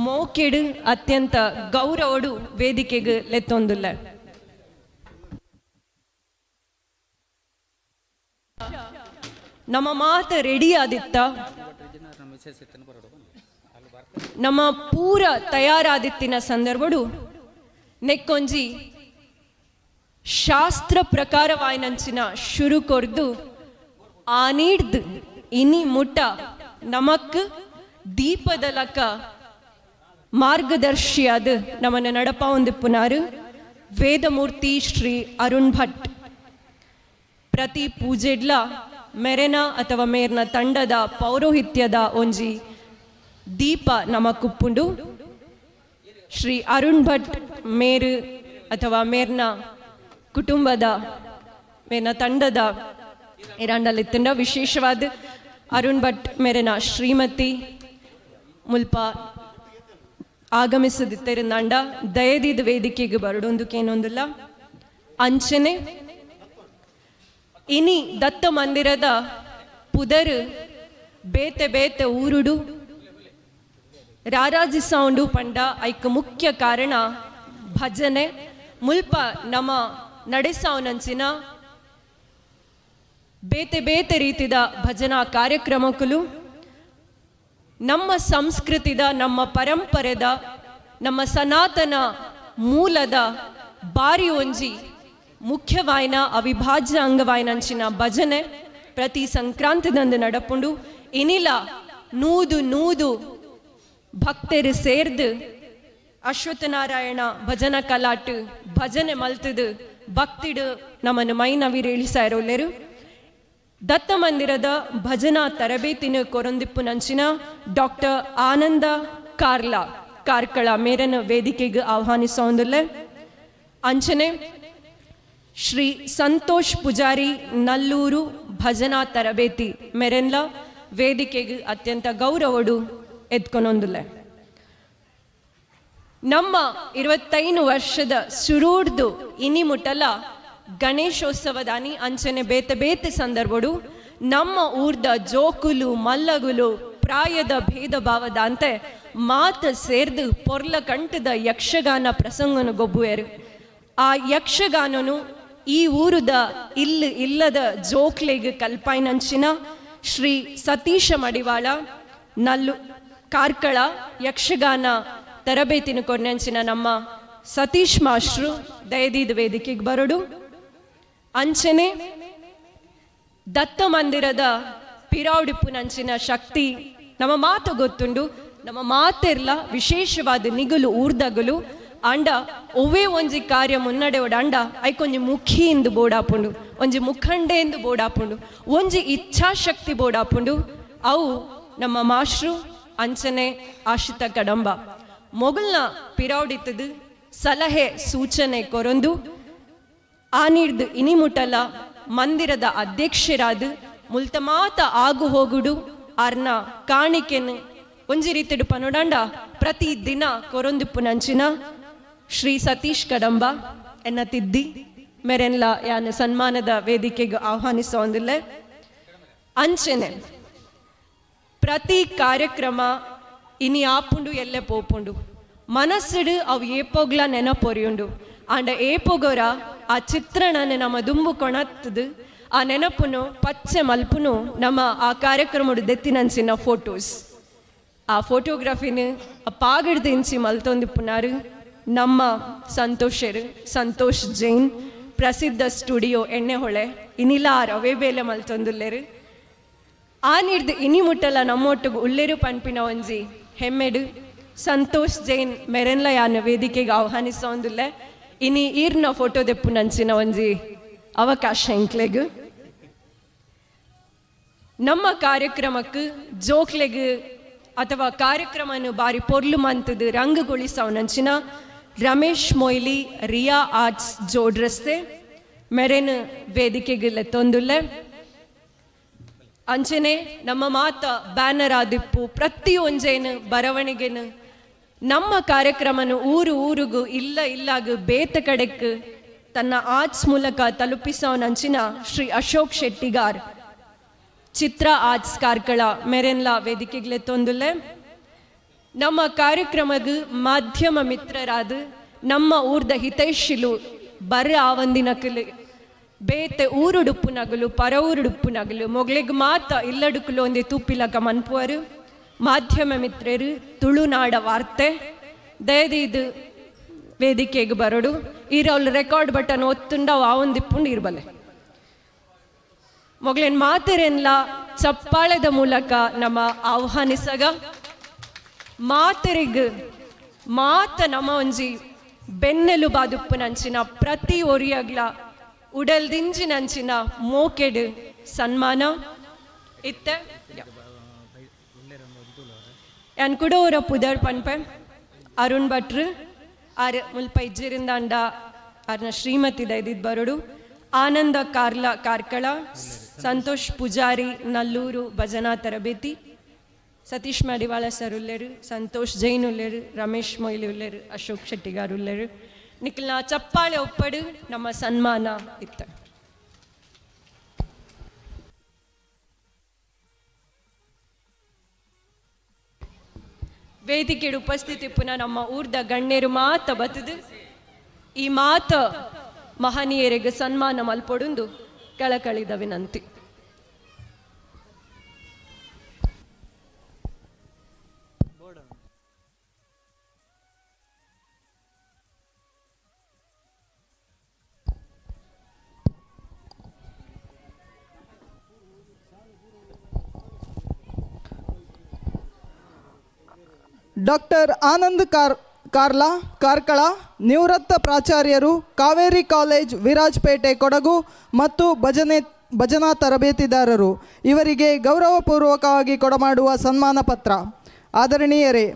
ಮೋಕೆಡು ಅತ್ಯಂತ ಗೌರವಡು ವೇದಿಕೆಗೆ ಲೆತ್ತೊಂದುಲ್ಲ. ನಮ್ಮ ಮಾತ ರೆಡಿ ಆದಿತ್ತ, ನಮ್ಮ ಪೂರ ತಯಾರಾದಿತ್ತಿನ ಸಂದರ್ಭಡು ನೆಕ್ಕೊಂಜಿ ಶಾಸ್ತ್ರ ಪ್ರಕಾರವಾಯಿನಂಚಿನ ಶುರು ಕೊರ್ದು ಆನೀಡ್ದು ಇನಿ ಮುಟ ನಮಕ್ ದೀಪದಲಕ ಮಾರ್ಗದರ್ಶಿಯಾದ ನಮ್ಮನ್ನು ನಡಪ ಒಂದಿಪ್ಪುನಾರು ವೇದಮೂರ್ತಿ ಶ್ರೀ ಅರುಣ್ ಭಟ್. ಪ್ರತಿ ಪೂಜೆಡ್ಲ ಮೆರೆನ ಅಥವಾ ಮೇರ್ನ ತಂಡದ ಪೌರೋಹಿತ್ಯದ ಒಂಜಿ ದೀಪ ನಮ ಕುಪ್ಪುಂಡು. ಶ್ರೀ ಅರುಣ್ ಭಟ್ ಮೇರು ಅಥವಾ ಮೇರ್ನ ಕುಟುಂಬದ ಮೇರ್ನ ತಂಡದ ಇರಾಂಡಲಿತ್ತಂಡ ವಿಶೇಷವಾದ ಅರುಣ್ ಭಟ್ ಮೆರೆನ ಶ್ರೀಮತಿ ಮುಲ್ಪ ಆಗಮಿಸದಿತ್ತೆರುಂದಾಂಡ ದಯದಿದ ವೇದಿಕೆಗೆ ಬರಡೊಂದುಕೇನೊಂದುಲ್ಲ. ಅಂಚನೆ ಇನಿ ದತ್ತ ಮಂದಿರದ ಪುದರು ಬೇತೆ ಬೇತೆ ಊರುಡು ರಾರಾಜಿಸೌಂಡು ಪಂಡ ಐಕ್ ಮುಖ್ಯ ಕಾರಣ ಭಜನೆ ಮುಲ್ಪ ನಮ ನಡೆಸಾವನಂಚಿನ ಬೇತೆ ಬೇತೆ ರೀತಿದ ಭಜನಾ ಕಾರ್ಯಕ್ರಮಕ್ಕಲು. ನಮ್ಮ ಸಂಸ್ಕೃತಿದ, ನಮ್ಮ ಪರಂಪರೆದ, ನಮ್ಮ ಸನಾತನ ಮೂಲದ ಬಾರಿ ಒಂಜಿ ಮುಖ್ಯವಾಯಿನ ಅವಿಭಾಜ್ಯ ಅಂಗವಾಯಿನಂಚಿನ ಭಜನೆ ಪ್ರತಿ ಸಂಕ್ರಾಂತಿದಂದು ನಡಪುಂಡು. ಇನಿಲ ನೂದು ನೂದು ಭಕ್ತರು ಸೇರ್ದು ಅಶ್ವತ್ಥನಾರಾಯಣ ಭಜನಾ ಕಲಾಟ್ ಭಜನೆ ಮಲ್ತದು ಭಕ್ತಿಡು ನಮ್ಮನ್ನು ಮೈನವಿರೇಳಿಸಾಯಿರೋಲ್ಲೆರು. ದತ್ತ ಮಂದಿರದ ಭಜನಾ ತರಬೇತಿನ ಕೊರಂದಿಪ್ಪು ನಂಚಿನ ಡಾಕ್ಟರ್ ಆನಂದ ಕಾರ್ಲ ಕಾರ್ಕಳ ಮೇರನ ವೇದಿಕೆಗೆ ಆಹ್ವಾನಿಸೋಂದುಲ್ಲೆ. ಅಂಚನೆ ಶ್ರೀ ಸಂತೋಷ್ ಪೂಜಾರಿ ನಲ್ಲೂರು ಭಜನಾ ತರಬೇತಿ ಮೆರೆನ್ಲ ವೇದಿಕೆಗೆ ಅತ್ಯಂತ ಗೌರವಡು ಎತ್ಕೊನೊಂದುಲ್ಲೆ. ನಮ್ಮ 25 ವರ್ಷದ ಸುರೂಡ್ದು ಇನಿ ಮುಟ್ಟಲ ಗಣೇಶೋತ್ಸವದಾನಿ ಅಂಚನೆ ಬೇತೆ ಬೇತೆ ಸಂದರ್ಭಡು ನಮ್ಮ ಊರ್ದ ಜೋಕುಲು ಮಲ್ಲಗುಲು ಪ್ರಾಯದ ಭೇದ ಭಾವದಾಂತೆ ಮಾತ ಸೇರ್ದು ಪೊರ್ಲ ಕಂಠದ ಯಕ್ಷಗಾನ ಪ್ರಸಂಗನು ಗೊಬ್ಬುವೆರು. ಆ ಯಕ್ಷಗಾನನು ಈ ಊರುದ ಇಲ್ಲು ಇಲ್ಲದ ಜೋಕ್ಲೆಗ್ ಕಲ್ಪಾಯ್ನಂಚಿನ ಶ್ರೀ ಸತೀಶ ಮಡಿವಾಳ ನಲ್ಲು ಕಾರ್ಕಳ ಯಕ್ಷಗಾನ ತರಬೇತಿನ ಕೊರ್ನಂಚಿನ ನಮ್ಮ ಸತೀಶ್ ಮಾಸ್ಟ್ರು ದಯದೀದ ವೇದಿಕೆಗೆ ಬರಡು. ಅಂಚನೆ ದತ್ತ ಮಂದಿರದ ಪಿರಾವುಡಿಪ್ಪುನಂಚಿನ ಶಕ್ತಿ ನಮ್ಮ ಮಾತು ಗೊತ್ತುಂಡು. ನಮ್ಮ ಮಾತೆರ್ಲ ವಿಶೇಷವಾದ ನಿಗುಲು ಊರ್ದಗುಲು ಅಂಡ ಒವ್ವೇ ಒಂಜಿ ಕಾರ್ಯ ಮುನ್ನಡೆ ಅಂಡ ಐಕೊಂಜಿ ಮುಖಿ ಇಂದು ಬೋಡಾಪುಂಡು, ಒಂಜಿ ಮುಖಂಡೆ ಎಂದು ಬೋಡಾಪುಂಡು, ಒಂಜಿ ಇಚ್ಛಾಶಕ್ತಿ ಬೋಡಾಪುಂಡು. ಅವು ನಮ್ಮ ಮಾಸ್ಟ್ರು ಅಂಚನೆ ಆಶಿತ ಕಡಂಬ ಮೊಗಲ್ನ ಪಿರಾವುಡಿತ್ತದು ಸಲಹೆ ಸೂಚನೆ ಕೊರೊಂದು ಆ ನೀಡ್ದು ಇನಿಮುಟಲ ಮಂದಿರದ ಅಧ್ಯಕ್ಷರಾದ ಮುಲ್ತಮಾತ ಆಗು ಹೋಗುಡು ಆರ್ನ ಕಾಣಿಕೆನ್ ಒಂಜಿ ರೀತಿಡು ಪನೊಡಂಡ ಪ್ರತಿ ದಿನ ಕೊರೊಂದಿಪ್ಪುನಂಚಿನ ಶ್ರೀ ಸತೀಶ್ ಕಡಂಬ ಎನ್ನ ತಿದ್ದಿ ಮೆರೆನ್ಲ ಯಾನ್ ಸನ್ಮಾನದ ವೇದಿಕೆಗೆ ಆಹ್ವಾನಿಸೋಂದಿಲ್ಲ. ಅಂಚನೆ ಪ್ರತಿ ಕಾರ್ಯಕ್ರಮ ಇನಿ ಆಪುಂಡು ಎಲ್ಲೆ ಪೋಪುಂಡು ಮನಸ್ಸುಡು ಅವು ಏಪೋಗ್ಲ ನೆನಪೊರಿಯುಂಡು. ಆಂಡ ಏಪೊಗೊರ ಆ ಚಿತ್ರಣನೆ ನಮ್ಮ ದುಂಬು ಕೊಣತ್ತದು ಆ ನೆನಪುನು ಪಚ್ಚೆ ಮಲ್ಪುನು ನಮ್ಮ ಆ ಕಾರ್ಯಕ್ರಮಡು ದೆತ್ತಿನಂಚಿನ ಫೋಟೋಸ್. ಆ ಫೋಟೋಗ್ರಫಿನ ಆ ಪಾಗಡ್ದು ಇಂಚಿ ಮಲ್ತೊಂದಿಪ್ಪುನಾರು ನಮ್ಮ ಸಂತೋಷರು ಸಂತೋಷ್ ಜೈನ್, ಪ್ರಸಿದ್ಧ ಸ್ಟುಡಿಯೋ ಎಣ್ಣೆಹೊಳೆ. ಇನಿಲ ಆ ರವೆ ಬೇಲೆ ಮಲ್ತೊಂದುಲ್ಲೆರು. ಆ ನೀಡ್ದು ಇನಿ ಮುಟ್ಟಲ ನಮ್ಮೊಟ್ಟಿಗೆ ಉಲ್ಲೆರು ಪನ್ಪಿನ ಒಂಜಿ ಹೆಮ್ಮೆಡು. ಸಂತೋಷ್ ಜೈನ್ ಮೆರೆನ್ಲ ಯಾನ್ ವೇದಿಕೆಗೆ ಆಹ್ವಾನಿಸೋಂದುಲ್ಲೆ. ಇನಿ ಈರ್ನ ಫೋಟೋ ದೆಪ್ಪು ನಂಚಿನ ಒಂಜಿ ಅವಕಾಶ ಎಂಕ್ಲೆಗ್. ನಮ್ಮ ಕಾರ್ಯಕ್ರಮಕ್ಕೆ ಜೋಕ್ಲೆಗ್ ಅಥವಾ ಕಾರ್ಯಕ್ರಮನು ಬಾರಿ ಪೊರ್ಲು ಮಂತದು ರಂಗುಗೊಳಿಸವನಂಚಿನ ರಮೇಶ್ ಮೊಯ್ಲಿ, ರಿಯಾ ಆರ್ಟ್ಸ್ ಜೋಡ್ ರಸ್ತೆ ಮೆರೆನ್ ವೇದಿಕೆಗೆ ಲೆತ್ತೊಂದುಲ್ಲೆ. ಅಂಚನೆ ನಮ್ಮ ಮಾತ ಬ್ಯಾನರ್ ಆದಿಪ್ಪು ಪ್ರತಿ ಒಂಜೇನು ಬರವಣಿಗೆನು ನಮ್ಮ ಕಾರ್ಯಕ್ರಮನು ಊರು ಊರುಗು ಇಲ್ಲ ಇಲ್ಲಾಗ ಬೇತ ಕಡೆಕ್ ತನ್ನ ಆರ್ಟ್ಸ್ ಮೂಲಕ ತಲುಪಿಸೋನಂಚಿನ ಶ್ರೀ ಅಶೋಕ್ ಶೆಟ್ಟಿಗಾರ್, ಚಿತ್ರ ಆರ್ಟ್ಸ್ ಕಾರ್ಕಳ ಮೆರೆನ್ಲ ವೇದಿಕೆಗ್ಲೆತ್ತೊಂದುಲ್ಲೆ. ನಮ್ಮ ಕಾರ್ಯಕ್ರಮದ ಮಾಧ್ಯಮ ಮಿತ್ರರಾದ ನಮ್ಮ ಊರ್ದ ಹಿತೈಷಿಲು ಬರ ಆವಂದಿನಕಲು ಬೇತೆ ಊರುಡುಪ್ಪು ನಗಲು ಪರ ಊರುಡುಪ್ಪು ನಗಲು ಮೊಗ್ಲೆಗ್ ಮಾತ ಇಲ್ಲಡುಕುಲು ಒಂದೇ ತೂಪಿಲಕ ಮನ್ಪುವರು. ಮಾಧ್ಯಮ ಮಿತ್ರರು ತುಳುನಾಡ ವಾರ್ತೆ ದಯದೀದು ವೇದಿಕೆಗೆ ಬರಡು. ಈರವ್ಲು ರೆಕಾರ್ಡ್ ಬಟನ್ ಒತ್ತುಂಡ ಆವೊಂದಿಪ್ಪುಂಡು ಇರ್ಬಲೆ. ಮೊಗ್ಲೇನ್ ಮಾತೆರೆನ್ಲ ಚಪ್ಪಾಳೆದ ಮೂಲಕ ನಮ್ಮ ಆಹ್ವಾನಿಸಗ. ಮಾತೆರಿಗ್ ಮಾತ ನಮ್ಮ ಒಂಜಿ ಬೆನ್ನೆಲು ಬಾದುಪ್ಪುನಂಚಿನ ಪ್ರತಿ ಒರಿಯಗ್ಲ ಉಡಲ್ದಿಂಜಿನಂಚಿನ ಮೋಕೆಡ್ ಸನ್ಮಾನ ಇತ್ತೆ. ಯಾನ್ ಕುಡೋರ ಪುದರ್ ಪನ್ಪೆ. ಅರುಣ್ ಭಟ್ರು ಆರ್ ಮುಲ್ಪ ಇಜ್ಜಿರಿಂದಾಂಡ ಆರ್ನ ಶ್ರೀಮತಿ ದೈದಿದ್ ಬರಡು. ಆನಂದ ಕಾರ್ಲ ಕಾರ್ಕಳ. ಸಂತೋಷ್ ಪೂಜಾರಿ ನಲ್ಲೂರು ಭಜನಾ ತರಬೇತಿ, ಸತೀಶ್ ಮಡಿವಾಳ ಸರ್ ಉಲ್ಲೇರು, ಸಂತೋಷ್ ಜೈನ್ ಉಲ್ಲೇರು, ರಮೇಶ್ ಮೊಯ್ಲಿ ಉಲ್ಲೇರು, ಅಶೋಕ್ ಶೆಟ್ಟಿಗಾರ್ ಉಲ್ಲೇರು. ನಿಖಲ್ನ ಚಪ್ಪಾಳೆ ಒಪ್ಪಡು ನಮ್ಮ ಸನ್ಮಾನ ಇತ್ತ. ವೇದಿಕೆಡು ಉಪಸ್ಥಿತಿ ಪುನಃ ನಮ್ಮ ಊರ್ದ ಗಣ್ಯರು ಮಾತ ಬತ್ತದು ಈ ಮಾತ ಮಹನೀಯರಿಗೆ ಸನ್ಮಾನ ಮಲ್ಪೊಡುಂದು ಕಳಕಳಿದ ವಿನಂತಿ. ಡಾಕ್ಟರ್ ಆನಂದ್ ಕಾರ್ಲಾ ಕಾರ್ಕಳ, ನಿವೃತ್ತ ಪ್ರಾಚಾರ್ಯರು, ಕಾವೇರಿ ಕಾಲೇಜ್, ವಿರಾಜಪೇಟೆ, ಕೊಡಗು ಮತ್ತು ಭಜನಾ ತರಬೇತಿದಾರರು. ಇವರಿಗೆ ಗೌರವಪೂರ್ವಕವಾಗಿ ಕೊಡಮಾಡುವ ಸನ್ಮಾನ ಪತ್ರ. ಆದರಣೀಯರೇ,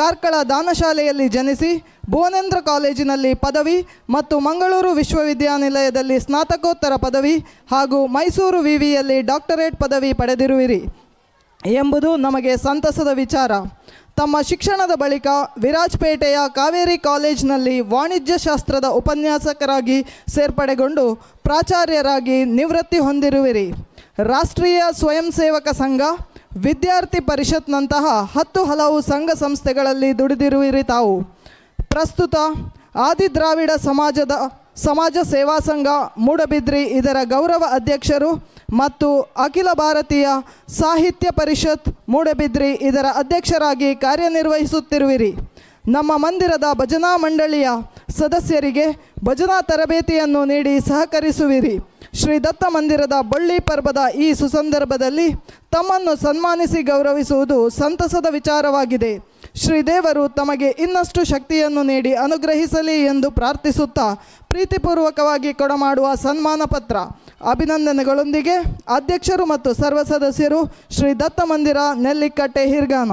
ಕಾರ್ಕಳ ದಾನಶಾಲೆಯಲ್ಲಿ ಜನಿಸಿ ಭುವನೇಂದ್ರ ಕಾಲೇಜಿನಲ್ಲಿ ಪದವಿ ಮತ್ತು ಮಂಗಳೂರು ವಿಶ್ವವಿದ್ಯಾನಿಲಯದಲ್ಲಿ ಸ್ನಾತಕೋತ್ತರ ಪದವಿ ಹಾಗೂ ಮೈಸೂರು ವಿವಿಯಲ್ಲಿ ಡಾಕ್ಟರೇಟ್ ಪದವಿ ಪಡೆದಿರುವಿರಿ ಎಂಬುದು ನಮಗೆ ಸಂತಸದ ವಿಚಾರ. ತಮ್ಮ ಶಿಕ್ಷಣದ ಬಳಿಕ ವಿರಾಜಪೇಟೆಯ ಕಾವೇರಿ ಕಾಲೇಜಿನಲ್ಲಿ ವಾಣಿಜ್ಯಶಾಸ್ತ್ರದ ಉಪನ್ಯಾಸಕರಾಗಿ ಸೇರ್ಪಡೆಗೊಂಡು ಪ್ರಾಚಾರ್ಯರಾಗಿ ನಿವೃತ್ತಿ ಹೊಂದಿರುವಿರಿ. ರಾಷ್ಟ್ರೀಯ ಸ್ವಯಂ ಸೇವಕ ಸಂಘ, ವಿದ್ಯಾರ್ಥಿ ಪರಿಷತ್ನಂತಹ 10 ಹಲವು ಸಂಘ ಸಂಸ್ಥೆಗಳಲ್ಲಿ ದುಡಿದಿರುವಿರಿ ತಾವು. ಪ್ರಸ್ತುತ ಆದಿದ್ರಾವಿಡ ಸಮಾಜ ಸೇವಾ ಸಂಘ ಮೂಡಬಿದ್ರಿ ಇದರ ಗೌರವ ಅಧ್ಯಕ್ಷರು ಮತ್ತು ಅಖಿಲ ಭಾರತೀಯ ಸಾಹಿತ್ಯ ಪರಿಷತ್ ಮೂಡಬಿದ್ರಿ ಇದರ ಅಧ್ಯಕ್ಷರಾಗಿ ಕಾರ್ಯನಿರ್ವಹಿಸುತ್ತಿರುವಿರಿ. ನಮ್ಮ ಮಂದಿರದ ಭಜನಾ ಮಂಡಳಿಯ ಸದಸ್ಯರಿಗೆ ಭಜನಾ ತರಬೇತಿಯನ್ನು ನೀಡಿ ಸಹಕರಿಸುವಿರಿ. ಶ್ರೀ ದತ್ತ ಮಂದಿರದ ಬಳ್ಳಿ ಪರ್ಬದ ಈ ಸುಸಂದರ್ಭದಲ್ಲಿ ತಮ್ಮನ್ನು ಸನ್ಮಾನಿಸಿ ಗೌರವಿಸುವುದು ಸಂತಸದ ವಿಚಾರವಾಗಿದೆ. ಶ್ರೀದೇವರು ತಮಗೆ ಇನ್ನಷ್ಟು ಶಕ್ತಿಯನ್ನು ನೀಡಿ ಅನುಗ್ರಹಿಸಲಿ ಎಂದು ಪ್ರಾರ್ಥಿಸುತ್ತಾ ಪ್ರೀತಿಪೂರ್ವಕವಾಗಿ ಕೊಡಮಾಡುವ ಸನ್ಮಾನ ಪತ್ರ. ಅಭಿನಂದನೆಗಳೊಂದಿಗೆ ಅಧ್ಯಕ್ಷರು ಮತ್ತು ಸರ್ವ ಸದಸ್ಯರು, ಶ್ರೀ ದತ್ತ ಮಂದಿರ, ನೆಲ್ಲಿಕಟ್ಟೆ, ಹಿರ್ಗಾನ.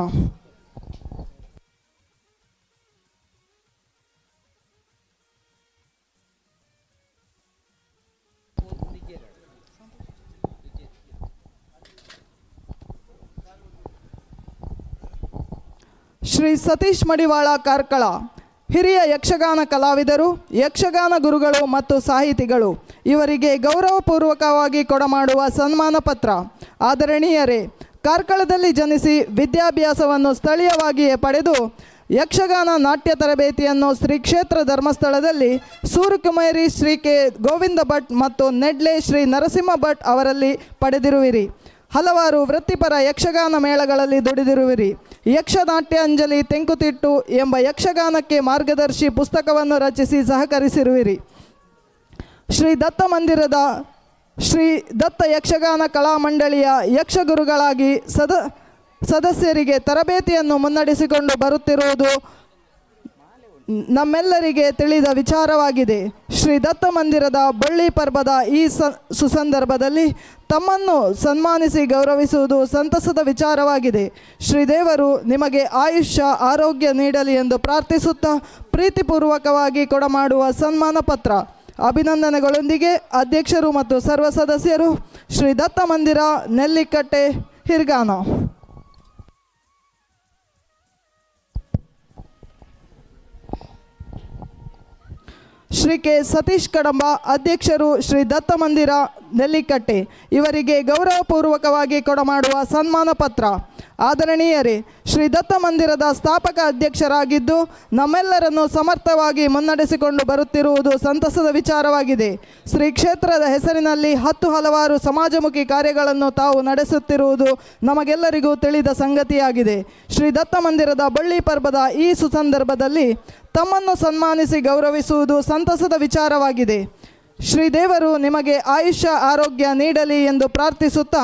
ಶ್ರೀ ಸತೀಶ್ ಮಡಿವಾಳ ಕಾರ್ಕಳ, ಹಿರಿಯ ಯಕ್ಷಗಾನ ಕಲಾವಿದರು, ಯಕ್ಷಗಾನ ಗುರುಗಳು ಮತ್ತು ಸಾಹಿತಿಗಳು. ಇವರಿಗೆ ಗೌರವಪೂರ್ವಕವಾಗಿ ಕೊಡಮಾಡುವ ಸನ್ಮಾನ ಪತ್ರ. ಆದರಣೀಯರೇ, ಕಾರ್ಕಳದಲ್ಲಿ ಜನಿಸಿ ವಿದ್ಯಾಭ್ಯಾಸವನ್ನು ಸ್ಥಳೀಯವಾಗಿಯೇ ಪಡೆದು ಯಕ್ಷಗಾನ ನಾಟ್ಯ ತರಬೇತಿಯನ್ನು ಶ್ರೀ ಕ್ಷೇತ್ರ ಧರ್ಮಸ್ಥಳದಲ್ಲಿ ಸೂರುಕುಮಾರಿ ಶ್ರೀ ಕೆ ಗೋವಿಂದ ಭಟ್ ಮತ್ತು ನೆಡ್ಲೆ ಶ್ರೀ ನರಸಿಂಹ ಭಟ್ ಅವರಲ್ಲಿ ಪಡೆದಿರುವಿರಿ. ಹಲವಾರು ವೃತ್ತಿಪರ ಯಕ್ಷಗಾನ ಮೇಳಗಳಲ್ಲಿ ದುಡಿದಿರುವಿರಿ. ಯಕ್ಷನಾಟ್ಯಾಂಜಲಿ ತೆಂಕುತಿಟ್ಟು ಎಂಬ ಯಕ್ಷಗಾನಕ್ಕೆ ಮಾರ್ಗದರ್ಶಿ ಪುಸ್ತಕವನ್ನು ರಚಿಸಿ ಸಹಕರಿಸಿರುವಿರಿ. ಶ್ರೀ ದತ್ತ ಮಂದಿರದ ಶ್ರೀ ದತ್ತ ಯಕ್ಷಗಾನ ಕಲಾಮಂಡಳಿಯ ಯಕ್ಷಗುರುಗಳಾಗಿ ಸದಸ್ಯರಿಗೆ ತರಬೇತಿಯನ್ನು ಮುನ್ನಡೆಸಿಕೊಂಡು ಬರುತ್ತಿರುವುದು ನಮ್ಮೆಲ್ಲರಿಗೆ ತಿಳಿದ ವಿಚಾರವಾಗಿದೆ. ಶ್ರೀ ದತ್ತ ಮಂದಿರದ ಬಳ್ಳಿ ಪರ್ಬದ ಈ ಸುಸಂದರ್ಭದಲ್ಲಿ ತಮ್ಮನ್ನು ಸನ್ಮಾನಿಸಿ ಗೌರವಿಸುವುದು ಸಂತಸದ ವಿಚಾರವಾಗಿದೆ. ಶ್ರೀದೇವರು ನಿಮಗೆ ಆಯುಷ್ಯ ಆರೋಗ್ಯ ನೀಡಲಿ ಎಂದು ಪ್ರಾರ್ಥಿಸುತ್ತಾ ಪ್ರೀತಿಪೂರ್ವಕವಾಗಿ ಕೊಡಮಾಡುವ ಸನ್ಮಾನ ಪತ್ರ. ಅಭಿನಂದನೆಗಳೊಂದಿಗೆ ಅಧ್ಯಕ್ಷರು ಮತ್ತು ಸರ್ವ ಸದಸ್ಯರು, ಶ್ರೀ ದತ್ತ ಮಂದಿರ, ನೆಲ್ಲಿಕಟ್ಟೆ, ಹಿರ್ಗಾನ. ಶ್ರೀ ಕೆ ಸತೀಶ್ ಕಡಂಬ, ಅಧ್ಯಕ್ಷರು, ಶ್ರೀ ದತ್ತ ಮಂದಿರ, ನೆಲ್ಲಿಕಟ್ಟೆ. ಇವರಿಗೆ ಗೌರವಪೂರ್ವಕವಾಗಿ ಕೊಡಮಾಡುವ ಸನ್ಮಾನ ಪತ್ರ. ಆದರಣೀಯರೇ, ಶ್ರೀ ದತ್ತ ಮಂದಿರದ ಸ್ಥಾಪಕ ಅಧ್ಯಕ್ಷರಾಗಿದ್ದು ನಮ್ಮೆಲ್ಲರನ್ನು ಸಮರ್ಥವಾಗಿ ಮುನ್ನಡೆಸಿಕೊಂಡು ಬರುತ್ತಿರುವುದು ಸಂತಸದ ವಿಚಾರವಾಗಿದೆ. ಶ್ರೀ ಕ್ಷೇತ್ರದ ಹೆಸರಿನಲ್ಲಿ 10 ಹಲವಾರು ಸಮಾಜಮುಖಿ ಕಾರ್ಯಗಳನ್ನು ತಾವು ನಡೆಸುತ್ತಿರುವುದು ನಮಗೆಲ್ಲರಿಗೂ ತಿಳಿದ ಸಂಗತಿಯಾಗಿದೆ. ಶ್ರೀ ದತ್ತ ಮಂದಿರದ ಬಳ್ಳಿ ಪರ್ಬದ ಈ ಸುಸಂದರ್ಭದಲ್ಲಿ ತಮ್ಮನ್ನು ಸನ್ಮಾನಿಸಿ ಗೌರವಿಸುವುದು ಸಂತಸದ ವಿಚಾರವಾಗಿದೆ. ಶ್ರೀದೇವರು ನಿಮಗೆ ಆಯುಷ್ಯ ಆರೋಗ್ಯ ನೀಡಲಿ ಎಂದು ಪ್ರಾರ್ಥಿಸುತ್ತಾ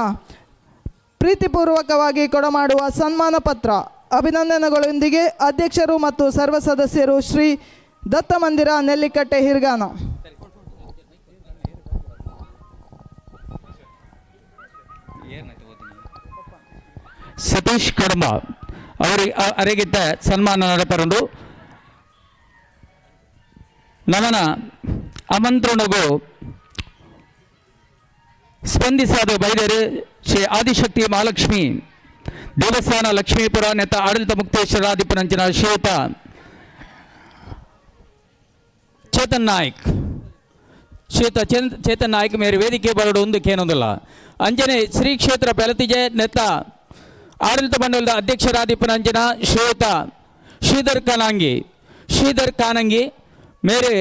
ಪ್ರೀತಿಪೂರ್ವಕವಾಗಿ ಕೊಡಮಾಡುವ ಸನ್ಮಾನ ಪತ್ರ. ಅಭಿನಂದನೆಗಳೊಂದಿಗೆ ಅಧ್ಯಕ್ಷರು ಮತ್ತು ಸರ್ವ ಸದಸ್ಯರು, ಶ್ರೀ ದತ್ತ ಮಂದಿರ, ನೆಲ್ಲಿಕಟ್ಟೆ, ಹಿರ್ಗಾನ. ಸತೀಶ್ ಕಡಂಬ ಅವರಿಗೆ ಅರೆಗಿದ್ದ ಸನ್ಮಾನ ನಡಪರುಂಡು. ನಮನ ಆಮಂತ್ರಣಗೂ ಸ್ಪಂದಿಸಾದ ಬೈದರು ಶ್ರೀ ಆದಿಶಕ್ತಿ ಮಹಾಲಕ್ಷ್ಮಿ ದೇವಸ್ಥಾನ ಲಕ್ಷ್ಮೀಪುರ ನೆತ್ತ ಆಡಳಿತ ಮುಕ್ತೇಶ್ವರಾಧಿಪನಂಚಿನ ಶ್ರೀಯುತ ಚೇತನ್ ನಾಯ್ಕ್, ಶ್ರೀಯುತ ಚೇತನ್ ನಾಯ್ಕ್ ಮೇರೆ ವೇದಿಕೆ ಬರಡು ಒಂದು ಕೇನೊಂದಿಲ್ಲ. ಅಂಜನೆ ಶ್ರೀ ಕ್ಷೇತ್ರ ಬೆಲತಿಜೆ ನೆತ್ತ ಆಡಳಿತ ಮಂಡಲದ ಅಧ್ಯಕ್ಷರಾದಿಪನಂಚಿನ ಶ್ರೀಯುತ ಶ್ರೀಧರ್ ಕಾನಾಂಗಿ, ಶ್ರೀಧರ್ ಕಾನಂಗಿ ಮೇರೆ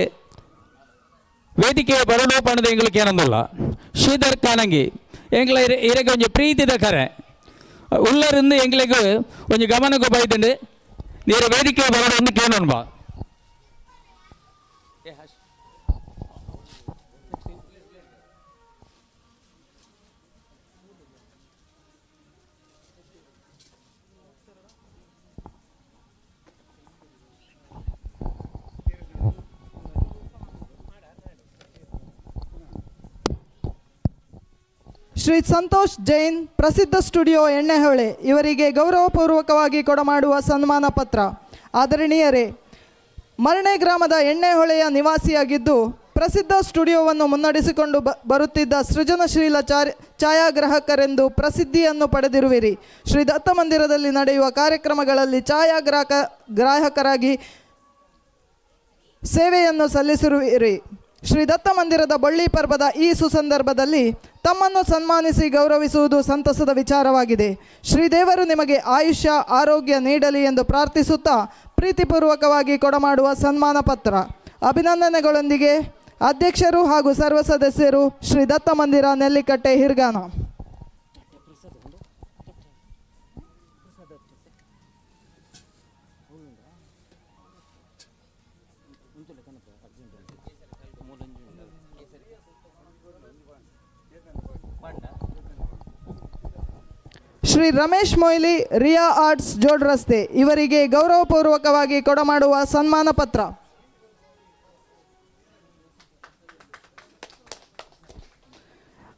ವೇದಿಕೆಯ ಬರಡು ಪಣದ ಎಂಗ್ಲಿಕ್ಕೆ ಏನೊಂದಿಲ್ಲ. ಶ್ರೀಧರ್ ಕಾನಂಗಿ ಎಂಗ್ಲ ಇರಗೆ ಒಂಜಿ ಪ್ರೀತಿದ ಕರೆ ಉಳ್ಳರಿಂದ ಎಂಗ್ಲಿಗೆ ಒಂಜಿ ಗಮನಕ್ಕೂ ಬೈದುಂಡು, ನೀರು ವೇದಿಕೆ ಬರಡು ಒಂದು ಕೇನೊಂದು ಬಾ. ಶ್ರೀ ಸಂತೋಷ್ ಜೈನ್, ಪ್ರಸಿದ್ಧ ಸ್ಟುಡಿಯೋ ಎಣ್ಣೆಹೊಳೆ ಇವರಿಗೆ ಗೌರವಪೂರ್ವಕವಾಗಿ ಕೊಡಮಾಡುವ ಸನ್ಮಾನ ಪತ್ರ. ಆದರಣೀಯರೇ, ಮರಣೆ ಗ್ರಾಮದ ಎಣ್ಣೆಹೊಳೆಯ ನಿವಾಸಿಯಾಗಿದ್ದು ಪ್ರಸಿದ್ಧ ಸ್ಟುಡಿಯೋವನ್ನು ಮುನ್ನಡೆಸಿಕೊಂಡು ಬರುತ್ತಿದ್ದ ಸೃಜನಶೀಲ ಛಾಯಾಗ್ರಾಹಕರೆಂದು ಪ್ರಸಿದ್ಧಿಯನ್ನು ಪಡೆದಿರುವಿರಿ. ಶ್ರೀ ದತ್ತ ಮಂದಿರದಲ್ಲಿ ನಡೆಯುವ ಕಾರ್ಯಕ್ರಮಗಳಲ್ಲಿ ಛಾಯಾಗ್ರಾಹಕರಾಗಿ ಸೇವೆಯನ್ನು ಸಲ್ಲಿಸಿರುವಿರಿ. ಶ್ರೀ ದತ್ತ ಮಂದಿರದ ಬಳ್ಳಿ ಪರ್ವದ ಈ ಸುಸಂದರ್ಭದಲ್ಲಿ ತಮ್ಮನ್ನು ಸನ್ಮಾನಿಸಿ ಗೌರವಿಸುವುದು ಸಂತಸದ ವಿಚಾರವಾಗಿದೆ. ಶ್ರೀದೇವರು ನಿಮಗೆ ಆಯುಷ್ಯ ಆರೋಗ್ಯ ನೀಡಲಿ ಎಂದು ಪ್ರಾರ್ಥಿಸುತ್ತಾ ಪ್ರೀತಿಪೂರ್ವಕವಾಗಿ ಕೊಡಮಾಡುವ ಸನ್ಮಾನ ಪತ್ರ. ಅಭಿನಂದನೆಗಳೊಂದಿಗೆ ಅಧ್ಯಕ್ಷರು ಹಾಗೂ ಸರ್ವ ಸದಸ್ಯರು, ಶ್ರೀ ದತ್ತ ಮಂದಿರ, ನೆಲ್ಲಿಕಟ್ಟೆ, ಹಿರ್ಗಾನ. ಶ್ರೀ ರಮೇಶ್ ಮೊಯ್ಲಿ, ರಿಯಾ ಆರ್ಟ್ಸ್, ಜೋಡ್ ರಸ್ತೆ ಇವರಿಗೆ ಗೌರವಪೂರ್ವಕವಾಗಿ ಕೊಡಮಾಡುವ ಸನ್ಮಾನ ಪತ್ರ.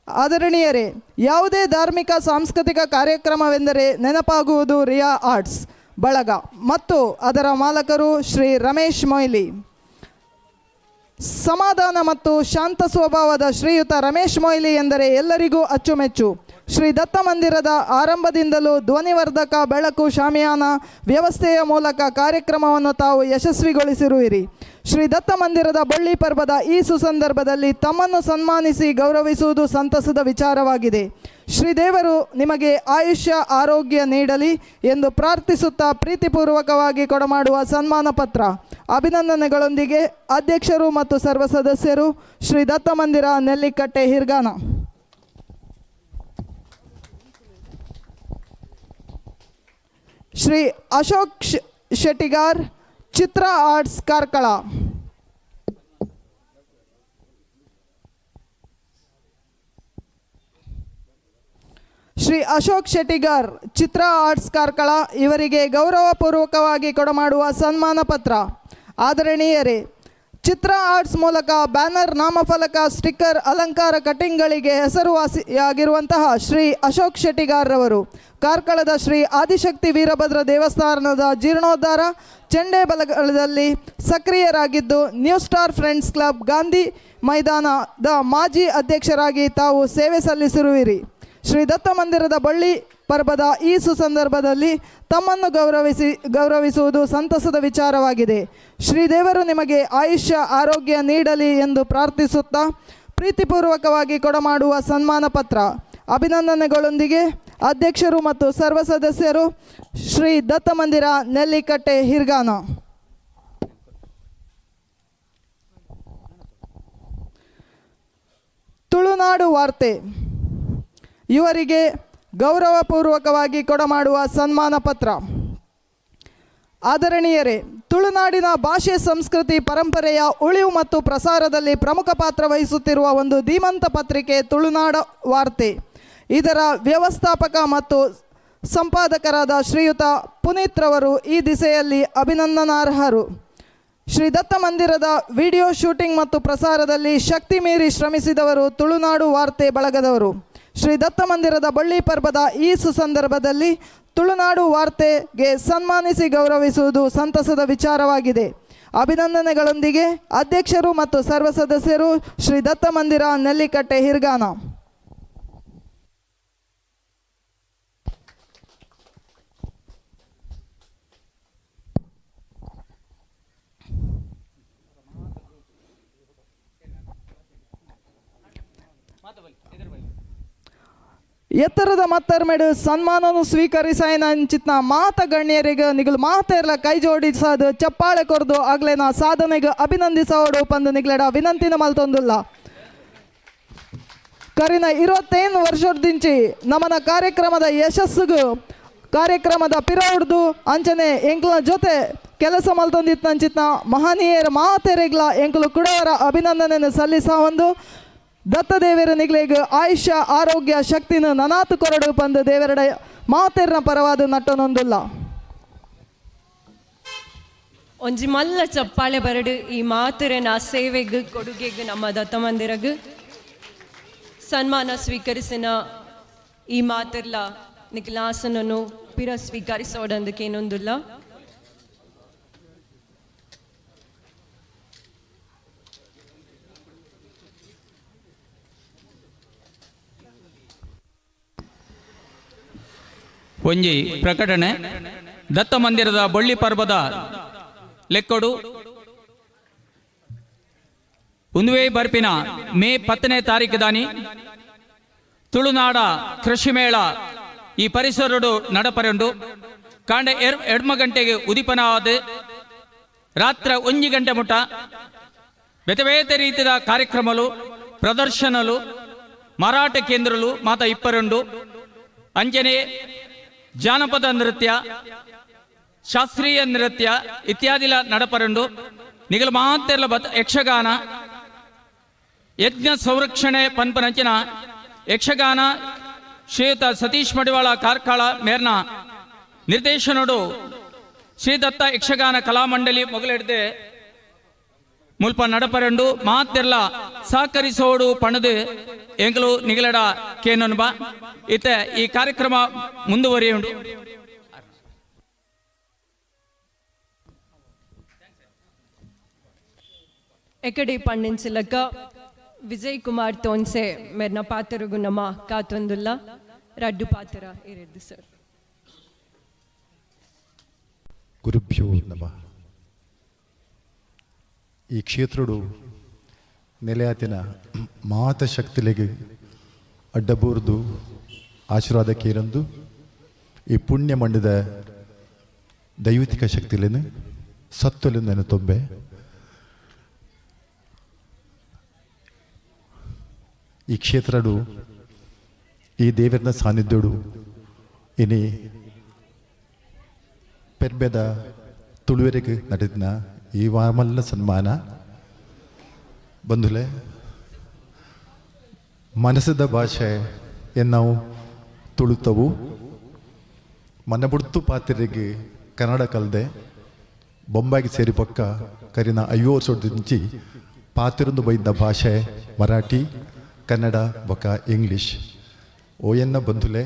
ಆದರಣೀಯರೇ, ಯಾವುದೇ ಧಾರ್ಮಿಕ ಸಾಂಸ್ಕೃತಿಕ ಕಾರ್ಯಕ್ರಮವೆಂದರೆ ನೆನಪಾಗುವುದು ರಿಯಾ ಆರ್ಟ್ಸ್ ಬಳಗ ಮತ್ತು ಅದರ ಮಾಲಕರು ಶ್ರೀ ರಮೇಶ್ ಮೊಯ್ಲಿ. ಸಮಾಧಾನ ಮತ್ತು ಶಾಂತ ಸ್ವಭಾವದ ಶ್ರೀಯುತ ರಮೇಶ್ ಮೊಯ್ಲಿ ಎಂದರೆ ಎಲ್ಲರಿಗೂ ಅಚ್ಚುಮೆಚ್ಚು. ಶ್ರೀ ದತ್ತ ಮಂದಿರದ ಆರಂಭದಿಂದಲೂ ಧ್ವನಿವರ್ಧಕ, ಬೆಳಕು, ಶಾಮಿಯಾನ ವ್ಯವಸ್ಥೆಯ ಮೂಲಕ ಕಾರ್ಯಕ್ರಮವನ್ನು ತಾವು ಯಶಸ್ವಿಗೊಳಿಸಿರುವಿರಿ. ಶ್ರೀ ದತ್ತ ಮಂದಿರದ ಬಳ್ಳಿ ಪರ್ವದ ಈ ಸುಸಂದರ್ಭದಲ್ಲಿ ತಮ್ಮನ್ನು ಸನ್ಮಾನಿಸಿ ಗೌರವಿಸುವುದು ಸಂತಸದ ವಿಚಾರವಾಗಿದೆ. ಶ್ರೀದೇವರು ನಿಮಗೆ ಆಯುಷ್ಯ ಆರೋಗ್ಯ ನೀಡಲಿ ಎಂದು ಪ್ರಾರ್ಥಿಸುತ್ತಾ ಪ್ರೀತಿಪೂರ್ವಕವಾಗಿ ಕೊಡಮಾಡುವ ಸನ್ಮಾನ ಪತ್ರ. ಅಭಿನಂದನೆಗಳೊಂದಿಗೆ ಅಧ್ಯಕ್ಷರು ಮತ್ತು ಸರ್ವ ಸದಸ್ಯರು, ಶ್ರೀ ದತ್ತ ಮಂದಿರ, ನೆಲ್ಲಿಕಟ್ಟೆ, ಹಿರ್ಗಾನ. ಶ್ರೀ ಅಶೋಕ್ ಶೆಟ್ಟಿಗಾರ್, ಚಿತ್ರ ಆರ್ಟ್ಸ್, ಕಾರ್ಕಳ. ಶ್ರೀ ಅಶೋಕ್ ಶೆಟ್ಟಿಗಾರ್, ಚಿತ್ರ ಆರ್ಟ್ಸ್, ಕಾರ್ಕಳ ಇವರಿಗೆ ಗೌರವಪೂರ್ವಕವಾಗಿ ಕೊಡಮಾಡುವ ಸನ್ಮಾನ ಪತ್ರ. ಆದರಣೀಯರೇ, ಚಿತ್ರ ಆರ್ಟ್ಸ್ ಮೂಲಕ ಬ್ಯಾನರ್, ನಾಮಫಲಕ, ಸ್ಟಿಕ್ಕರ್, ಅಲಂಕಾರ, ಕಟಿಂಗ್ಗಳಿಗೆ ಹೆಸರುವಾಸಿಯಾಗಿರುವಂತಹ ಶ್ರೀ ಅಶೋಕ್ ಶೆಟ್ಟಿಗಾರ್ ರವರು ಕಾರ್ಕಳದ ಶ್ರೀ ಆದಿಶಕ್ತಿ ವೀರಭದ್ರ ದೇವಸ್ಥಾನದ ಜೀರ್ಣೋದ್ಧಾರ ಚೆಂಡೆ ಬಲಗಳಲ್ಲಿ ಸಕ್ರಿಯರಾಗಿದ್ದು New Star Friends Club Gandhi ಮೈದಾನದ ಮಾಜಿ ಅಧ್ಯಕ್ಷರಾಗಿ ತಾವು ಸೇವೆ ಸಲ್ಲಿಸಿರುವಿರಿ. ಶ್ರೀ ದತ್ತ ಮಂದಿರದ ಬಳ್ಳಿ ಪರ್ವದ ಈ ಸುಸಂದರ್ಭದಲ್ಲಿ ತಮ್ಮನ್ನು ಗೌರವಿಸುವುದು ಸಂತಸದ ವಿಚಾರವಾಗಿದೆ. ಶ್ರೀದೇವರು ನಿಮಗೆ ಆಯುಷ್ಯ ಆರೋಗ್ಯ ನೀಡಲಿ ಎಂದು ಪ್ರಾರ್ಥಿಸುತ್ತಾ ಪ್ರೀತಿಪೂರ್ವಕವಾಗಿ ಕೊಡಮಾಡುವ ಸನ್ಮಾನ ಪತ್ರ. ಅಭಿನಂದನೆಗಳೊಂದಿಗೆ ಅಧ್ಯಕ್ಷರು ಮತ್ತು ಸರ್ವ ಸದಸ್ಯರು, ಶ್ರೀ ದತ್ತ ಮಂದಿರ, ನೆಲ್ಲಿಕಟ್ಟೆ, ಹಿರ್ಗಾನ. ತುಳುನಾಡು ವಾರ್ತೆ ಇವರಿಗೆ ಗೌರವಪೂರ್ವಕವಾಗಿ ಕೊಡಮಾಡುವ ಸನ್ಮಾನ ಪತ್ರ. ಆದರಣೀಯರೇ, ತುಳುನಾಡಿನ ಭಾಷೆ, ಸಂಸ್ಕೃತಿ, ಪರಂಪರೆಯ ಉಳಿವು ಮತ್ತು ಪ್ರಸಾರದಲ್ಲಿ ಪ್ರಮುಖ ಪಾತ್ರ ವಹಿಸುತ್ತಿರುವ ಒಂದು ಧೀಮಂತ ಪತ್ರಿಕೆ ತುಳುನಾಡ ವಾರ್ತೆ. ಇದರ ವ್ಯವಸ್ಥಾಪಕ ಮತ್ತು ಸಂಪಾದಕರಾದ ಶ್ರೀಯುತ ಪುನೀತ್ ರವರು ಈ ದಿಸೆಯಲ್ಲಿ ಅಭಿನಂದನಾರ್ಹರು. ಶ್ರೀ ದತ್ತ ಮಂದಿರದ ವಿಡಿಯೋ ಶೂಟಿಂಗ್ ಮತ್ತು ಪ್ರಸಾರದಲ್ಲಿ ಶಕ್ತಿ ಮೀರಿ ಶ್ರಮಿಸಿದವರು ತುಳುನಾಡು ವಾರ್ತೆ ಬಳಗದವರು. ಶ್ರೀ ದತ್ತ ಮಂದಿರದ ಬಳ್ಳಿ ಪರ್ವದ ಈ ಸುಸಂದರ್ಭದಲ್ಲಿ ತುಳುನಾಡು ವಾರ್ತೆಗೆ ಸನ್ಮಾನಿಸಿ ಗೌರವಿಸುವುದು ಸಂತಸದ ವಿಚಾರವಾಗಿದೆ. ಅಭಿನಂದನೆಗಳೊಂದಿಗೆ ಅಧ್ಯಕ್ಷರು ಮತ್ತು ಸರ್ವ ಸದಸ್ಯರು, ಶ್ರೀ ದತ್ತ ಮಂದಿರ, ನೆಲ್ಲಿಕಟ್ಟೆ, ಹಿರ್ಗಾನ. ಎತ್ತರದ ಮತ್ತರ್ಮೆಡು ಸನ್ಮಾನನು ಸ್ವೀಕರಿಸಾಯನ ಅಂಚಿತ್ನ ಮಾತ ಗಣ್ಯರಿಗೆ ನಿಗಲು ಮಾತೆರ್ಲ ಕೈ ಜೋಡಿಸಾದ ಚಪ್ಪಾಳೆ ಕೊರ್ದು ಆಗ್ಲೇನ ಸಾಧನೆಗೆ ಅಭಿನಂದಿಸೋಡು ಪಂದು ನಿಗ್ಲೆಡ ವಿನಂತಿನ ಮಲ್ತೊಂದುಲ್ಲ. ಕರಿನ 25 ವರ್ಷದಿಂಚಿ ನಮನ ಕಾರ್ಯಕ್ರಮದ ಯಶಸ್ಸುಗು ಕಾರ್ಯಕ್ರಮದ ಪಿರೌಡ್ದು ಅಂಚನೆ ಎಂಕ್ಲ ಜೊತೆ ಕೆಲಸ ಮಲ್ತೊಂದಿತ್ತಂಚಿತ್ನ ಮಹನೀಯರ ಮಾತೆರೆಗ್ಲ ಎಂಕುಲು ಕುಡವರ ಅಭಿನಂದನೆಯನ್ನು ಸಲ್ಲಿಸ ಒಂದು ದತ್ತದೇವರ ನಿಗ್ಲೆಗ್ ಆಯುಷ್ಯ ಆರೋಗ್ಯ ಶಕ್ತಿನ ನನಾತು ಕೊರಡು ಪಂದು ದೇವರಡ ಮಾತೆರ್ನ ಪರವಾದ ನಟ್ಟನೊಂದುಲ್ಲ. ಒಂಜಿ ಮಲ್ಲ ಚಪ್ಪಾಳೆ ಬರಡು ಈ ಮಾತುರೆನ ಸೇವೆಗ್ ಕೊಡುಗೆಗ್ ನಮ್ಮ ದತ್ತ ಮಂದಿರಗ್ ಸನ್ಮಾನ ಸ್ವೀಕರಿಸಿನ ಈ ಮಾತಿರ್ಲ ನಿಖಿಲಾಸನನು ಪಿರ ಸ್ವೀಕರಿಸೋಡಂದಕ್ಕೇನೊಂದುಲ್ಲ. ಒಂಜಿ ಪ್ರಕಟಣೆ. ದತ್ತ ಮಂದಿರದ ಬಳ್ಳಿ ಪರ್ಬದ ಲೆಕ್ಕಡು ಉಂದುವೇ ಬರ್ಪಿನ ಮೇ 10ನೇ ತಾರೀಕು ದಾನಿ ತುಳುನಾಡ ಕೃಷಿ ಮೇಳ ಈ ಪರಿಸರಡು ನಡಪರೆಂಡು ಕಾಂಡ ಎಡ್ಮ ಗಂಟೆಗೆ ಉದಿಪನ ಆದ ರಾತ್ರಿ 1 ಗಂಟೆ ಮುಟ ಬೇತೆ ಬೇತೆ ರೀತಿಯ ಕಾರ್ಯಕ್ರಮಲು ಪ್ರದರ್ಶನಲು ಮಾರಾಟ ಕೇಂದ್ರಲು ಮಾತ ಇಪ್ಪರೆಂಡು ಅಂಜನೆ ಜಾನಪದ ನೃತ್ಯ ಶಾಸ್ತ್ರೀಯ ನೃತ್ಯ ಇತ್ಯಾದಿಲ ನಡಪರಂಡು ನಿಗಲು ಮಾತೆರ್ಲ ಬತ್ ಯಕ್ಷಗಾನ ಯಜ್ಞ ಸಂರಕ್ಷಣೆ ಪನ್ಪನಂಚಿನ ಯಕ್ಷಗಾನ ಶ್ರೀಯುತ ಸತೀಶ್ ಮಡಿವಾಳ ಕಾರ್ಕಳ ಮೇರ್ನ ನಿರ್ದೇಶನಡು ಶ್ರೀದತ್ತ ಯಕ್ಷಗಾನ ಕಲಾಮಂಡಲಿ ಮೊಗಲೆಡ್ದೆ ಮುಲ್ಪ ನಡಪರಂಡು ಮಾತೆರ್ಲ ಸಹಕರಿಸೋಡು ಪಣದು ಎಂಗಲು ನಿಗಲಡ ಕೇನೊನ್ಬ ಇತ್ತ ಈ ಕಾರ್ಯಕ್ರಮ ಮುಂದುವರಿಯುಂಡು. ಎಕಡೆ ಪಣ್ಣಿಂಚಿಲಕ ವಿಜಯ್ ಕುಮಾರ್ ತೋನ್ಸೆ ಮೆರ್ನ ಪಾತ್ರಗು ನಮ್ಮ ಕಾತೊಂದುಲ್ಲ ರಡ್ಡು ಪಾತ್ರ ಇರದ್ದು ಸರ್. ಗುರುಭ್ಯೋ ನಮಃ. ಈ ಕ್ಷೇತ್ರಡು ನೆಲೆಯಾತಿನ ಮಾತ ಶಕ್ತಿಲೆಗೆ ಅಡ್ಡಬೂರ್ದು ಆಶೀರ್ವಾದ ಕೇರಂದು ಈ ಪುಣ್ಯ ಮಂಡದ ದೈವಿಕ ಶಕ್ತಿಲೇನು ಸತ್ತೊಲಿಂದನು ತೊಂಬೆ ಈ ಕ್ಷೇತ್ರಡು ಈ ದೇವರನ ಸಾನ್ನಿಧ್ಯಡು ಇನಿ ಪೆರ್ಬೆದ ತುಳುವೆರೆಗ್ ನಡೆದಿನ ಈ ವಾಮಲ್ಲ ಸನ್ಮಾನ ಬಂಧುಲೆ ಮನಸ್ಸದ ಭಾಷೆ ಎನ್ನವು ತುಳುತ್ತವು ಮನಬುಡ್ತು ಪಾತ್ರೆಗೆ ಕನ್ನಡ ಕಲ್ದೆ ಬೊಂಬಾಯಿಗೆ ಸೇರಿ ಪಕ್ಕ ಕರಿನ 50 ವರ್ಷದಿಂಚಿ ಪಾತಿರಂದು ಬೈದ ಭಾಷೆ ಮರಾಠಿ ಕನ್ನಡ ಬೊಕ ಇಂಗ್ಲೀಷ್. ಓ ಎನ್ನ ಬಂಧುಲೆ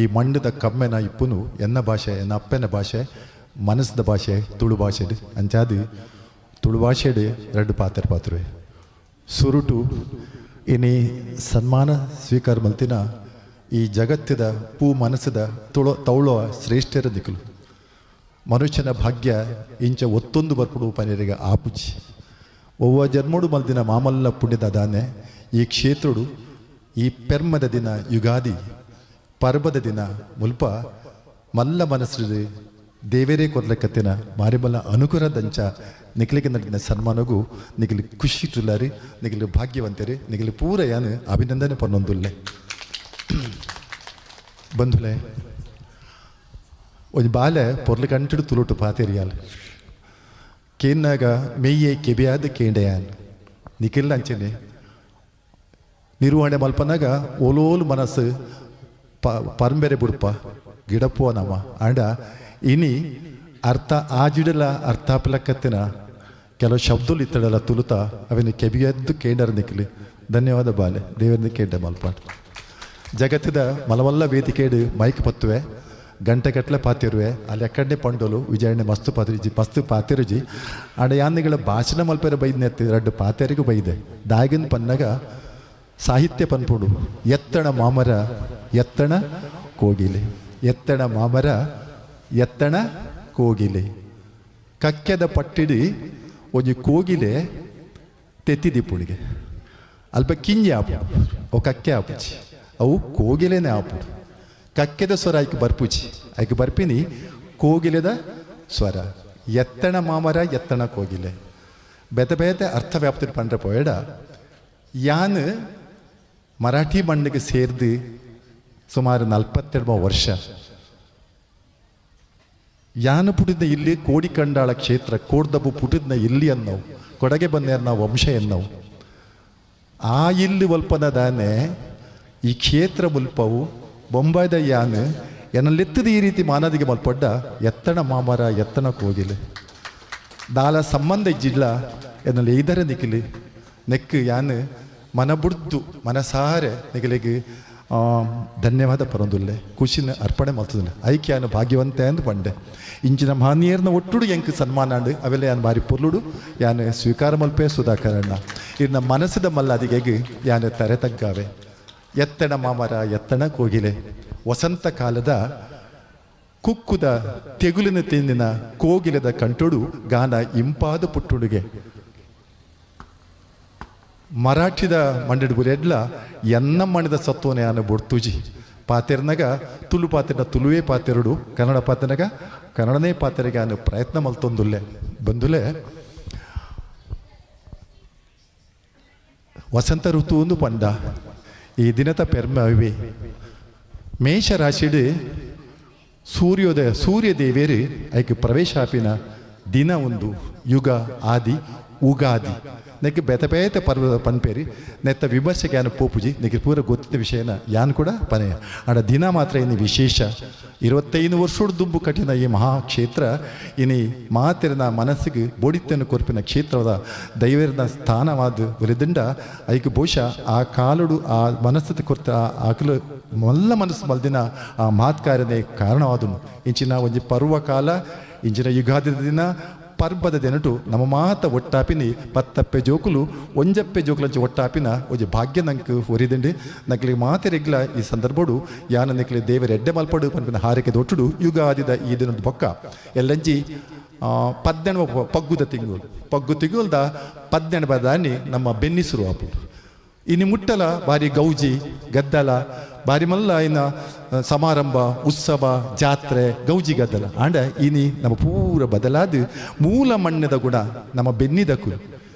ಈ ಮಂಡದ ಕಮ್ಮೆನ ಇಪ್ಪುನು ಎನ್ನ ಭಾಷೆ ಎನ್ನ ಅಪ್ಪನ ಭಾಷೆ ಮನಸ್ಸದ ಭಾಷೆ ತುಳು ಭಾಷೆ ಅಂಚಾದು ತುಳು ಭಾಷೆಡು ಎರಡು ಪಾತ್ರ ಪಾತ್ರೆ ಸುರುಟು ಇನಿ ಸನ್ಮಾನ ಸ್ವೀಕಾರ ಮಲ್ತಿನ ಈ ಜಗತ್ತಿದ ಪೂ ಮನಸ್ಸದ ತುಳೋ ತೌಳೋ ಶ್ರೇಷ್ಠರ ದಿಕ್ಕಲು ಮನುಷ್ಯನ ಭಾಗ್ಯ ಇಂಚ ಒತ್ತೊಂದು ಬರ್ಪುಡು ಪನಿರಿಗೆ ಆಪುಜಿ ಒವ್ವ ಜನ್ಮಡು ಮಲ್ದಿನ ಮಾಮಲ್ಲ ಪುಣ್ಯದ ದಾನೆ ಈ ಕ್ಷೇತ್ರಡು ಈ ಪೆರ್ಮದ ದಿನ ಯುಗಾದಿ ಪರ್ಬದ ದಿನ ಮುಲ್ಪ ಮಲ್ಲ ಮನಸ್ಸು ದೇವೇರೇ ಕೊರ್ಲಕತ್ತಿನ ಮಾರಿಮಲ್ಲ ಅನುಕೂಲದಂಚ ನಿಖಲಿಗೆ ನಡೆದಿನ ಸನ್ಮಾನಗೂ ನಿಖಲಿ ಖುಷಿ ತುಲ್ಲಾರಿ ನಿಖಲಿ ಭಾಗ್ಯವಂತರಿ ನಿಖಲಿ ಪೂರ ಯಾನು ಅಭಿನಂದನೆ ಪನ್ನೊಂದುಲ್ಲೆ. ಬಂಧುಲೆ ಒಂಜಿ ಬಾಲೆ ಪೊರ್ಲು ಕಂಟಿಡು ತುಳುಟು ಪಾತೆರಿಯಾಲ್ ಕೇನ್ನಾಗ ಮೆಯ್ಯೆ ಕೆಬಿಯಾದ ಕೇಂಡೆಯಾನ್ ನಿಖಿಲ್ ಅಂಚನೆ ನಿರ್ವಹಣೆ ಮಲ್ಪನಾಗ ಓಲೋಲು ಮನಸ್ಸು ಪರಂಬೆರೆ ಬುಡ್ಪ ಗಿಡಪ್ಪುವ ನಮ ಆಂಡ ಇನಿ ಅರ್ಥ ಆಜಿಡಲ ಅರ್ಥಾಪಲಕತ್ತಿನ ಕೆಲವು ಶಬ್ದలు ಇತ್ತಡಲ ತುಳುತ ಅವಿನ ಕೆಬಿಯದ್ದು ಕೇಂಡರ್ ನಿಕ್ಲಿ. ಧನ್ಯವಾದ ಬಾಲೆ ದೇವರನ್ನ ಕೇಂಡ ಮಲ್ಪಾಟ್. ಜಗತ್ತಿದ ಮಲಮಲ್ಲ ವೇದಿಕೆಡು ಮೈಕ್ ಪತ್ತುವೆ ಗಂಟೆಗಟ್ಟಲೆ ಪಾತಿರುವೆ ಅಲ್ಲಿ ಎಕ್ಕಡೆ ಪಂಡೋಲು ವಿಜಯಣ್ಣೆ ಮಸ್ತು ಪಾತಿರುಜಿ ಮಸ್ತು ಪಾತಿರುಜಿ ಆಂಡ ಯಾನ್ನಿಗಳ ಭಾಷಣ ಮಲ್ಪೆರ ಬೈದ್ನೆತ್ತಿ ರಡ್ಡು ಪಾತೆರಿಗೂ ಬೈದೆ ದಾಗಿನ ಪನ್ನಗ ಸಾಹಿತ್ಯ ಪನ್ಪುಡು ಎತ್ತಣ ಮಾಮರ ಎತ್ತಣ ಕೋಗಿಲೆ ಎತ್ತಣ ಮಾಮರ ಎತ್ತಣ ಕೋಗಿಲೆ ಕಕ್ಕೆದ ಪಟ್ಟಿಡಿ ಒಂಜಿ ಕೋಗಿಲೆ ತೆತ್ತಿದಿಪ್ಪುಳಿಗೆ ಅಲ್ಪ ಕಿಂಜಿ ಆಪು ಓ ಕಕ್ಕೆ ಆಪುಜಿ. ಅವು ಕೋಗಿಲೆನೇ ಆಪುಡು. ಕಕ್ಕೆದ ಸ್ವರ ಐಕ್ ಬರ್ಪುಜಿ, ಐಕ್ ಬರ್ಪಿನಿ ಕೋಗಿಲೆದ ಸ್ವರ. ಎತ್ತಣ ಮಾಮರ ಎತ್ತಣ ಕೋಗಿಲೆ ಬೇತೆ ಬೇತೆ ಅರ್ಥ ವ್ಯಾಪ್ತಿ ಪಂಡ್ರೆ ಪೋಯಡ. ಯಾನ್ ಮರಾಠಿ ಮಣ್ಣಿಗೆ ಸೇರ್ದು ಸುಮಾರು 42 ವರ್ಷ. ಯಾನು ಪುಟ್ಟಿದ್ನ ಇಲ್ಲಿ ಕೋಡಿಕಂಡಾಳ ಕ್ಷೇತ್ರ ಕೋಡ್ದಬ್ಬು ಪುಟ್ಟಿದ್ನ ಇಲ್ಲಿ ಅನ್ನವು, ಕೊಡಗೆ ಬಂದೇರ್ನ ವಂಶ ಎನ್ನವು. ಆ ಇಲ್ಲಿ ಒಲ್ಪನ ದಾನೆ ಈ ಕ್ಷೇತ್ರ ಮುಲ್ಪವು ಬೊಂಬಾಯ್ದ ಯಾನು ಎನ್ನಲೆತ್ತದ ಈ ರೀತಿ ಮಾನದಿಗೆ ಮಲ್ಪಡ್ಡ ಎತ್ತಣ ಮಾಮರ ಎತ್ತಣ ಕೋಗಿಲೆ ದಾಲ ಸಂಬಂಧ ಇಜ್ಜಿಲ್ಲ ಎನ್ನಲ್ಲಿ ಐದರ ನಿಖಿಲಿ ನೆಕ್ ಯಾನು ಮನ ಬುಡ್ದು ಮನಸಾರೆ ನಿಖಲಿಗೆ ಧನ್ಯವಾದ ಪರೊಂದುಲ್ಲೆ, ಖುಷಿನ ಅರ್ಪಣೆ ಮಲ್ತದಿಲ್ಲ. ಐಕ್ಯಾನು ಯಾನು ಭಾಗ್ಯವಂತೆ ಅಂದ್ ಪಂಡೆ. ಇಂಚಿನ ಮಹನೀಯರ್ನ ಒಟ್ಟುಡು ಎಂಕ್ ಸನ್ಮಾನ ಅಂಡ್ ಅವೆಲ್ಲ ಯಾನ್ ಬಾರಿ ಪೊರ್ಲುಡು ಯಾನು ಸ್ವೀಕಾರ ಮಲ್ಪೆ. ಸುಧಾಕರಣ್ಣ ಇರ್ನ ಮನಸ್ಸಿದ ಮಲ್ಲಾದಿಗೆಗ್ ಯಾನು ತರೆ ತಗ್ಗಾವೆ. ಎತ್ತಣ ಮಾಮರ ಎತ್ತಣ ಕೋಗಿಲೆ, ವಸಂತ ಕಾಲದ ಕುಕ್ಕುದ ತೆಗುಲಿನ ತಿಂದಿನ ಕೋಗಿಲೆದ ಕಂಟೊಡು ಗಾನ ಇಂಪಾದ ಪುಟ್ಟುಡುಗೆ. ಮರಾಠಿದ ಮಂಡಿಡ್ ಬುರೆಡ್ಲ ಎನ್ನ ಮಣಿದ ಸತ್ವನೆ ಯಾನು ಬೊಡ್ತುಜಿ. ಪಾತೆರ್ನಗ ತುಳು ಪಾತೆರ್ನ ತುಳುವೇ ಪಾತೆರುಡು, ಕನ್ನಡ ಪಾತೆರ್ನಗ ಕನ್ನಡನೇ ಪಾತೆರಿಗೆ ಆನು ಪ್ರಯತ್ನ ಮಲ್ತೊಂದುಲ್ಲೆ ಬಂದುಲೆ. ವಸಂತ ಋತು ಒಂದು ಪಂಡ ಈ ದಿನದ ಪೆರ್ಮೆ ಅವೆ. ಮೇಷರಾಶಿಡ್ ಸೂರ್ಯೋದಯ ಸೂರ್ಯ ದೇವೇರು ಐಕ್ ಪ್ರವೇಶ ಆಪಿನ ದಿನ ಒಂದು ಯುಗ ಆದಿ ಉಗಾದಿ. ನೆಕ್ ಬೇತೆ ಬೇತೆ ಪರ್ವ ಪನ್ಪೇರಿ, ನೆತ್ತ ವಿಮರ್ಶೆಗೆ ಯಾನು ಪೋಪುಜಿ, ನೆಕ್ ಪೂರ ಗೊತ್ತಿದ್ದ ವಿಷಯನ ಯಾನ್ ಕೂಡ ಪನೆಯ. ಆಡ ದಿನ ಮಾತ್ರ ಇನ್ನು ವಿಶೇಷ. 25 ವರ್ಷದ ದುಂಬು ಕಠಿಣ ಈ ಮಹಾಕ್ಷೇತ್ರ ಇನಿ ಮಾತಿರನ ಮನಸ್ಸಿಗೆ ಬೋಡಿತ್ತನ್ನು ಕೊರ್ಪಿನ ಕ್ಷೇತ್ರದ ದೈವರ್ನ ಸ್ಥಾನವಾದ ಒಲಿದಿಂಡ ಐಕ್ ಬಹುಶಃ ಆ ಕಾಲುಡು ಆ ಮನಸ್ಸು ಕೊರ್ತ ಆಕಲು ಮಲ್ಲ ಮನಸ್ಸು ಮಲ್ದಿನ ಆ ಮಹತ್ಕಾರ್ಯನೇ ಕಾರಣವಾದನು. ಇಂಚಿನ ಒಂಜಿ ಪರ್ವಕಾಲ, ಇಂಚಿನ ಯುಗಾದಿ ದಿನ ಪರ್ಬದ ದಿನಟು ನಮ್ಮ ಮಾತ ಒಟ್ಟಾಪಿನಿ ಪತ್ತಪ್ಪೆ ಜೋಕುಲು ಒಂಜಪ್ಪೆ ಜೋಕುಲಂಚ ಒಟ್ಟಾಪಿನ ಒಂಜಿ ಭಾಗ್ಯ ನಂಕ್ ಒರಿದಿಂಡಿ. ನಕ್ಲಿ ಮಾತೆರೆಗ್ಲ ಈ ಸಂದರ್ಭಡು ಯಾನ ನಿಕ್ಲಿ ದೇವರ ಎಡ್ಡೆ ಮಲ್ಪಡು ಪನ್ಪಿನ ಹಾರಿಕೆ ದೊಟ್ಟುಡು ಯುಗಾದಿದ ಈ ದಿನದ ಬೊಕ್ಕ ಎಲ್ಲಂಜಿ 18 ಪಗ್ಗುದ ತಿಂಗಳು, ಪಗ್ಗು ತಿಂಗಳ್ದ 18 ಬದಾನಿ ನಮ್ಮ ಬೆನ್ನಿ ಶುರು ಆಪುಂಡು. ಇನಿ ಮುಟ್ಟಲ ಬಾರಿ ಗೌಜಿ ಗದ್ದಲ ಬಾರಿ ಮಲ್ಲ ಇನ್ನ ಸಮಾರಂಭ ಉತ್ಸವ ಜಾತ್ರೆ ಗೌಜಿ ಗದ್ದಲ. ಆಂಡ ಇನಿ ನಮ್ಮ ಪೂರ ಬದಲಾದ ಮೂಲ ಮಣ್ಣದ ಗುಣ ನಮ್ಮ ಬೆನ್ನಿದಕುಲು,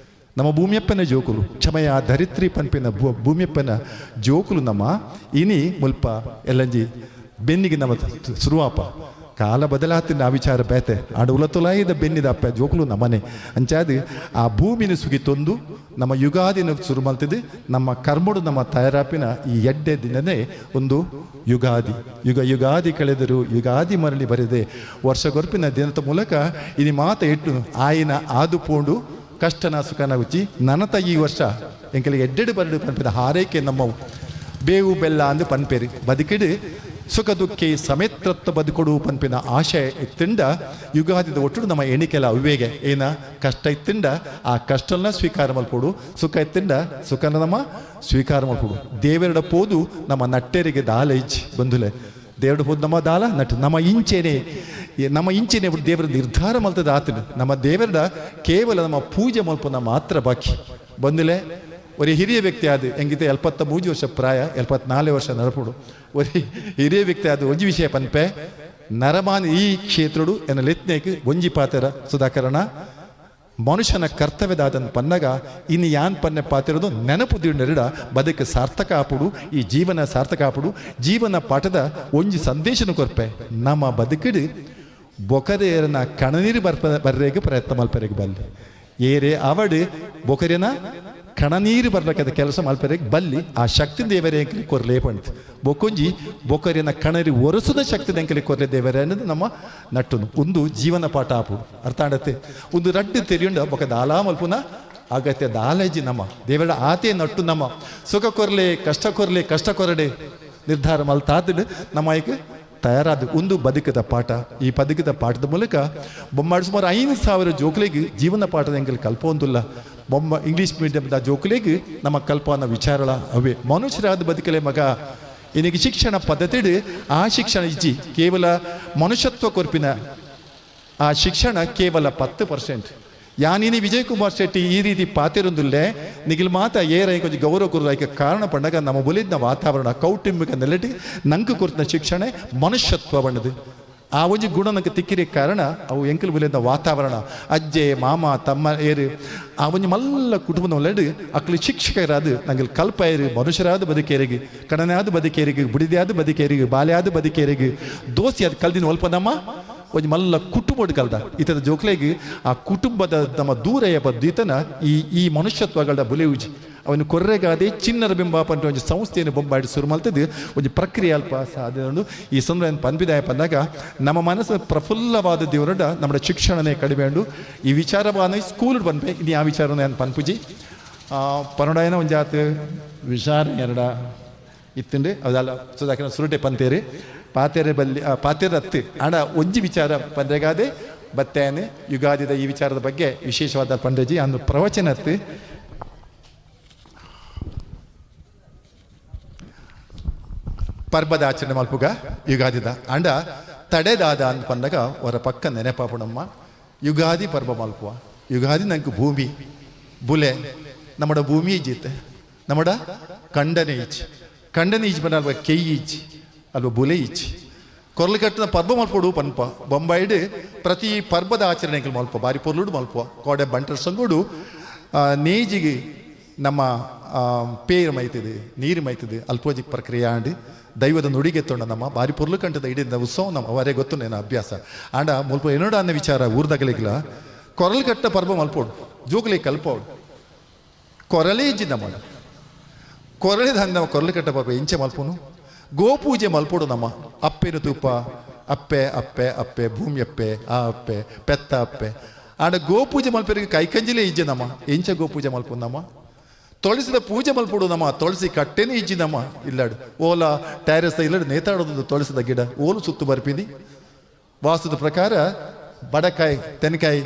ನಮ್ಮ ಭೂಮಿಯಪ್ಪನ ಜೋಕುಲು, ಕ್ಷಮಯ ಧರಿತ್ರಿ ಪನ್ಪಿನ ಭೂಮಿಯಪ್ಪನ ಜೋಕುಲು ನಮ್ಮ ಇನಿ ಮುಲ್ಪ ಎಲ್ಲಂಜಿ ಬೆನ್ನಿಗೆ ನಮ್ಮ ಶುರುವಾಪ. ಕಾಲ ಬದಲಾತಿನ ಆ ವಿಚಾರ ಬೇತೆ. ಆಡ ಉಲತುಲಾಯಿದ ಬೆನ್ನಿದ ಅಪ್ಪ ಜೋಕುಲು ನಮ್ಮನೆ ಅಂಚಾದ ಆ ಭೂಮಿನ ಸುಗಿತೊಂದು ನಮ್ಮ ಯುಗಾದಿನ ಶುರು ಮಲ್ತಿದ್ದು ನಮ್ಮ ಕರ್ಮಡು ನಮ್ಮ ತಯಾರಾಪಿನ ಈ ಎಡ್ಡೆ ದಿನನೇ ಒಂದು ಯುಗಾದಿ. ಯುಗ ಯುಗಾದಿ ಕಳೆದರು ಯುಗಾದಿ ಮರಳಿ ಬರೆದೆ ವರ್ಷಗೊರ್ಪಿನ ದಿನದ ಮೂಲಕ ಇನಿ ಮಾತ ಇಟ್ಟು ಆಯಿನ ಆದು ಪೋಂಡು ಕಷ್ಟನ ಸುಖನ ಉಚ್ಚಿ ನನತ ಈ ವರ್ಷ ಎಂಕಲಿಗೆ ಎಡ್ಡೆಡು ಬರಡು ಪನ್ಪಿನ ಹಾರೈಕೆ ನಮ್ಮವು. ಬೇವು ಬೆಲ್ಲ ಅಂದು ಪನ್ಪೇರಿ ಬದುಕಿಡು ಸುಖ ದುಃಖಿ ಸಮೇತ್ರತ್ವ ಬದುಕೊಡು ಪನ್ಪಿನ ಆಶೆ ಇತ್ತಿಂಡ ಯುಗಾದಿದ ಒಟ್ಟು ನಮ್ಮ ಎಣಿಕೆಲ ಅವಿವೇಗೆ ಏನ ಕಷ್ಟ ಇತ್ತಿಂಡ ಆ ಕಷ್ಟನ ಸ್ವೀಕಾರ ಮಲ್ಪೊಡು, ಸುಖ ಇತ್ತಿಂಡ ಸುಖನ ನಮ್ಮ ಸ್ವೀಕಾರ ಮಲ್ಪೊಡು. ದೇವರಡ ಪೋದು ನಮ್ಮ ನಟ್ಟೆರಿಗೆ ದಾಲ ಇಜ್ಜಿ ಬಂಧುಲೆ, ದೇವರ ಪೋದು ನಮ್ಮ ದಾಲ ನಟ್ಟು ನಮ್ಮ ಇಂಚೆನೆ ನಮ್ಮ ಇಂಚೆನೆ ದೇವರ ನಿರ್ಧಾರ ಮಲ್ತದ ಆತನ ನಮ್ಮ ದೇವರ ಕೇವಲ ನಮ್ಮ ಪೂಜೆ ಮಲ್ಪುನ ಮಾತ್ರ ಬಾಕಿ ಬಂದುಲೆ. ಒರಿ ಹಿರಿಯ ವ್ಯಕ್ತಿ ಆದ ಎಂಗಿತೆ 73 ವರ್ಷ ಪ್ರಾಯ, 74 ವರ್ಷ ನಡಪುಡು. ಒರಿ ಹಿರಿಯ ವ್ಯಕ್ತಿ ಆದ ಒಂಜಿ ವಿಷಯ ಪನ್ಪೆ ನರಮಾನ್ ಈ ಕ್ಷೇತ್ರಡು ಎನ್ನ ಲೆತ್ನೇಕ್ ಒಂಜಿ ಪಾತೆರ ಸುಧಾಕರಣ ಮನುಷ್ಯನ ಕರ್ತವ್ಯದಾದನ್ ಪನ್ನಗ ಇನ್ನು ಯಾನ್ ಪನ್ನೆ ಪಾತಿರೋದು ನೆನಪು ದಿಂಡರಿಡ ಬದುಕು ಸಾರ್ಥಕ ಆಪುಡು, ಈ ಜೀವನ ಸಾರ್ಥಕ ಆಪುಡು. ಜೀವನ ಪಾಠದ ಒಂಜಿ ಸಂದೇಶನ ಕೊರ್ಪೆ ನಮ್ಮ ಬದುಕಿಡು ಬೊಕರೇರನ ಕಣನೀರು ಬರ್ಪ ಬರ್ರೇಗೆ ಪ್ರಯತ್ನ ಮಲ್ಪರೆಗೆ ಬಲ್ಲಿ ಏರೆ ಅವಡು ಬೊಕರೇನ ಕಣನೀರು ಬರ್ಲಕ್ಕದ ಕೆಲಸ ಮಲ್ಪರೆಗೆ ಬಲ್ಲಿ ಆ ಶಕ್ತಿ ದೇವರೇ ಎಂಕಲಿ ಕೊರ್ಲೇ ಪಂಡ್ತು. ಬೊಕೊಂಜಿ ಬೊಕರಿನ ಕಣರಿ ಒರೆಸುದ ಶಕ್ತಿ ಎಂಕಲಿ ಕೊರ್ಲೆ ದೇವರೇ ಅನ್ನೋದು ನಮ್ಮ ನಟ್ಟುನು ಒಂದು ಜೀವನ ಪಾಠ ಆಪುಡು. ಅರ್ಥ ಆಡತ್ತೆ ಒಂದು ರಡ್ಡು ತೆರಿಯುಂಡ ಬೊಕ ದಾಲಾ ಮಲ್ಪುನ ಅಗತ್ಯ ದಾಲೇಜಿ ನಮ್ಮ ದೇವರ ಆತೆ ನಟ್ಟು ನಮ್ಮ ಸುಖ ಕೊರ್ಲೆ ಕಷ್ಟ ಕೊರ್ಲೆ ಕಷ್ಟ ಕೊರಡೆ ನಿರ್ಧಾರ ಮಲ್ತಾದ ನಮ್ಮ ಐಕ್ ತಯಾರಾದ ಒಂದು ಬದುಕದ ಪಾಠ. ಈ ಬದುಕದ ಪಾಠದ ಮೂಲಕ ಬೊಮ್ಮಾಡು ಸುಮಾರು 5,000 ಜೋಕ್ಲೆಗ್ ಜೀವನ ಪಾಠದ ಎಂಕಲ್ ಕಲ್ಪೊಂದುಲ್ಲ. ಬೊಮ್ಮ ಇಂಗ್ಲೀಷ್ ಮೀಡಿಯಂದ ಜೋಕ್ಲೆಗ್ ನಮ್ಮ ಕಲ್ಪನ ವಿಚಾರಳ ಅವೇ ಮನುಷ್ಯರಾದ ಬದುಕಲೆ ಮಗ. ಇನ್ನಿಗೆ ಶಿಕ್ಷಣ ಪದ್ಧತಿ ಆ ಶಿಕ್ಷಣ ಇಜ್ಜಿ ಕೇವಲ ಮನುಷ್ಯತ್ವ ಕೊರ್ಪಿನ ಆ ಶಿಕ್ಷಣ ಕೇವಲ 10%. ಯಾನಿನಿ ವಿಜಯ್ ಕುಮಾರ್ ಶೆಟ್ಟಿ ಈ ರೀತಿ ಪಾತಿರೊಂದುಲ್ಲೆ ನಿಗಿಲ್ ಮಾತ ಏರ ಕೊಂಚ ಗೌರವ ಕೊರಲು ಕಾರಣ ಪಂಡಗ ನಮ್ಮ ಬುಲಿದ್ನ ವಾತಾವರಣ ಕೌಟುಂಬಿಕ ನೆಲೆಟಿ ನಂಕು ಕೊರ್ತಿನ ಶಿಕ್ಷಣ ಮನುಷ್ಯತ್ವ ಬಣ್ಣದು. ಆ ಒಂಜಿ ಗುಣ ನಂಗೆ ತಿಕ್ಕಿರಿ ಕಾರಣ ಅವು ಎಂಕಲ್ ಬುಲಿದ ವಾತಾವರಣ ಅಜ್ಜೆ ಮಾಮ ತಮ್ಮ ಏರು ಆ ಒಂಜಿ ಮಲ್ಲ ಕುಟುಂಬದ ಒಳ್ಳೆಡು ಅಕ್ಲು ಶಿಕ್ಷಕರಾದ ನಂಗೆ ಕಲ್ಪೈರು ಮನುಷ್ಯರಾದ ಬದುಕೇರಿಗೆ ಕಣನಾದ ಬದುಕೇರಿಗೆ ಬುಡಿದ್ಯಾದ ಬದುಕೇರಿಗೆ ಬಾಲ್ಯಾದ ಬದುಕೇರಿಗೆ ದೋಸ್ತಿ ಅದು ಕಲ್ದಿನ ಒಲ್ಪ ನಮ್ಮ ಒಂಜಿ ಮಲ್ಲ ಕುಟುಂಬದ ಕಲ್ದ ಇತದ ಜೋಕ್ಲೆಗ್ ಆ ಕುಟುಂಬದ ನಮ್ಮ ದೂರಯ ಬದ್ದೀತನ ಈ ಈ ಮನುಷ್ಯತ್ವಗಳ ಬುಲೆಯುಜಿ ಅವನು ಕೊರ್ರೆಗಾದೆ ಚಿನ್ನರ ಬಿಂಬ ಪಂಟ ಒಂಜಿ ಸಂಸ್ಥೆಯನ್ನು ಬೊಂಬಾಡಿ ಶುರು ಮಲ್ತದ್ದು ಒಂಜಿ ಪ್ರಕ್ರಿಯೆ ಅಲ್ಪ ಸಾಧ್ಯ. ಈ ಸಂದರ್ಭ ಪನ್ಪಿದಾಯ ಬಂದಾಗ ನಮ್ಮ ಮನಸ್ಸು ಪ್ರಫುಲ್ಲವಾದ ದೇವರಡ ನಮ್ಮ ಶಿಕ್ಷಣನೇ ಕಡಿಮೆ ಉಂಡು. ಈ ವಿಚಾರವಾನ ಸ್ಕೂಲ್ ಪನ್ಪೆ ಇನ್ನು ಆ ವಿಚಾರನ ನಾನು ಪನ್ಪುಜಿ ಪನೊಡಾಯನ ಒಂಜಾತ್ ವಿಚಾರ ಎರಡ ಇತ್ತಂಡು ಅದಲ್ಲ ಸುಧಾಕರ ಸುರುಟೆ ಪಂತೇರಿ ಪಾತೆರೆ ಬಲ್ಲಿ ಪಾತೆರ ಅತ್ತು ಆಂಡ ಒಂಜಿ ವಿಚಾರ ಪಂದ್ರೆಗಾದೆ ಬತ್ತೇನೆ ಯುಗಾದಿದ ಈ ವಿಚಾರದ ಬಗ್ಗೆ ವಿಶೇಷವಾದ ಪಂಡ್ರೆಜಿ ಅಂದು ಪ್ರವಚನ ಅತ್ತು. ಪರ್ಬದ ಆಚರಣೆ ಮಲ್ಪುಗ ಯುಗಾದಿದ ಅಂಡ ತಡೆದಾದ ಅಂತ ಬಂದಾಗ ಅವರ ಪಕ್ಕ ನೆನಪಾಪಣಮ್ಮ ಯುಗಾದಿ ಪರ್ಬ ಮಲ್ಪುವ. ಯುಗಾದಿ ನಂಗೆ ಭೂಮಿ ಬುಲೆ ನಮ್ಮಡ ಭೂಮಿ ಇಜ್ಜಿತ್ತೆ ನಮ್ಮಡ ಕಂಡನೆ ಈಚ್ ಕಂಡನೆ ಈಚ್ ಬಂದ ಅಲ್ವಾ ಕೆಯ್ ಈಚ್ ಅಲ್ವಾ ಬುಲೆ ಈಚ್ ಕೊರ್ಲಕಟ್ಟಿನ ಪರ್ಬ ಮಲ್ಪೊಡು ಪನ್ಪ ಬೊಂಬಾಯಿಡ್ ಪ್ರತಿ ಪರ್ಬದ ಆಚರಣೆಗಳು ಮಲ್ಪ ಬಾರಿ ಪೊರ್ಲುಡು ಮಲ್ಪುವ ಕೋಡೆ ಬಂಟರ ಸಂಗೋಡು ನೇಜಿಗೆ ನಮ್ಮ ಪೇರು ಮೈತದೆ ನೀರು ಮೈತದೆ ಅಲ್ಪೋಜಿಕ್ ಪ್ರಕ್ರಿಯೆ ಆಂಡ್ ದೈವದ ನುಡಿಗೆ ತೊಂಡ ನಮ್ಮ ಬಾರಿ ಪೊರ್ಲು ಕಂಠದ ಇಡೀ ಉತ್ಸವ ನಮ್ಮ ಅವರೇ ಗೊತ್ತು ನೇನ ಅಭ್ಯಾಸ ಆಂಡ ಮುಲ್ಪ ಏನೋಡ ಅನ್ನೋ ವಿಚಾರ ಊರ್ದಗಲಿಗ್ಲ ಕೊರಲ್ಕಟ್ಟ ಪರ್ಬ ಮಲ್ಪೋಡು ಜೋಕ್ಲಿ ಕಲ್ಪೋಡು ಕೊರಲೇ ಇಜ್ಜಿ ನಮ್ಮ ಕೊರಳಿದ ನಮ್ಮ ಕೊರಲು ಪರ್ಬ ಇಂಚೆ ಮಲ್ಪುನು ಗೋಪೂಜೆ ಮಲ್ಪೋಡು ನಮ್ಮ ಅಪ್ಪೆನ ತೂಪ ಅಪ್ಪೆ ಅಪ್ಪೆ ಅಪ್ಪೆ ಭೂಮಿ ಅಪ್ಪೆ ಆ ಅಪ್ಪೆ ಪೆತ್ತ ಅಪ್ಪೆ ಆಂಡ ಗೋಪೂಜೆ ಮಲ್ಪರಿಗೆ ಕೈಕಂಜಿಲೇ ಇಜ್ಜೆ ನಮ್ಮ ಎಂಚ ಗೋಪೂಜೆ ಮಲ್ಪು ನಮ್ಮ ತುಳಸಿದ ಪೂಜೆ ಮಲ್ಪೊಡು ನಮ್ಮ ತುಳಸಿ ಕಟ್ಟೆನೇ ಇಜ್ಜಿ ನಮ್ಮ ಇಲ್ಲಾಡು ಓಲ ಟ್ಯಾರೆಸ್ ಇಲ್ಲಾಡು ನೇತಾಡೋದು ತುಳಸಿದ ಗಿಡ ಓಲು ಸುತ್ತು ಬರ್ಪಿದಿ ವಾಸ್ತುದ ಪ್ರಕಾರ ಬಡಕಾಯಿ ತೆನಕಾಯಿ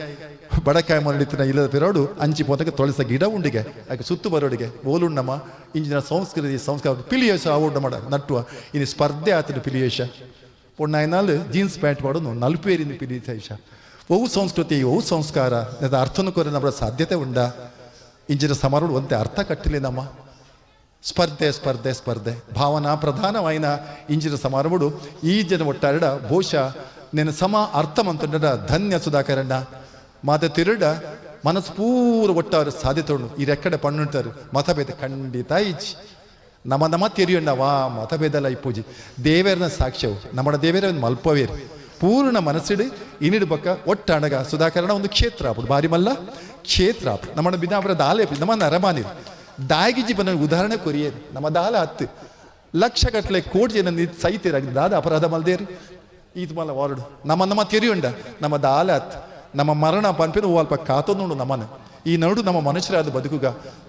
ಬಡಕಾಯಿ ಮರಳಿತಿನ ಇಲ್ಲದ ಪಿರೋಡು ಅಂಚಿ ಪೋತಕ್ಕೆ ತುಳಸಿದ ಗಿಡ ಉಂಡಿಗೆ ಆಕೆ ಸುತ್ತು ಬರೋಡಿಗೆ ಓಲುಂಡಮ್ಮ ಇಂಜಿನ ಸಂಸ್ಕೃತಿ ಸಂಸ್ಕಾರ ಪಿಲಿಯೇಶ ಉಂಡ ಮಾಡ ನಟ್ಟುವ ಇನ್ನು ಸ್ಪರ್ಧೆ ಆತನ ಪಿಲಿಯೇಶ ಪೊಣ್ಣಾಯ್ನಾಲ್ ಜೀನ್ಸ್ ಪ್ಯಾಂಟ್ ಮಾಡೋನು ನಲ್ಪೇರಿನ ಪಿಲಿಯೇಶ ಒವು ಸಂಸ್ಕೃತಿ ಒವು ಸಂಸ್ಕಾರ ಅರ್ಥನೂ ಕೊರೆ ನಮ್ಮ ಸಾಧ್ಯತೆ ಉಂಡ ಇಂಜಿನ ಸಮಾರೋಹ ಒಂತೆ ಅರ್ಥ ಕಟ್ಟಲಿ ನಮ್ಮ ಸ್ಪರ್ಧೆ ಸ್ಪರ್ಧೆ ಸ್ಪರ್ಧೆ ಭಾವನಾ ಪ್ರಧಾನವಾಯಿನ ಇಂಜಿನ ಸಮಾರಂಭಡು ಈ ಜನ ಒಟ್ಟಾರಡ ಬಹುಶಃ ನಿನ್ನ ಸಮ ಅರ್ಥಮಂತಂಡ ಧನ್ಯ ಸುಧಾಕರಣ್ಣ ಮಾತೆ ತಿರುಡ ಮನಸ್ಸು ಪೂರ ಒಟ್ಟಾರು ಸಾಧ್ಯತೆ ಉಂಡು ಈ ರೆಕ್ಕಡೆ ಪಣ್ಣುಂಟಾರು ಮತಭೇದ ಖಂಡಿತ ಇಜ್ಜಿ ನಮ್ಮ ನಮ್ಮ ತೆರಿಯಣ್ಣ ವಾ ಮತಭೇದಲ್ಲ ಇಪ್ಪೂಜಿ ದೇವೇರ್ನ ಸಾಕ್ಷ್ಯವು ನಮ್ಮ ದೇವೇರ ಮಲ್ಪವೇರು ಪೂರ್ಣ ಮನಸ್ಸಿಡು ಇನಿಡು ಬಕ್ಕ ಒಟ್ಟಾಣಗ ಸುಧಾಕರಣ ಒಂದು ಕ್ಷೇತ್ರ ಅప్పుడు ಬಾರಿ ಮಲ್ಲ ಕ್ಷೇತ್ರ ನಮ್ಮ ಬಿದಾಪುರ ದಾಲೆ ನಮ್ಮ ನರಮಾನಿ ದಾಗಿಜಿ ಬನ್ನ ಉದಾಹರಣೆ ಕೊರಿಯೇರು ನಮ್ಮ ದಾಲ ಹತ್ತು ಲಕ್ಷ ಗಟ್ಟಲೆ ಕೋಟಿ ಜನ ಸೈತಿರಾಗಿ ದಾದ ಅಪರಾಧ ಮಲ್ದೇರಿ ಈತ ಮಲ್ಲ ವಾರ್ಡ್ ನಮ್ಮ ನಮ್ಮ ತೆರಿಯುಂಡ ನಮ್ಮ ದಾಲ ಹತ್ತು ನಮ್ಮ ಮರಣ ಪನ್ಪಿನ ಅಲ್ಪ ಕಾತೊಂದುಂಡು ನಮ್ಮನ ಈ ನಡು ನಮ್ಮ ಮನುಷ್ಯರಾದ ಬದುಕುಗ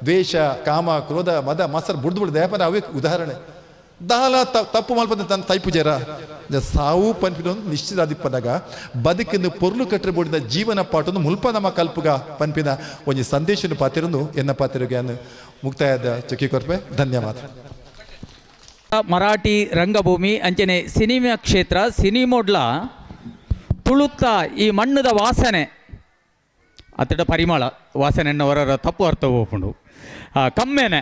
ದ್ವೇಷ ಕಾಮ ಕ್ರೋಧ ಮದ ಮಸರ್ ಬುಡ್ದು ಬುಡ್ದು ದೇಪನ ಅವೇ ಉದಾಹರಣೆ ದಾಲ ತಪ್ಪು ಮಲ್ಪದ ತನ್ನ ತೈಪು ಜರ ಸಾವು ಪನ್ಪಿನ ನಿಶ್ಚಿತ ಅದಿಪ್ಪನಾಗ ಬದುಕಿನ ಪೊರ್ಲು ಕಟ್ಟರೆ ಬೋಡಿದ ಜೀವನ ಪಾಠನು ಮುಲ್ಪ ನಮ್ಮ ಕಲ್ಪುಗ ಪನ್ಪಿನ ಒಂಜಿ ಸಂದೇಶನ ಪಾತಿರನು ಎನ್ನ ಪಾತಿರುಗೆ ಮುಕ್ತಾಯದ ಚುಕ್ಕಿ ಕೊರ್ಪೆ. ಧನ್ಯವಾದ. ಮರಾಠಿ ರಂಗಭೂಮಿ ಅಂಚನೆ ಸಿನಿಮಾ ಕ್ಷೇತ್ರ ಸಿನಿಮೋಡ್ಲ ತುಳುತ್ತ ಈ ಮಣ್ಣದ ವಾಸನೆ ಅತ್ತಡ ಪರಿಮಳ ವಾಸನೆ ಹೊರರ ತಪ್ಪು ಅರ್ಥ ಹೋಗ್ಕೊಂಡು ಕಮ್ಮೆನೆ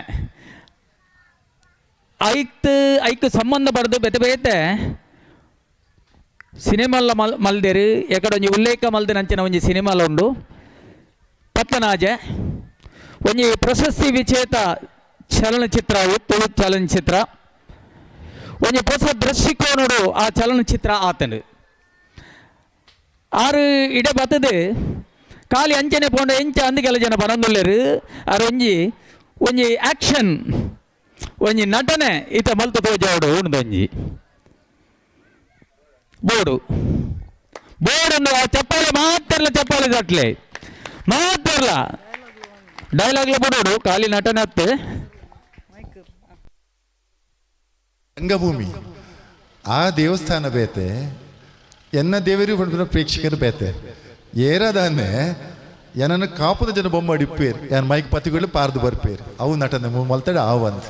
ಐಕ್ ಐಕ್ ಸಂಬಂಧ ಪಡೆದು ಬೇತೆ ಬೇತೆ ಸಿನಿಮಾಲ ಮಲ್ ಮಲ್ದೇರು ಎಕಡೆ ಒಂಜಿ ಉಲ್ಲೇಖ ಮಲ್ದಿನ ಅಂಚಿನ ಒಂಜಿ ಸಿನಿಮಾಲ ಉಂಡು ಪತ್ತನಾಜೆ ಒಂಜಿ ಪ್ರಶಸ್ತಿ ವಿಜೇತ ಚಲನಚಿತ್ರ ತುಳು ಚಲನಚಿತ್ರ ಒಂಜಿ ಹೊಸ ದೃಷ್ಟಿಕೋನಡು ಆ ಚಲನಚಿತ್ರ ಆತನು ಆರು ಇಡ ಬತ್ತದು ಖಾಲಿ ಅಂಚನೆ ಪೋಂಡ ಎಂಚ ಅಂದ್ ಕೆಲ ಜನ ಬರಂದುಲ್ಲೇರು ಆರು ಒಂಜಿ ಒಂಜಿ ಆಕ್ಷನ್ ಒಂಜಿ ನಟನೆ ಈತ ಮಲ್ತು ತೋಜಾವಡು ಉಂಡು ಒಂಜಿ ಬೋರ್ಡು ಬೋರ್ಡ್ ಆ ಚಪ್ಪಾಳೆ ಮಾತಿರ್ಲ ಚಪ್ಪಾಳೆ ತಟ್ಲೆ ಮಾತಿರ್ಲ ಡೈಲಾಗ್ಲ ಬಿಡೋಡು ಖಾಲಿ ನಟನೆ ಹತ್ತೆ. ರಂಗಭೂಮಿ ಆ ದೇವಸ್ಥಾನ ಬೇತೆ ಎನ್ನ ದೇವರು ಪಂಡ್ಪಿನ ಪ್ರೇಕ್ಷಕರು ಬೇತೆ ಏರದಾನೆ ಏನನ್ನು ಕಾಪುದ ಜನ ಬೊಮ್ಮ ಅಡಿಪೇರು ಯಾನ್ ಮೈಕ್ ಪತಿಗಳು ಪಾರ್ದು ಬರ್ಪೇರು ಅವು ನಟನೆ ಮಲ್ತಡೆ ಆವಂತ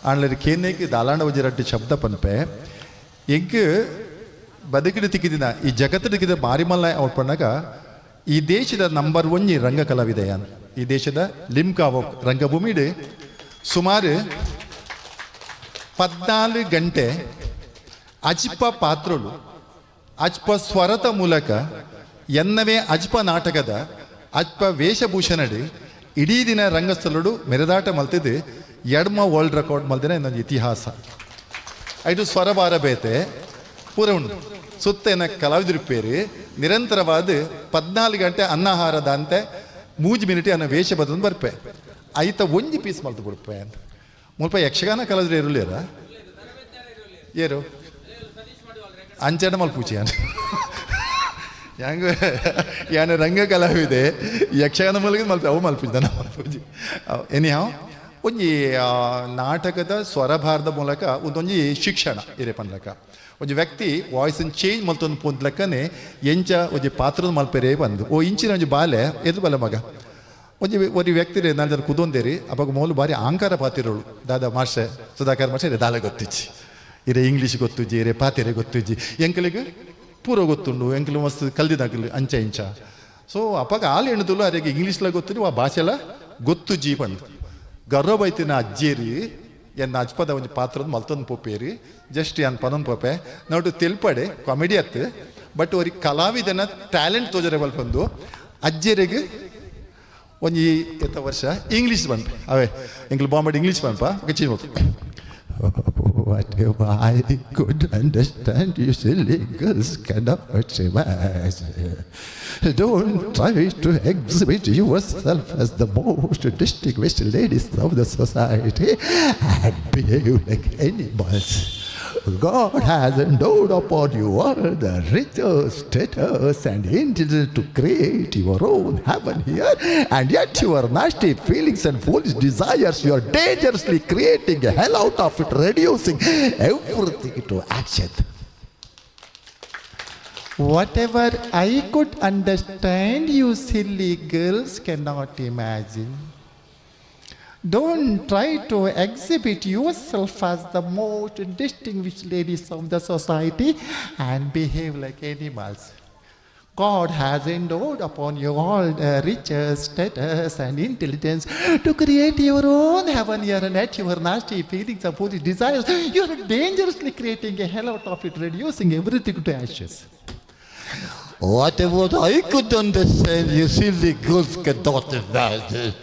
ಆಂಡ್ಲರಿ ಕೇನೇಕ್ ದಾಲಾಂಡ ಒಂಜಿ ಶಬ್ದ ಪನ್ಪೆ ಎಂಕ್ ಬದುಕಿಡು ತಿಕ್ಕಿದಿನ ಈ ಜಗತ್ತು ತಿಕ್ಕಿದ ಮಾರಿಮಲ್ಲ ಅವ್ಳು ಪಣ್ಣಾಗ ಈ ದೇಶದ ನಂಬರ್ ಒನ್ ರಂಗ ಕಲಾವಿದೆಯಾನ್. ಈ ದೇಶದ ಲಿಮ್ಕಾ ರಂಗಭೂಮಿಡ್ ಸುಮಾರು 14 ಗಂಟೆ ಅಜ್ಪ ಪಾತ್ರಳು ಅಜ್ಪ ಸ್ವರತ ಮೂಲಕ ಎನ್ನವೇ ಅಜ್ಪ ನಾಟಕದ ಅಜ್ಪ ವೇಷಭೂಷಣಡಿ ಇಡೀ ದಿನ ರಂಗಸ್ಥಳಡು ಮೆರೆದಾಟ ಮಲ್ತಿದ್ದು ಎಡ್ಮ ವರ್ಲ್ಡ್ ರೆಕಾರ್ಡ್ ಮಲ್ದಿನ ಇನ್ನೊಂದು ಇತಿಹಾಸ. ಐಟು ಸ್ವರಬಾರ ಬೇತೆ ಪೂರ ಉಂಡು ಸುತ್ತ ಏನ ಕಲಾವಿದರು ನಿರಂತರವಾದ 14 ಗಂಟೆ ಅನ್ನಾಹಾರದ ಅಂತೆ 3 ಮಿನಿಟ್ ಅನ್ನ ವೇಷ ಬದಲು ಬರ್ಪೆ ಐತ ಒಂಜಿ ಪೀಸ್ ಮಲ್ತು ಬಿಡ್ಪೆ ಮುಲ್ಪ ಯಕ್ಷಗಾನ ಕಲಾವಿದರು ಇರಲಿರ ಏರು ಅಂಚೆಡ ಮಲ್ಪೂಚಿ ಯಾಂಗ ಯಾನ ರಂಗ ಕಲಾವಿದೆ ಯಕ್ಷಗಾನ ಮೂಲಕ ಮಲ್ಪ ಅವು ಮಲ್ಪುಜಿ ನನ್ನ ಮಲ್ಪುಜಿ. ಎನಿ ಹಾವ್ ಒಂಜಿ ನಾಟಕದ ಸ್ವರಭಾರದ ಮೂಲಕ ಒಂದೊಂಜಿ ಶಿಕ್ಷಣ ಇರೆ ಪನ್ಲಕ ಒಂಜಿ ವ್ಯಕ್ತಿ ವಾಯ್ಸ್ ಚೇಂಜ್ ಮಲ್ತೊಂದು ಪೋಂತ್ ಎಂಚ ಒಂಜಿ ಪಾತ್ರದ ಮಲ್ಪೆರೆ ಬಂದು ಓ ಇಂಚಿನ ಒಂಜಿ ಬಾಲೆ ಎದು ಬಲ ಮಗ ಒಂಜಿ ಒರಿ ವ್ಯಕ್ತಿ ನಾಲ್ ಜನ ಕುದೊಂದೇರಿ ಅವಾಗ ಮೋಲು ಬಾರಿ ಆಂಕಾರ ಪಾತಿರೋಳು ದಾದಾ ಮಾಸ್ಟರ್ ಸುಧಾಕರ್ ಮಾಸ್ಟರ್ ದಾಲ ಗೊತ್ತಿಚ್ಚಿ ಇರೆ ಇಂಗ್ಲೀಷ್ ಗೊತ್ತುಜ್ಜಿ ಇರೆ ಪಾತಿರೆ ಗೊತ್ತುಜ್ಜಿ ಎಂಕಲಿಗೆ ಪೂರ ಗೊತ್ತುಂಡು ಎಂಕಲು ಮಸ್ತ್ ಕಲ್ದಿದಾಗಲು ಅಂಚ ಇಂಚ. ಸೊ ಅಪ್ಪಾಗ ಆಲ್ ಎಣ್ಣುದುಲು ಅರೆಗೆ ಇಂಗ್ಲೀಷ್ಲ ಗೊತ್ತು ಆ ಭಾಷೆಲ ಗೊತ್ತುಜ್ಜಿ ಪಂಡು ಗರ್ವ ಬೈತಿನ ಅಜ್ಜೇರಿ ಎನ್ನ ಅಜ್ಪದ ಒಂಜಿ ಪಾತ್ರದ ಮಲ್ತೊಂದು ಪೋಪೇರಿ ಜಸ್ಟ್ ಯಾನ್ ಪನೊಂದು ಪೋಪೆ ನೋಟು ತೆಲ್ಪಡೆ ಕಾಮಿಡಿ ಅತ್ತು ಬಟ್ ಒರಿ ಕಲಾವಿದನ ಟ್ಯಾಲೆಂಟ್ ತೋಜರೆ ಬಲ್ಪಂದು ಅಜ್ಜರಿಗೆ ಒಂಜಿ ಎತ್ತ ವರ್ಷ ಇಂಗ್ಲೀಷ್ ಬಂತು ಅವೇ ಎಂಕ್ಲು ಬಾಂಬೆ ಇಂಗ್ಲೀಷ್ ಬಂಪ ಚೇಂಜ್ ಮಾಡ್ತು. Whatever I could understand, you silly girls cannot imagine. Don't try to exhibit yourself as the most distinguished ladies of the society and behave like animals. God has endowed upon you all the riches, status, and intelligence to create your own heaven here, and yet your nasty feelings and foolish desires, you are dangerously creating a hell out of it, reducing everything to action. Whatever I could understand, you silly girls cannot imagine. Don't try to exhibit yourself as the most distinguished ladies of the society and behave like animals. God has endowed upon you all the riches, status, and intelligence to create your own heaven here, and at your nasty feelings and foolish desires, you are dangerously creating a hell out of it, reducing everything to ashes. Whatever I could understand, you silly girls cannot imagine.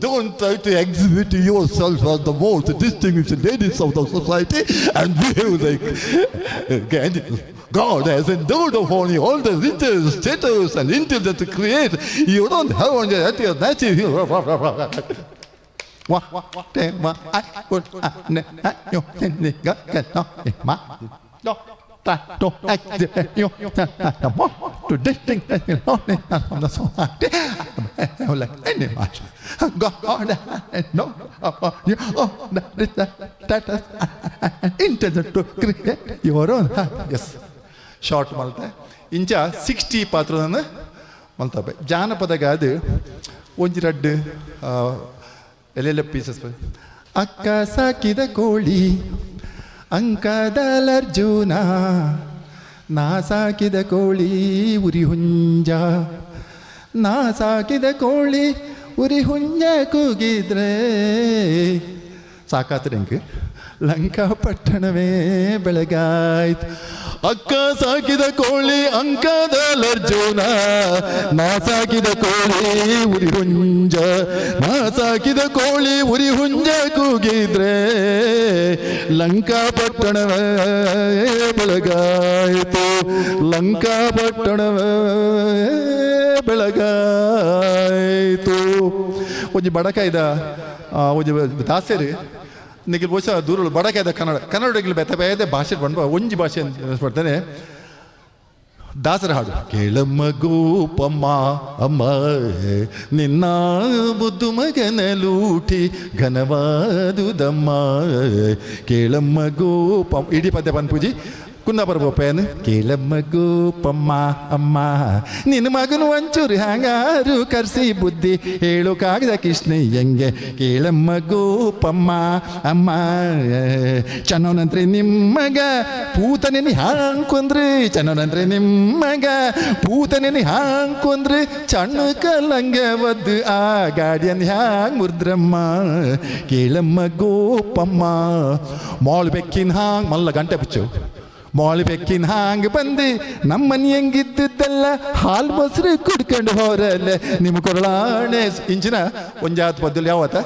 Don't try to exhibit yourself as the most distinguished ladies of the society and behave like animals. God has endowed upon you all the riches, status, and intelligence to create your own heaven at your nasty. Whatever I could understand, you silly girls cannot imagine. Don't try to exhibit yourself as the most distinguished ladies of the society like animals. God has endowed upon you all the riches, status, and intelligence to create your own. Yes short ಮಲ್ತೆ ಇಂಚ 60 ಪಾತ್ರನ ಮಲ್ತಪೆ ಜಾನಪದಗಾದು ಒಂಜಿ ರಡ್ಡು ಎಲ್ಲೆಲ್ಲ pieces. ಅಕ್ಕ ಸಾಕಿದ ಕೋಳಿ ಅಂಕದಲರ್ಜುನ, ನಾ ಸಾಕಿದ ಕೋಳಿ ಉರಿ ಹುಂಜ, ನಾ ಸಾಕಿದ ಕೋಳಿ ಉರಿ ಹುಂಜ ಕೂಗಿದ್ರೆ ಸಾಕಾತ್ರೆ ಎಂಕ್ ಲಂಕಾ ಪಟ್ಟಣವೇ ಬೆಳಗಾಯ್ತು. ಅಕ್ಕ ಸಾಕಿದ ಕೋಳಿ ಅಂಕದಲರ್ಜುನ, ನಾ ಸಾಕಿದ ಕೋಳಿ ಉರಿ ಹುಂಜ, ನಾ ಸಾಕಿದ ಕೋಳಿ ಉರಿ ಹುಂಜ ಕೂಗಿದ್ರೆ ಲಂಕಾ ಪಟ್ಟಣವೇ ಬೆಳಗಾಯಿತು, ಲಂಕಾ ಪಟ್ಟಣವೇ ಬೆಳಗಾಯಿತು. ಒಂಜಿ ಬಡಕಾಯ್ದ ಒಂಜಿ ದಾಸೆರು ನಿಖಿಲ್ ಬಹುಶಃ ದೂರ ಬಡಕಾಯ್ದ ಕನ್ನಡ ಕನ್ನಡ ಬೇತೆ ಬೇತೆ ಭಾಷೆ ಬಂದು ಒಂಜಿ ಭಾಷೆ ಮಾಡ್ತಾನೆ ದಾಸರ ಹಾಡು. ಕೇಳಮ್ಮ ಗೋಪಮ್ಮ ಅಮ್ಮ ನಿನ್ನ ಮುದ್ದು ಮಗನ ಲೂಟಿ ಘನವಾದುದಮ್ಮ. ಕೇಳಮ್ಮ ಗೋಪಮ್ಮ ಇಡೀ ಪದ್ಯ ಪನ್ಪುಜಿ. ಕುಂದಾಪುರ ಪೋಪೇನು ಕೇಳಮ್ಮ ಗೋಪಮ್ಮ ಅಮ್ಮ ನಿನ್ನ ಮಗನು ಒಂಚೂರು ಹ್ಯಾಂಗಾರು ಕರ್ಸಿ ಬುದ್ಧಿ ಹೇಳು ಕಾಗದ ಕೃಷ್ಣಯ್ಯಂಗೆ ಕೇಳಮ್ಮ ಗೋಪಮ್ಮ ಅಮ್ಮ ಚನ್ನವನಂದ್ರೆ ನಿಮ್ಮಗ ಪೂತನೇನಿ ಹಾಂಕೊಂದ್ರೆ ಚನ್ನವನಂದ್ರೆ ನಿಮ್ಮಗ ಪೂತನೇನಿ ಹಾಂಕೊಂದ್ರೆ ಚಣ್ಣು ಕಲ್ಲಂಗ ಒದ್ದು ಆ ಗಾಡಿಯನ್ ಹ್ಯಾಂಗ್ ಮುರ್ದ್ರಮ್ಮ ಕೇಳಮ್ಮ ಗೋಪಮ್ಮ ಮಾಳು ಬೆಕ್ಕಿನ ಹಾಂಗ್ ಮಲ್ಲ ಗಂಟೆ ಬಿಚ್ಚು ಮಾಳು ಬೆಕ್ಕಿನ ಹಾಂಗ್ ಬಂದು ನಮ್ಮನಿ ಹೆಂಗಿದ್ದೆಲ್ಲ ಹಾಲು ಮೊಸರು ಕುಡ್ಕೊಂಡು ಹೋರಲ್ಲ ನಿಮ್ಮ ಕೊರಳಾಣೆ ಇಂಚಿನ ಒಂಜಾತ್ ಪದ್ದಲ್ಲಿ ಯಾವತ್ತ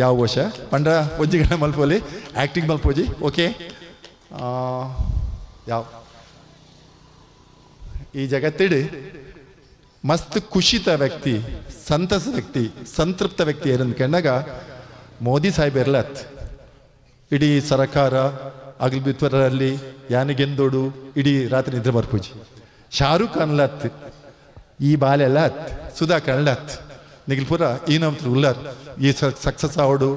ಯಾವ ವರ್ಷ ಪಂಡ ಒಂಜಿ ಗಣ ಮಲ್ಪೋಲಿ ಆ್ಯಕ್ಟಿಂಗ್ ಮಲ್ಪೋಜಿ ಓಕೆ ಯಾವ ಈ ಜಗತ್ತಿಡು ಮಸ್ತ್ ಖುಷಿತ ವ್ಯಕ್ತಿ, ಸಂತಸ ವ್ಯಕ್ತಿ, ಸಂತೃಪ್ತ ವ್ಯಕ್ತಿ ಏನಂತ ಕಂಡಾಗ ಮೋದಿ ಸಾಹೇಬ್ ಇರ್ಲತ್. ಇಡೀ ಸರಕಾರ ಅಗಲ್ ಬಿತ್ವರಲ್ಲಿ ಯಾನಿಗೆಂದೋಡು ಇಡೀ ರಾತ್ರಿ ನಿದ್ರೆ ಬರ್ಪೂಜಿ. ಶಾರುಖ್ ಖಾನ್ ಲತ್, ಈ ಬಾಲೆಲ್ಲ ಅತ್, ಸುಧಾಕರ್ ಲತ್, ನಿಗಿಲ್ ಪೂರ ಈನಂತರು ಉಲ್ಲರ್. ಈ ಸಕ್ಸಸ್ ಆವಡು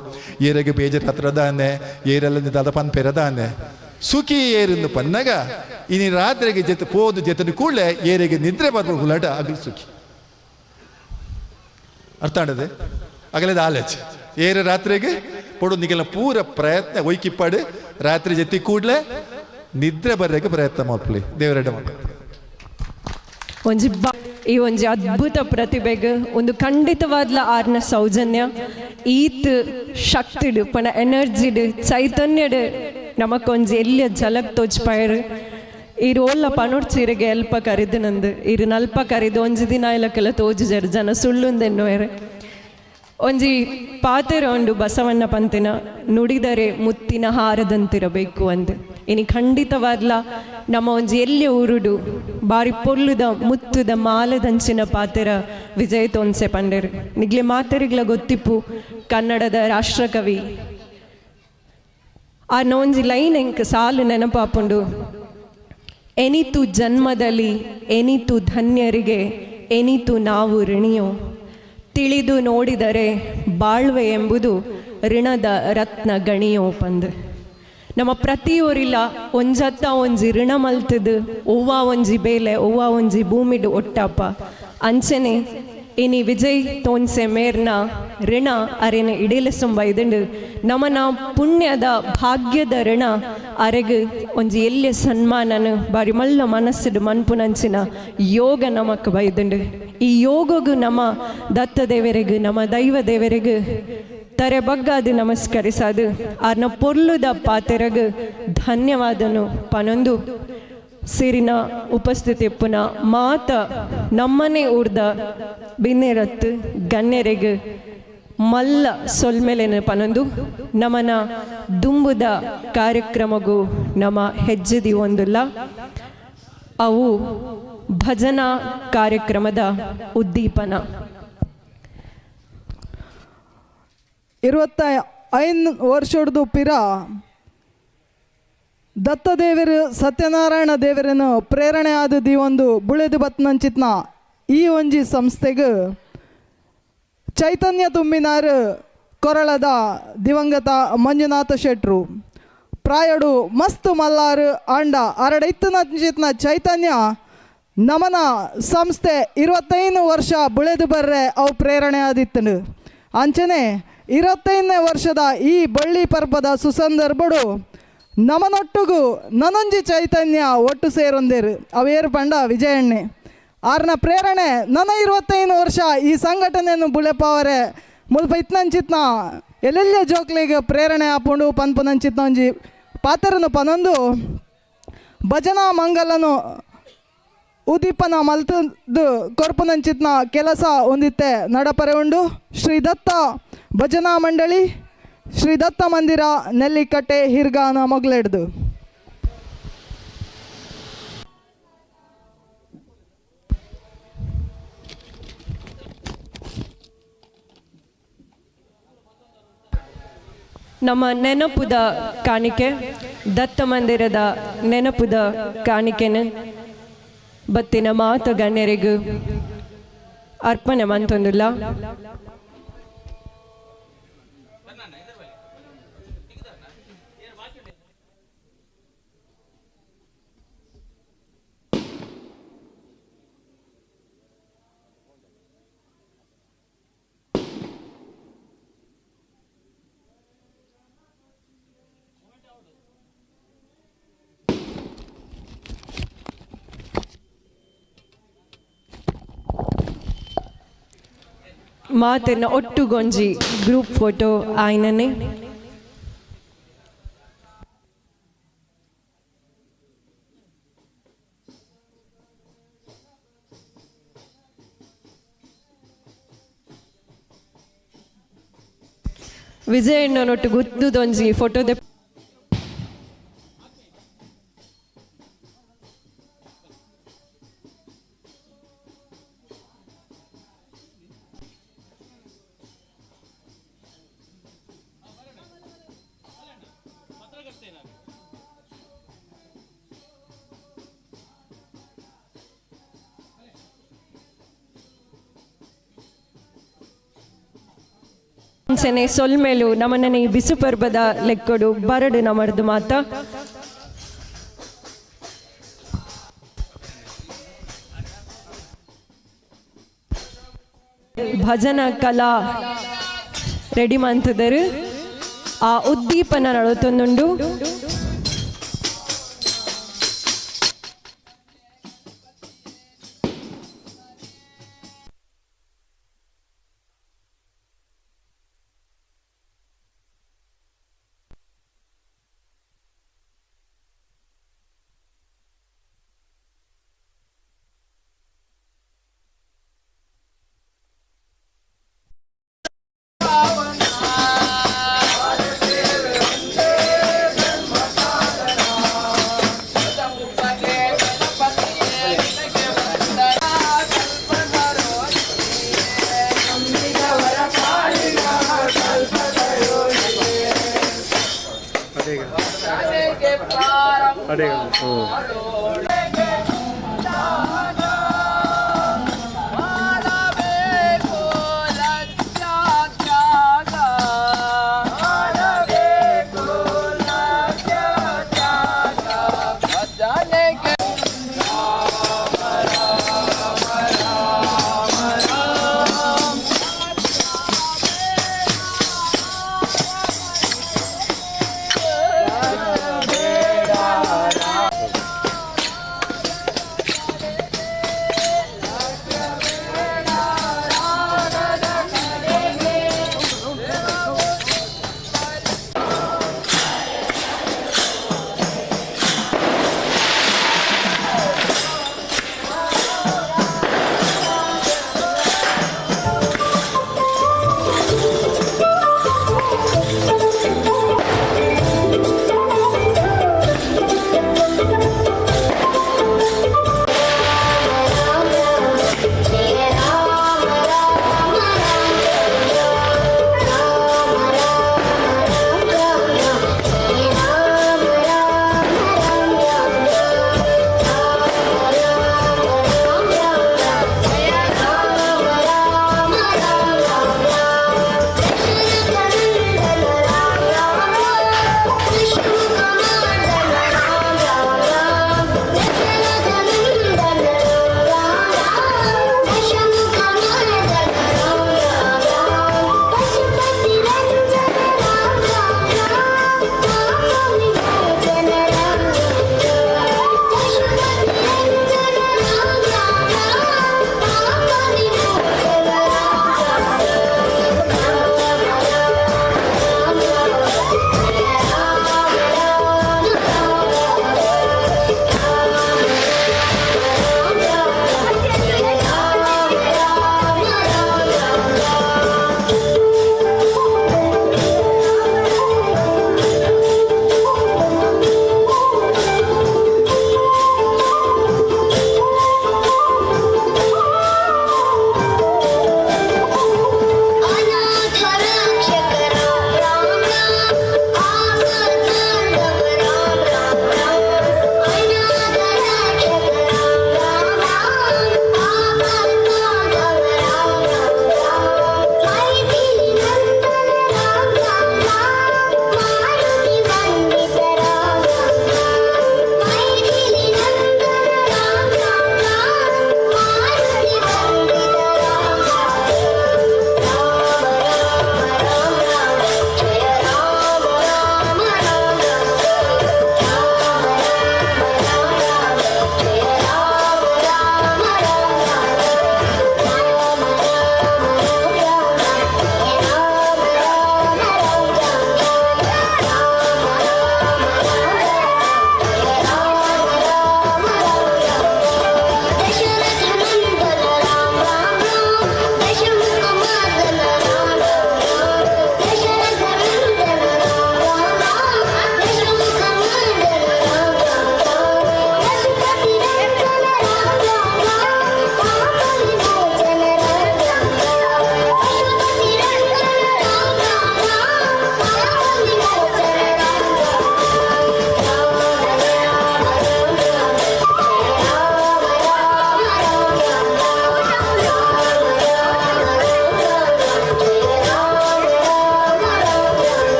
ಏರೆಗೆ ಬೇಜಾರ್ ಹತ್ರದಾನೆ ಏರೆಲ್ಲ ದಾದ ಪನ್ ಪೆರದಾನೆ ಸುಖಿ ಏರಿಂದು ಪನ್ನಗ ಇನಿ ರಾತ್ರಿಗೆ ಜೊತೆ ಪೋದು ಜೊತೆ ಕೂಡಲೇ ಏರಿಗೆ ನಿದ್ರೆ ಬರ್ಬೇಕು ಹುಲಾಟ ಅಗಲು ಸುಖಿ. ಅರ್ಥ ಆಡದೆ ಅಗಲೇದ ಆಲೇಚ್ ಏರ ರಾತ್ರಿಗೆ ಪೊಡು ನಿಗೆಲ್ಲ ಪೂರ ಪ್ರಯತ್ನ ಒಯ್ಕಿಪ್ಪಾಡು ರಾತ್ರಿ ಜೊತೆ ಕೂಡಲೇ ನಿದ್ರೆ ಬರ್ರಕ್ಕೆ ಪ್ರಯತ್ನ ಮಾಡ್ಲಿ ದೇವರೆಡ್ಡ ಮಾಡ್ಲಿ. ಒಂಜಿ ಈ ಒಂಜಿ ಅದ್ಭುತ ಪ್ರತಿಭೆಗ್ ಒಂದು ಖಂಡಿತವಾದ್ಲ ಆರ್ನ ಸೌಜನ್ಯ ಈತ್ ಶಕ್ತಿಡು ಪಣ ಎನರ್ಜಿಡ್ ಚೈತನ್ಯಡ್ ನಮಕೊಂಜಿ ಎಲ್ಲಿಯ ಜಲಕ್ ತೋಜ್ಪಾಯರು. ಈ ರೋಲ್ಲ ಪನೊಡ್ಚಿರಿಗೆ ಎಲ್ಪ ಕರಿದು ನಂದು ಇರು ನಲ್ಪ ಕರಿದು ಒಂಜಿ ದಿನ ಇಲಕ್ಕೆಲ್ಲ ತೋಜು ಜರ್ ಜನ ಸುಳ್ಳುಂದೆನ್ನುವೆರ್. ಒಂಜಿ ಪಾತೆರ ಉಂಡು ಬಸವಣ್ಣ ಪಂತಿನ ನುಡಿದರೆ ಮುತ್ತಿನ ಹಾರದಂತಿರಬೇಕು ಅಂದ್. ಇನಿ ಖಂಡಿತವಾದ್ಲ ನಮ್ಮ ಒಂಜಿ ಎಲ್ಲಿ ಊರುಡು ಬಾರಿ ಪೊರ್ಲುದ ಮುತ್ತುದ ಮಾಲದಂಚಿನ ಪಾತೆರ ವಿಜಯ್ ತೋನ್ಸೆ ಪಂಡೆರ್. ನಿಗ್ಲೆ ಮಾತೆರಿಗ್ಲ ಗೊತ್ತಿಪ್ಪು ಕನ್ನಡದ ರಾಷ್ಟ್ರಕವಿ ಆ ಒಂಜಿ ಲೈನ್ ಎಂಕ್ ಸಾಲು ನೆನಪಾಪುಂಡು. ಎನಿತು ಜನ್ಮದಲ್ಲಿ ಎನಿತು ಧನ್ಯರಿಗೆ ಎನಿತು ನಾವು ಋಣಿಯೋ, ತಿಳಿದು ನೋಡಿದರೆ ಬಾಳ್ವೆ ಎಂಬುದು ಋಣದ ರತ್ನ ಗಣಿಯೋ ಪಂದ್. ನಮ್ಮ ಪ್ರತಿಯೊರಿಲ ಒಂಜತ್ತ ಒಂಜಿ ಋಣ ಮಲ್ತದು ಒವ್ವ ಒಂಜಿ ಬೇಲೆ ಒವ್ವ ಒಂಜಿ ಭೂಮಿಡ್ ಒಟ್ಟಾಪ ಅಂಚನೆ ಇನಿ ವಿಜಯ್ ತೋನ್ಸೆ ಮೇರ್ನ ಋಣ ಅರೆನ ಇಡೀಲಸುಂಬ ಇದುಂಡು. ನಮನ ಪುಣ್ಯದ ಭಾಗ್ಯದ ಋಣ ಅರೆಗ್ ಒಂಜಿ ಎಲ್ಯ ಸನ್ಮಾನನ ಬಾರಿ ಮಲ್ಲ ಮನಸ್ಸುಡು ಮನ್ಪುನಂಚಿನ ಯೋಗ ನಮಕ್ ಬೈದುಂಡು. ಈ ಯೋಗಗು ನಮ್ಮ ದತ್ತ ದೇವರೆಗ್ ನಮ್ಮ ದೈವ ದೇವರೆಗ್ ತರೆ ಬಗ್ಗಾದು ನಮಸ್ಕರಿಸಾದು ಆರ್ನ ಪೊರ್ಲುದ ಪಾತೆರಗ್ ಧನ್ಯವಾದನು ಪನೊಂದು ಸಿರಿನ ಉಪಸ್ಥಿತಿ ಪುನ ಮಾತ ನಮ್ಮನೆ ಊರ್ದ ಬಿನ್ನೆರತ್ತು ಗಣ್ಯರೆಗ್ ಮಲ್ಲ ಸೊಲ್ಮೆಲೆನ ಪನೊಂದು ನಮನ ದುಂಬುದ ಕಾರ್ಯಕ್ರಮಗೂ ನಮ ಹೆಜ್ಜೆದಿ ಒಂದುಲ್ಲ ಅವು ಭಜನಾ ಕಾರ್ಯಕ್ರಮದ ಉದ್ದೀಪನ. 25 ವರ್ಷಡ್ದು ಪಿರ ದತ್ತದೇವರು ಸತ್ಯನಾರಾಯಣ ದೇವರನ್ನು ಪ್ರೇರಣೆ ಆದದ್ದು ಈ ಒಂದು ಬುಳೆದು ಬತ್ನಂಚಿತ್ನ ಈ ಒಂಜಿ ಸಂಸ್ಥೆಗೆ ಚೈತನ್ಯ ತುಂಬಿನಾರು ಕೊರಳದ ದಿವಂಗತ ಮಂಜುನಾಥ ಶೆಟ್ರು ಪ್ರಾಯಡು ಮಸ್ತ್ ಮಲ್ಲಾರು ಆಂಡ ಅರಡೈತನಂಚಿತ್ನ ಚೈತನ್ಯ ನಮನ ಸಂಸ್ಥೆ 25 ವರ್ಷ ಬುಳೆದು ಬರ್ರೆ ಅವು ಪ್ರೇರಣೆ ಆದಿತ್ತನು. ಅಂಚನೆ 25ನೇ ವರ್ಷದ ಈ ಬಳ್ಳಿ ಪರ್ಬದ ಸುಸಂದರ್ಭಡು ನಮನೊಟ್ಟುಗು ನನೊಂಜಿ ಚೈತನ್ಯ ಒಟ್ಟು ಸೇರೊಂದೇರು ಅವೇರು ಪಂಡ ವಿಜಯಣ್ಣೆ ಆರ್ನ ಪ್ರೇರಣೆ ನನ್ನ 25 ವರ್ಷ ಈ ಸಂಘಟನೆಯನ್ನು ಬುಳೆಪಾವರೆ ಮುಲ್ಪ ಇತ್ನಂಚಿತ್ನ ಎಲ್ಲೆಲ್ಲ ಜೋಕ್ಲಿಗೆ ಪ್ರೇರಣೆ ಆಪುಂಡು ಪನ್ಪುನಂಚಿತ್ನ ಒಂಜಿ ಪಾತ್ರನು ಪನೊಂದು ಭಜನಾ ಮಂಗಲನು ಉದೀಪನ ಮಲ್ತದ್ದು ಕೊರ್ಪುನಂಚಿತ್ನ ಕೆಲಸ ಹೊಂದಿತ್ತೆ ನಡಪರೆ ಉಂಡು. ಶ್ರೀ ದತ್ತ ಭಜನಾ ಮಂಡಳಿ, ಶ್ರೀ ದತ್ತ ಮಂದಿರ, ನೆಲ್ಲಿಕಟ್ಟೆ, ಹಿರ್ಗಾನ ಮೊಗಲೆಡ್ದು. ನಮ್ಮ ನೆನಪುದ ಕಾಣಿಕೆ ದತ್ತ ಮಂದಿರದ ನೆನಪುದ ಕಾಣಿಕೆನ ಬತ್ತಿನ ಮಾತ ಗಣ್ಯರಿಗೂ ಅರ್ಪಣೆ ಮಂತೊಂದುಲ್ಲ. ಮಾತೆರ್ನ ಒಟ್ಟುಗೊಂಜಿ ಗ್ರೂಪ್ ಫೋಟೋ ಆಯ್ನನೆ. ವಿಜಯಣ್ಣನೊಟ್ಟು ಗುದ್ದುದೊಂಜಿ ಫೋಟೋ. ಅಂಚನೆ ಸೊಲ್ಮೆಲು ನಮನನೆ ಬಿಸು ಪರ್ಬದ ಲೆಕ್ಕೊಡು ಬರಡು ನಮರ್ದು ಮಾತ. ಭಜನಾ ಕಲಾ ರೆಡಿ ಮಂತದರು ಆ ಉದ್ದೀಪನ ನಡತೊಂದುಂಡು.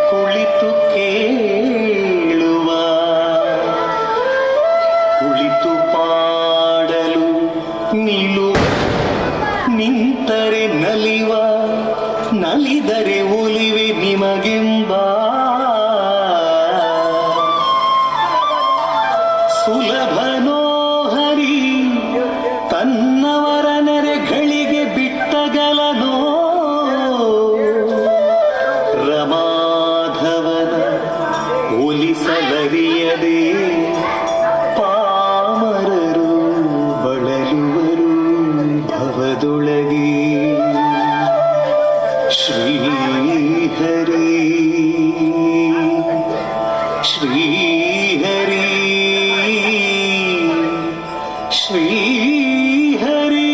ಕುಳಿತು ಕೇಳುವ, ಕುಳಿತು ಪಾಡಲು ನಿಲು, ನಿಂತರೆ ನಲಿವ, ನಲಿದರೆ ಒಲಿವೆ ನಿಮಗೆಂಬ ಸುಲಭನೋ ಹರಿ ತನ್ನವರ ನೆರೆಗಳಿಗೆ ಬಿಟ್ಟಗಲನೋ ರಮಾಧವನ ಒಲಿಸಲರಿಯದೆ ಪಾಮರರು ಬಳಲುವರು ಭವದೊಳಗೆ. ಶ್ರೀಹರಿ ಶ್ರೀಹರಿ ಶ್ರೀಹರಿ.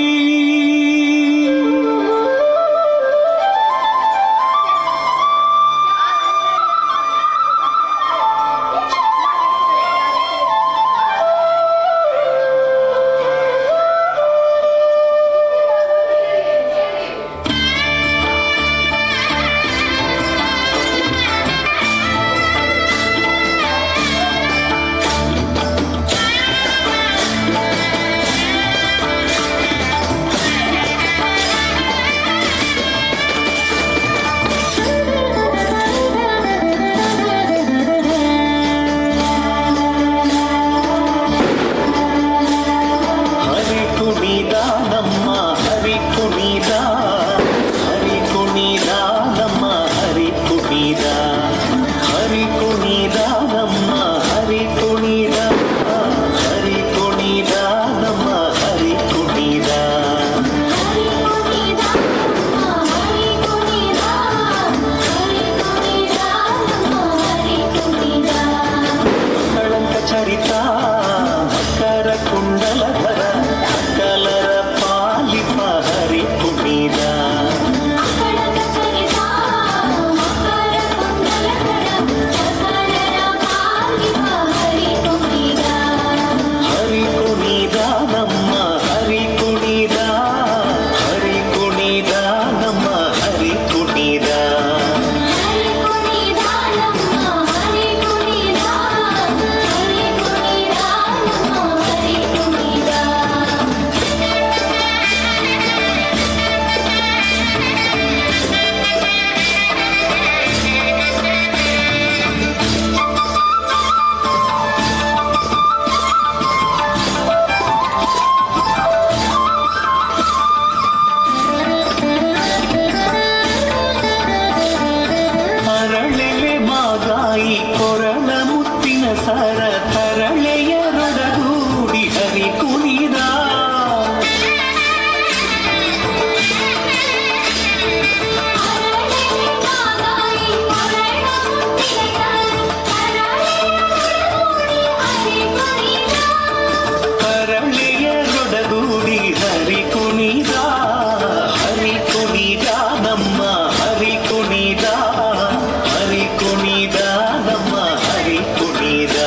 ಹರಿ ಕುಣಿದ ನಮ್ಮ ಹರಿ ಕುಣಿದ, ಹರಿ ಕುಣಿದ ನಮ್ಮ ಹರಿ ಕುಣಿದ, ಹರಿ ಕುಣಿದ ನಮ್ಮ ಹರಿ ಕುಣಿದ, ಹರಿ ಕುಣಿದ ನಮ್ಮ ಹರಿ ಕುಣಿದ. ಕಳಂಕ ಚರಿತ ಮಕರ ಕುಂಡಲಧರ ಸಕಲರ ಪಾಲಿಪ ಹರಿ ಕುಣಿದ. ಹರಿ ಕುಣಿದ ನಮ್ಮ ಹರಿ ಕುಣಿದ, ಹರಿ ಕುಣಿದ ನಮ್ಮ ಹರಿ ಕುಣಿದ. ಅರಳೆಲೆ ಮಾಗಾಯಿ ಕೊರಳ ಮುತ್ತಿನ ಸರ ತರಳೆಯರೊಡಗೂಡಿ ಹರಿ ಕುಣಿದ. ತರಳೆಯರೊಡಗೂಡಿ ಹರಿ ಕುಣಿದ, ಹರಿ ಕುಣಿದ ನಮ್ಮ ಹರಿ ಕುಣಿದ, ಹರಿ ಕುಣಿದ ನಮ್ಮ ಹರಿ ಕುಣಿದ.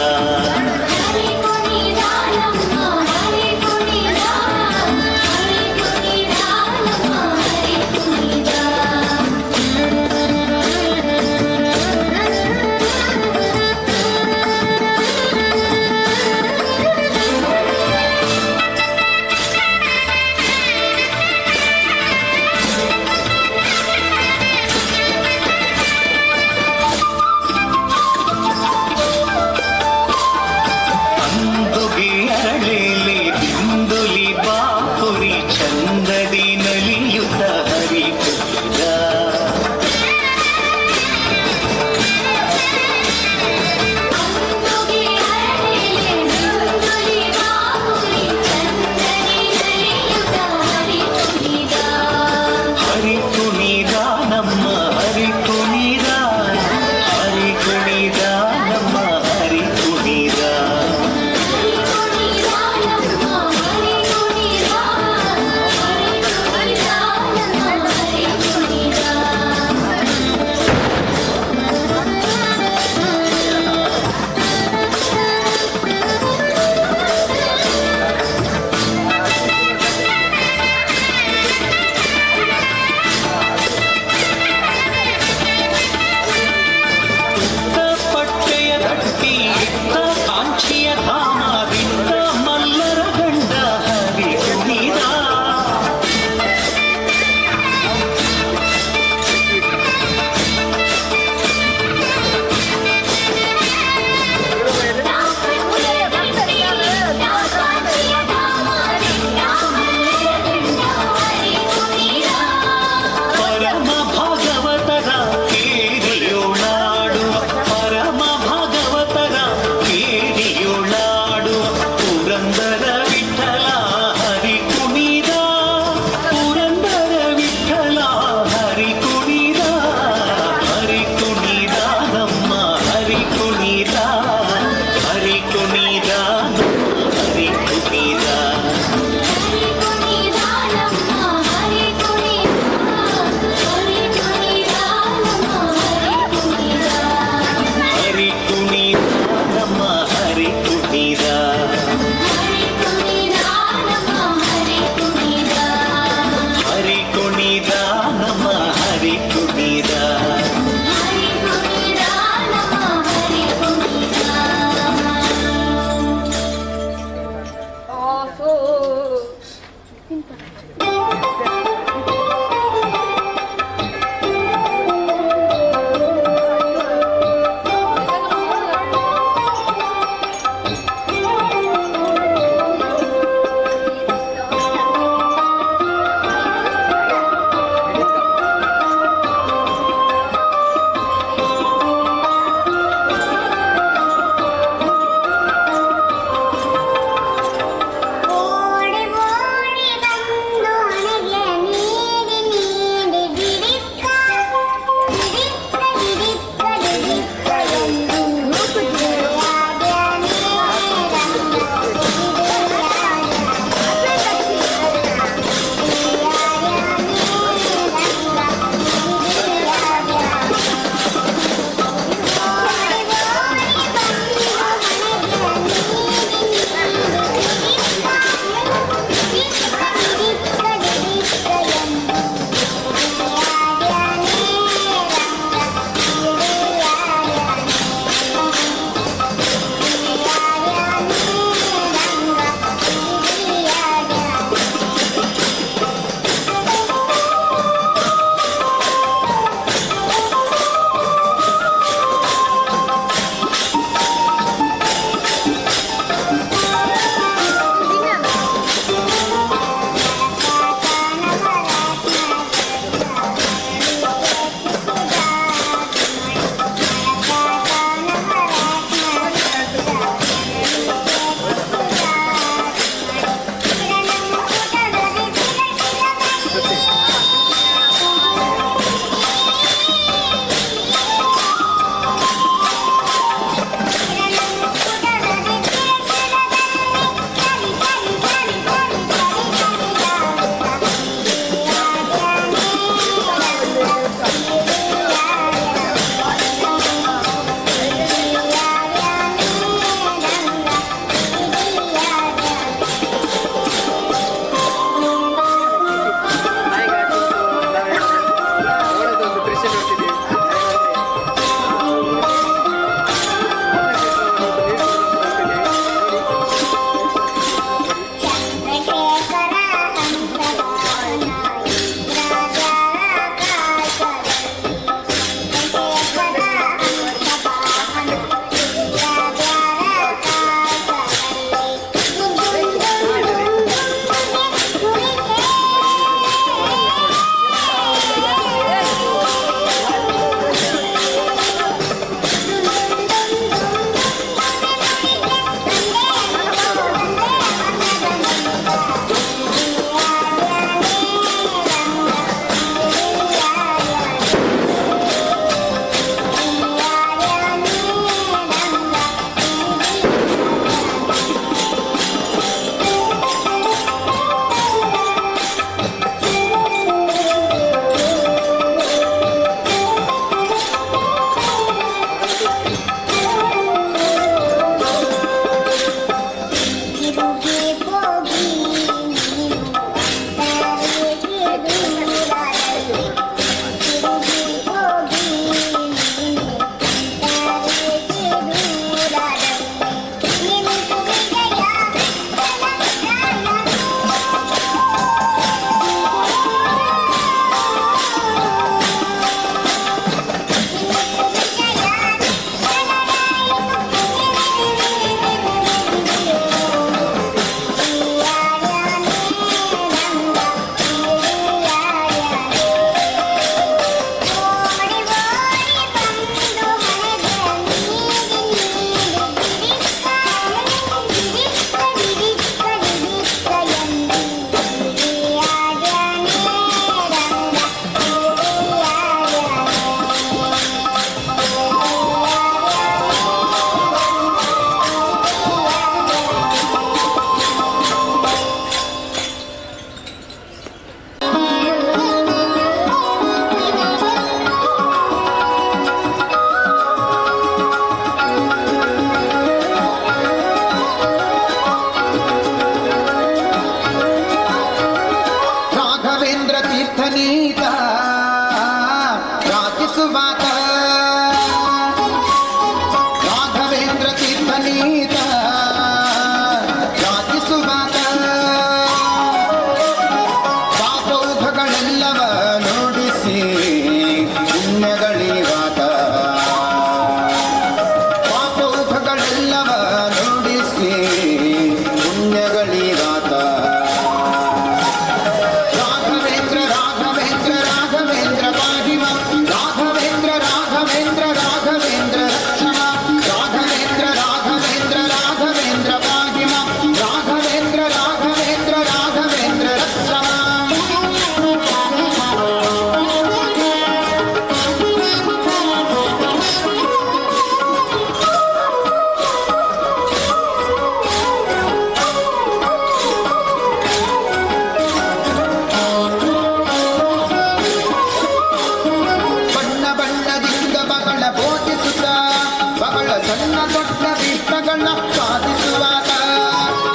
ಬಹಳ ಸಣ್ಣ ದೊಡ್ಡ ವಿಘ್ನಗಳ ಸಾಧಿಸುವಾಗ,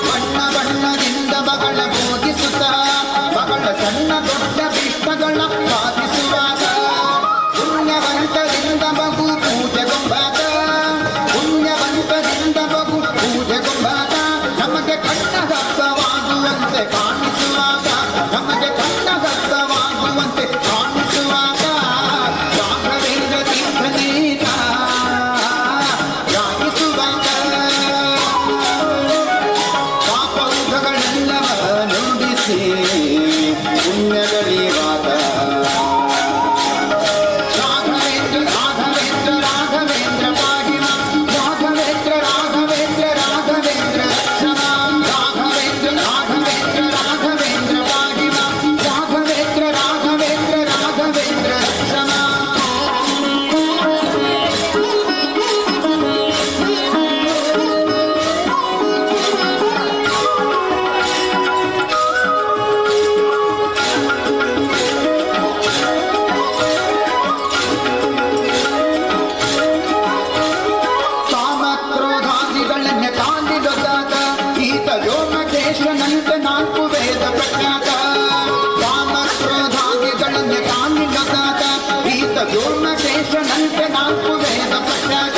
ಬಣ್ಣ ಬಣ್ಣದಿಂದ ಬಹಳ ಬೋಧಿಸುತ್ತ, ಬಹಳ ಸಣ್ಣ ದೊಡ್ಡ ವಿಘ್ನಗಳ ಸಾಧಿಸುವಾಗ, ಪುಣ್ಯವಂತರಿಂದ ಬಹು ಪೂಜೆಗೊಂಬಾತ, ಪುಣ್ಯವಂತರಿಂದ ಬಹು ಪೂಜೆಗೊಂಬಾತ, ನಮಗೆ ಕಣ್ಣ ಹಬ್ಬವಾಗುವಂತೆ ಕಾಣಿಸುವಾಗ, ನಮಗೆ ಕಣ್ಣ ಹಬ್ಬವಾಗುವಂತೆ ಕಾಣಿಸುವಾಗ, ರಾಘವೇಂದ್ರ ತೀರ್ಥನೀತ ರಾಗಿಸುವಾಗ, ಪಾಪೌಘಗಳೆಲ್ಲವ ನುಡಿಸಿ ಪುಣ್ಯಗಳಿವಾದ. ರಾಘವೇಂದ್ರ ರಾಘವೇಂದ್ರ ರಾಘವೇಂದ್ರ ಪಾಹಿಮ, ರಾಘವೇಂದ್ರ ರಾಘವೇಂದ್ರ ರಾಘವೇಂದ್ರ ರಕ್ಷಮ, ರಾಘವೇಂದ್ರ ರಾಘವೇಂದ್ರ ರಾಘವೇಂದ್ರ ಪಾಹಿಮ, ರಾಘವೇಂದ್ರ ರಾಘವೇಂದ್ರ ರಾಘವೇಂದ್ರ ರಕ್ಷಮ. ಕಾಮಕ್ರೋಧಾದಿಗಳನ್ನೇ ಕಾಲಿಡದಾತ, ಈತ ವ್ಯೋಮಕೇಶನಂತೆ ನಾಲ್ಕು ವೇದ ಪ್ರಖ್ಯಾತ. ಕಾಮಕ್ರೋಧಾದಿಗಳನ್ನೇ ಕಾಲಿಡದಾತ, ಈತ ವ್ಯೋಮಕೇಶನಂತೆ ನಾಲ್ಕು ವೇದ ಪ್ರಖ್ಯಾತ.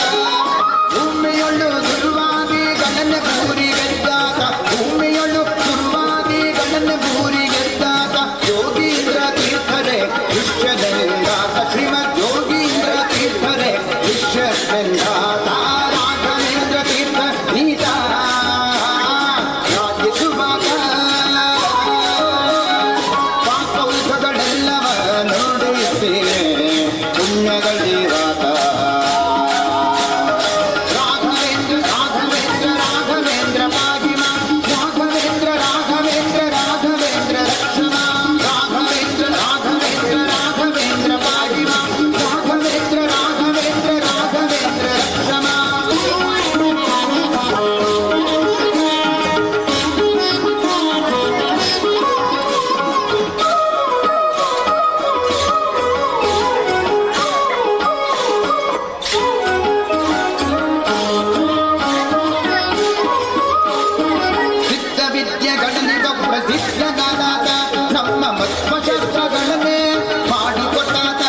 ಭೂಮಿಯೊಳು ದುರ್ವಾದಿಗಳನ್ನೇ ಭೂರಿ ಗೆದ್ದಾತ, ಭೂಮಿಯೊಳು ದುರ್ವಾದಿಗಳನ್ನೇ ಭೂರಿ ಗೆದ್ದಾತ, ಯೋಗೀಂದ್ರ ತೀರ್ಥರೇ ವಿಶ್ವದಂಗಾತ, ಶ್ರೀಮದ್ ಯೋಗೀಂದ್ರ ತೀರ್ಥರೇ ವಿಶ್ವದಂಗಾತ, ರಾಘವೇಂದ್ರ ತೀರ್ಥ ನೀತ ರಾಜಿಸುವಾಗ, ಪಾಪೌಷಗಳೆಲ್ಲವ ನೋಡಿಸಿ ಪುಣ್ಯಗಳಿವಾತ. ರಾಘವೇಂದ್ರ ರಾಘವೇಂದ್ರ ರಾಘವೇಂದ್ರ ಪಾಹಿಮ, ರಾಘವೇಂದ್ರ ರಾಘವೇಂದ್ರ ರಾಘವೇಂದ್ರ ರಕ್ಷಮ, ರಾಘವೇಂದ್ರ ರಾಘವೇಂದ್ರ ರಾಘವೇಂದ್ರ ಪಾಹಿಮ, ರಾಘವೇಂದ್ರ ರಾಘವೇಂದ್ರ ರಾಘವೇಂದ್ರ ರಕ್ಷಮ. ಸಿದ್ಧ ವಿದ್ಯೆಗಳಲ್ಲಿ ಪ್ರಸಿದ್ಧನಾದಾತ, ನಮ್ಮ ಮಧ್ವಶಾಸ್ತ್ರಗಳನ್ನೇ ಮಾಡಿಕೊಟ್ಟಾತ.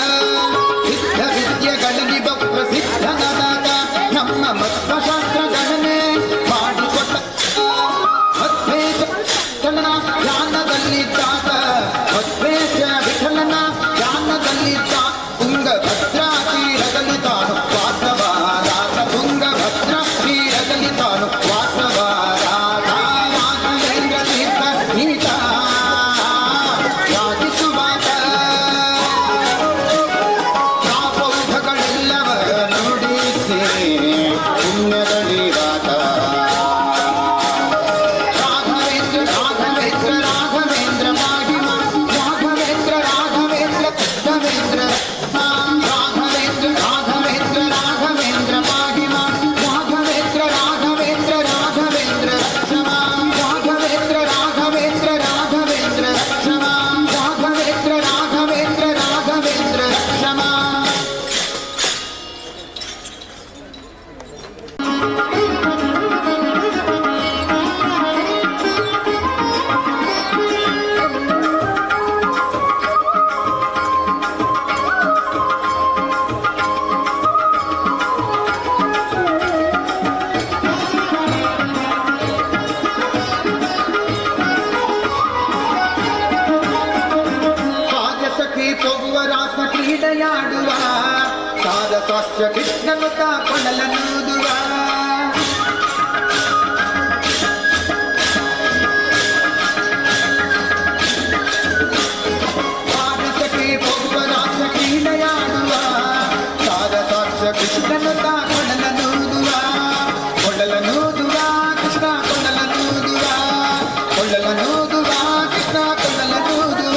ಸಿದ್ಧ ವಿದ್ಯೆಗಳಲ್ಲಿ ಪ್ರಸಿದ್ಧನಾದಾತ, ನಮ್ಮ ಮಧ್ವಶಾಸ್ತ್ರಗಳನ್ನೇ ಮಾಡಿಕೊಟ್ಟ. ಮಧ್ವೇಶ ವಿಠಲನ ಧ್ಯಾನದಲ್ಲಿದ್ದಾತ, ಮಧ್ವೇಶ ವಿಠಲನ ಧ್ಯಾನದಲ್ಲಿದ್ದ, ತುಂಗಭದ್ರಾ ತೀರದಲ್ಲಿ ತಾನು ವಾಸವಾದಾತ, ತುಂಗಭದ್ರಾ ತೀರದಲ್ಲಿ ತಾನು ವಾಸವಾದಾತ, ರಾಘವೇಂದ್ರ ತೀರ್ಥ ನೀತ ರಾಜಿಸುವಾತ, ಪಾಪೌಷಗಳೆಲ್ಲವ ನುಡಿಸಿ ಪುಣ್ಯಗಳಿವಾತ. ರಾಘವೇಂದ್ರ ರಾಘವೇಂದ್ರ ರಾಘವೇಂದ್ರ ಪಾಹಿಮ, ರಾಘವೇಂದ್ರ ರಾಘವೇಂದ್ರ ರಾಘವೇಂದ್ರ, ರಾಘವೇಂದ್ರ ರಾಘವೇಂದ್ರ ರಾಘವೇಂದ್ರ ಪಾಹಿಮ, ರಾಘವೇಂದ್ರ ರಾಘವೇಂದ್ರ ರಾಘವೇಂದ್ರ ರಕ್ಷಮ, ರಾಘವೇಂದ್ರ ರಾಘವೇಂದ್ರ ರಾಘವೇಂದ್ರ ರಕ್ಷಮ, ರಾಘವೇಂದ್ರ ರಾಘವೇಂದ್ರ ರಾಘವೇಂದ್ರ ರಕ್ಷಮ. ಸಖಿ ಪೊಗುವ ರಾಸ ಕ್ರೀಡೆಯಾಡುವ, ಸಾರ ಸಾಕ್ಷ್ಯ ಕೃಷ್ಣನು ಕೊಡಲನೂದುವ. ಸಖಿ ಪೊಗುವ ರಾಸ ಕ್ರೀಡೆಯಾಡುವ, ಸಾರ ಸಾಕ್ಷ್ಯ ಕೃಷ್ಣನು ಕೊಡಲನೂದುವ, ಕೊಡಲನೂದುವ ಕೃಷ್ಣ ಕೊಡಲನೂದುವ, ಕೊಡಲನೂದುವ ಕೃಷ್ಣ ಕೊಡಲನೂದುವ.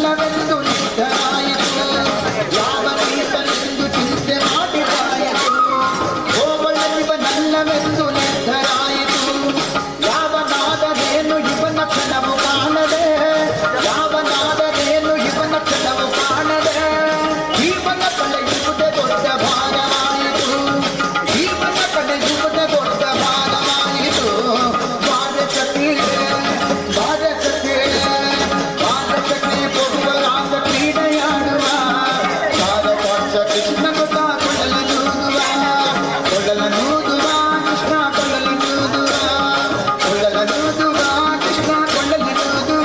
ಇವನಲ್ಲವೆಂದು ನಿರ್ಧರಾಯಿತು. ಯಾವ ನೀತನೆಂದು ಚಿಂತೆ ಮಾಡಿದಾಯಿತು. ಗೋವಳ ಇವನಲ್ಲವೆಂದು ನಿರ್ಧರಾಯಿತು. ಯಾವನಾದರೇನು ಇವನ ಕ್ಷಣವು ಕಾಣದೆ, ಯಾವನಾದರೇನು ಇವನ ಕ್ಷಣವು ಕಾಣದೆ, ಜೀವನ ಕಳೆಯುವುದೇ ದೊಡ್ಡ ಭಾರವಾಯಿತು. ಜೀವನ ಕಳೆಯುವುದೇ ದೊಡ್ಡ ಭಾರವಾಯಿತು. ಭಾರತಕ್ಕೆ ಭಾರತಕ್ಕೆ ಭಾರತಕ್ಕೆ ಹೋಗುವ ರಾಸ ಕ್ರೀಡೆಯಾಡುವ ಭಾರತಾಕ್ಷ ಕೃಷ್ಣ ಗೊತ್ತ ಕೊಡಲ ನೂದುವ, ಕೊಡಲ ನೂದುವ ಕೃಷ್ಣ ಕೊಡಲ ನೂದುವ, ಕೊಡಲ ನೂದುವ ಕೃಷ್ಣ ಕೊಡಲ ನೂದುವ.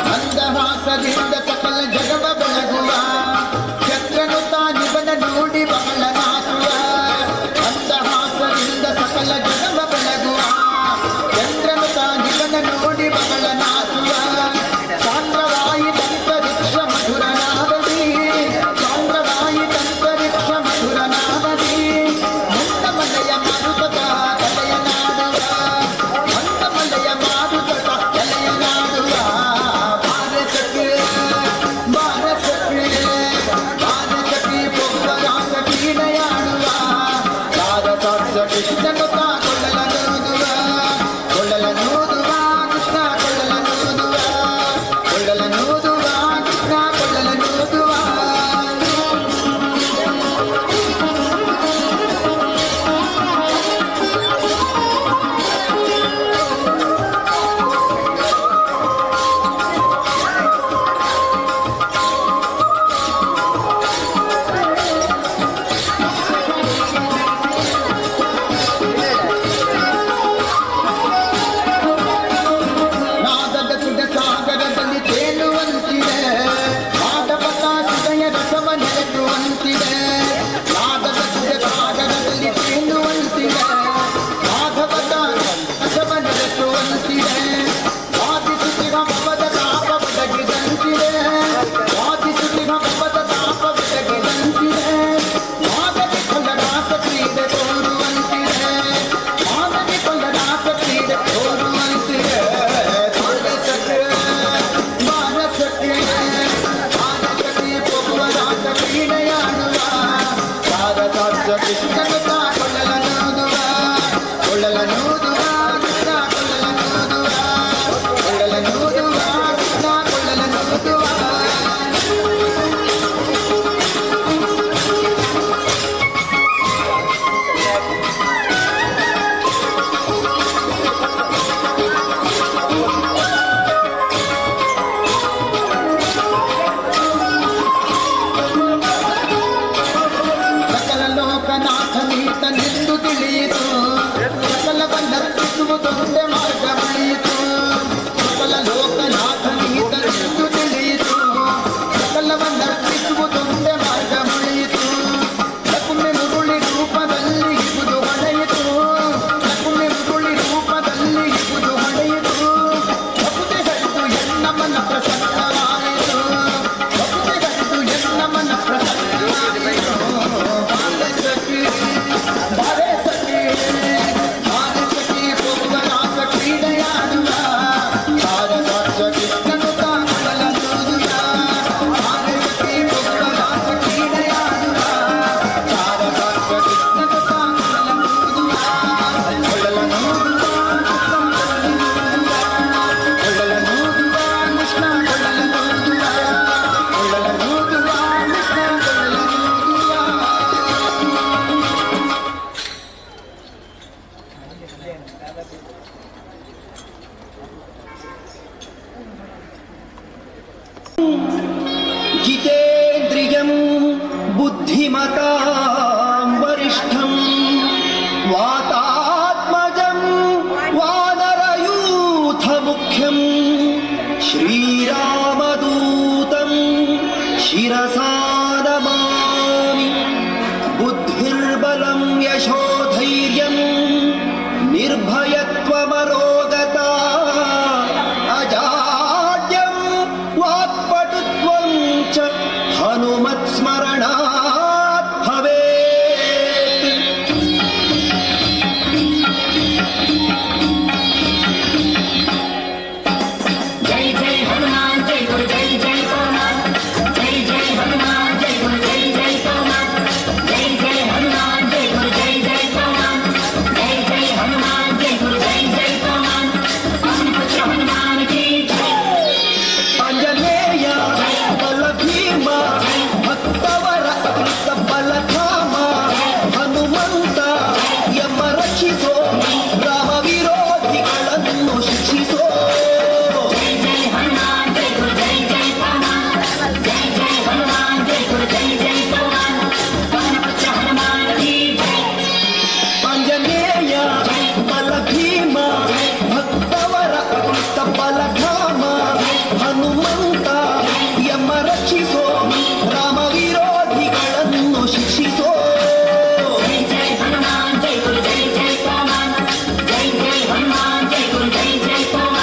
ಮಂದಹಾಸದಿಂದ ಸಕಲ ಜಗವ ಬೆಳಗುವ ಚಂದ್ರನು ತಾನಿವನ ನೋಡಿ ಬಹಳ ನಾಚುವ. ಮಂದಹಾಸದಿಂದ ಸಕಲ ಜಗವ ಬೆಳಗುವ ಚಂದ್ರನು ತಾನಿವನ ನೋಡಿ ಬಹಳ ನಾಚುವ. ಸಾಂದ್ರವಾಯಿ ತಂತರಿಕ್ಷ ಮಧುರ ನಾದದಿ, ಸಾಂದ್ರವಾಯಿ ತಂತರಿಕ್ಷ ಮಧುರ ನಾದದಿ, ಮಂದಮಲಯ ಮಾರುತದ ತಲೆಯ ನಾಡುವ, ಮಂದಮಲಯ ಮಾರುತದ ತಲೆಯ ನಾಡುವ. ಭಾರತಕ್ಕೆ ಭಾರತಕ್ಕೆ ಭಾರತಕ್ಕೆ ಹೋಗುವ ರಾಸ ಕ್ರೀಡೆಯಾಡುವ ಭಾರತಾಕ್ಷ ಕೃಷ್ಣನು ತಾ ಕೊಳ್ಳಲ ನೂದುವ, ಕೊಳ್ಳಲ ನೂದುವ ಕೃಷ್ಣ ಕೊಳ್ಳಲ ನೂದುವ, ಕೊಳ್ಳಲ ನೂದುವ ಕೃಷ್ಣ ಕೊಳ್ಳಲ ನೂದುವ. ನಾದದ ಸುಧ ಸಾಗರದಲ್ಲಿ ತೇಲುವಂತಿದೆ, ಮಾಧವತ ಸುಧಯ ರಸವ ನೆಲೆಸುವಂತಿದೆ. ನಾದದ ಸುಧ ಸಾಗರದಲ್ಲಿ ತೇಲುವಂತಿದೆ, ಮಾಧವತ ರಸವ ನೆಲೆಸುವಂತಿದೆ. ವಾದಿಸುತ್ತಿಹ ಭವದ ತಾಪ ಬದಗಿದಂತಿದೆ, ವಾದಿಸುತ್ತಿಹ ಭವದ ತಾಪ ಬದಗಿದಂತಿದೆ. ಮಾಧವಿ ಕೊಲ್ಲರಾಸ ಕ್ರೀಡೆ ತೋರುವಂತಿದೆ, ಮಾಧವಿ ಕೊಲ್ಲರಾಸ ಕ್ರೀಡೆ ತೋರುವಂತಿದೆ. ಭಾರತಕ್ಕೆ ಭಾರತಕ್ಕೆ ಭಾರತಕ್ಕೆ ಹೋಗುವ ರಾಸ ಕ್ರೀಡೆಯಾಡುವ ಭಾರತಾಕ್ಷ ಕೃಷ್ಣನು ತಾ ಕೊಳ್ಳಲ ನೂದುವ, ಕೊಳ್ಳಲ ನೂದುವ ಕೃಷ್ಣ ಕೊಳ್ಳಲ ನೂದುವ, ಕೊಳ್ಳಲ ನೂದುವ ಕೃಷ್ಣ ಕೊಳ್ಳಲ ನೂದುವ. ಸಕಲ ಲೋಕನಾಥ ನೀತನೆಂದು ತಿಳಿಯಿತು, ಸಕಲವನ್ನರ್ಪಿಸುವುದೊಂದೇ ಮಾರ್ಗ ಉಳಿಯಿತು. ಸಕಲ ಲೋಕನಾಥ ನೀತನೆಂದು ತಿಳಿಯಿತು, ಸಕಲವನ್ನರ್ಪಿಸುವುದೊಂದೇ ಮಾರ್ಗ ಉಳಿಯಿತು. ಲಕುಮೆ ಮುರುಳಿ ರೂಪದಲ್ಲಿ ಇರುವುದು ಹೊಳೆಯಿತು, ಲಕುಮೆ ಮುರುಳಿ ರೂಪದಲ್ಲಿ ಇರುವುದು ಹೊಳೆಯಿತು. ಬಕುತೆ ಹರಿದು ಎನ್ನ ಮನ ಪ್ರಸನ್ನವಾಯಿತು, ಬಕುತೆ ಹರಿದು ಎನ್ನ ಮನ ಪ್ರಸನ್ನವಾಯಿತು. ಭಾರತಕ್ಕೆ ಭಾರತಕ್ಕೆ ಭಾರತಕ್ಕೆ ಹೋಗುವ ರಾಸ ಕ್ರೀಡೆಯಾಡುವ ಭಾರತಾಕ್ಷ ಕೃಷ್ಣನು ತಾ ಕೊಡಲ ನೂದುವ, ಭಾರತಕ್ಕೆ ಹೋಗುವ ರಾಸ ಕ್ರೀಡೆಯಾಡುವ ಭಾರತಾಕ್ಷ ಕೃಷ್ಣನು ತಾ ಕೊಡಲ ನೂದುವ, ಕೊಡಲ ನೂದುವ ಕೃಷ್ಣ ಕೊಡಲ ನೂದುವ, ಕೊಡಲ ನೂದುವ ಕೃಷ್ಣ ಕೊಡಲ ನೂದುವ, ಕೊಡಲ ನೂದುವ ಕೃಷ್ಣ ಕೊಡಲ ನೂದುವ. जितेन्द्रियं बुद्धिमतां वरिष्ठं वातात्मजं वानरयूथमुख्यं श्रीरामदूतं शिरसा नमामि। बुद्धिर्बलं यशोधैर्यं निर्भयत्वमरोगता। ರಕ್ಷಿಸೋ. ಜೈ ಜೈ ಹನುಮಾನ್ ಜೈ ಗುರು ಜೈ ಜೈ ಪವಮಾನ್, ಜೈ ಜೈ ಹನುಮಾನ್ ಜೈ ಗುರು ಜೈ ಜೈ ಪವಮಾನ್, ಪವನಪುತ್ರ ಹನುಮಾನ್ ಕಿ ಜೈ. ಆಂಜನೇಯ ಬಲ ಭೀಮ, ಭಕ್ತವರ ಅಕೃತ ಬಲಧಾಮ, ಹನುಮಂತ ಯಮ ರಕ್ಷಿಸೋ, ರಾಮ ವಿರೋಧಿಗಳನ್ನು ಶಿಕ್ಷಿಸೋ. ಜೈ ಜೈ ಹನುಮಾನ್ ಜೈ ಗುರು ಜೈ ಜೈ ಪವಮಾನ್, ಜೈ ಜೈ ಹನುಮಾನ್ ಜೈ ಗುರು ಜೈ ಜೈ ಪವಮಾನ್.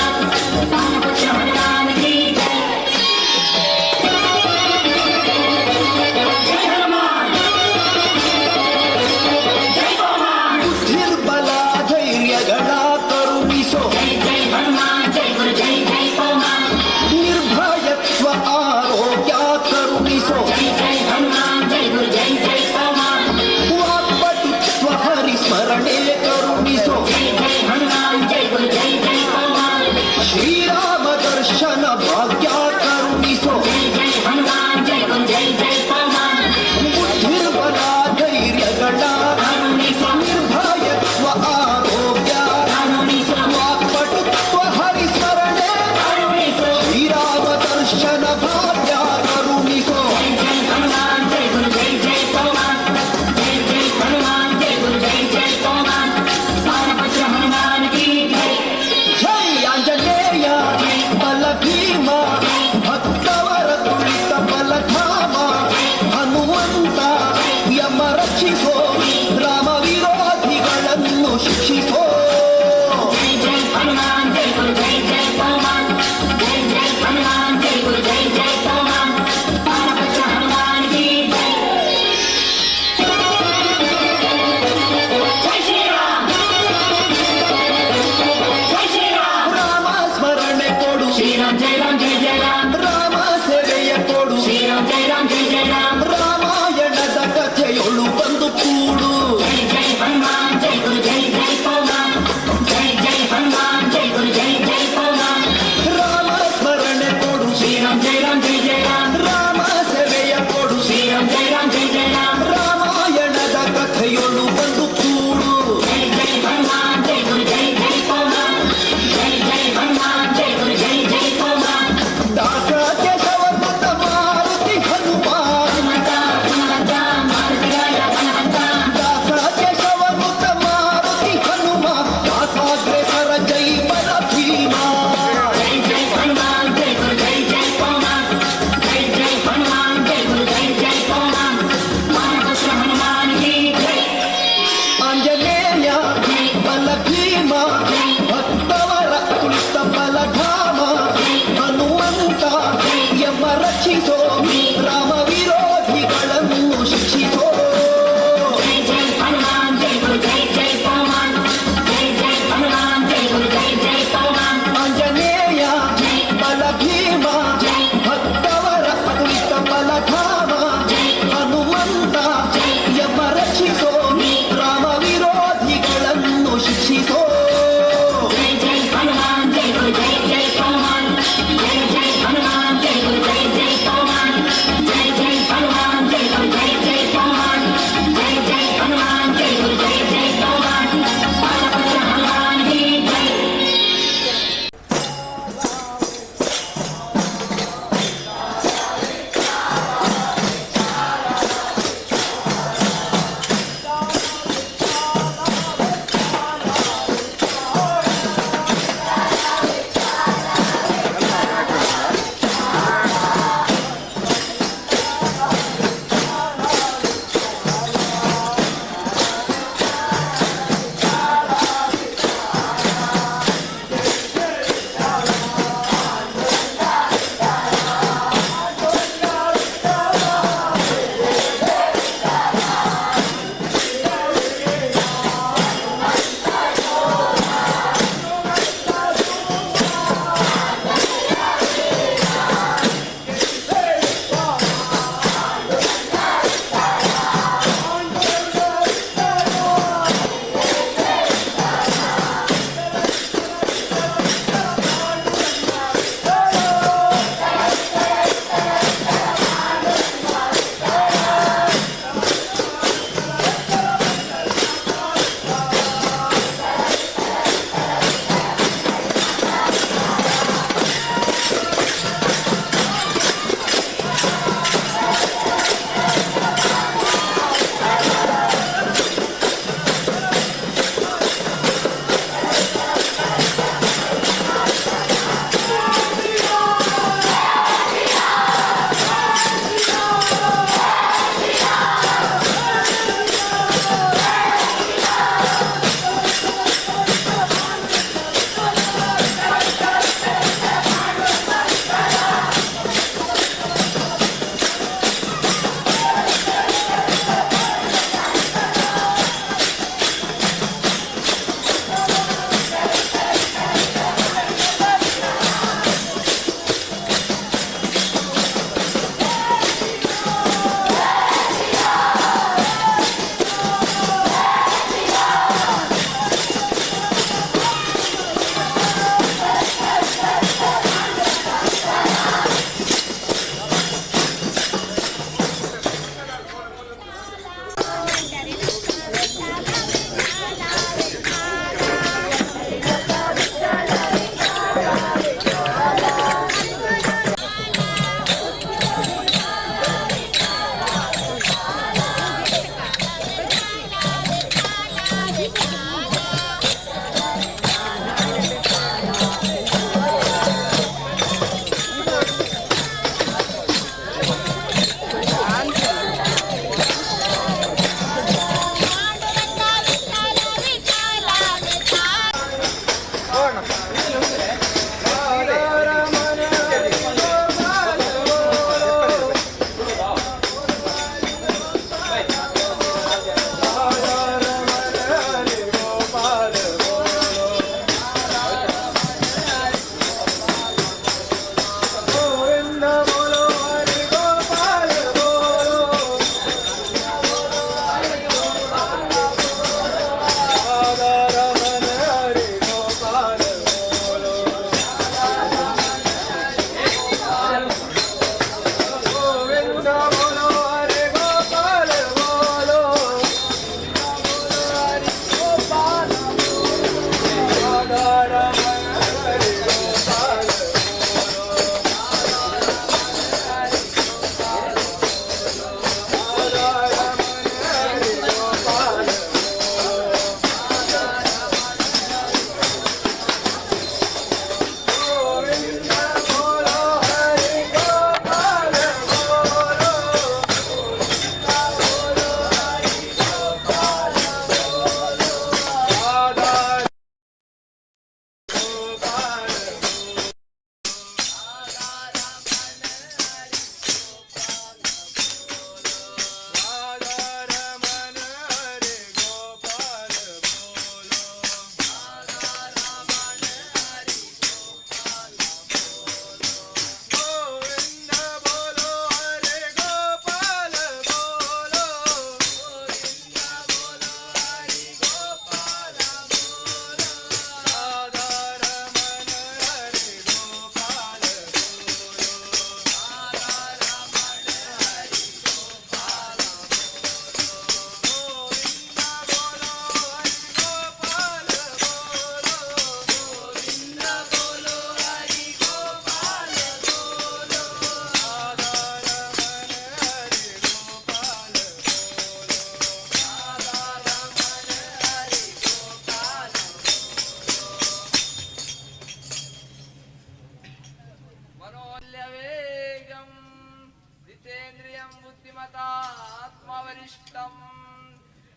ವರಿಷ್ಠಂ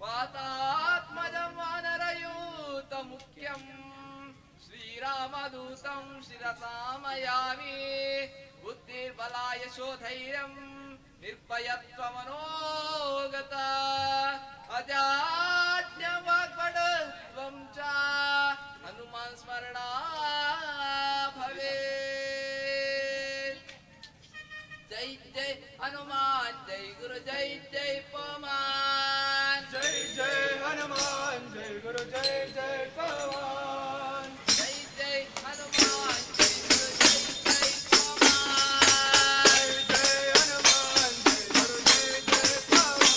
ವಾತಾತ್ಮಜಂ ವಾನರಯೂತ ಮುಖ್ಯಂ ಶ್ರೀರಾಮದೂತಂ ಶಿರಸಾಮಯಾಮಿ. ಬುದ್ಧಿರ್ಬಲಾಯ ಶೋಧೈರ್ಯಂ ನಿರ್ಭಯತ್ವ ಮನೋಗತ ಅಜಾಜ್ಞವಾಗ್ಬಡತ್ವಂ ಚ ಹನುಮಾನ್ ಸ್ಮರಣಾ ಭವೇತ್. ಜೈ ಜೈ ಹನುಮಾನ್, ಜೈ ಗುರು, ಜೈ ಜೈ ಪವಮಾನ್. ಜೈ ಜೈ ಹನುಮಾನ್, ಜೈ ಗುರು, ಜೈ ಜೈ ಪವನ್. ಜೈ ಜೈ ಹನುಮಾನ್, ಜೈ ಗುರು, ಜೈ ಜೈ ಪವಮಾನ್. ಜೈ ಹನುಮಾನ್, ಜೈ ಗುರು, ಜೈ ಜೈ ಪವನ್.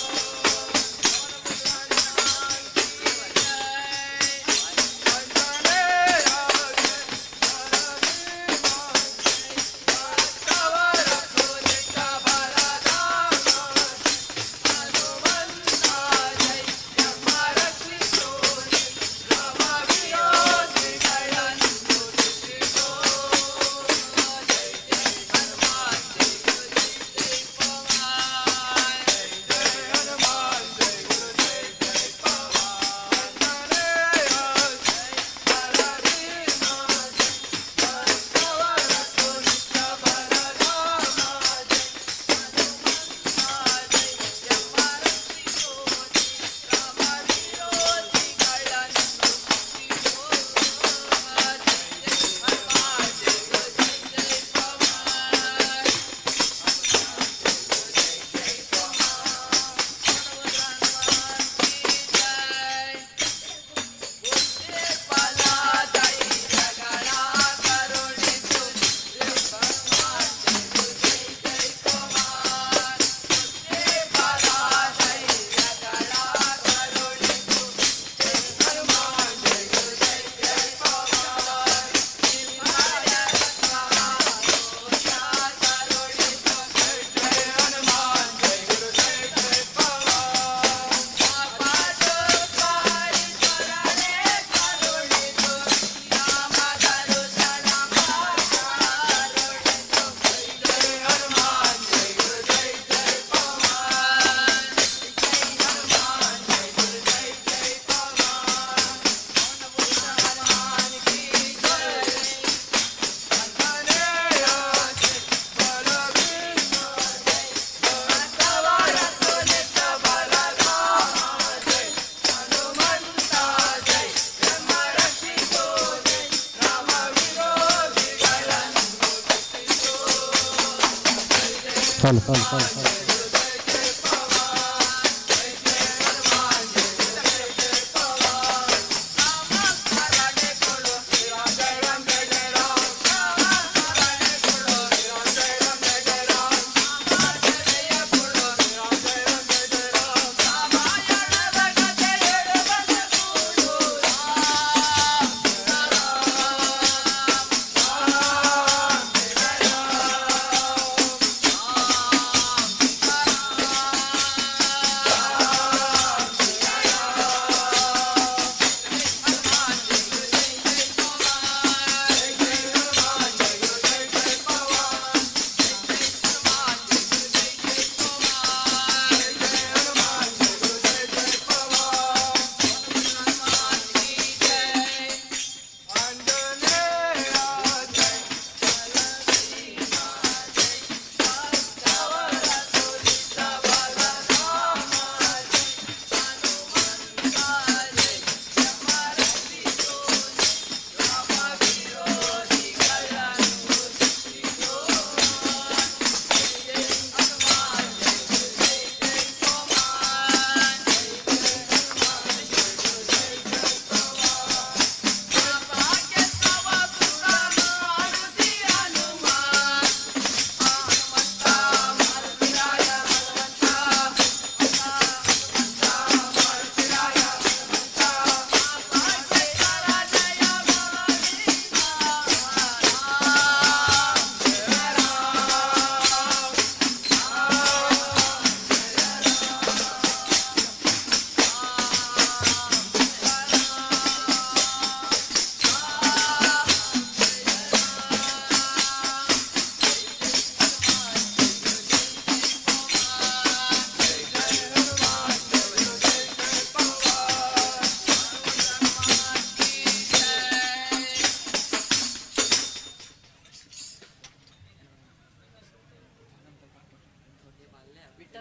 ರಾಮ.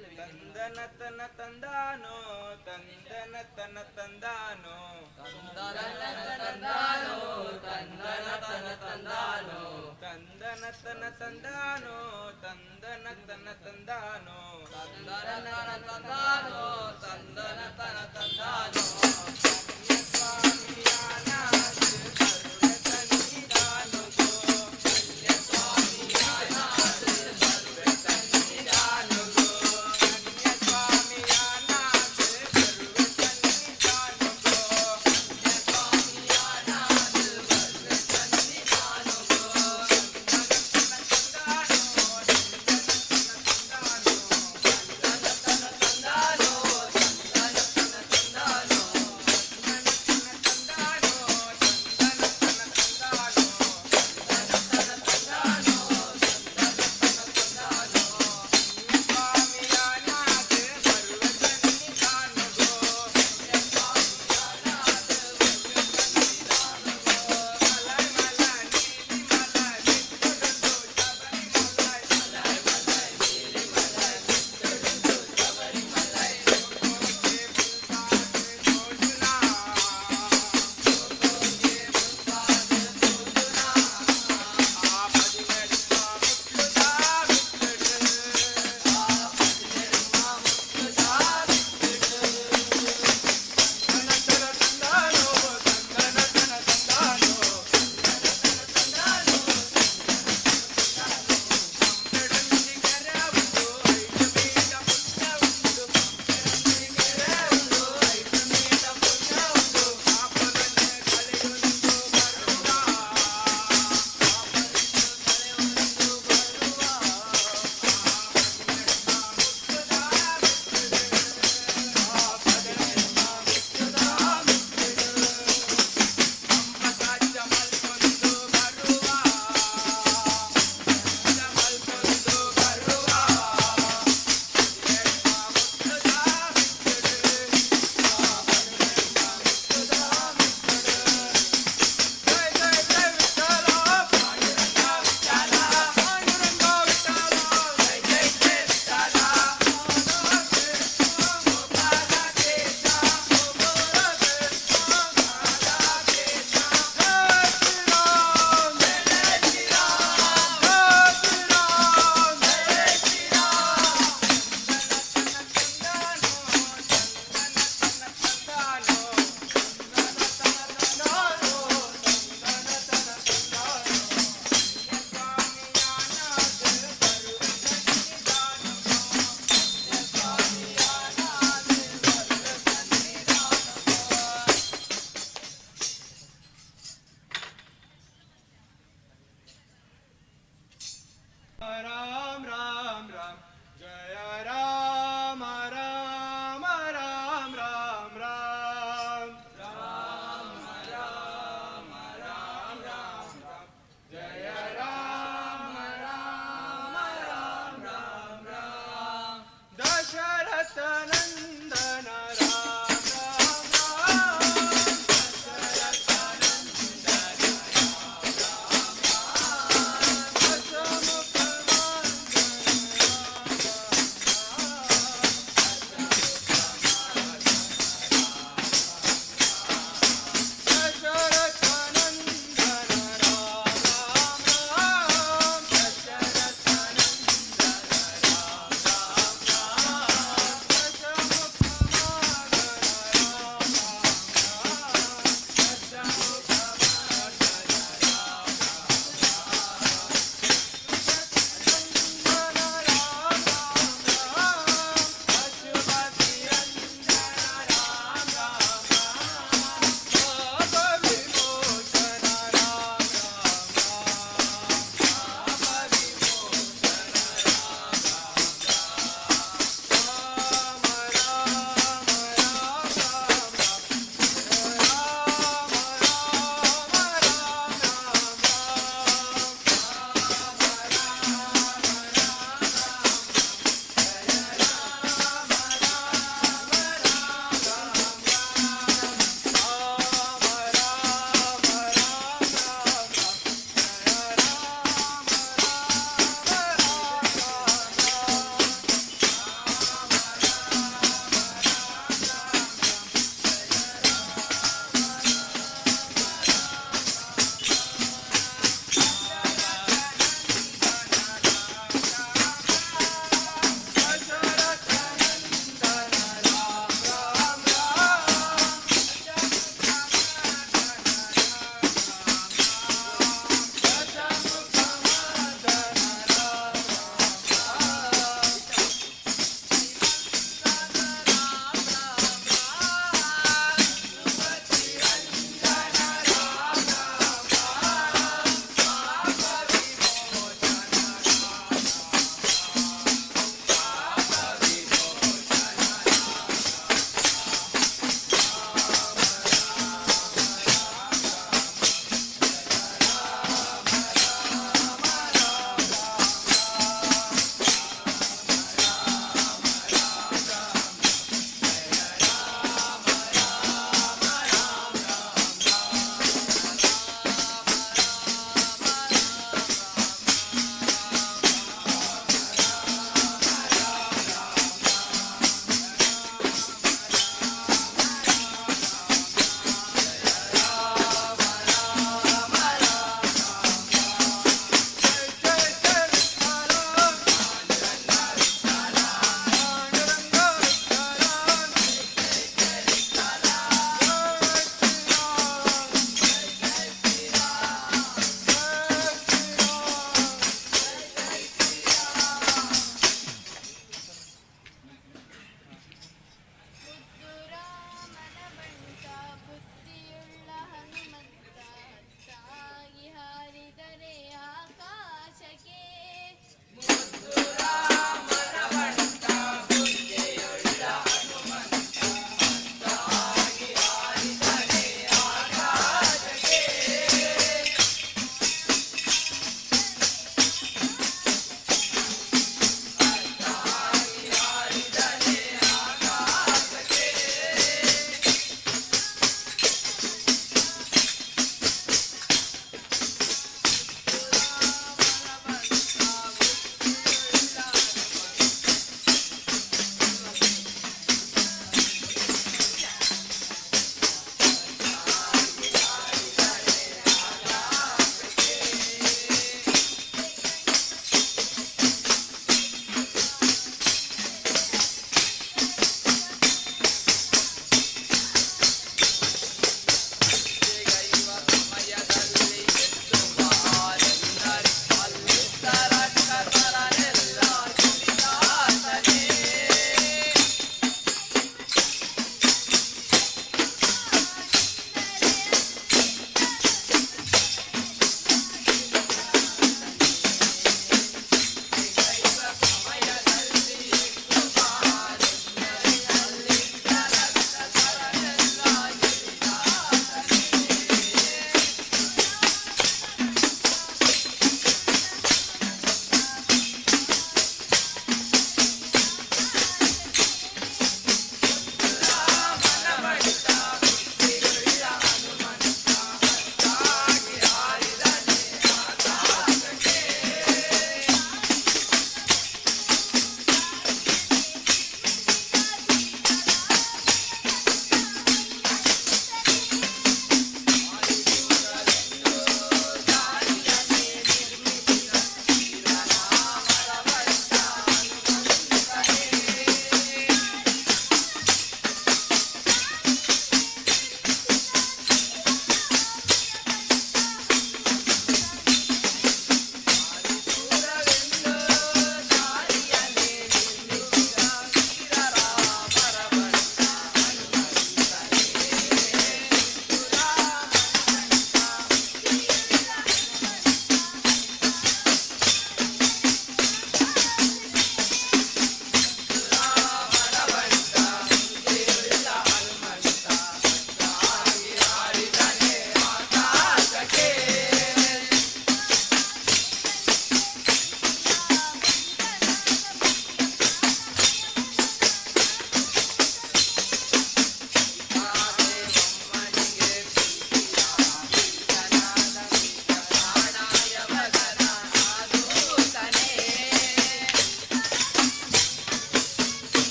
ತಂದನ ತನ ತಂದಾನೋ, ತಂದನ ತನ ತಂದಾನೋ, ತಂದಾನೋ, ತಂದನ ತನ ತಂದಾನೋ, ತಂದನ ತನ ತಂದಾನೋ, ತಂದನ ತನ ತಂದಾನೋ, ತಂದನ ತಂದಾನೋ, ತಂದನ ತನ ತಂದಾನೋ.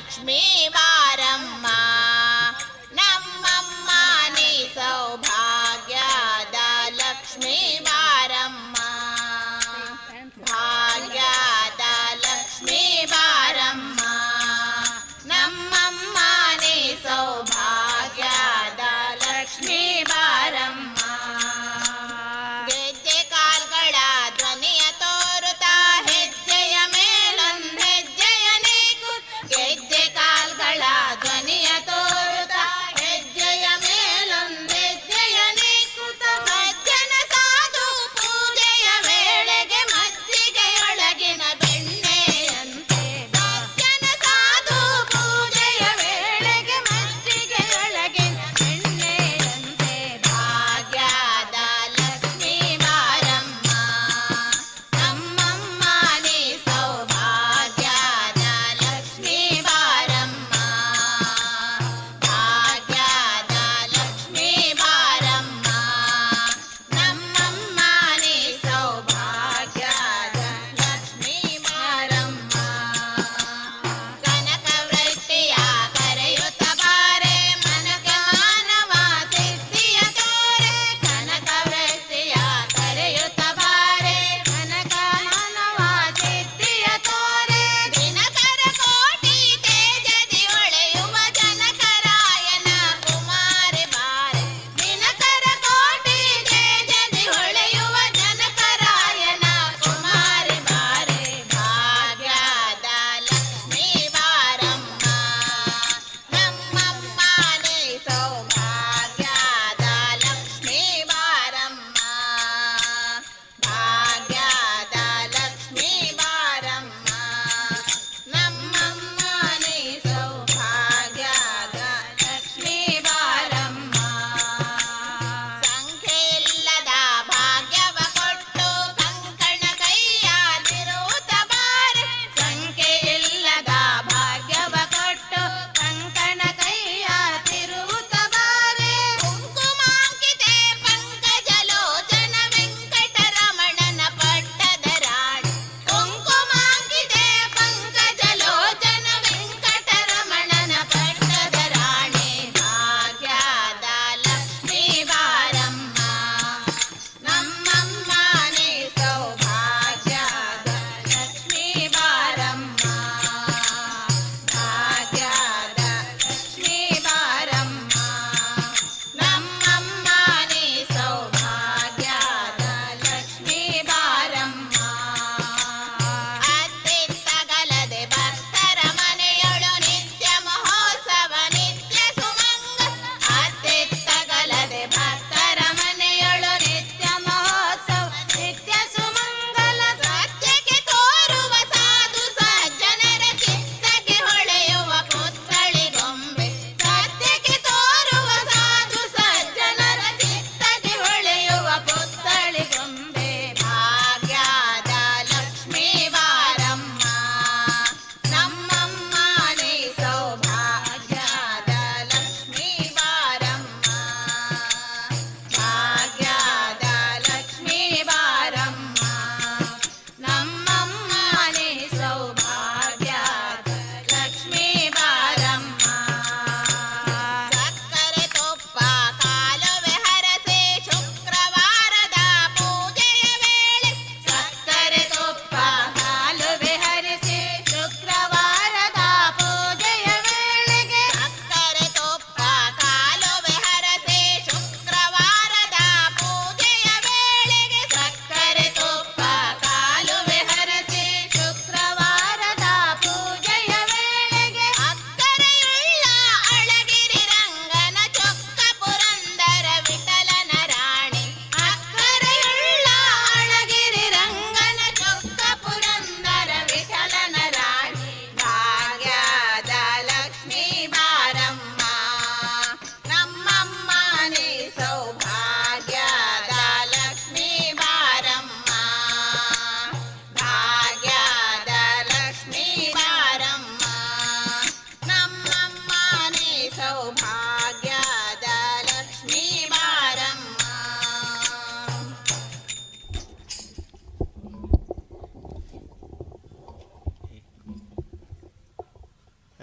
ಲಕ್ಷ್ಮೀ ಬಾರಮ್ಮ, ನಮ್ಮಮ್ಮ ನೀ ಸೌಭಾಗ್ಯದ ಲಕ್ಷ್ಮೀ ಬಾರಮ್ಮ, ಭಾಗ್ಯದ ಲಕ್ಷ್ಮೀ ಬಾರಮ್ಮ, ನಮ್ಮಮ್ಮ ನೀ ಸೌಭಾಗ್ಯದ ಲಕ್ಷ್ಮೀ ಬಾರಮ್ಮ. ಗೆಜ್ಜೆ ಕಾಲ್ಗಳ ಧ್ವನಿಯ ತೋರುತ್ತಾ ಹೆಜ್ಜೆಯ ಮೇಲೊಂದೆಜ್ಜೆಯ ನೀಕು, ಗೆಜ್ಜೆ ಕಾಲ್ಗಳ ಧ್ವನಿಯ ತೋರುತ್ತಾ.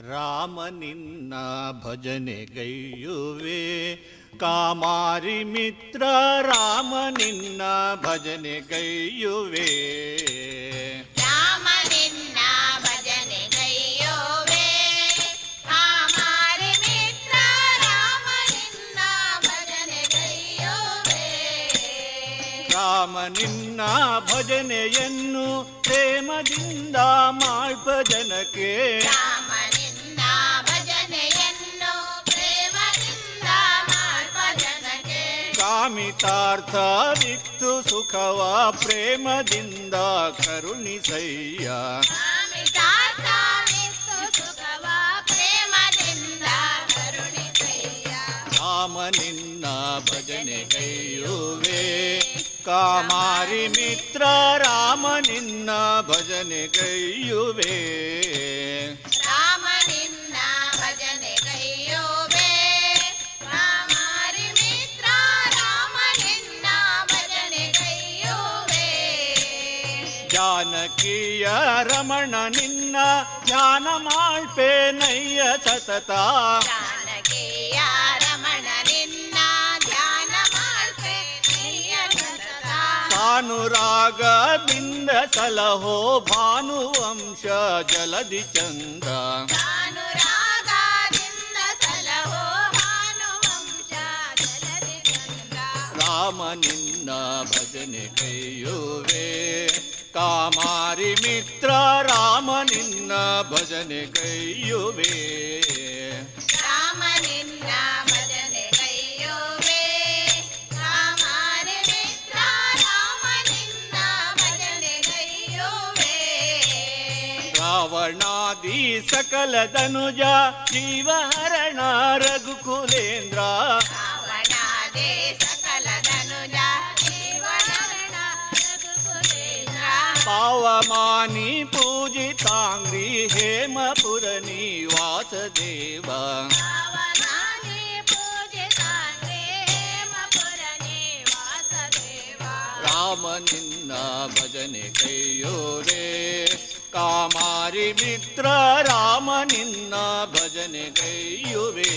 ರಾಮ ನಿನ್ನ ಭಜನೆಗೈಯುವೆ, ಕಾಮಾರಿ ಮಿತ್ರ ರಾಮ ನಿನ್ನ ಭಜನೆಗೈಯುವೆ. ರಾಮ ನಿನ್ನ ಭಜನೆಗೈಯುವೆ, ಕಾಮಾರಿ ಮಿತ್ರ ರಾಮ ನಿನ್ನ ಭಜನೆಗೈಯುವೆ. ರಾಮ ನಿನ್ನ ಭಜನೆಯನ್ನು ಪ್ರೇಮದಿಂದ ಮಾಳ್ಪ ಜನಕ್ಕೆ. ರಾಮ ನಿನ್ನ ಭಜನೆಯನ್ನು ಪ್ರೇಮದಿಂದ ಮಾಳ್ಪ ಜನಕ್ಕೆ. ಕಾಮಿತಾರ್ಥವಿತ್ತು ಸುಖವ ಪ್ರೇಮದಿಂದ ಕರುಣಿಸಯ್ಯ. ಕಾಮಿತಾರ್ಥವಿತ್ತು ಸುಖವ ಪ್ರೇಮದಿಂದ ಕರುಣಿಸಯ್ಯ. ರಾಮ ನಿನ್ನ ಭಜನೆಗೈಯುವೆ, ಕಾಮಾರಿ ಮಿತ್ರ ರಾಮ ನಿನ್ನ ಭಜನೆಗೈಯುವೆ. ರಾಮ ನಿನ್ನ ಭಜನೆಗೈಯುವೆ, ಕಾಮಾರಿ ಮಿತ್ರ ರಾಮ ನಿನ್ನ ಭಜನೆಗೈಯುವೆ. ಜಾನಕಿಯ ರಮಣ ನಿನ್ನ ಧ್ಯಾನ ಮಾಳ್ಪೆ ನಯ್ಯ ಸತತ. ಜಾನಕಿಯ ರಮಣ ನಿನ್ನ ಧ್ಯಾನ ಮಾಡ್ಪೆ ನಯ್ಯ ಸತತ. ಸಾನುರಾಗದಿಂದ ಸಲಹೋ ಭಾನುವಂಶ ಜಲಧಿ ಚಂದ್ರ. ಸಾನುರಾಗದಿಂದ ಸಲಹೋ ಭಾನುವಂಶ ಜಲಧಿ ಚಂದ್ರ. ರಾಮ ನಿನ್ನ ಭಜನೆಗೈಯುವೆ, ಕಾಮಾರಿ ಮಿತ್ರ ರಾಮ ನಿನ್ನ ಭಜನೆಗೈಯುವೆ. ರಾಮ ನಿನ್ನ ಭಜನೆಗೈಯುವೆ, ಕಾಮಾರಿ ಮಿತ್ರ ರಾಮ ನಿನ್ನ ಭಜನೆಗೈಯುವೆ. ರಾವಣಾದಿ ಸಕಲ ಧನುಜ ಜೀವಹರಣ ರಘುಕುಲೇಂದ್ರ. ರಾವಣಾದಿ ಸಕಲ ಧನುಜ ಜೀವಹರಣ ರಘುಕುಲೇಂದ್ರ. ಪಾವಮಾನಿ ಪೂಜಿತಾಂಗ್ರಿ ಹೇಮಪುರ ನಿವಾಸ ದೇವ. ಪಾವನಾನಿ ಪೂಜಿತಾಂಗ್ರಿ ಹೇಮಪುರ ನಿವಾಸ ದೇವ. ರಾಮ ನಿನ್ನ ಭಜನೆಗೈಯುವೆ, ಕಾಮಾರಿ ಮಿತ್ರ ರಾಮ ನಿನ್ನ ಭಜನೆಗೈಯುವೆ.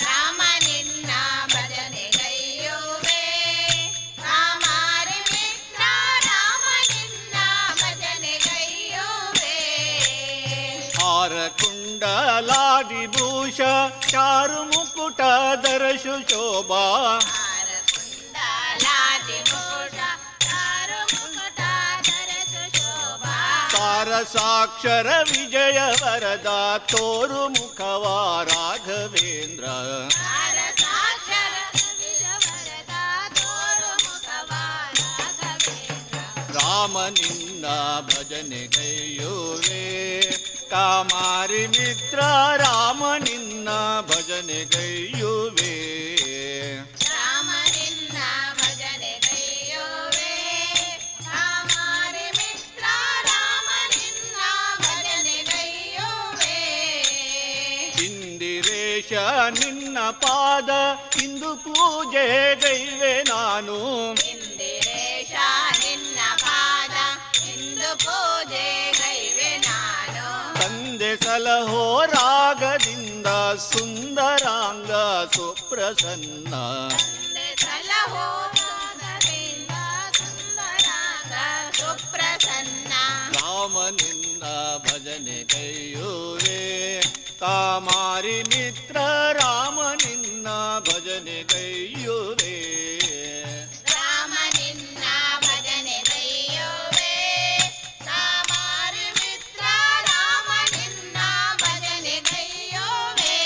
ರಾಮ ನಿನ್ನ ಭಜನೆಗೈಯುವೆ, ಕಾಮಾರಿ ಮಿತ್ರ ರಾಮ ನಿನ್ನ ಭಜನೆಗೈಯುವೆ. ಹಾರ ಕುಂಡಲಾದಿಭೂಷ ಚಾರು ಮುಕುಟ ದರಶು ಶೋಭಾ. ಕುಂಡಲಾದಿಭೂಷ ಚಾರು ಮುಕುಟ ಧರಸು ಶೋಭಾ. ಸಾರ ಸಾಕ್ಷರ ವಿಜಯ ವರದ ತೋರು ಮುಖವ ರಾಘವೇಂದ್ರ. ಸಾರ ಸಾಕ್ಷರ ವಿಜಯವರದ ತೋರು ಮುಖವ ರಾಘವೇಂದ್ರ. ರಾಮ ನಿನ್ನ ಭಜನೆಗೈಯುವೆ, ಕಾಮಾರಿ ಮಿತ್ರ ರಾಮ ನಿನ್ನ ಭಜನೆಗೈಯುವೆ. ರಾಮ ನಿನ್ನ ಭಜನೆಗೈಯುವೆ, ಕಾಮಾರಿ ಮಿತ್ರ ರಾಮ ನಿನ್ನ ಭಜನೆಗೈಯುವೆ. ಇಂದಿರೇಶ ನಿನ್ನ ಪಾದ ಇಂದು ಪೂಜೆ ಗೈವೆ ನಾನು. ಇಂದಿರೇಶ ನಿನ್ನ ಪಾದ ಇಂದು ಪೂಜೆ ಗೈವೆ ನಾನು. ತಂದೆ ಸಲಹೋ ರಾಗದಿಂದ ಸುಂದರಾಂಗ ಸುಪ್ರಸನ್ನ. ತಂದೆ ಸಲಹೋ ರಾಗದಿಂದ ಸುಂದರಾಂಗ ಸುಪ್ರಸನ್ನ. ರಾಮ ನಿನ್ನ ಭಜನೆಗೈಯುವೆ, ಕಾಮಾರಿ ಮಿತ್ರ ರಾಮ ನಿನ್ನ ಭಜನೆಗೈಯುವೆ. ರಾಮ ನಿನ್ನ ಭಜನೆಗೈಯುವೆ, ಕಾಮಾರಿ ಮಿತ್ರ ರಾಮ ನಿನ್ನ ಭಜನೆಗೈಯುವೆ.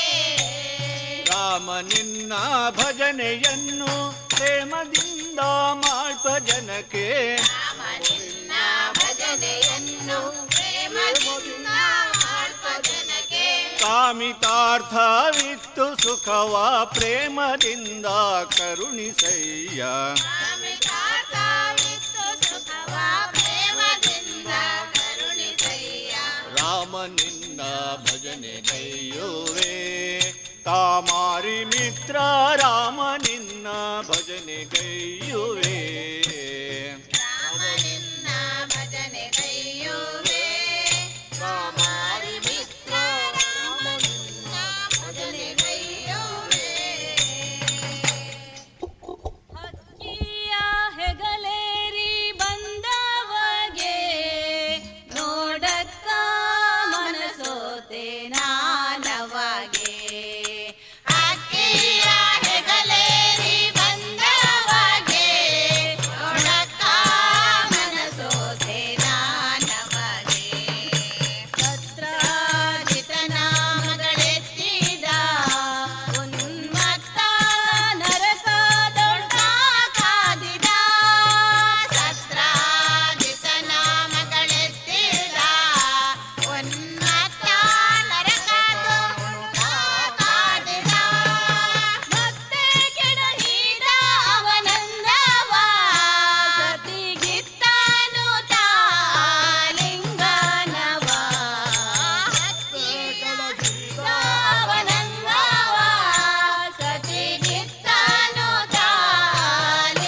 ರಾಮ ನಿನ್ನ ಭಜನೆಯನ್ನು ಪ್ರೇಮದಿಂದ ಮಾಳ್ಪ ಜನಕ್ಕೆ. ರಾಮ ನಿನ್ನ ಭಜನೆಯನ್ನು ಪ್ರೇಮದಿಂದ ಮಾಳ್ಪ ಜನಕ್ಕೆ. ಕಾಮಿತಾರ್ಥವಿತ್ತು ಸುಖವ ಪ್ರೇಮದಿಂದ ಕರುಣಿಸಯ್ಯ. ಕಾಮಿತಾರ್ಥವಿತ್ತು ಸುಖವ ಪ್ರೇಮದಿಂದ ಕರುಣಿಸಯ್ಯ. ರಾಮ ನಿನ್ನ ಭಜನೆಗೈಯುವೆ, ಕಾಮಾರಿ ಮಿತ್ರ ರಾಮ ನಿನ್ನ ಭಜನೆಗೈಯುವೆ. ರಾಮ ನಿನ್ನ ಭಜನೆಗೈಯುವೆ, ಕಾಮಾರಿ ಮಿತ್ರ ಮನಸೋತೆ ನಾನವಗೆ. ಅಕ್ಕಿಯ ಹೆಗಲೇರಿ ಬಂದವಗೆ ನೋಡಕ್ಕ ಮನಸೋತೆ ನಾನವಗೆ. ಸತ್ರಾಜಿತನ ಮಗಳೆತ್ತಿದ ಉನ್ಮತ್ತ ನರಕದೊಳ್ತ ಕಾದಿದ. ಸತ್ರಾಜಿತನ ಮಗಳೆತ್ತಿದ ಉನ್ಮತ್ತ ನರಕದೊಳ್ತ ಕಾದಿದ. ಮತ್ತೆ ಕೆಡಹಿದ ಅವನಂದವ ಸತಿಗಿತ್ತಾನು ತಾಲಿಂಗನವ. ಅವನಂದವ ಸತಿಗಿತ್ತಾನು ತಾಲಿಂಗನವ.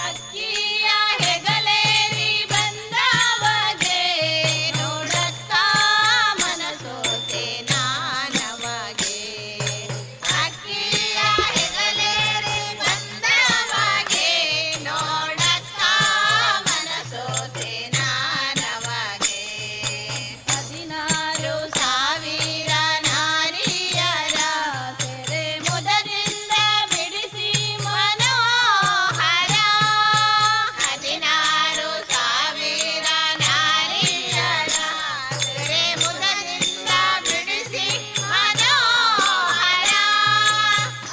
ಅಕ್ಕಿಯ ಹೆಗಲೇರಿ ಬಂದವಗೆ ನೋಡಕ್ಕ ಮನಸೋತೆ ನಾನವಗೆ. ಅಕ್ಕಿಯ ಹೆಗಲೇರಿ ಬಂದವಗೆ ನೋಡಕ್ಕ ಮನಸೋತೆ ನಾನವಗೆ. 16,000 ನಾರಿಯರ ಸೆರೆ ಮುದದಿಂದ ಬಿಡಿಸಿ ಮನೋಹರ. 16,000 ನಾರಿಯರ ಸೆರೆ ಮುದದಿಂದ ಬಿಡಿಸಿ ಮನೋಹರ.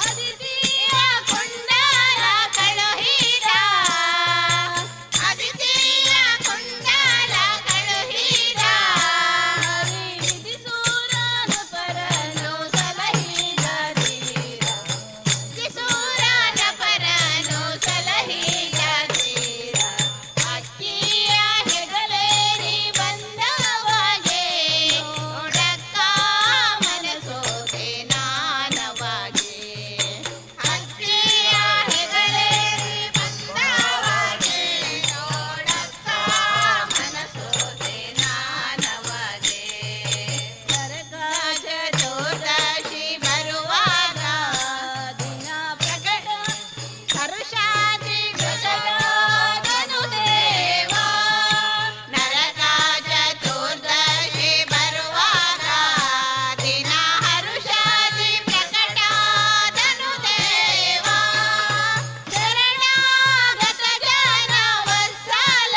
ಅದಿತಿಯ ಕುಂಡಲ ಕಳುಹಿದ, ಅದಿತಿಯ ಕುಂಡಲ ಕಳುಹಿದ. ವಿಧಿಸೂರನು ಪರನು ಸಲಹಿದ ಧೀರ, ವಿಧಿಸೂರನ ಪರನು ಸಲಹಿದ ಧೀರ. ಅಕ್ಕಿಯ ಹೆಗಲೇರಿ ಬಂದವಗೆ ನೋಡಕ್ಕ ಮನಸೋತೆ ನಾನವಗೆ. ಅಕ್ಕಿಯ ಹೆಗಲೇರಿ ಬಂದವಗೆ ನೋಡಕ್ಕ ಮನಸೋತೆ ನಾನವಗೆ. ನರಕ ಚತುರ್ದಶಿ ಬರುವಾಗ ದಿನ ಪ್ರಕಟ ಹರುಷಾದಿ ವ್ರತನಾದನು ದೇವ. ನರಕ ಚತುರ್ದಶಿ ಬರುವಾಗ ದಿನ ಹರುಷಾದಿ ಪ್ರಕಟಾದನು ದೇವ. ಶರಣಾಗತ ಜನ ವತ್ಸಲ,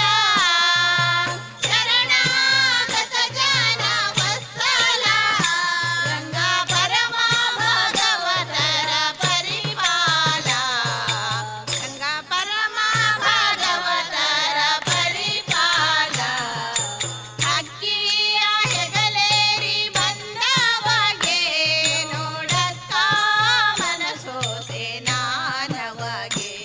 ಶರಣಾಗತ ಜನ ವತ್ಸಲ. ರಂಗ ಪರಮ ಭಾಗವತರ ಪರಿಪಾಲ, ರಂಗ ಪರಮ ಭಾಗವತರ ಪರಿಪಾಲ. ಅಕ್ಕಿಯ ಹೆಗಲೇರಿ ಬಂದವಗೆ ನೋಡಕ್ಕ ಮನಸೋತೆ ನಾನವಗೆ.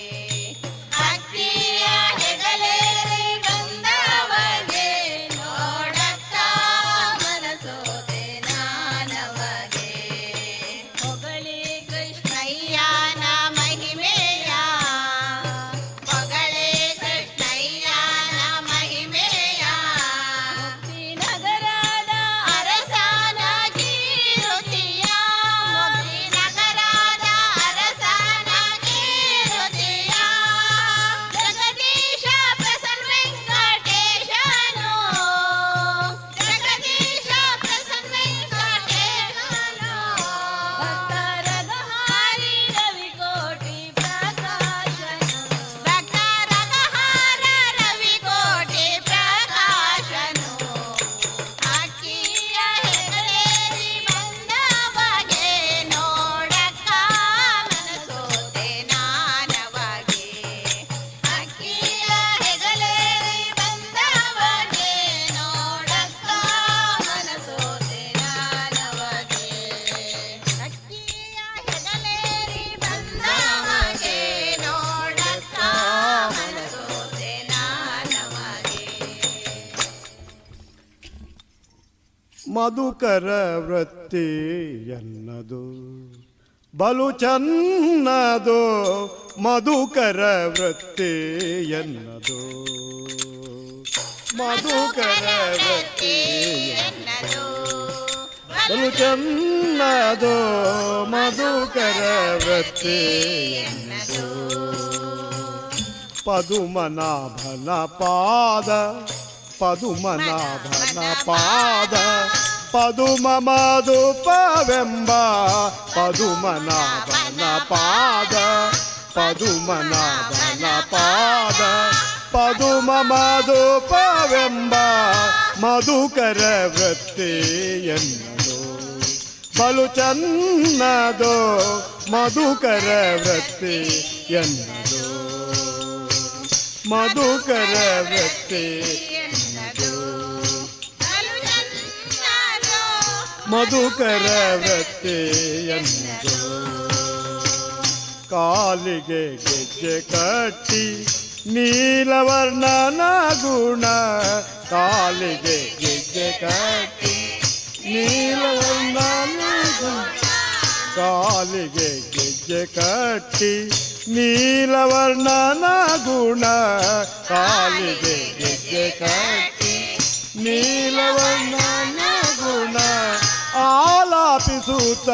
ಅಕ್ಕಿಯ ಹೆಗಲೇರಿ ಬಂದವಗೆ ನೋಡಕ್ಕ ಮನಸೋತೆ ನಾನವಗೆ. ಹೊಗಳಿ ಕೃಷ್ಣಯ್ಯನ ಮಹಿಮೆಯ, ಹೊಗಳಿ ಕೃಷ್ಣಯ್ಯನ ಮಹಿಮೆಯ. ನಗರದ ಅರಸನ ಕೀರುತಿಯ, ನಗರದ ಅರಸನ ಕೀರುತಿಯ. ಜಗದೀಶ ಪ್ರಸನ್ನ ವೆಂಕಟೇಶನು, ಜಗದೀಶ ಪ್ರಸನ್ನ ವೆಂಕಟೇಶನು. ಭಕ್ತರಗಹಾರಿ ರವಿಕೋಟಿ ಪ್ರಕಾಶನು, ಭಕ್ತರಗಹಾರ ರವಿಕೋಟಿ ಪ್ರಕಾಶನು. ಅಕ್ಕಿಯ ಹೆಗಲೇರಿ ಬಂದವಗೆ ನೋಡಕ್ಕ ಮನಸೋತೆ ನಾನವಗೆ. ಅಕ್ಕಿಯ ಹೆಗಲೇರಿ ಬಂದವಗೆ ನೋಡಕ್ಕ ಮನಸೋತೆ ನಾನವಗೆ. ಅಕ್ಕಿಯ ಹೆಗಲೇರಿ ಬಂದವಗೆ ನೋಡಕ್ಕ ಮನಸೋತೆ ನಾನವಗೆ. ಮಧುಕರ ವೃತ್ತಿ ಎನ್ನದು ಬಲು ಚನ್ನದು, ಮಧುಕರ ವೃತ್ತಿ ಎನ್ನದು, ಮಧುಕರ ವೃತ್ತಿ ಎನ್ನದು ಬಲು ಚನ್ನದು, ಮಧುಕರ ವೃತ್ತಿ ಎನ್ನದು. ಪದುಮನಾಭನ ಪಾದ ಪದುಮನಾಭನ ಪಾದ ಪದುಮ ಮಧುಪವೆಂಬ ಪದುಮನಾಭನ ಪಾದ ಪದುಮನಾಭನ ಪಾದ ಪದುಮ ಮಧುಪವೆಂಬ ಮಧುಕರ ವೃತ್ತಿಯನ್ನದು ಬಲು ಚನ್ನದೋ ಮಧುಕರ ವೃತ್ತಿಯನ್ನದು ಮಧುಕರ ವೃತ್ತಿಯನ್ನದು ಮಧುಕರ ವೃತ್ತಿಯನ್ನದು ಕಾಲಿಗೆ ಗೆಜ್ಜೆ ಕಟ್ಟಿ ನೀಲವರ್ಣನ ಗುಣ ಕಾಲಿಗೆ ಗೆಜ್ಜೆ ಕಟ್ಟಿ ನೀಲವರ್ಣನ ಗುಣ ಕಾಲಿಗೆ ಗೆಜ್ಜೆ ಕಟ್ಟಿ ನೀಲವರ್ಣನ ಗುಣ ಕಾಲಿಗೆ ಗೆಜ್ಜೆ ಕಟ್ಟಿ ನೀಲವರ್ಣನ ಗುಣ ಆಲಾಪಿಸುತ್ತ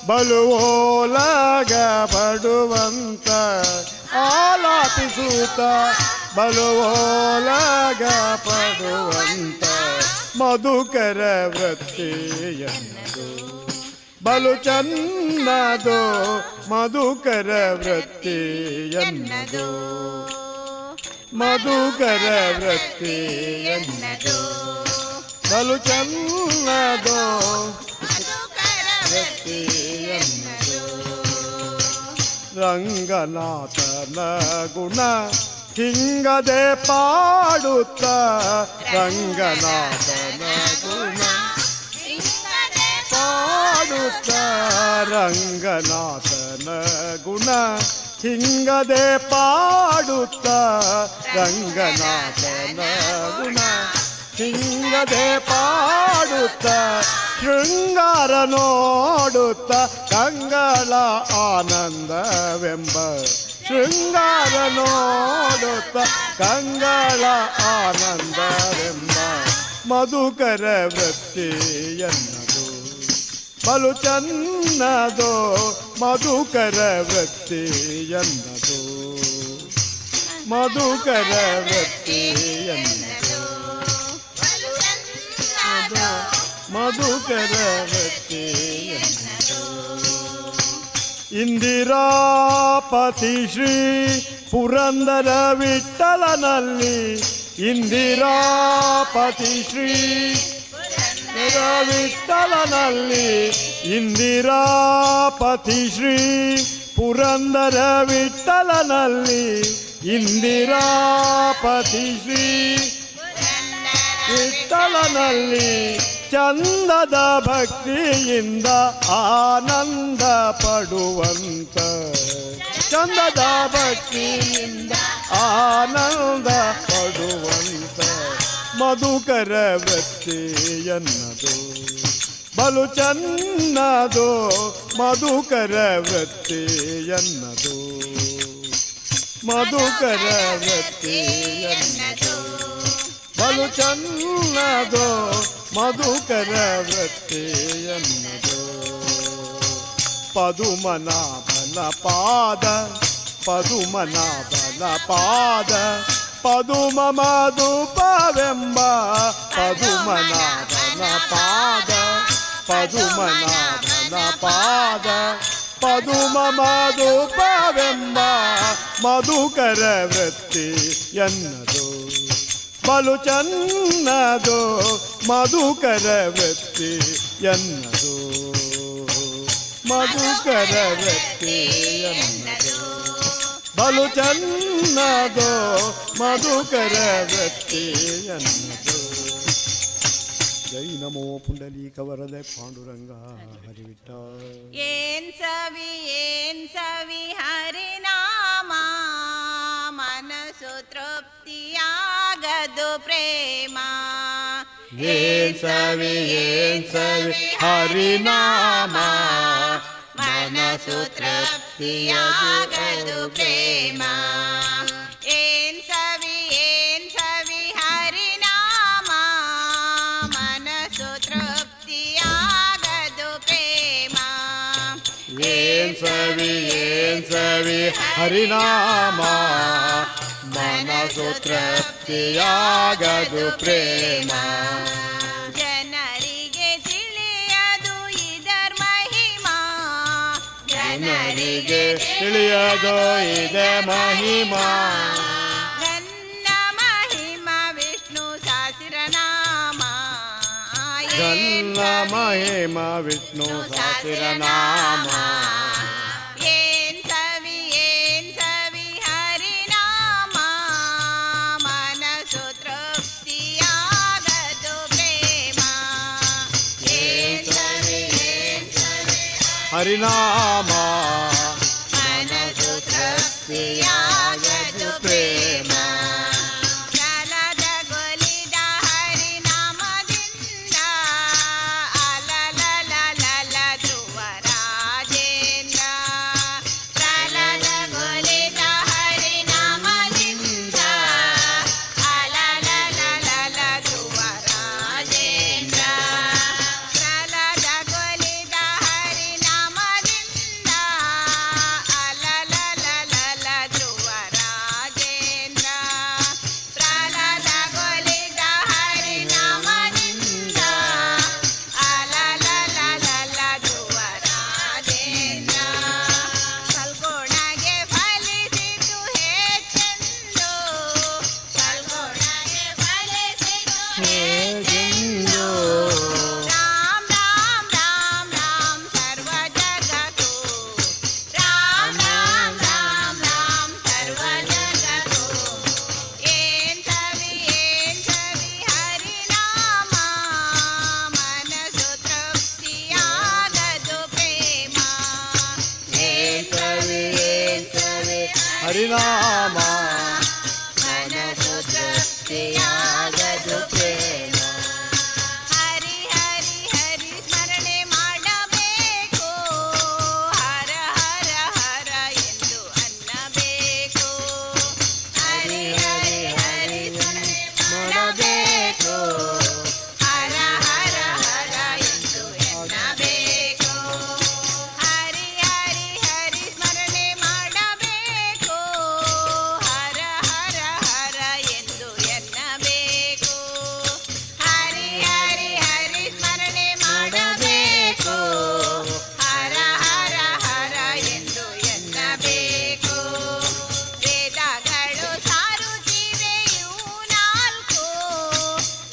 ಬಲುವೋಲಗ ಪಡುವಂತ ಆಲಾಪಿಸುತ್ತ ಬಲುವೋಲಗ ಪಡುವಂತ ಮಧುಕರ ವೃತ್ತಿಯನ್ನದು ಬಲು ಚನ್ನದು ಮಧುಕರ ವೃತ್ತಿಯನ್ನದು ಮಧುಕರ ವೃತ್ತಿಯನ್ನದು ಬಲು ಚನ್ನದು ವೃತ್ತಿಯನ್ನದು ರಂಗನಾಥನ ಗುಣ ಹಿಂಗದೆ ಪಾಡುತ್ತ ರಂಗನಾಥನ ಗುಣ ಪಾಡುತ್ತ ರಂಗನಾಥನ ಗುಣ ಹಿಂಗದೆ ಪಾಡುತ್ತ ರಂಗನಾಥನ ಗುಣ ಹಿಂಗದೆ ಪಾಡುತ್ತ ಶೃಂಗಾರ ನೋಡುತ್ತ ಕಂಗಳ ಆನಂದವೆಂಬ ಶೃಂಗಾರ ನೋಡುತ್ತ ಕಂಗಳ ಆನಂದವೆಂಬ ಮಧುಕರ ವೃತ್ತಿಯನ್ನದು ಬಲು ಚನ್ನದೋ ಮಧುಕರ ವೃತ್ತಿಯನ್ನದು ಮಧುಕರ ವೃತ್ತಿಯನ್ನದು ಮಧುಕರ ವೃತ್ತಿಯನ್ನದು ಇಂದಿರಾಪತಿ ಶ್ರೀ ಪುರಂದರ ವಿಠಲನಲ್ಲಿ ಇಂದಿರಾಪತಿ ಶ್ರೀ ವಿಠಲನಲ್ಲಿ ಇಂದಿರಾಪತಿ ಶ್ರೀ ಪುರಂದರ ವಿಠಲನಲ್ಲಿ ಇಂದಿರಾಪತಿ ಶ್ರೀ ವಿಠಲನಲ್ಲಿ ಚಂದದ ಭಕ್ತಿಯಿಂದ ಆನಂದ ಪಡುವಂತ ಚಂದದ ಭಕ್ತಿಯಿಂದ ಆನಂದ ಪಡುವಂತ ಮಧುಕರ ವೃತ್ತಿಯನ್ನದು ಬಲು ಚನ್ನದು ಮಧುಕರ ವೃತ್ತಿಯನ್ನದು ಮಧುಕರ ವೃತ್ತಿಯನ್ನದು ಬಲು ಚನ್ನದು ಮಧುಕರ ವೃತ್ತಿಯನ್ನದು ಪದುಮನಾಭನ ಪಾದ ಪದುಮನಾಭನ ಪಾದ ಪದುಮ ಮಧುಪವೆಂಬ ಪದುಮನಾಭನ ಪಾದ ಪದುಮನಾಭನ ಪಾದ ಪದುಮ ಮಧುಪವೆಂಬ ಮಧುಕರ ವೃತ್ತಿಯನ್ನದು ಬಲು ಚನ್ನದು ಮಧುಕರ ವೃತ್ತಿಯನ್ನದು ಮಧುಕರ ವೃತ್ತಿಯನ್ನದು ಬಲು ಚನ್ನದು ಮಧುಕರ ವೃತ್ತಿಯನ್ನದು. ಜೈ ನಮೋ ಪುಂಡಲೀಕ ವರದೆ ಪಾಂಡುರಂಗ ಹರಿವಿಟ್ಟ. ಏನ್ ಸವಿ ಏನ್ ಸವಿ ಹರಿನಾಮ ಮನಸ್ಸು ತೃಪ್ತಿಯಾಗದು ಪ್ರೇಮ. ಏನ್ ಸವಿ ಏನ್ ಸವಿ ಹರಿನಾಮ ಮನಸ್ಸು ತೃಪ್ತಿಯಾಗದು ಪ್ರೇಮ. ಏನ್ ಸವಿ ಏನ್ ಸವಿ ಹರಿನಾಮ ಮನಸ್ಸು ತೃಪ್ತಿಯಾಗದು ಪ್ರೇಮ. ಏನ್ ಸವಿ ಏನ್ ಸವಿ ಹರಿನಾಮ ಮನಸ್ಸು ತೃಪ್ತಿಯಾಗದು ತೃಪ್ತಿಯಾಗದು ಪ್ರೇಮ. ಜನರಿಗೆ ತಿಳಿಯದು ಇದರ ಮಹಿಮಾ. ಜನರಿಗೆ ತಿಳಿಯದು ಇದೆ ಮಹಿಮಾ. ಗನ್ನ ಮಹಿಮಾ ವಿಷ್ಣು ಸಹಸ್ರನಾಮ. ಗನ್ನ ಮಹಿಮಾ ವಿಷ್ಣು ಸಹಸ್ರನಾಮ. ಏನ್ ಸವಿ ಏನ್ ಸವಿ ಹರಿನಾಮ, ಮನಸ್ಸು ತೃಪ್ತಿಯಾಗದು ಪ್ರೇಮ. ಏನ್ ಸವಿ ಏನ್ ಸವಿ ಹರಿನಾಮ, ಮನಸ್ಸು ತೃಪ್ತಿಯಾಗದು ಪ್ರೇಮ. ಜಲದ ಗೊಲಿದ ಹರಿನಾಮದಿಂದ, ಅಲಲಲಲಲ ಧ್ರುವ ರಾಜೇಂದ್ರ. ಜಲದ ಗೊಲಿದ ಹರಿನಾಮದಿಂದ, ಅಲಲಲಲಲ ಧ್ರುವ ರಾಜೇಂದ್ರ. ಜಲದ ಗೊಲಿದ ಹರಿನಾಮದಿಂದ, ಅಲಲಲಲಲ ಧ್ರುವ ರಾಜೇಂದ್ರ. ಪ್ರಹ್ಲಾದ ಗೊಲಿದ ಹರಿನಾಮದಿಂದ, ಅಲಲಲಲಲ ಧ್ರುವ ರಾಜೇಂದ್ರ. ಸಲ್ಗುಣಗೆ ಫಲಿಸಿತು ಹೆಚ್ಚೆಂದು, ಸಲ್ಗುಣಗೆ ಫಲಿಸಿತು ಹೆಚ್ಚೆಂದು. ರಾಮ್ ರಾಮ್ ರಾಮ್ ರಾಮ್ ಸರ್ವ ಜಗತ್ತು, ರಾಮ್ ರಾಮ್ ರಾಮ್ ರಾಮ್ ಸರ್ವ ಜಗತ್ತು. ಏನ್ ಸವಿ ಏನ್ ಸವಿ ಹರಿನಾಮ, ಮನಸ್ಸು ತೃಪ್ತಿಯಾಗದು ಪ್ರೇಮ. ಏನ್ ಸವಿ ಏನ್ ಸವಿ ಹರಿನಾಮ, ಮನಸ್ಸು ತೃಪ್ತಿಯಾಗದು ಪ್ರೇಮ. ಹರಿ ಹರಿ ಹರಿ ಸ್ಮರಣೆ ಮಾಡಬೇಕು, ಹರ ಹರ ಹರ ಎಂದು ಅನ್ನಬೇಕು. ಹರಿ ಹರಿ ಹರಿ ಸ್ಮರಣೆ ಮಾಡಬೇಕು, ಹರ ಹರ ಹರ ಎಂದು ಎನ್ನಬೇಕು. ಹರಿ ಹರಿ ಹರಿ ಸ್ಮರಣೆ ಮಾಡಬೇಕು, ಹರ ಹರ ಹರ ಎಂದು ಎನ್ನಬೇಕು. ಹರಿ ಹರಿ ಹರಿ ಸ್ಮರಣೆ ಮಾಡಬೇಕು, ಹರ ಹರ ಹರ ಎಂದು ಎನ್ನಬೇಕು. ವೇದಗಳು ಸಾರುತ್ತಿವೆ ಇವು ನಾಲ್ಕು,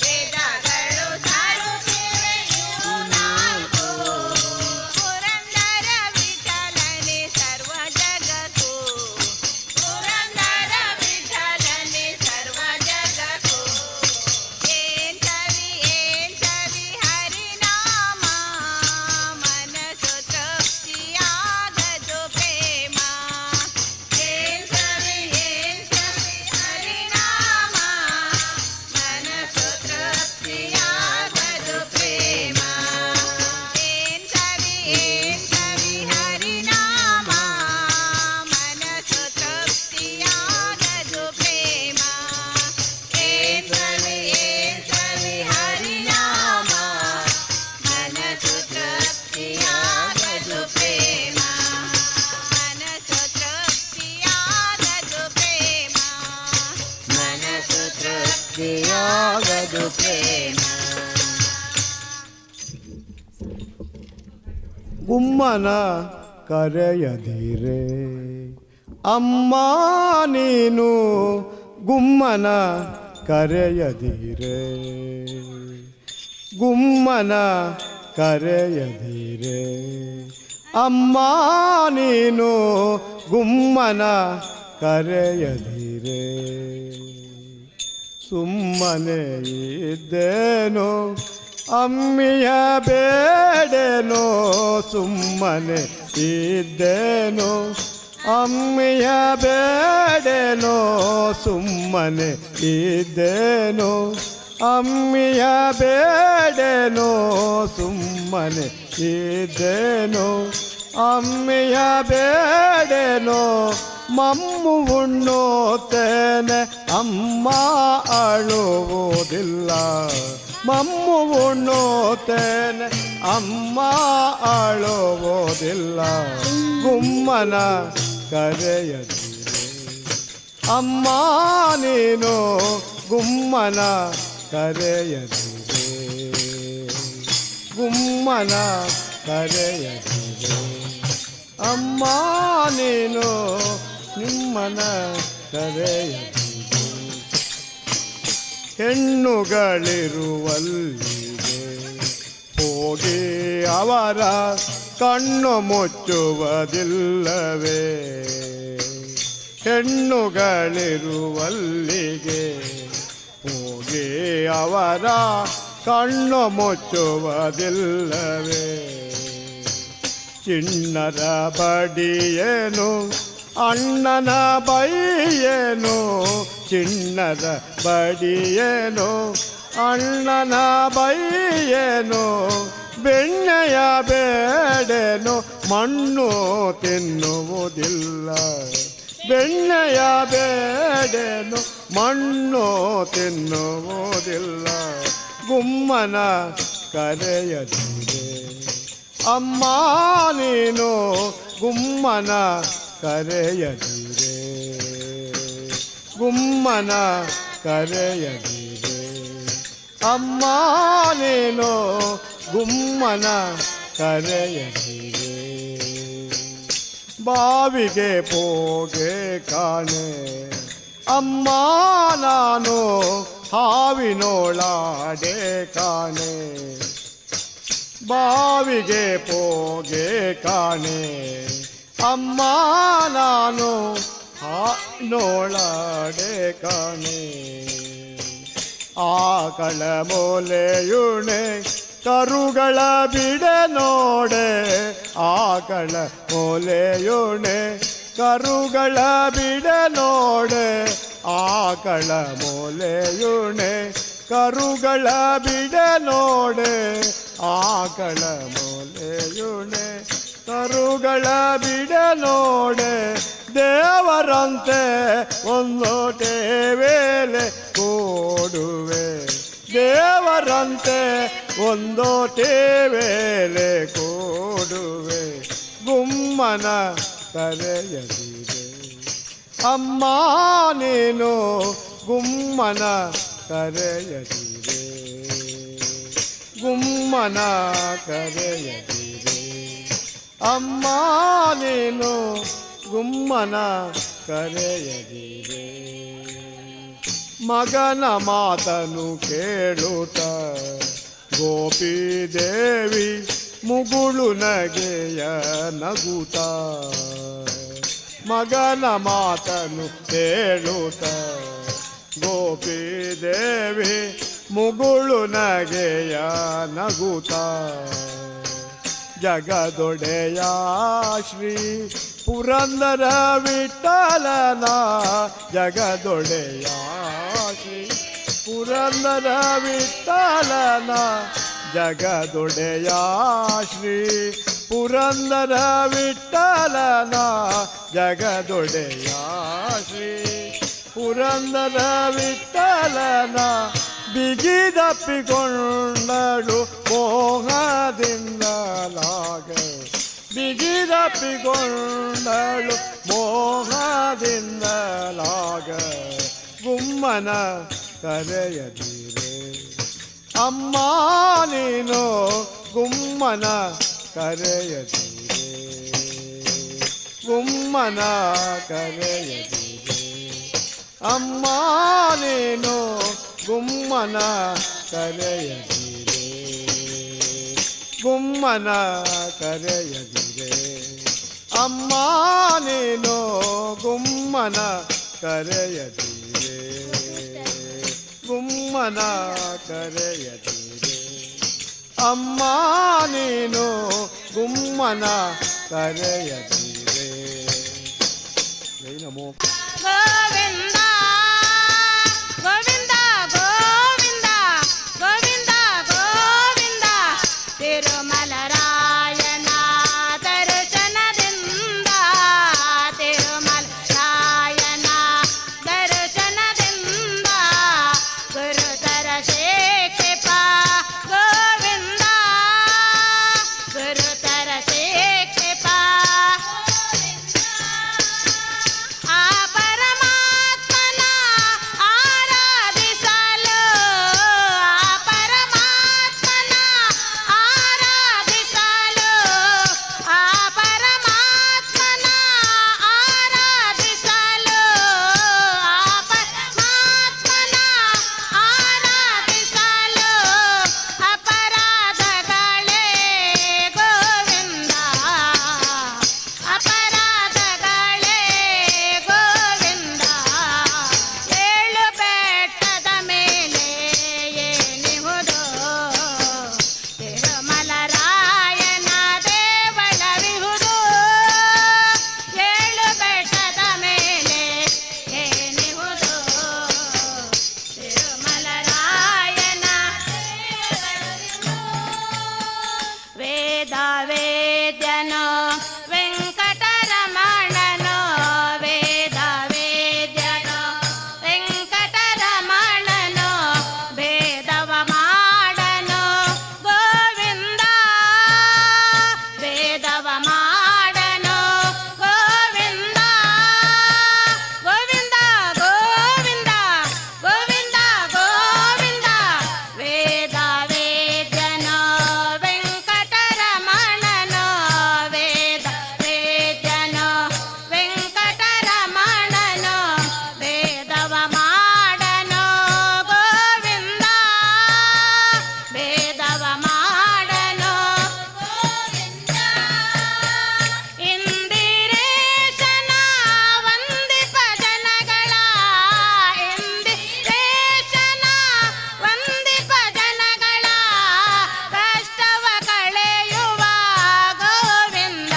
ವೇದಗಳು ಸಾರುತ್ತಿವೆ ಇವು ನಾಲ್ಕು. ಪುರಂದರ ವಿಠಲನೆ ಸರ್ವ ಜಗತ್ತು, ಪುರಂದರ ವಿಠಲನೆ ಸರ್ವ ಜಗತ್ತು. ಏನ್ ಸವಿ ಏನ್ ಸವಿ ಹರಿನಾಮ, ಮನಸ್ಸು ತೃಪ್ತಿಯಾಗದು ಪ್ರೇಮ. ಏನ್ ಸವಿ ಏನ್ ಸವಿ ಹರಿನಾಮ, ಮನಸ್ಸು ತೃಪ್ತಿಯಾಗದು ಪ್ರೇಮ. ಏನ್ ಸವಿ ಏನ್ ಸವಿ ಹರಿನಾಮ, ಮನಸ್ಸು ತೃಪ್ತಿಯಾಗದು ಪ್ರೇಮ. ಏನ್ ಸವಿ ಏನ್ ಸವಿ ಹರಿನಾಮ, ಮನಸ್ಸು ತೃಪ್ತಿಯಾಗದು ಪ್ರೇಮ. ಮನಸ್ಸು ತೃಪ್ತಿಯಾಗದು ಪ್ರೇಮ. ಮನಸ್ಸು ತೃಪ್ತಿಯಾಗದು ಪ್ರೇಮ. ಗುಮ್ಮನ ಕರೆಯದಿರೆ ಅಮ್ಮ ನೀನು, ಗುಮ್ಮನ ಕರೆಯದಿರೆ, ಗುಮ್ಮನ ಕರೆಯದಿರೆ ಅಮ್ಮ ನೀನು, ಗುಮ್ಮನ ಕರೆಯದಿರೆ. ಸುಮ್ಮನೆ ಇದ್ದೇನು ಅಮ್ಮಿಯ ಬೇಡೆನೋ, ಸುಮ್ಮನೆ ಇದ್ದೇನು ಅಮ್ಮಿಯ ಬೇಡೆನೋ, ಸುಮ್ಮನೆ ಇದ್ದೇನು ಅಮ್ಮಿಯ ಬೇಡೆನೋ, ಸುಮ್ಮನೆ ಇದ್ದೇನು ಅಮ್ಮಿಯ ಬೇಡೆನೋ. ಮಮ್ಮು ಉಣ್ಣುತ್ತೇನೆ ಅಮ್ಮ ಅಳುವುದಿಲ್ಲ, ಮಮ್ಮು ಉಣ್ಣುತ್ತೇನೆ ಅಮ್ಮ ಅಳುವುದಿಲ್ಲ. ಗುಮ್ಮನ ಕರೆಯದಿರೆ ಅಮ್ಮ ನೀನು, ಗುಮ್ಮನ ಕರೆಯದಿರೆ, ಗುಮ್ಮನ ಕರೆಯದಿರೆ. ಅಮ್ಮ ನೀನು ನಿಮ್ಮನ ಕರೆಯದಿರೆ. ಹೆಣ್ಣುಗಳಿರುವಲ್ಲಿಗೆ ಹೋಗಿ ಅವರ ಕಣ್ಣು ಮುಚ್ಚುವುದಿಲ್ಲವೇ? ಹೆಣ್ಣುಗಳಿರುವಲ್ಲಿಗೆ ಹೋಗಿ ಅವರ ಕಣ್ಣು ಮುಚ್ಚುವುದಿಲ್ಲವೇ? ಚಿನ್ನದ ಬಡಿಯೇನು ಅಣ್ಣನ ಬೈಯೇನು, ಚಿನ್ನದ ಬಡಿಯೇನು ಅಣ್ಣನ ಬೈಯೇನು, ಬೆಣ್ಣೆಯ ಬೇಡೆನು ಮಣ್ಣು ತಿನ್ನುವುದಿಲ್ಲ, ಬೆಣ್ಣೆಯ ಬೇಡೆನು ಮಣ್ಣು ತಿನ್ನುವುದಿಲ್ಲ. ಗುಮ್ಮನ ಕರೆಯದಿರೆ, ಅಮ್ಮ ನೀನು ಗುಮ್ಮನ ಕರೆಯದಿರೆ, ಗುಮ್ಮನ ಕರೆಯದಿರೆ. ಅಮ್ಮ ನೀನು ಗುಮ್ಮನ ಕರೆಯದಿರೆ. ಬಾವಿಗೆ ಪೋಗೆ ಕಾಣೆ ಅಮ್ಮ ನಾನು ಹಾವಿನೋಳಾಡೆ ಕಾಣೆ, ಬಾವಿಗೆ ಪೋಗೆ ಕಾಣೆ ಅಮ್ಮ ನಾನು ಹಾವಿನೋಳಾಡೆ ಕಾಣೆ. ಆಕಳ ಮೂಲೆಯುಣೆ ಕರುಗಳ ಬಿಡೆ ನೋಡೆ, ಆಕಳ ಮೂಲೆಯುಣೆ ಕರುಗಳ ಬಿಡೆ ನೋಡೆ, ಆಕಳ ಮೂಲೆಯುಣೆ ಕರುಗಳ ಬಿಡೆ ನೋಡೆ, ಆಕಳ ಮೂಲೆಯುಣೆ ಕರುಗಳ ಬಿಡೆ ನೋಡೆ. ದೇವರಂತೆ ಒಂದೋಟೆ ವೇಲೆ ಕೂಡುವೆ, ದೇವರಂತೆ ಒಂದೋಟೆ ವೇಲೆ ಕೂಡುವೆ. ಗುಮ್ಮನ ಕರೆಯದಿರೆ, ಅಮ್ಮ ನೀನು ಗುಮ್ಮನ ಕರೆಯದಿರೆ, ಗುಮ್ಮನ ಕರೆಯದಿರೆ. ಅಮ್ಮ ನೀನು ಗುಮ್ಮನ ಕರೆಯದಿರೆ. ಮಗನ ಮಾತನು ಕೇಳುತ್ತ ಗೋಪಿ ದೇವಿ ಮುಗುಳು ನಗೆಯ ನಗುತ, ಮಗನ ಮಾತನು ಕೇಳುತ್ತ ಗೋಪಿ ದೇವಿ ಮುಗುಳು ನಗೆಯ ನಗುತ. ಜಗದೊಡೆಯ ಶ್ರೀ ಪುರಂದರ ವಿಠಲನ, ಜಗದೊಡೆಯ ಶ್ರೀ ಪುರಂದರ ವಿಠಲನ, ಜಗದೊಡೆಯ ಶ್ರೀ ಪುರಂದರ ವಿಠಲನ, ಜಗದೊಡೆಯ ಶ್ರೀ ಪುರಂದರ ವಿಠಲನ. ಬಿಗಿದಪ್ಪಿಕೊಂಡಳು ಮೋಹದಿಂದಲಾಗ, ಬಿಗಿದಪ್ಪಿಕೊಂಡಳು ಮೋಹದಿಂದಲಾಗ. ಗುಮ್ಮನ ಕರೆಯದಿರೆ, ಅಮ್ಮ ನೀನು ಗುಮ್ಮನ ಕರೆಯದಿರೆ, ಗುಮ್ಮನ ಕರೆಯದಿರೆ. ಅಮ್ಮ ನೀನು ಗುಮ್ಮನ ಕರೆಯದಿರೆ, ಗುಮ್ಮನ ಕರೆಯದಿರೆ. ಅಮ್ಮ ನೀನು ಗುಮ್ಮನ ಕರೆಯದಿರೆ, ಗುಮ್ಮನ ಕರೆಯದಿರೆ. ಅಮ್ಮ ನೀನು ಗುಮ್ಮನ ಕರೆಯದಿರೆ. ಜೈ ನಮೋ ಗೋವಿಂದ ಗೋವಿಂದ ಗೋವಿಂದ ಗೋವಿಂದ ಗೋವಿಂದ ತಿರುಮಲರಾಯನ ದರ್ಶನದಿಂದ, ತಿರುಮಲರಾಯನ ದರ್ಶನದಿಂದ ಗುರುತರ ಶೇಕ್ಷಿಪ ಗೋವಿಂದ, ಗುರುತರ ಶೇಕ್ಷಿಪ. ಆ ಪರಮಾತ್ಮನ ವೇದ ವೇದ್ಯನೋ ವೆಂಕಟರಮಣನೋ ವೇದ ವೇದ್ಯನೋ ವೆಂಕಟರಮಣನೋ ಭೇದವ ಮಾಡನೋ ಗೋವಿಂದ ಭೇದವ ಮಾಡನೋ ಗೋವಿಂದ ಗೋವಿಂದ ಗೋವಿಂದ ಗೋವಿಂದ ಗೋವಿಂದ ವೇದ ವೇದ್ಯನೋ ವೆಂಕಟರಮಣನೋ ವೇದ ವೇದ್ಯನೋ ವೆಂಕಟರಮಣನೋ ಭೇದವ ಮಾಡನೋ ಗೋವಿಂದ ಭೇದವ ಮಾಡನೋ ಗೋವಿಂದ ಇಂದಿರೇಶನ ವಂದಿಪ ಜನಗಳ ಇಂದಿರೇಶನ ವಂದಿಪ ಜನಗಳ ಕಷ್ಟವ ಕಳೆಯುವ ಗೋವಿಂದ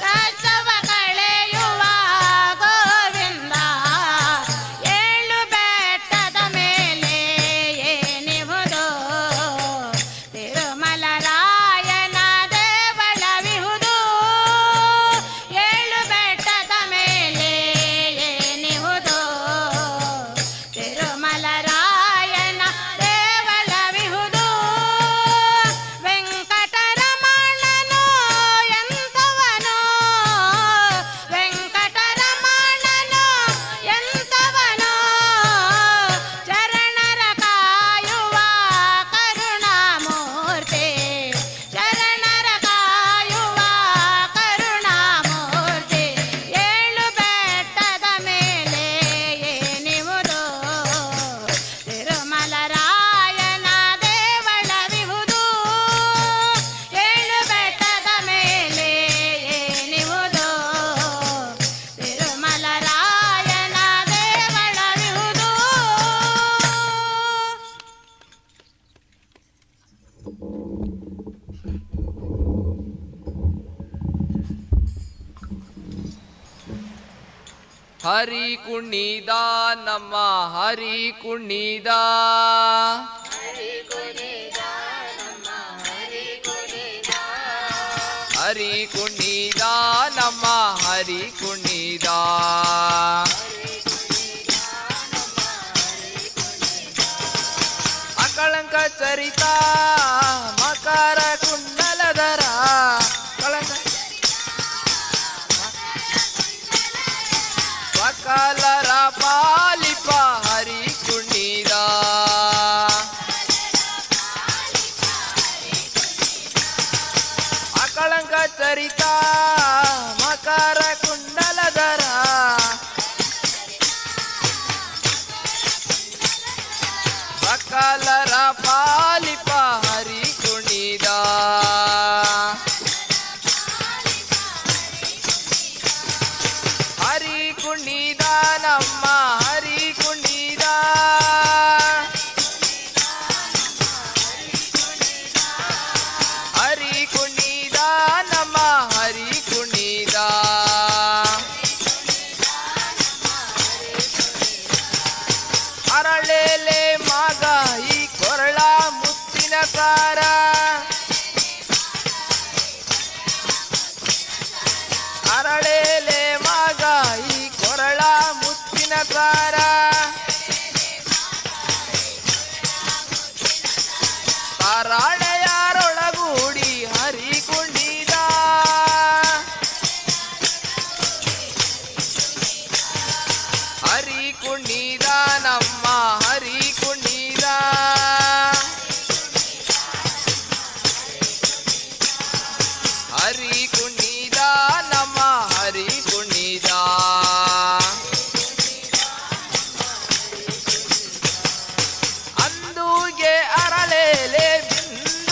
ಕಷ್ಟವ ಕಳೆಯುವ ಗೋವಿಂದ ಏಳು ಬೆಟ್ಟದ ಮೇಲೆ ಏನಿಹುದು ತಿರುಮಲ ರಾಯನ ದೇವಳವಿಹುದು ಏಳು ಬೆಟ್ಟದ ಮೇಲೆ ಏನಿಹುದು ತಿರುಮಲ ರಾಯನ ದೇವಳವಿಹುದು ವೆಂಕಟರಮಣನು ಎಂಥವನು ವೆಂಕಟರಮಣನು ಎಂಥವನು ಚರಣರ ಕಾಯುವ ಕರುಣಾಮೂರ್ತಿ ಶರಣರ ಕಾಯುವ ಕರುಣಾಮೂರ್ತಿ ಏಳು ಬೆಟ್ಟದ ಮೇಲೆ ಏನಿಹುದು ತಿರುಮಲ ರಾಯನ ದೇವಳವಿಹುದು ಏಳು ಬೆಟ್ಟದ ಮೇಲೆ ಏನಿಹುದು ತಿರುಮಲ ರಾಯನ ದೇವಳವಿಹುದು. ಹರಿ ಕುಣಿದ ನಮ್ಮ ಹರಿ ಕುಣಿದ ಹರಿ ಕುಣಿದ ನಮ್ಮ ಹರಿ ಕುಣಿದ ಅಕಳಂಕ ಚರಿತ ಮಕರ ಕುಂಡಲಧರ ಕಳಂಕ ಸಕಲರ ಪಾಲಿಪ ಹರಿ ಕುಣಿದ ಅಕಳಂಕ ಚರಿತ ಮಕರ ಕುಂಡಲಧರ ಸಕಲರ ಪಾಲಿಪ ಹರಿ ಕುಣಿದ ಹರಿ ಕುಣಿದ ನಮ್ಮ ಹರಿ ಕುಣಿದ ಹರಿ ಕುಣಿದ ನಮ್ಮ ಹರಿ ಕುಣಿದ ಅರಳೇಲೆ ಮಗ ಈ ಕೊರಳ ಮುತ್ತಿನ ಸಾರ ಅರಳೇಲೆ ಮಗ ಈ ಕೊರಳ ಮುತ್ತಿನ ಸಾರ ತಾರಾಳೆಯಾರೊಳಗೂಡಿ ಹರಿ ಕುಣಿದ ಹರಿ ಕುಣಿದ ನಮ್ಮ ಹರಿ ಕುಣಿದ ಹರಿ ಕುಣಿದ ನಮ್ಮ ಹರಿ ಕುಣಿದ ಅಂದುಗೆ ಅರಳೇಲೆ ಬಿಂದಿಗೆ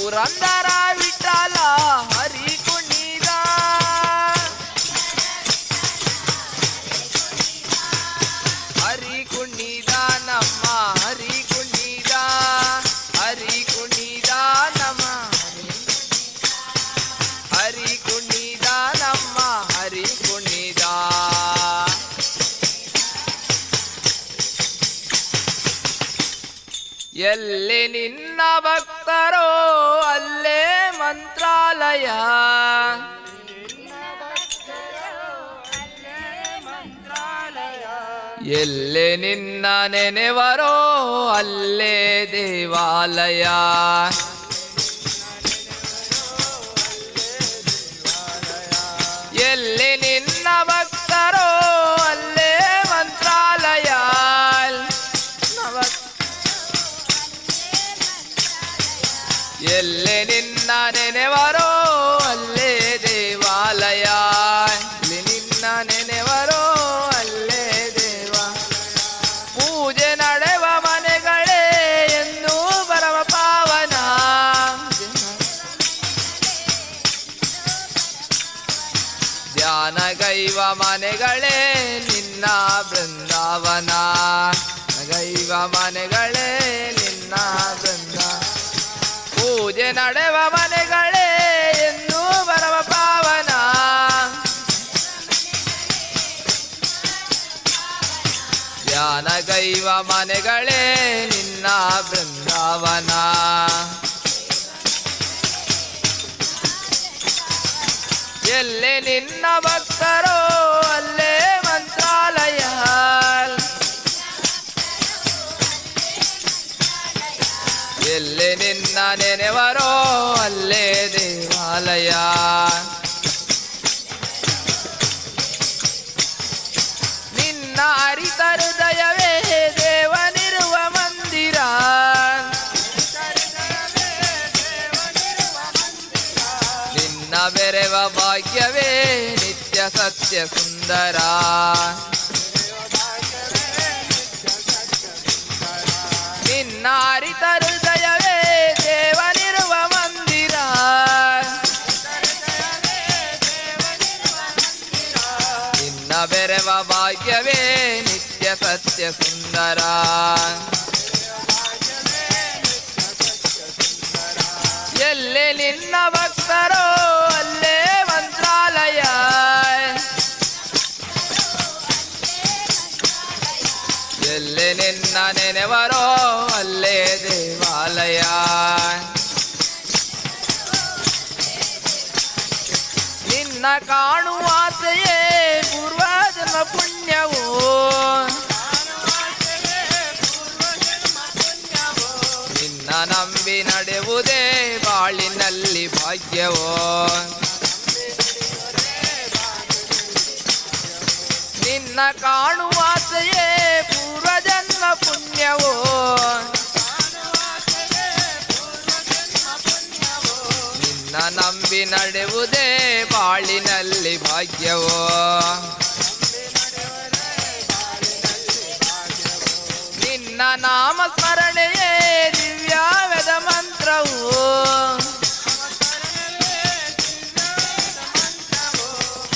ಪುರಂದರ ವಿಠಲ ಹರಿ ಕುಣಿದ. ಹರಿ ಕುಣಿದ ನಮ್ಮ ಹರಿ ಕುಣಿದ, ಹರಿ ಕುಣಿದ ನಮ್ಮ ಹರಿ ಕುಣಿದ, ನಮ್ಮ ಹರಿ ಕುಣಿದ. ಎಲ್ಲಿ ನಿನ್ನ ಭಕ್ತರೋ ಅಲ್ಲೇ ಮಂತ್ರಾಲಯ. ಎಲ್ಲಿ ನಿನ್ನ ನೆನೆವರೋ ಅಲ್ಲೇ ದೇವಾಲಯ. ಎಲ್ಲಿ ನಿನ್ನ ಭಕ್ತರೋ ಅಲ್ಲೇ ಮಂತ್ರಾಲಯ. ಎಲ್ಲಿ ನಿನ್ನ ನೆನೆವರೋ ಅಲ್ಲೇ ದೇವಾಲಯ. ಎಲ್ಲಿ ನಿನ್ನ ನೆನೆವರೋ ಅಲ್ಲೇ ದೇವ. ಪೂಜೆ ನಡೆವ ಮನೆಗಳೇ ಎಂದು ಪರಮ ಪಾವನ. ಧ್ಯಾನ ಗೈವ ಮನೆಗಳೇ ನಿನ್ನ ಬೃಂದಾವನ. ಗೈವ ಮನೆಗಳೇ ನಿನ್ನ ಬೃಂದ. ಪೂಜೆ ನಡೆವ ಮನೆಗಳೇ ಎಂದು ಪರಮ ಪಾವನ. ಧ್ಯಾನ ಗೈವ ಮನೆಗಳೇ ನಿನ್ನ ಬೃಂದಾವನ. ಎಲ್ಲಿ ನಿನ್ನ ಭಕ್ತರೋ ಅಲ್ಲೇ ಮಂತ್ರಾಲಯ. ಎಲ್ಲಿ ನಿನ್ನ ನೆನೆವರೋ ಅಲ್ಲೇ ದೇವಾಲಯ. ನಿನ್ನ ಅರಿತ ಹೃದಯವೇ ದೇವನಿರುವ ಮಂದಿರ. ನಿನ್ನ ಬೆರೆವ ಭಾಗ್ಯವೇ ನಿತ್ಯ ಸತ್ಯ ಸುಂದರ. ನಿನ್ನ ಅರಿತ ಹೃದಯವೇ ದೇವನಿರುವ ಮಂದಿರ. ನಿನ್ನ ಬೆರೆವ ಭಾಗ್ಯವೇ ನಿತ್ಯ ಸತ್ಯ ಸುಂದರ. ಎಲ್ಲಿ ನಿನ್ನ ಭಕ್ತರೋ ಅಲ್ಲೇ ಮಂತ್ರಾಲಯ. ಎಲ್ಲಿ ನಿನ್ನ ನೆನೆವರೋ ಅಲ್ಲೇ ದೇವಾಲಯ. ನಿನ್ನ ಕಾಣುವಾಸೆಯೇ ಪೂರ್ವಜನ್ಮ ಪುಣ್ಯವೋ. ನಿನ್ನ ನಂಬಿ ನಡೆಯುವುದೇ ಬಾಳಿನಲ್ಲಿ ಭಾಗ್ಯವೋ. ನಿನ್ನ ಕಾಣುವಾಸೆಯೇ ಪೂರ್ವಜನ್ಮ ಪುಣ್ಯವೋ. ನಿನ್ನ ನಂಬಿ ನಡೆಯುವುದೇ ಬಾಳಿನಲ್ಲಿ ಭಾಗ್ಯವೋ. ನಿನ್ನ ನಾಮ ಸ್ಮರಣೆಯೇ ದಿವ್ಯಾವೇದ ಮಂತ್ರವು.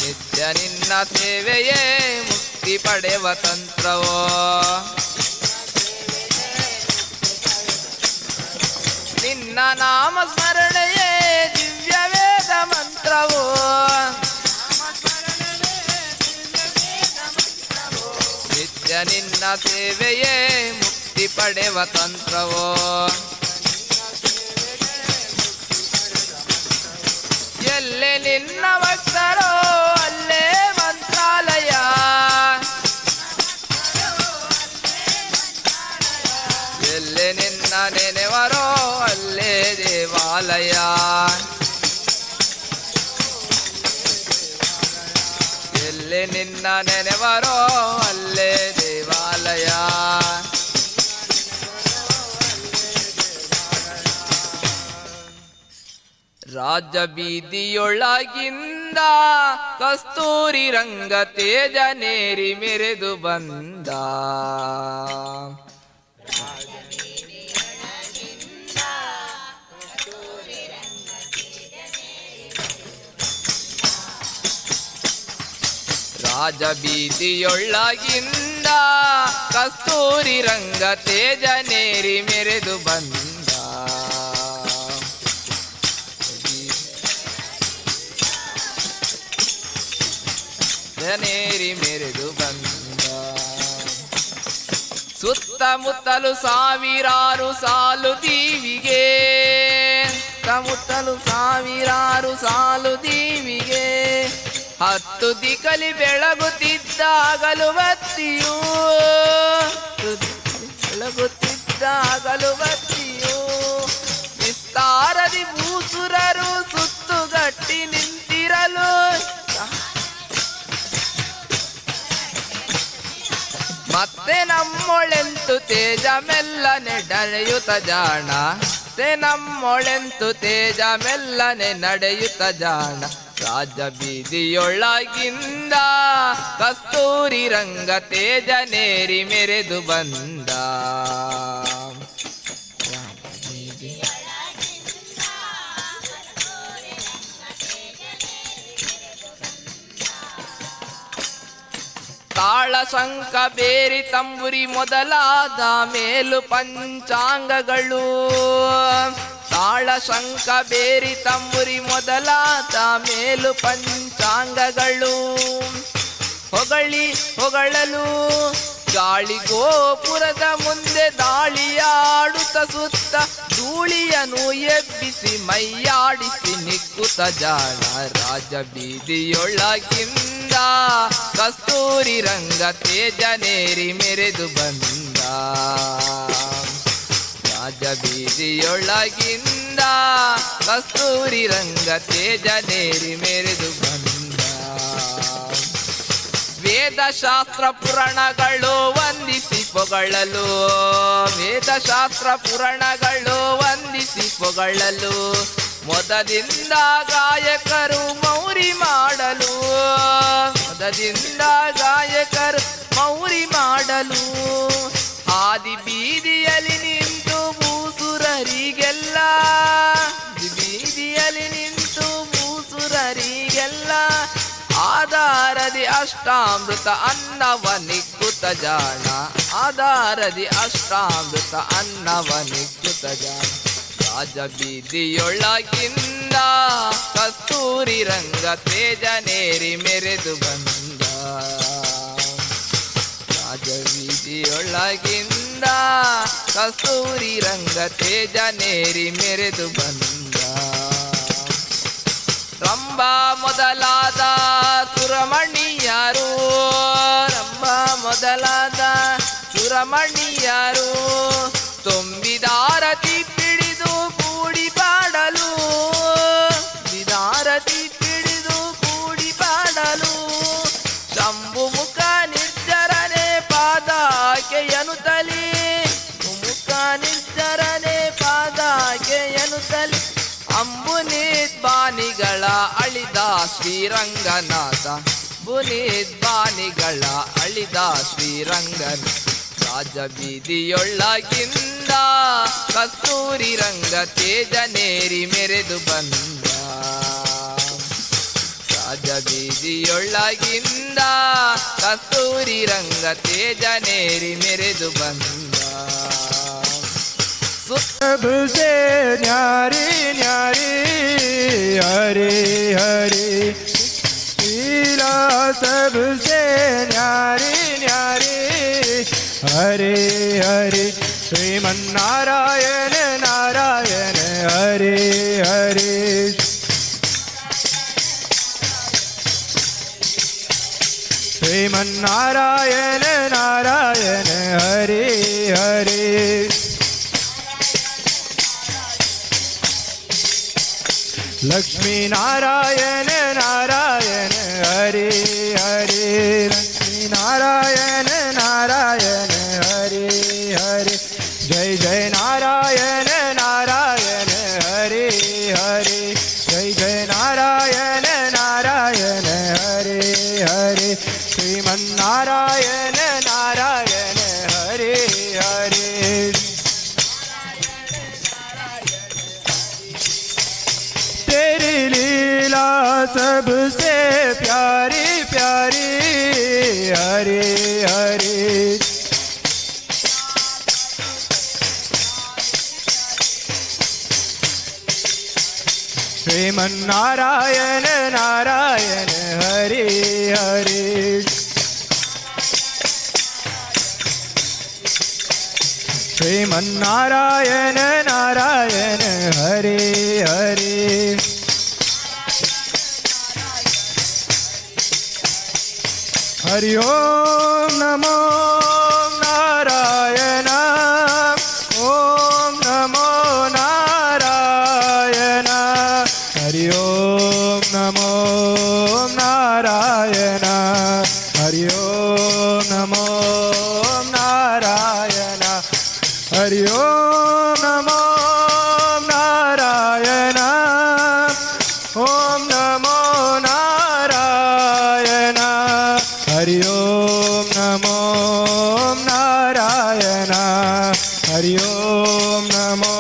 ನಿತ್ಯ ನಿನ್ನ ಸೇವೆಯೇ ಮುಕ್ತಿ ಪಡೆವ ತಂತ್ರವೋ. ನಿನ್ನ ನಾಮ ಸ್ಮರಣೆಯೇ ದಿವ್ಯವೇದ ಮಂತ್ರವೋ. ನಿತ್ಯ ನಿನ್ನ ಸೇವೆಯೇ ಮುಕ್ತಿ ಪಡೆವ ತಂತ್ರವೋ. ಎಲ್ಲಿ ನಿನ್ನ ಭಕ್ತರೋ ಅಲ್ಲೇ ಮಂತ್ರಾಲಯ. ಎಲ್ಲಿ ನಿನ್ನ ನೆನೆವರೋ ಅಲ್ಲೇ ದೇವಾಲಯ. ಎಲ್ಲಿ ನಿನ್ನ ನೆನೆವರೋ ಅಲ್ಲೇ ದೇವಾಲಯ. ರಾಜ ಬೀದಿಯೊಳಗಿಂದ ಕಸ್ತೂರಿ ರಂಗ ತೇಜನೇರಿ ಮೆರೆದು ಬಂದ. ರಾಜಬೀದಿಯೊಳಗಿಂದ ಕಸ್ತೂರಿ ರಂಗ ತೇಜನೇರಿ ಮೆರೆದು ಬಂದ. ನೇರಿ ಮೆರೆದು ಬಂದ. ಸುತ್ತಮುತ್ತಲು ಸಾವಿರಾರು ಸಾಲು ದೀವಿಗೆ, ಸುತ್ತಮುತ್ತಲು ಸಾವಿರಾರು ಸಾಲು ದೀವಿಗೆ, ಹತ್ತು ದಿಕಲಿ ಬೆಳಗುತ್ತಿದ್ದಾಗಲು ಬತ್ತಿಯು, ಬೆಳಗುತ್ತಿದ್ದಾಗಲು ಬತ್ತಿಯು, ವಿಸ್ತಾರದಿ ಭೂಸುರರು ಸುತ್ತುಗಟ್ಟಿ ನಿಂತಿರಲು, ಮತ್ತೆ ನಮ್ಮೊಳೆಂತು ತೇಜ ಮೆಲ್ಲನೆ ನಡೆಯುತ್ತ ಜಾಣ, ಮತ್ತೆ ನಮ್ಮೊಳೆಂತು ತೇಜ ಮೆಲ್ಲನೆ ನಡೆಯುತ್ತ ಜಾಣ. ರಾಜಬೀದಿಯೊಳಗಿಂದ ಕಸ್ತೂರಿ ರಂಗ ತೇಜನೇರಿ ಮೆರೆದು ಬಂದ. ತಾಳ ಶಂಖ ಬೇರಿ ತಂಬುರಿ ಮೊದಲಾದ ಮೇಲು ಪಂಚಾಂಗಗಳು, ತಾಳ ಶಂಖ ಬೇರಿ ತಂಬುರಿ ಮೊದಲಾದ ಮೇಲು ಪಂಚಾಂಗಗಳು, ಹೊಗಳಿ ಹೊಗಳಲು ಗಾಳಿ ಗೋಪುರದ ಮುಂದೆ ದಾಳಿಯಾಡುತ್ತ ಸುತ್ತ ಧೂಳಿಯನು ಎಬ್ಬಿಸಿ ಮೈಯಾಡಿಸಿ ನಿಕ್ಕುತ ಜಾಣ. ರಾಜಬೀದಿಯೊಳಗಿಂದ ಕಸ್ತೂರಿ ರಂಗ ತೇಜನೇರಿ ಮೆರೆದು ಬಂದ. ರಾಜಬೀದಿಯೊಳಗಿಂದ ಕಸ್ತೂರಿ ರಂಗ ತೇಜನೇರಿ ಮೆರೆದು ಬಂದ. ವೇದಶಾಸ್ತ್ರ ಪುರಾಣಗಳು ವಂದಿಸಿ ಪೊಗಳಲು, ವೇದಶಾಸ್ತ್ರ ಪುರಾಣಗಳು ವಂದಿಸಿ ಪೊಗಳಲು, ಮೊದಲಿಂದ ಗಾಯಕರು ಮೌರಿ ಮಾಡಲು, ಮೊದಲಿಂದ ಗಾಯಕರು ಮೌರಿ ಮಾಡಲು, ಹಾದಿ ಬೀದಿಯಲ್ಲಿ ನಿಂತು ಭೂಸುರರಿಗೆಲ್ಲ, ಬೀದಿಯಲ್ಲಿ ನಿಂತು ಭೂಸುರರಿಗೆಲ್ಲ, ಆಧಾರದಿ ಅಷ್ಟಾಮೃತ ಅನ್ನವ ನಿಕ್ಕುತ ಜಾಣ, ಆಧಾರದಿ ಅಷ್ಟಾಮೃತ ಅನ್ನವ ನಿಕ್ಕುತ ಜಾಣ. ರಾಜಬೀದಿಯೊಳಗಿಂದ ಕಸ್ತೂರಿ ರಂಗ ತೇಜನೇರಿ ಮೆರೆದು ಬಂದ. ರಾಜಬೀದಿಯೊಳಗಿಂದ ಕಸ್ತೂರಿ ರಂಗ ತೇಜನೇರಿ ಮೆರೆದು ಬಂದ. ರಂಭಾ ಮೊದಲಾದ ಸುರಮಣಿಯರು, ರಂಭಾ ಮೊದಲಾದ ಸುರಮಣಿಯರು, ತುಂಬಿದಾರತಿ ಪಿಡಿದು ಕೂಡಿ ಪಾಡಲು, ಬಿದಾರತಿ ಪಿಡಿದು ಕೂಡಿ ಪಾಡಲು, ಶಂಭು ಮುಖ ನಿರ್ಜರನೆ ಪಾದಾಕೆಯನು ತಲಿ, ಮುಖ ನಿರ್ಜರನೆ ಪಾದಾಕೆಯನು ತಲಿ, ಅಂಬುನಿದ್ಬಾನಿಗಳ ಅಳಿದ ಶ್ರೀರಂಗನಾಥ, ಬುನಿದ್ಬಾನಿಗಳ ಅಳಿದ ಶ್ರೀರಂಗನ. ರಾಜಬೀದಿಯೊಳಗಿಂದ ಕಸ್ತೂರಿ ರಂಗ ತೇಜನೇರಿ ಮೆರೆದು ಬಂದ. ರಾಜಬೀದಿಯೊಳಗಿಂದ ಕಸ್ತೂರಿ ರಂಗ ತೇಜನೇರಿ ಮೆರೆದು ಬಂದ. सबसे न्यारी न्यारी हरे हरे लीला, सबसे न्यारी न्यारी हरे हरे, श्रीमन्नारायण नारायण हरे हरे। श्रीमन्नारायण नारायण हरे हरे। लक्ष्मी नारायण नारायण हरे हरे, लक्ष्मी नारायण नारायण हरे हरे, जय जय नारायण नारायण हरे हरे, जय जय नारायण नारायण हरे हरे, श्रीमन्नारायण नारायण हरे हरे। तेरी लीला सबसे प्यारी प्यारी Hare Hare. Sriman Narayana Narayana Hare Hare. Sriman Narayana Narayana Hare Hare. Hari Om Namo Narayana Om Namo Narayana. Hari Om Namo Narayana Hari Om Namo Narayana. Hari Om Namo Narayana Om Namo Narayana. Hari Om Namo Narayana Hari Om Namo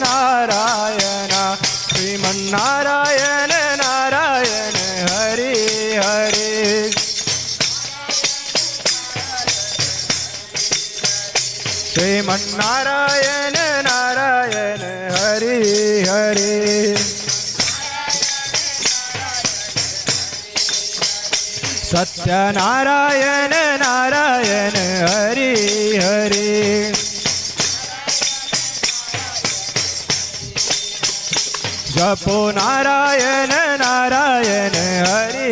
Narayana. Sriman Narayana Narayana Hare Hare. Sriman Narayana Narayana Hare Hare. Satyanarayan Narayan Hare Hare. जपो नारायण नारायण हरे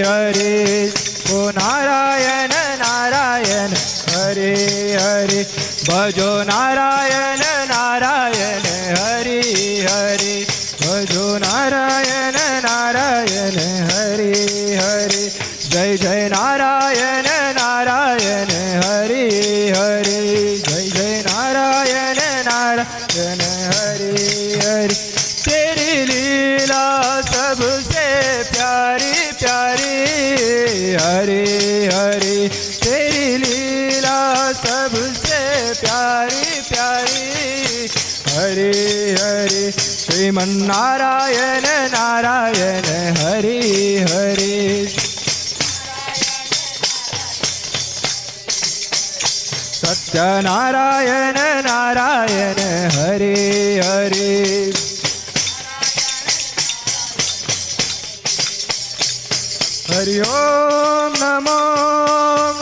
हरे। जपो नारायण नारायण हरे हरे। भजो नारायण नारायण हरे हरे। भजो नारायण नारायण हरे हरे। जय जय नारायण नारायण हरे हरे। जय जय नारायण नारायण हरे हरे। तेरी लीला सबसे प्यारी प्यारी हरे हरे। तेरी लीला सबसे प्यारी प्यारी हरे हरे। श्रीमन्नारायण नारायण हरे हरे। सत्यनारायण नारायण हरे हरे। हरि ओम नमो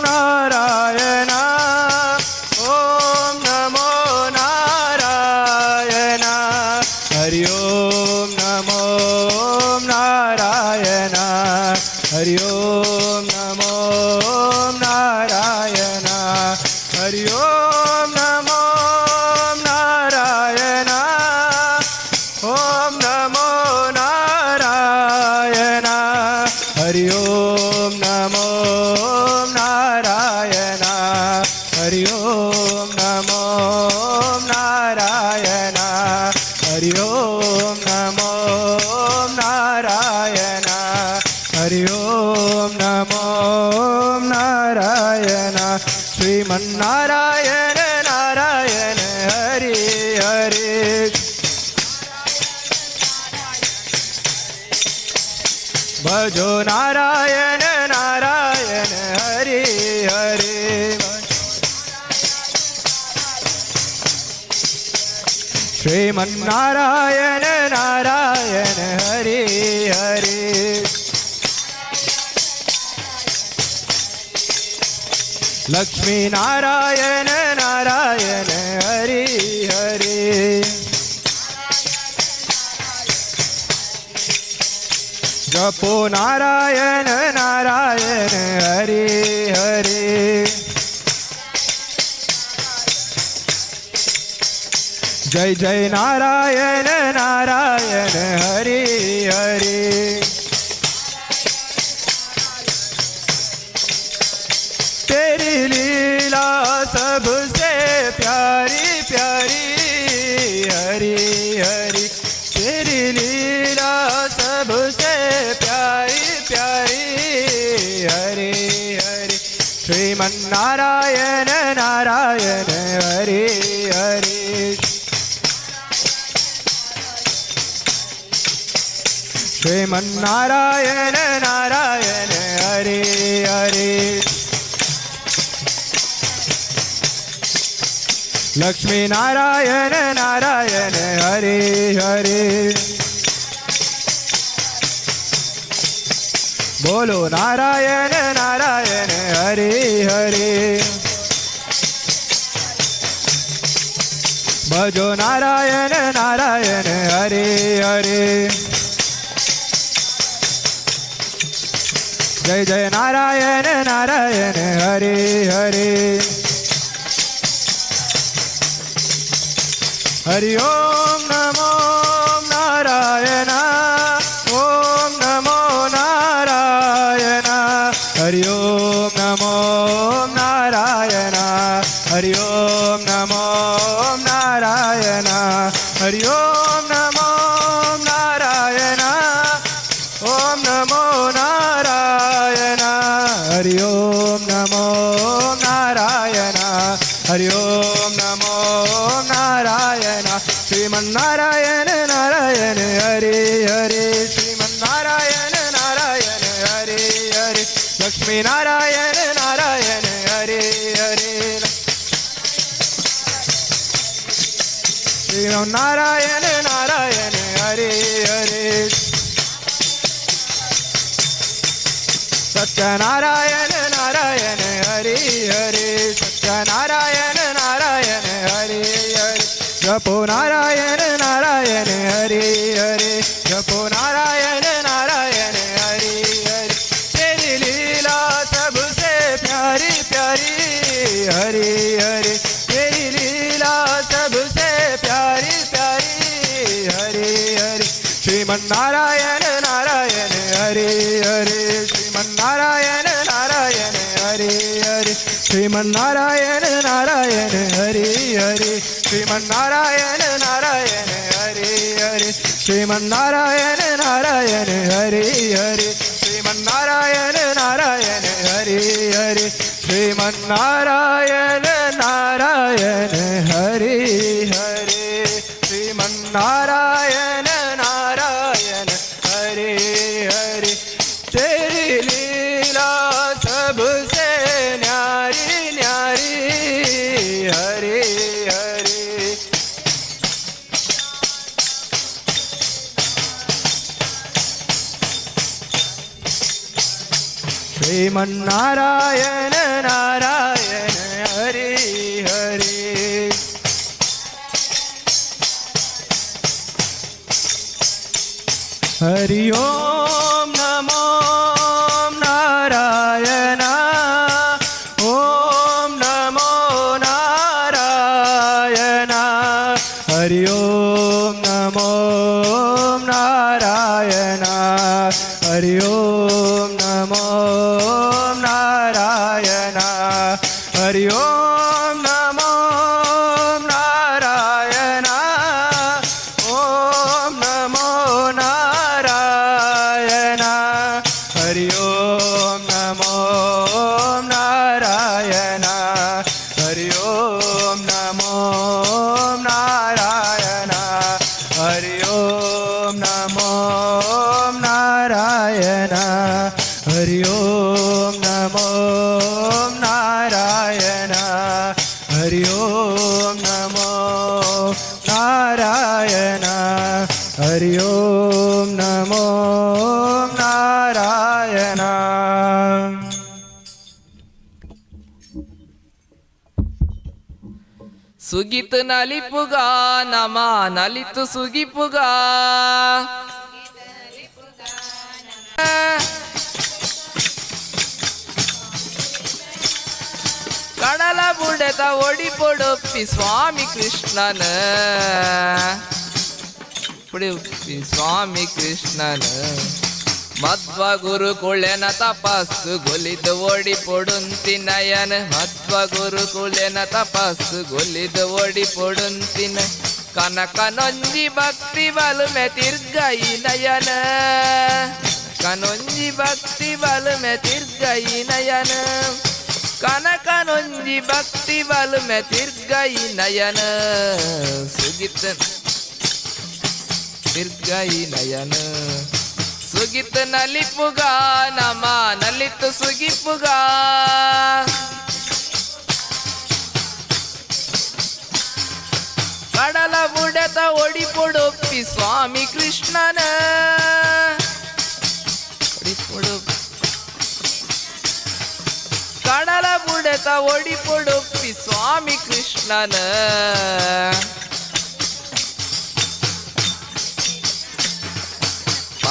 नारायण ओम नमो नारायण। हरि ओम नमो नारायण हरि ओम नमो नारायण। हरि ओम नमो नारायण ओम नमो नारायण। हरि ओम नमो नारायण हरि ओम नमो नारायण। हरि ओम नमो नारायण हरि ओम नमो नारायण। श्रीमन्नारायण नारायण हरे हरे। भजो नारायण नारायण हरे हरे। श्रीमन्नारायण नारायण हरे हरे। लक्ष्मी नारायण नारायण हरे हरे। जपो नारायण नारायण हरे हरे। जय जय नारायण नारायण हरे हरे। तेरी लीला सबसे प्यारी प्यारी हरे हरे। तेरी लीला सबसे प्यारी प्यारी हरे हरे। श्रीमन्नारायण नारायण हरे हरे। श्रीमन्नारायण नारायण हरे हरे। लक्ष्मी नारायण नारायण हरे हरे। बोलो नारायण नारायण हरे हरे। भजो नारायण नारायण हरे हरे। जय जय नारायण नारायण हरे हरे। हरि ओम नमो नारायण, ओम नमो नारायण। हरि ओम नमो नारायण, हरि ओम नमो नारायण। हरि ओम नमो नारायण, ओम नमो नारायण। हरि ओम नमो नारायण, हरि ओम नमो नारायण। श्रीमन्नारायण नारायण हरे हरे। श्रीमन्नारायण नारायण हरे हरे। लक्ष्मी नारायण नारायण हरे हरे। श्रीमन्नारायण नारायण हरे हरे। सत्यनारायण नारायण हरे हरे। सत्यनारायण नारायण हरे हरे। जपो नारायण नारायण हरे हरे। जपो नारायण नारायण हरे हरे। तेरी लीला सबसे प्यारी प्यारी हरे हरे। तेरी लीला सबसे प्यारी प्यारी हरे हरे। श्रीमन्नारायण नारायण हरे हरे। श्रीमन्नारायण नारायण हरे हरे। श्रीमन्नारायण नारायण हरे हरे। श्रीमन्नारायण नारायण हरे हरे। श्रीमन्नारायण नारायण हरे हरे। श्रीमन्नारायण नारायण हरे हरे। श्रीमन्नारायण नारायण हरे हरे। श्रीमन्नारायण नारायण हरे हरे। तेरी लीला सबसे न्यारी न्यारी हरे हरे। श्रीमन्नारायण नारायण हरे हरे। हरि ओम नमो नारायण, ओम नमो नारायण। हरि ओम नमो नारायण, हरि ओम नमो नारायण। हरि ओम नमो नारायण, ओम नमो नारायण। हरि ओम नमो नारायण, हरि ओम नमो नारायण। हरि ओम नमो नारायण, हरि ओम नमो नारायण। हरि ओम नमो नारायण, हरि ओम नमो नारायण। ಸುಗಿತು ನಲಿಪುಗ ನಮ ನಲಿತು ಸುಗಿಪುಗ. ಕಡಲ ಬುಡದ ಒಡಿಪೊಡೊಪ್ಪಿ ಸ್ವಾಮಿ ಕೃಷ್ಣನ ಪುಡಿಪಿ ಸ್ವಾಮಿ ಕೃಷ್ಣನ. ಮಧ್ವ ಗುರುಕುಳೆನ ತಪಸ್ಸು ಗೊಲಿದು ಓಡಿ ಪೊಡುಂತಿ ನಯನ. ಮಧ್ವ ಗುರುಕುಳೆನ ತಪಸ್ಸು ಗೊಲಿದು ಓಡಿ ಪೊಡುಂತಿನ. ಕನಕನೊಂಜಿ ಭಕ್ತಿ ಬಲುಮೆ ತಿರ್ಗೈ ನಯನ. ಕನೊಂಜಿ ಭಕ್ತಿ ಬಲುಮೆ ತಿರ್ಗೈ ನಯನ. ಕನಕನೊಂಜಿ ಭಕ್ತಿ ಬಲುಮೆ ತಿರ್ಗೈ ನಯನ. ಸುಗಿತ ತಿರ್ಗೈ ನಯನ. ಸುಗಿತ ನಲಿಪುಗ ನಮ ನಲಿತು ಸುಗಿಪುಗ. ಕಡಲ ಬುಡತ ಒಡಿಪೊಡೊಪ್ಪಿ ಸ್ವಾಮಿ ಕೃಷ್ಣನ ಒಡಿಪೊಡು ಕಡಲ ಬುಡತ ಒಡಿಪೊಡೊಪ್ಪಿ ಸ್ವಾಮಿ ಕೃಷ್ಣನ.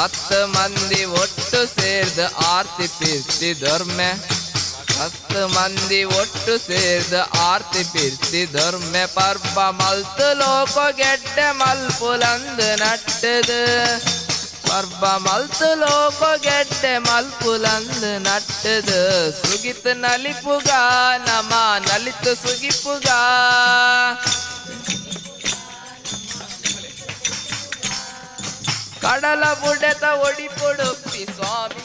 10 ಮಂದಿ ಒಟ್ಟು ಸೇರ್ದ ಆರ್ತಿ ಪಿರ್ತಿ ದೊರ್ಮೆ, 10 ಮಂದಿ ಒಟ್ಟು ಸೇರ್ದ ಆರ್ತಿ ಪಿರ್ತಿ ದೊರ್ಮೆ. ಪರ್ಬ ಮಲ್ತು ಲೋಕ ಗೆಡ್ಡೆ ಮಲ್ಪುಲಂದು ನಟ್ಟದು, ಪರ್ಬ ಮಲ್ತು ಲೋಕ ಗೆಡ್ಡೆ ಮಲ್ಪುಲಂದು ನಟ್ಟದು. ಸುಗಿತ ನಲಿಪುಗ ನಮ ನಲಿತು ಸುಗಿಪುಗ. ಕಡಲ ಬುಡತ ಒಡಿಪೊಡೊಪ್ಪಿ ಸ್ವಾಮಿ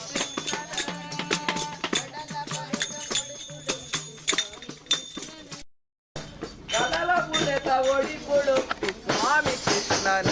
ಕಡಲ ಬುಡತ ಒಡಿಪೊಡೊಪ್ಪಿ ಸ್ವಾಮಿ ಕೃಷ್ಣನ.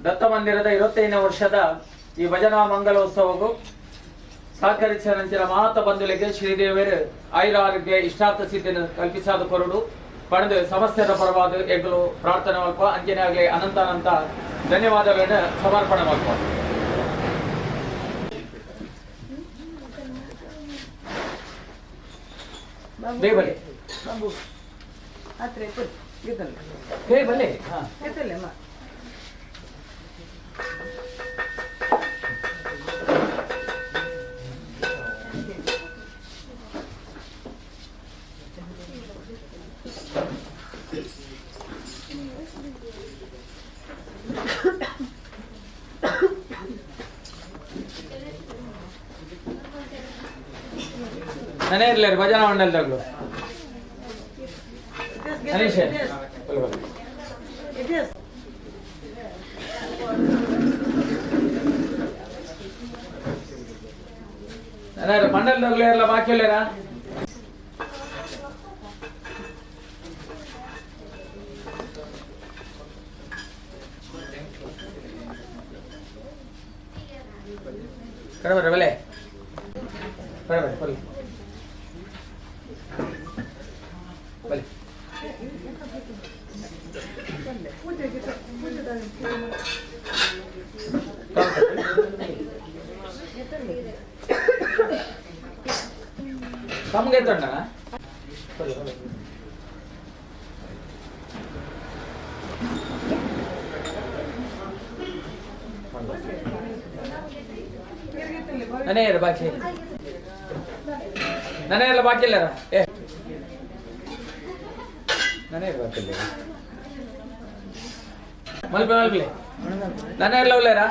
ದತ್ತ ಮಂದಿರದ 25ನೇ ವರ್ಷದ ಈ ಭಜನಾ ಮಂಗಲೋತ್ಸವಕ್ಕೂ ಸಹಕರಿಸಿದ ನಂತರ ಮಾತ ಬಂಧುಗಳಿಗೆ ಶ್ರೀದೇವರು ಆಯುರಾರೋಗ್ಯ ಇಷ್ಟಾರ್ಥ ಸಿದ್ಧಿಯನ್ನು ಕಲ್ಪಿಸಾದ ಕೊರಡು ಪಡೆದು ಸಮಸ್ಯೆಯ ಪರವಾದ ಎಂಗಳು ಪ್ರಾರ್ಥನೆ ಮಲ್ಪ ಅಂಜನೆ ಆಗಲಿ ಅನಂತ ಅನಂತ ಧನ್ಯವಾದಗಳನ್ನು ಸಮರ್ಪಣೆ ಮಲ್ಪ. ಬೇಬಲೆ ನಾನೇ ಇರ್ಲಿ ಭಜನಾ ಮಂಡಲದಾಗಲು ಅನೀಶ್ ಬಲ್ಲ ಬಲ್ಲ. ಮಂಡಲದಾಗಲು ಎಲ್ಲ ಬಾಕಿ ಇಲ್ಲೇನಾ? ಕಡೆ ಬರ್ರಿ ಬಲೆ, ಕಡೆ ಬರ್ರಿ, ಬಲ್ಲಿ ಬಲ್ಲಿ. ತಮ್ಗೆ ಎತ್ತಣ್ಣ. ನಾನೇ ಇರ ಬಾಕಿ, ನಾನೇ ಎಲ್ಲ ಬಾಕಿ ಇಲ್ಲ. ಏ ನಾನೇ ಇರ ಬಾಕಿ ಇಲ್ಲ. ಮಲ್ಪೆ ಮಲ್ಪಲೆ ನಾನೇ ಎಲ್ಲ ಉಳ್ಳೇರಾ?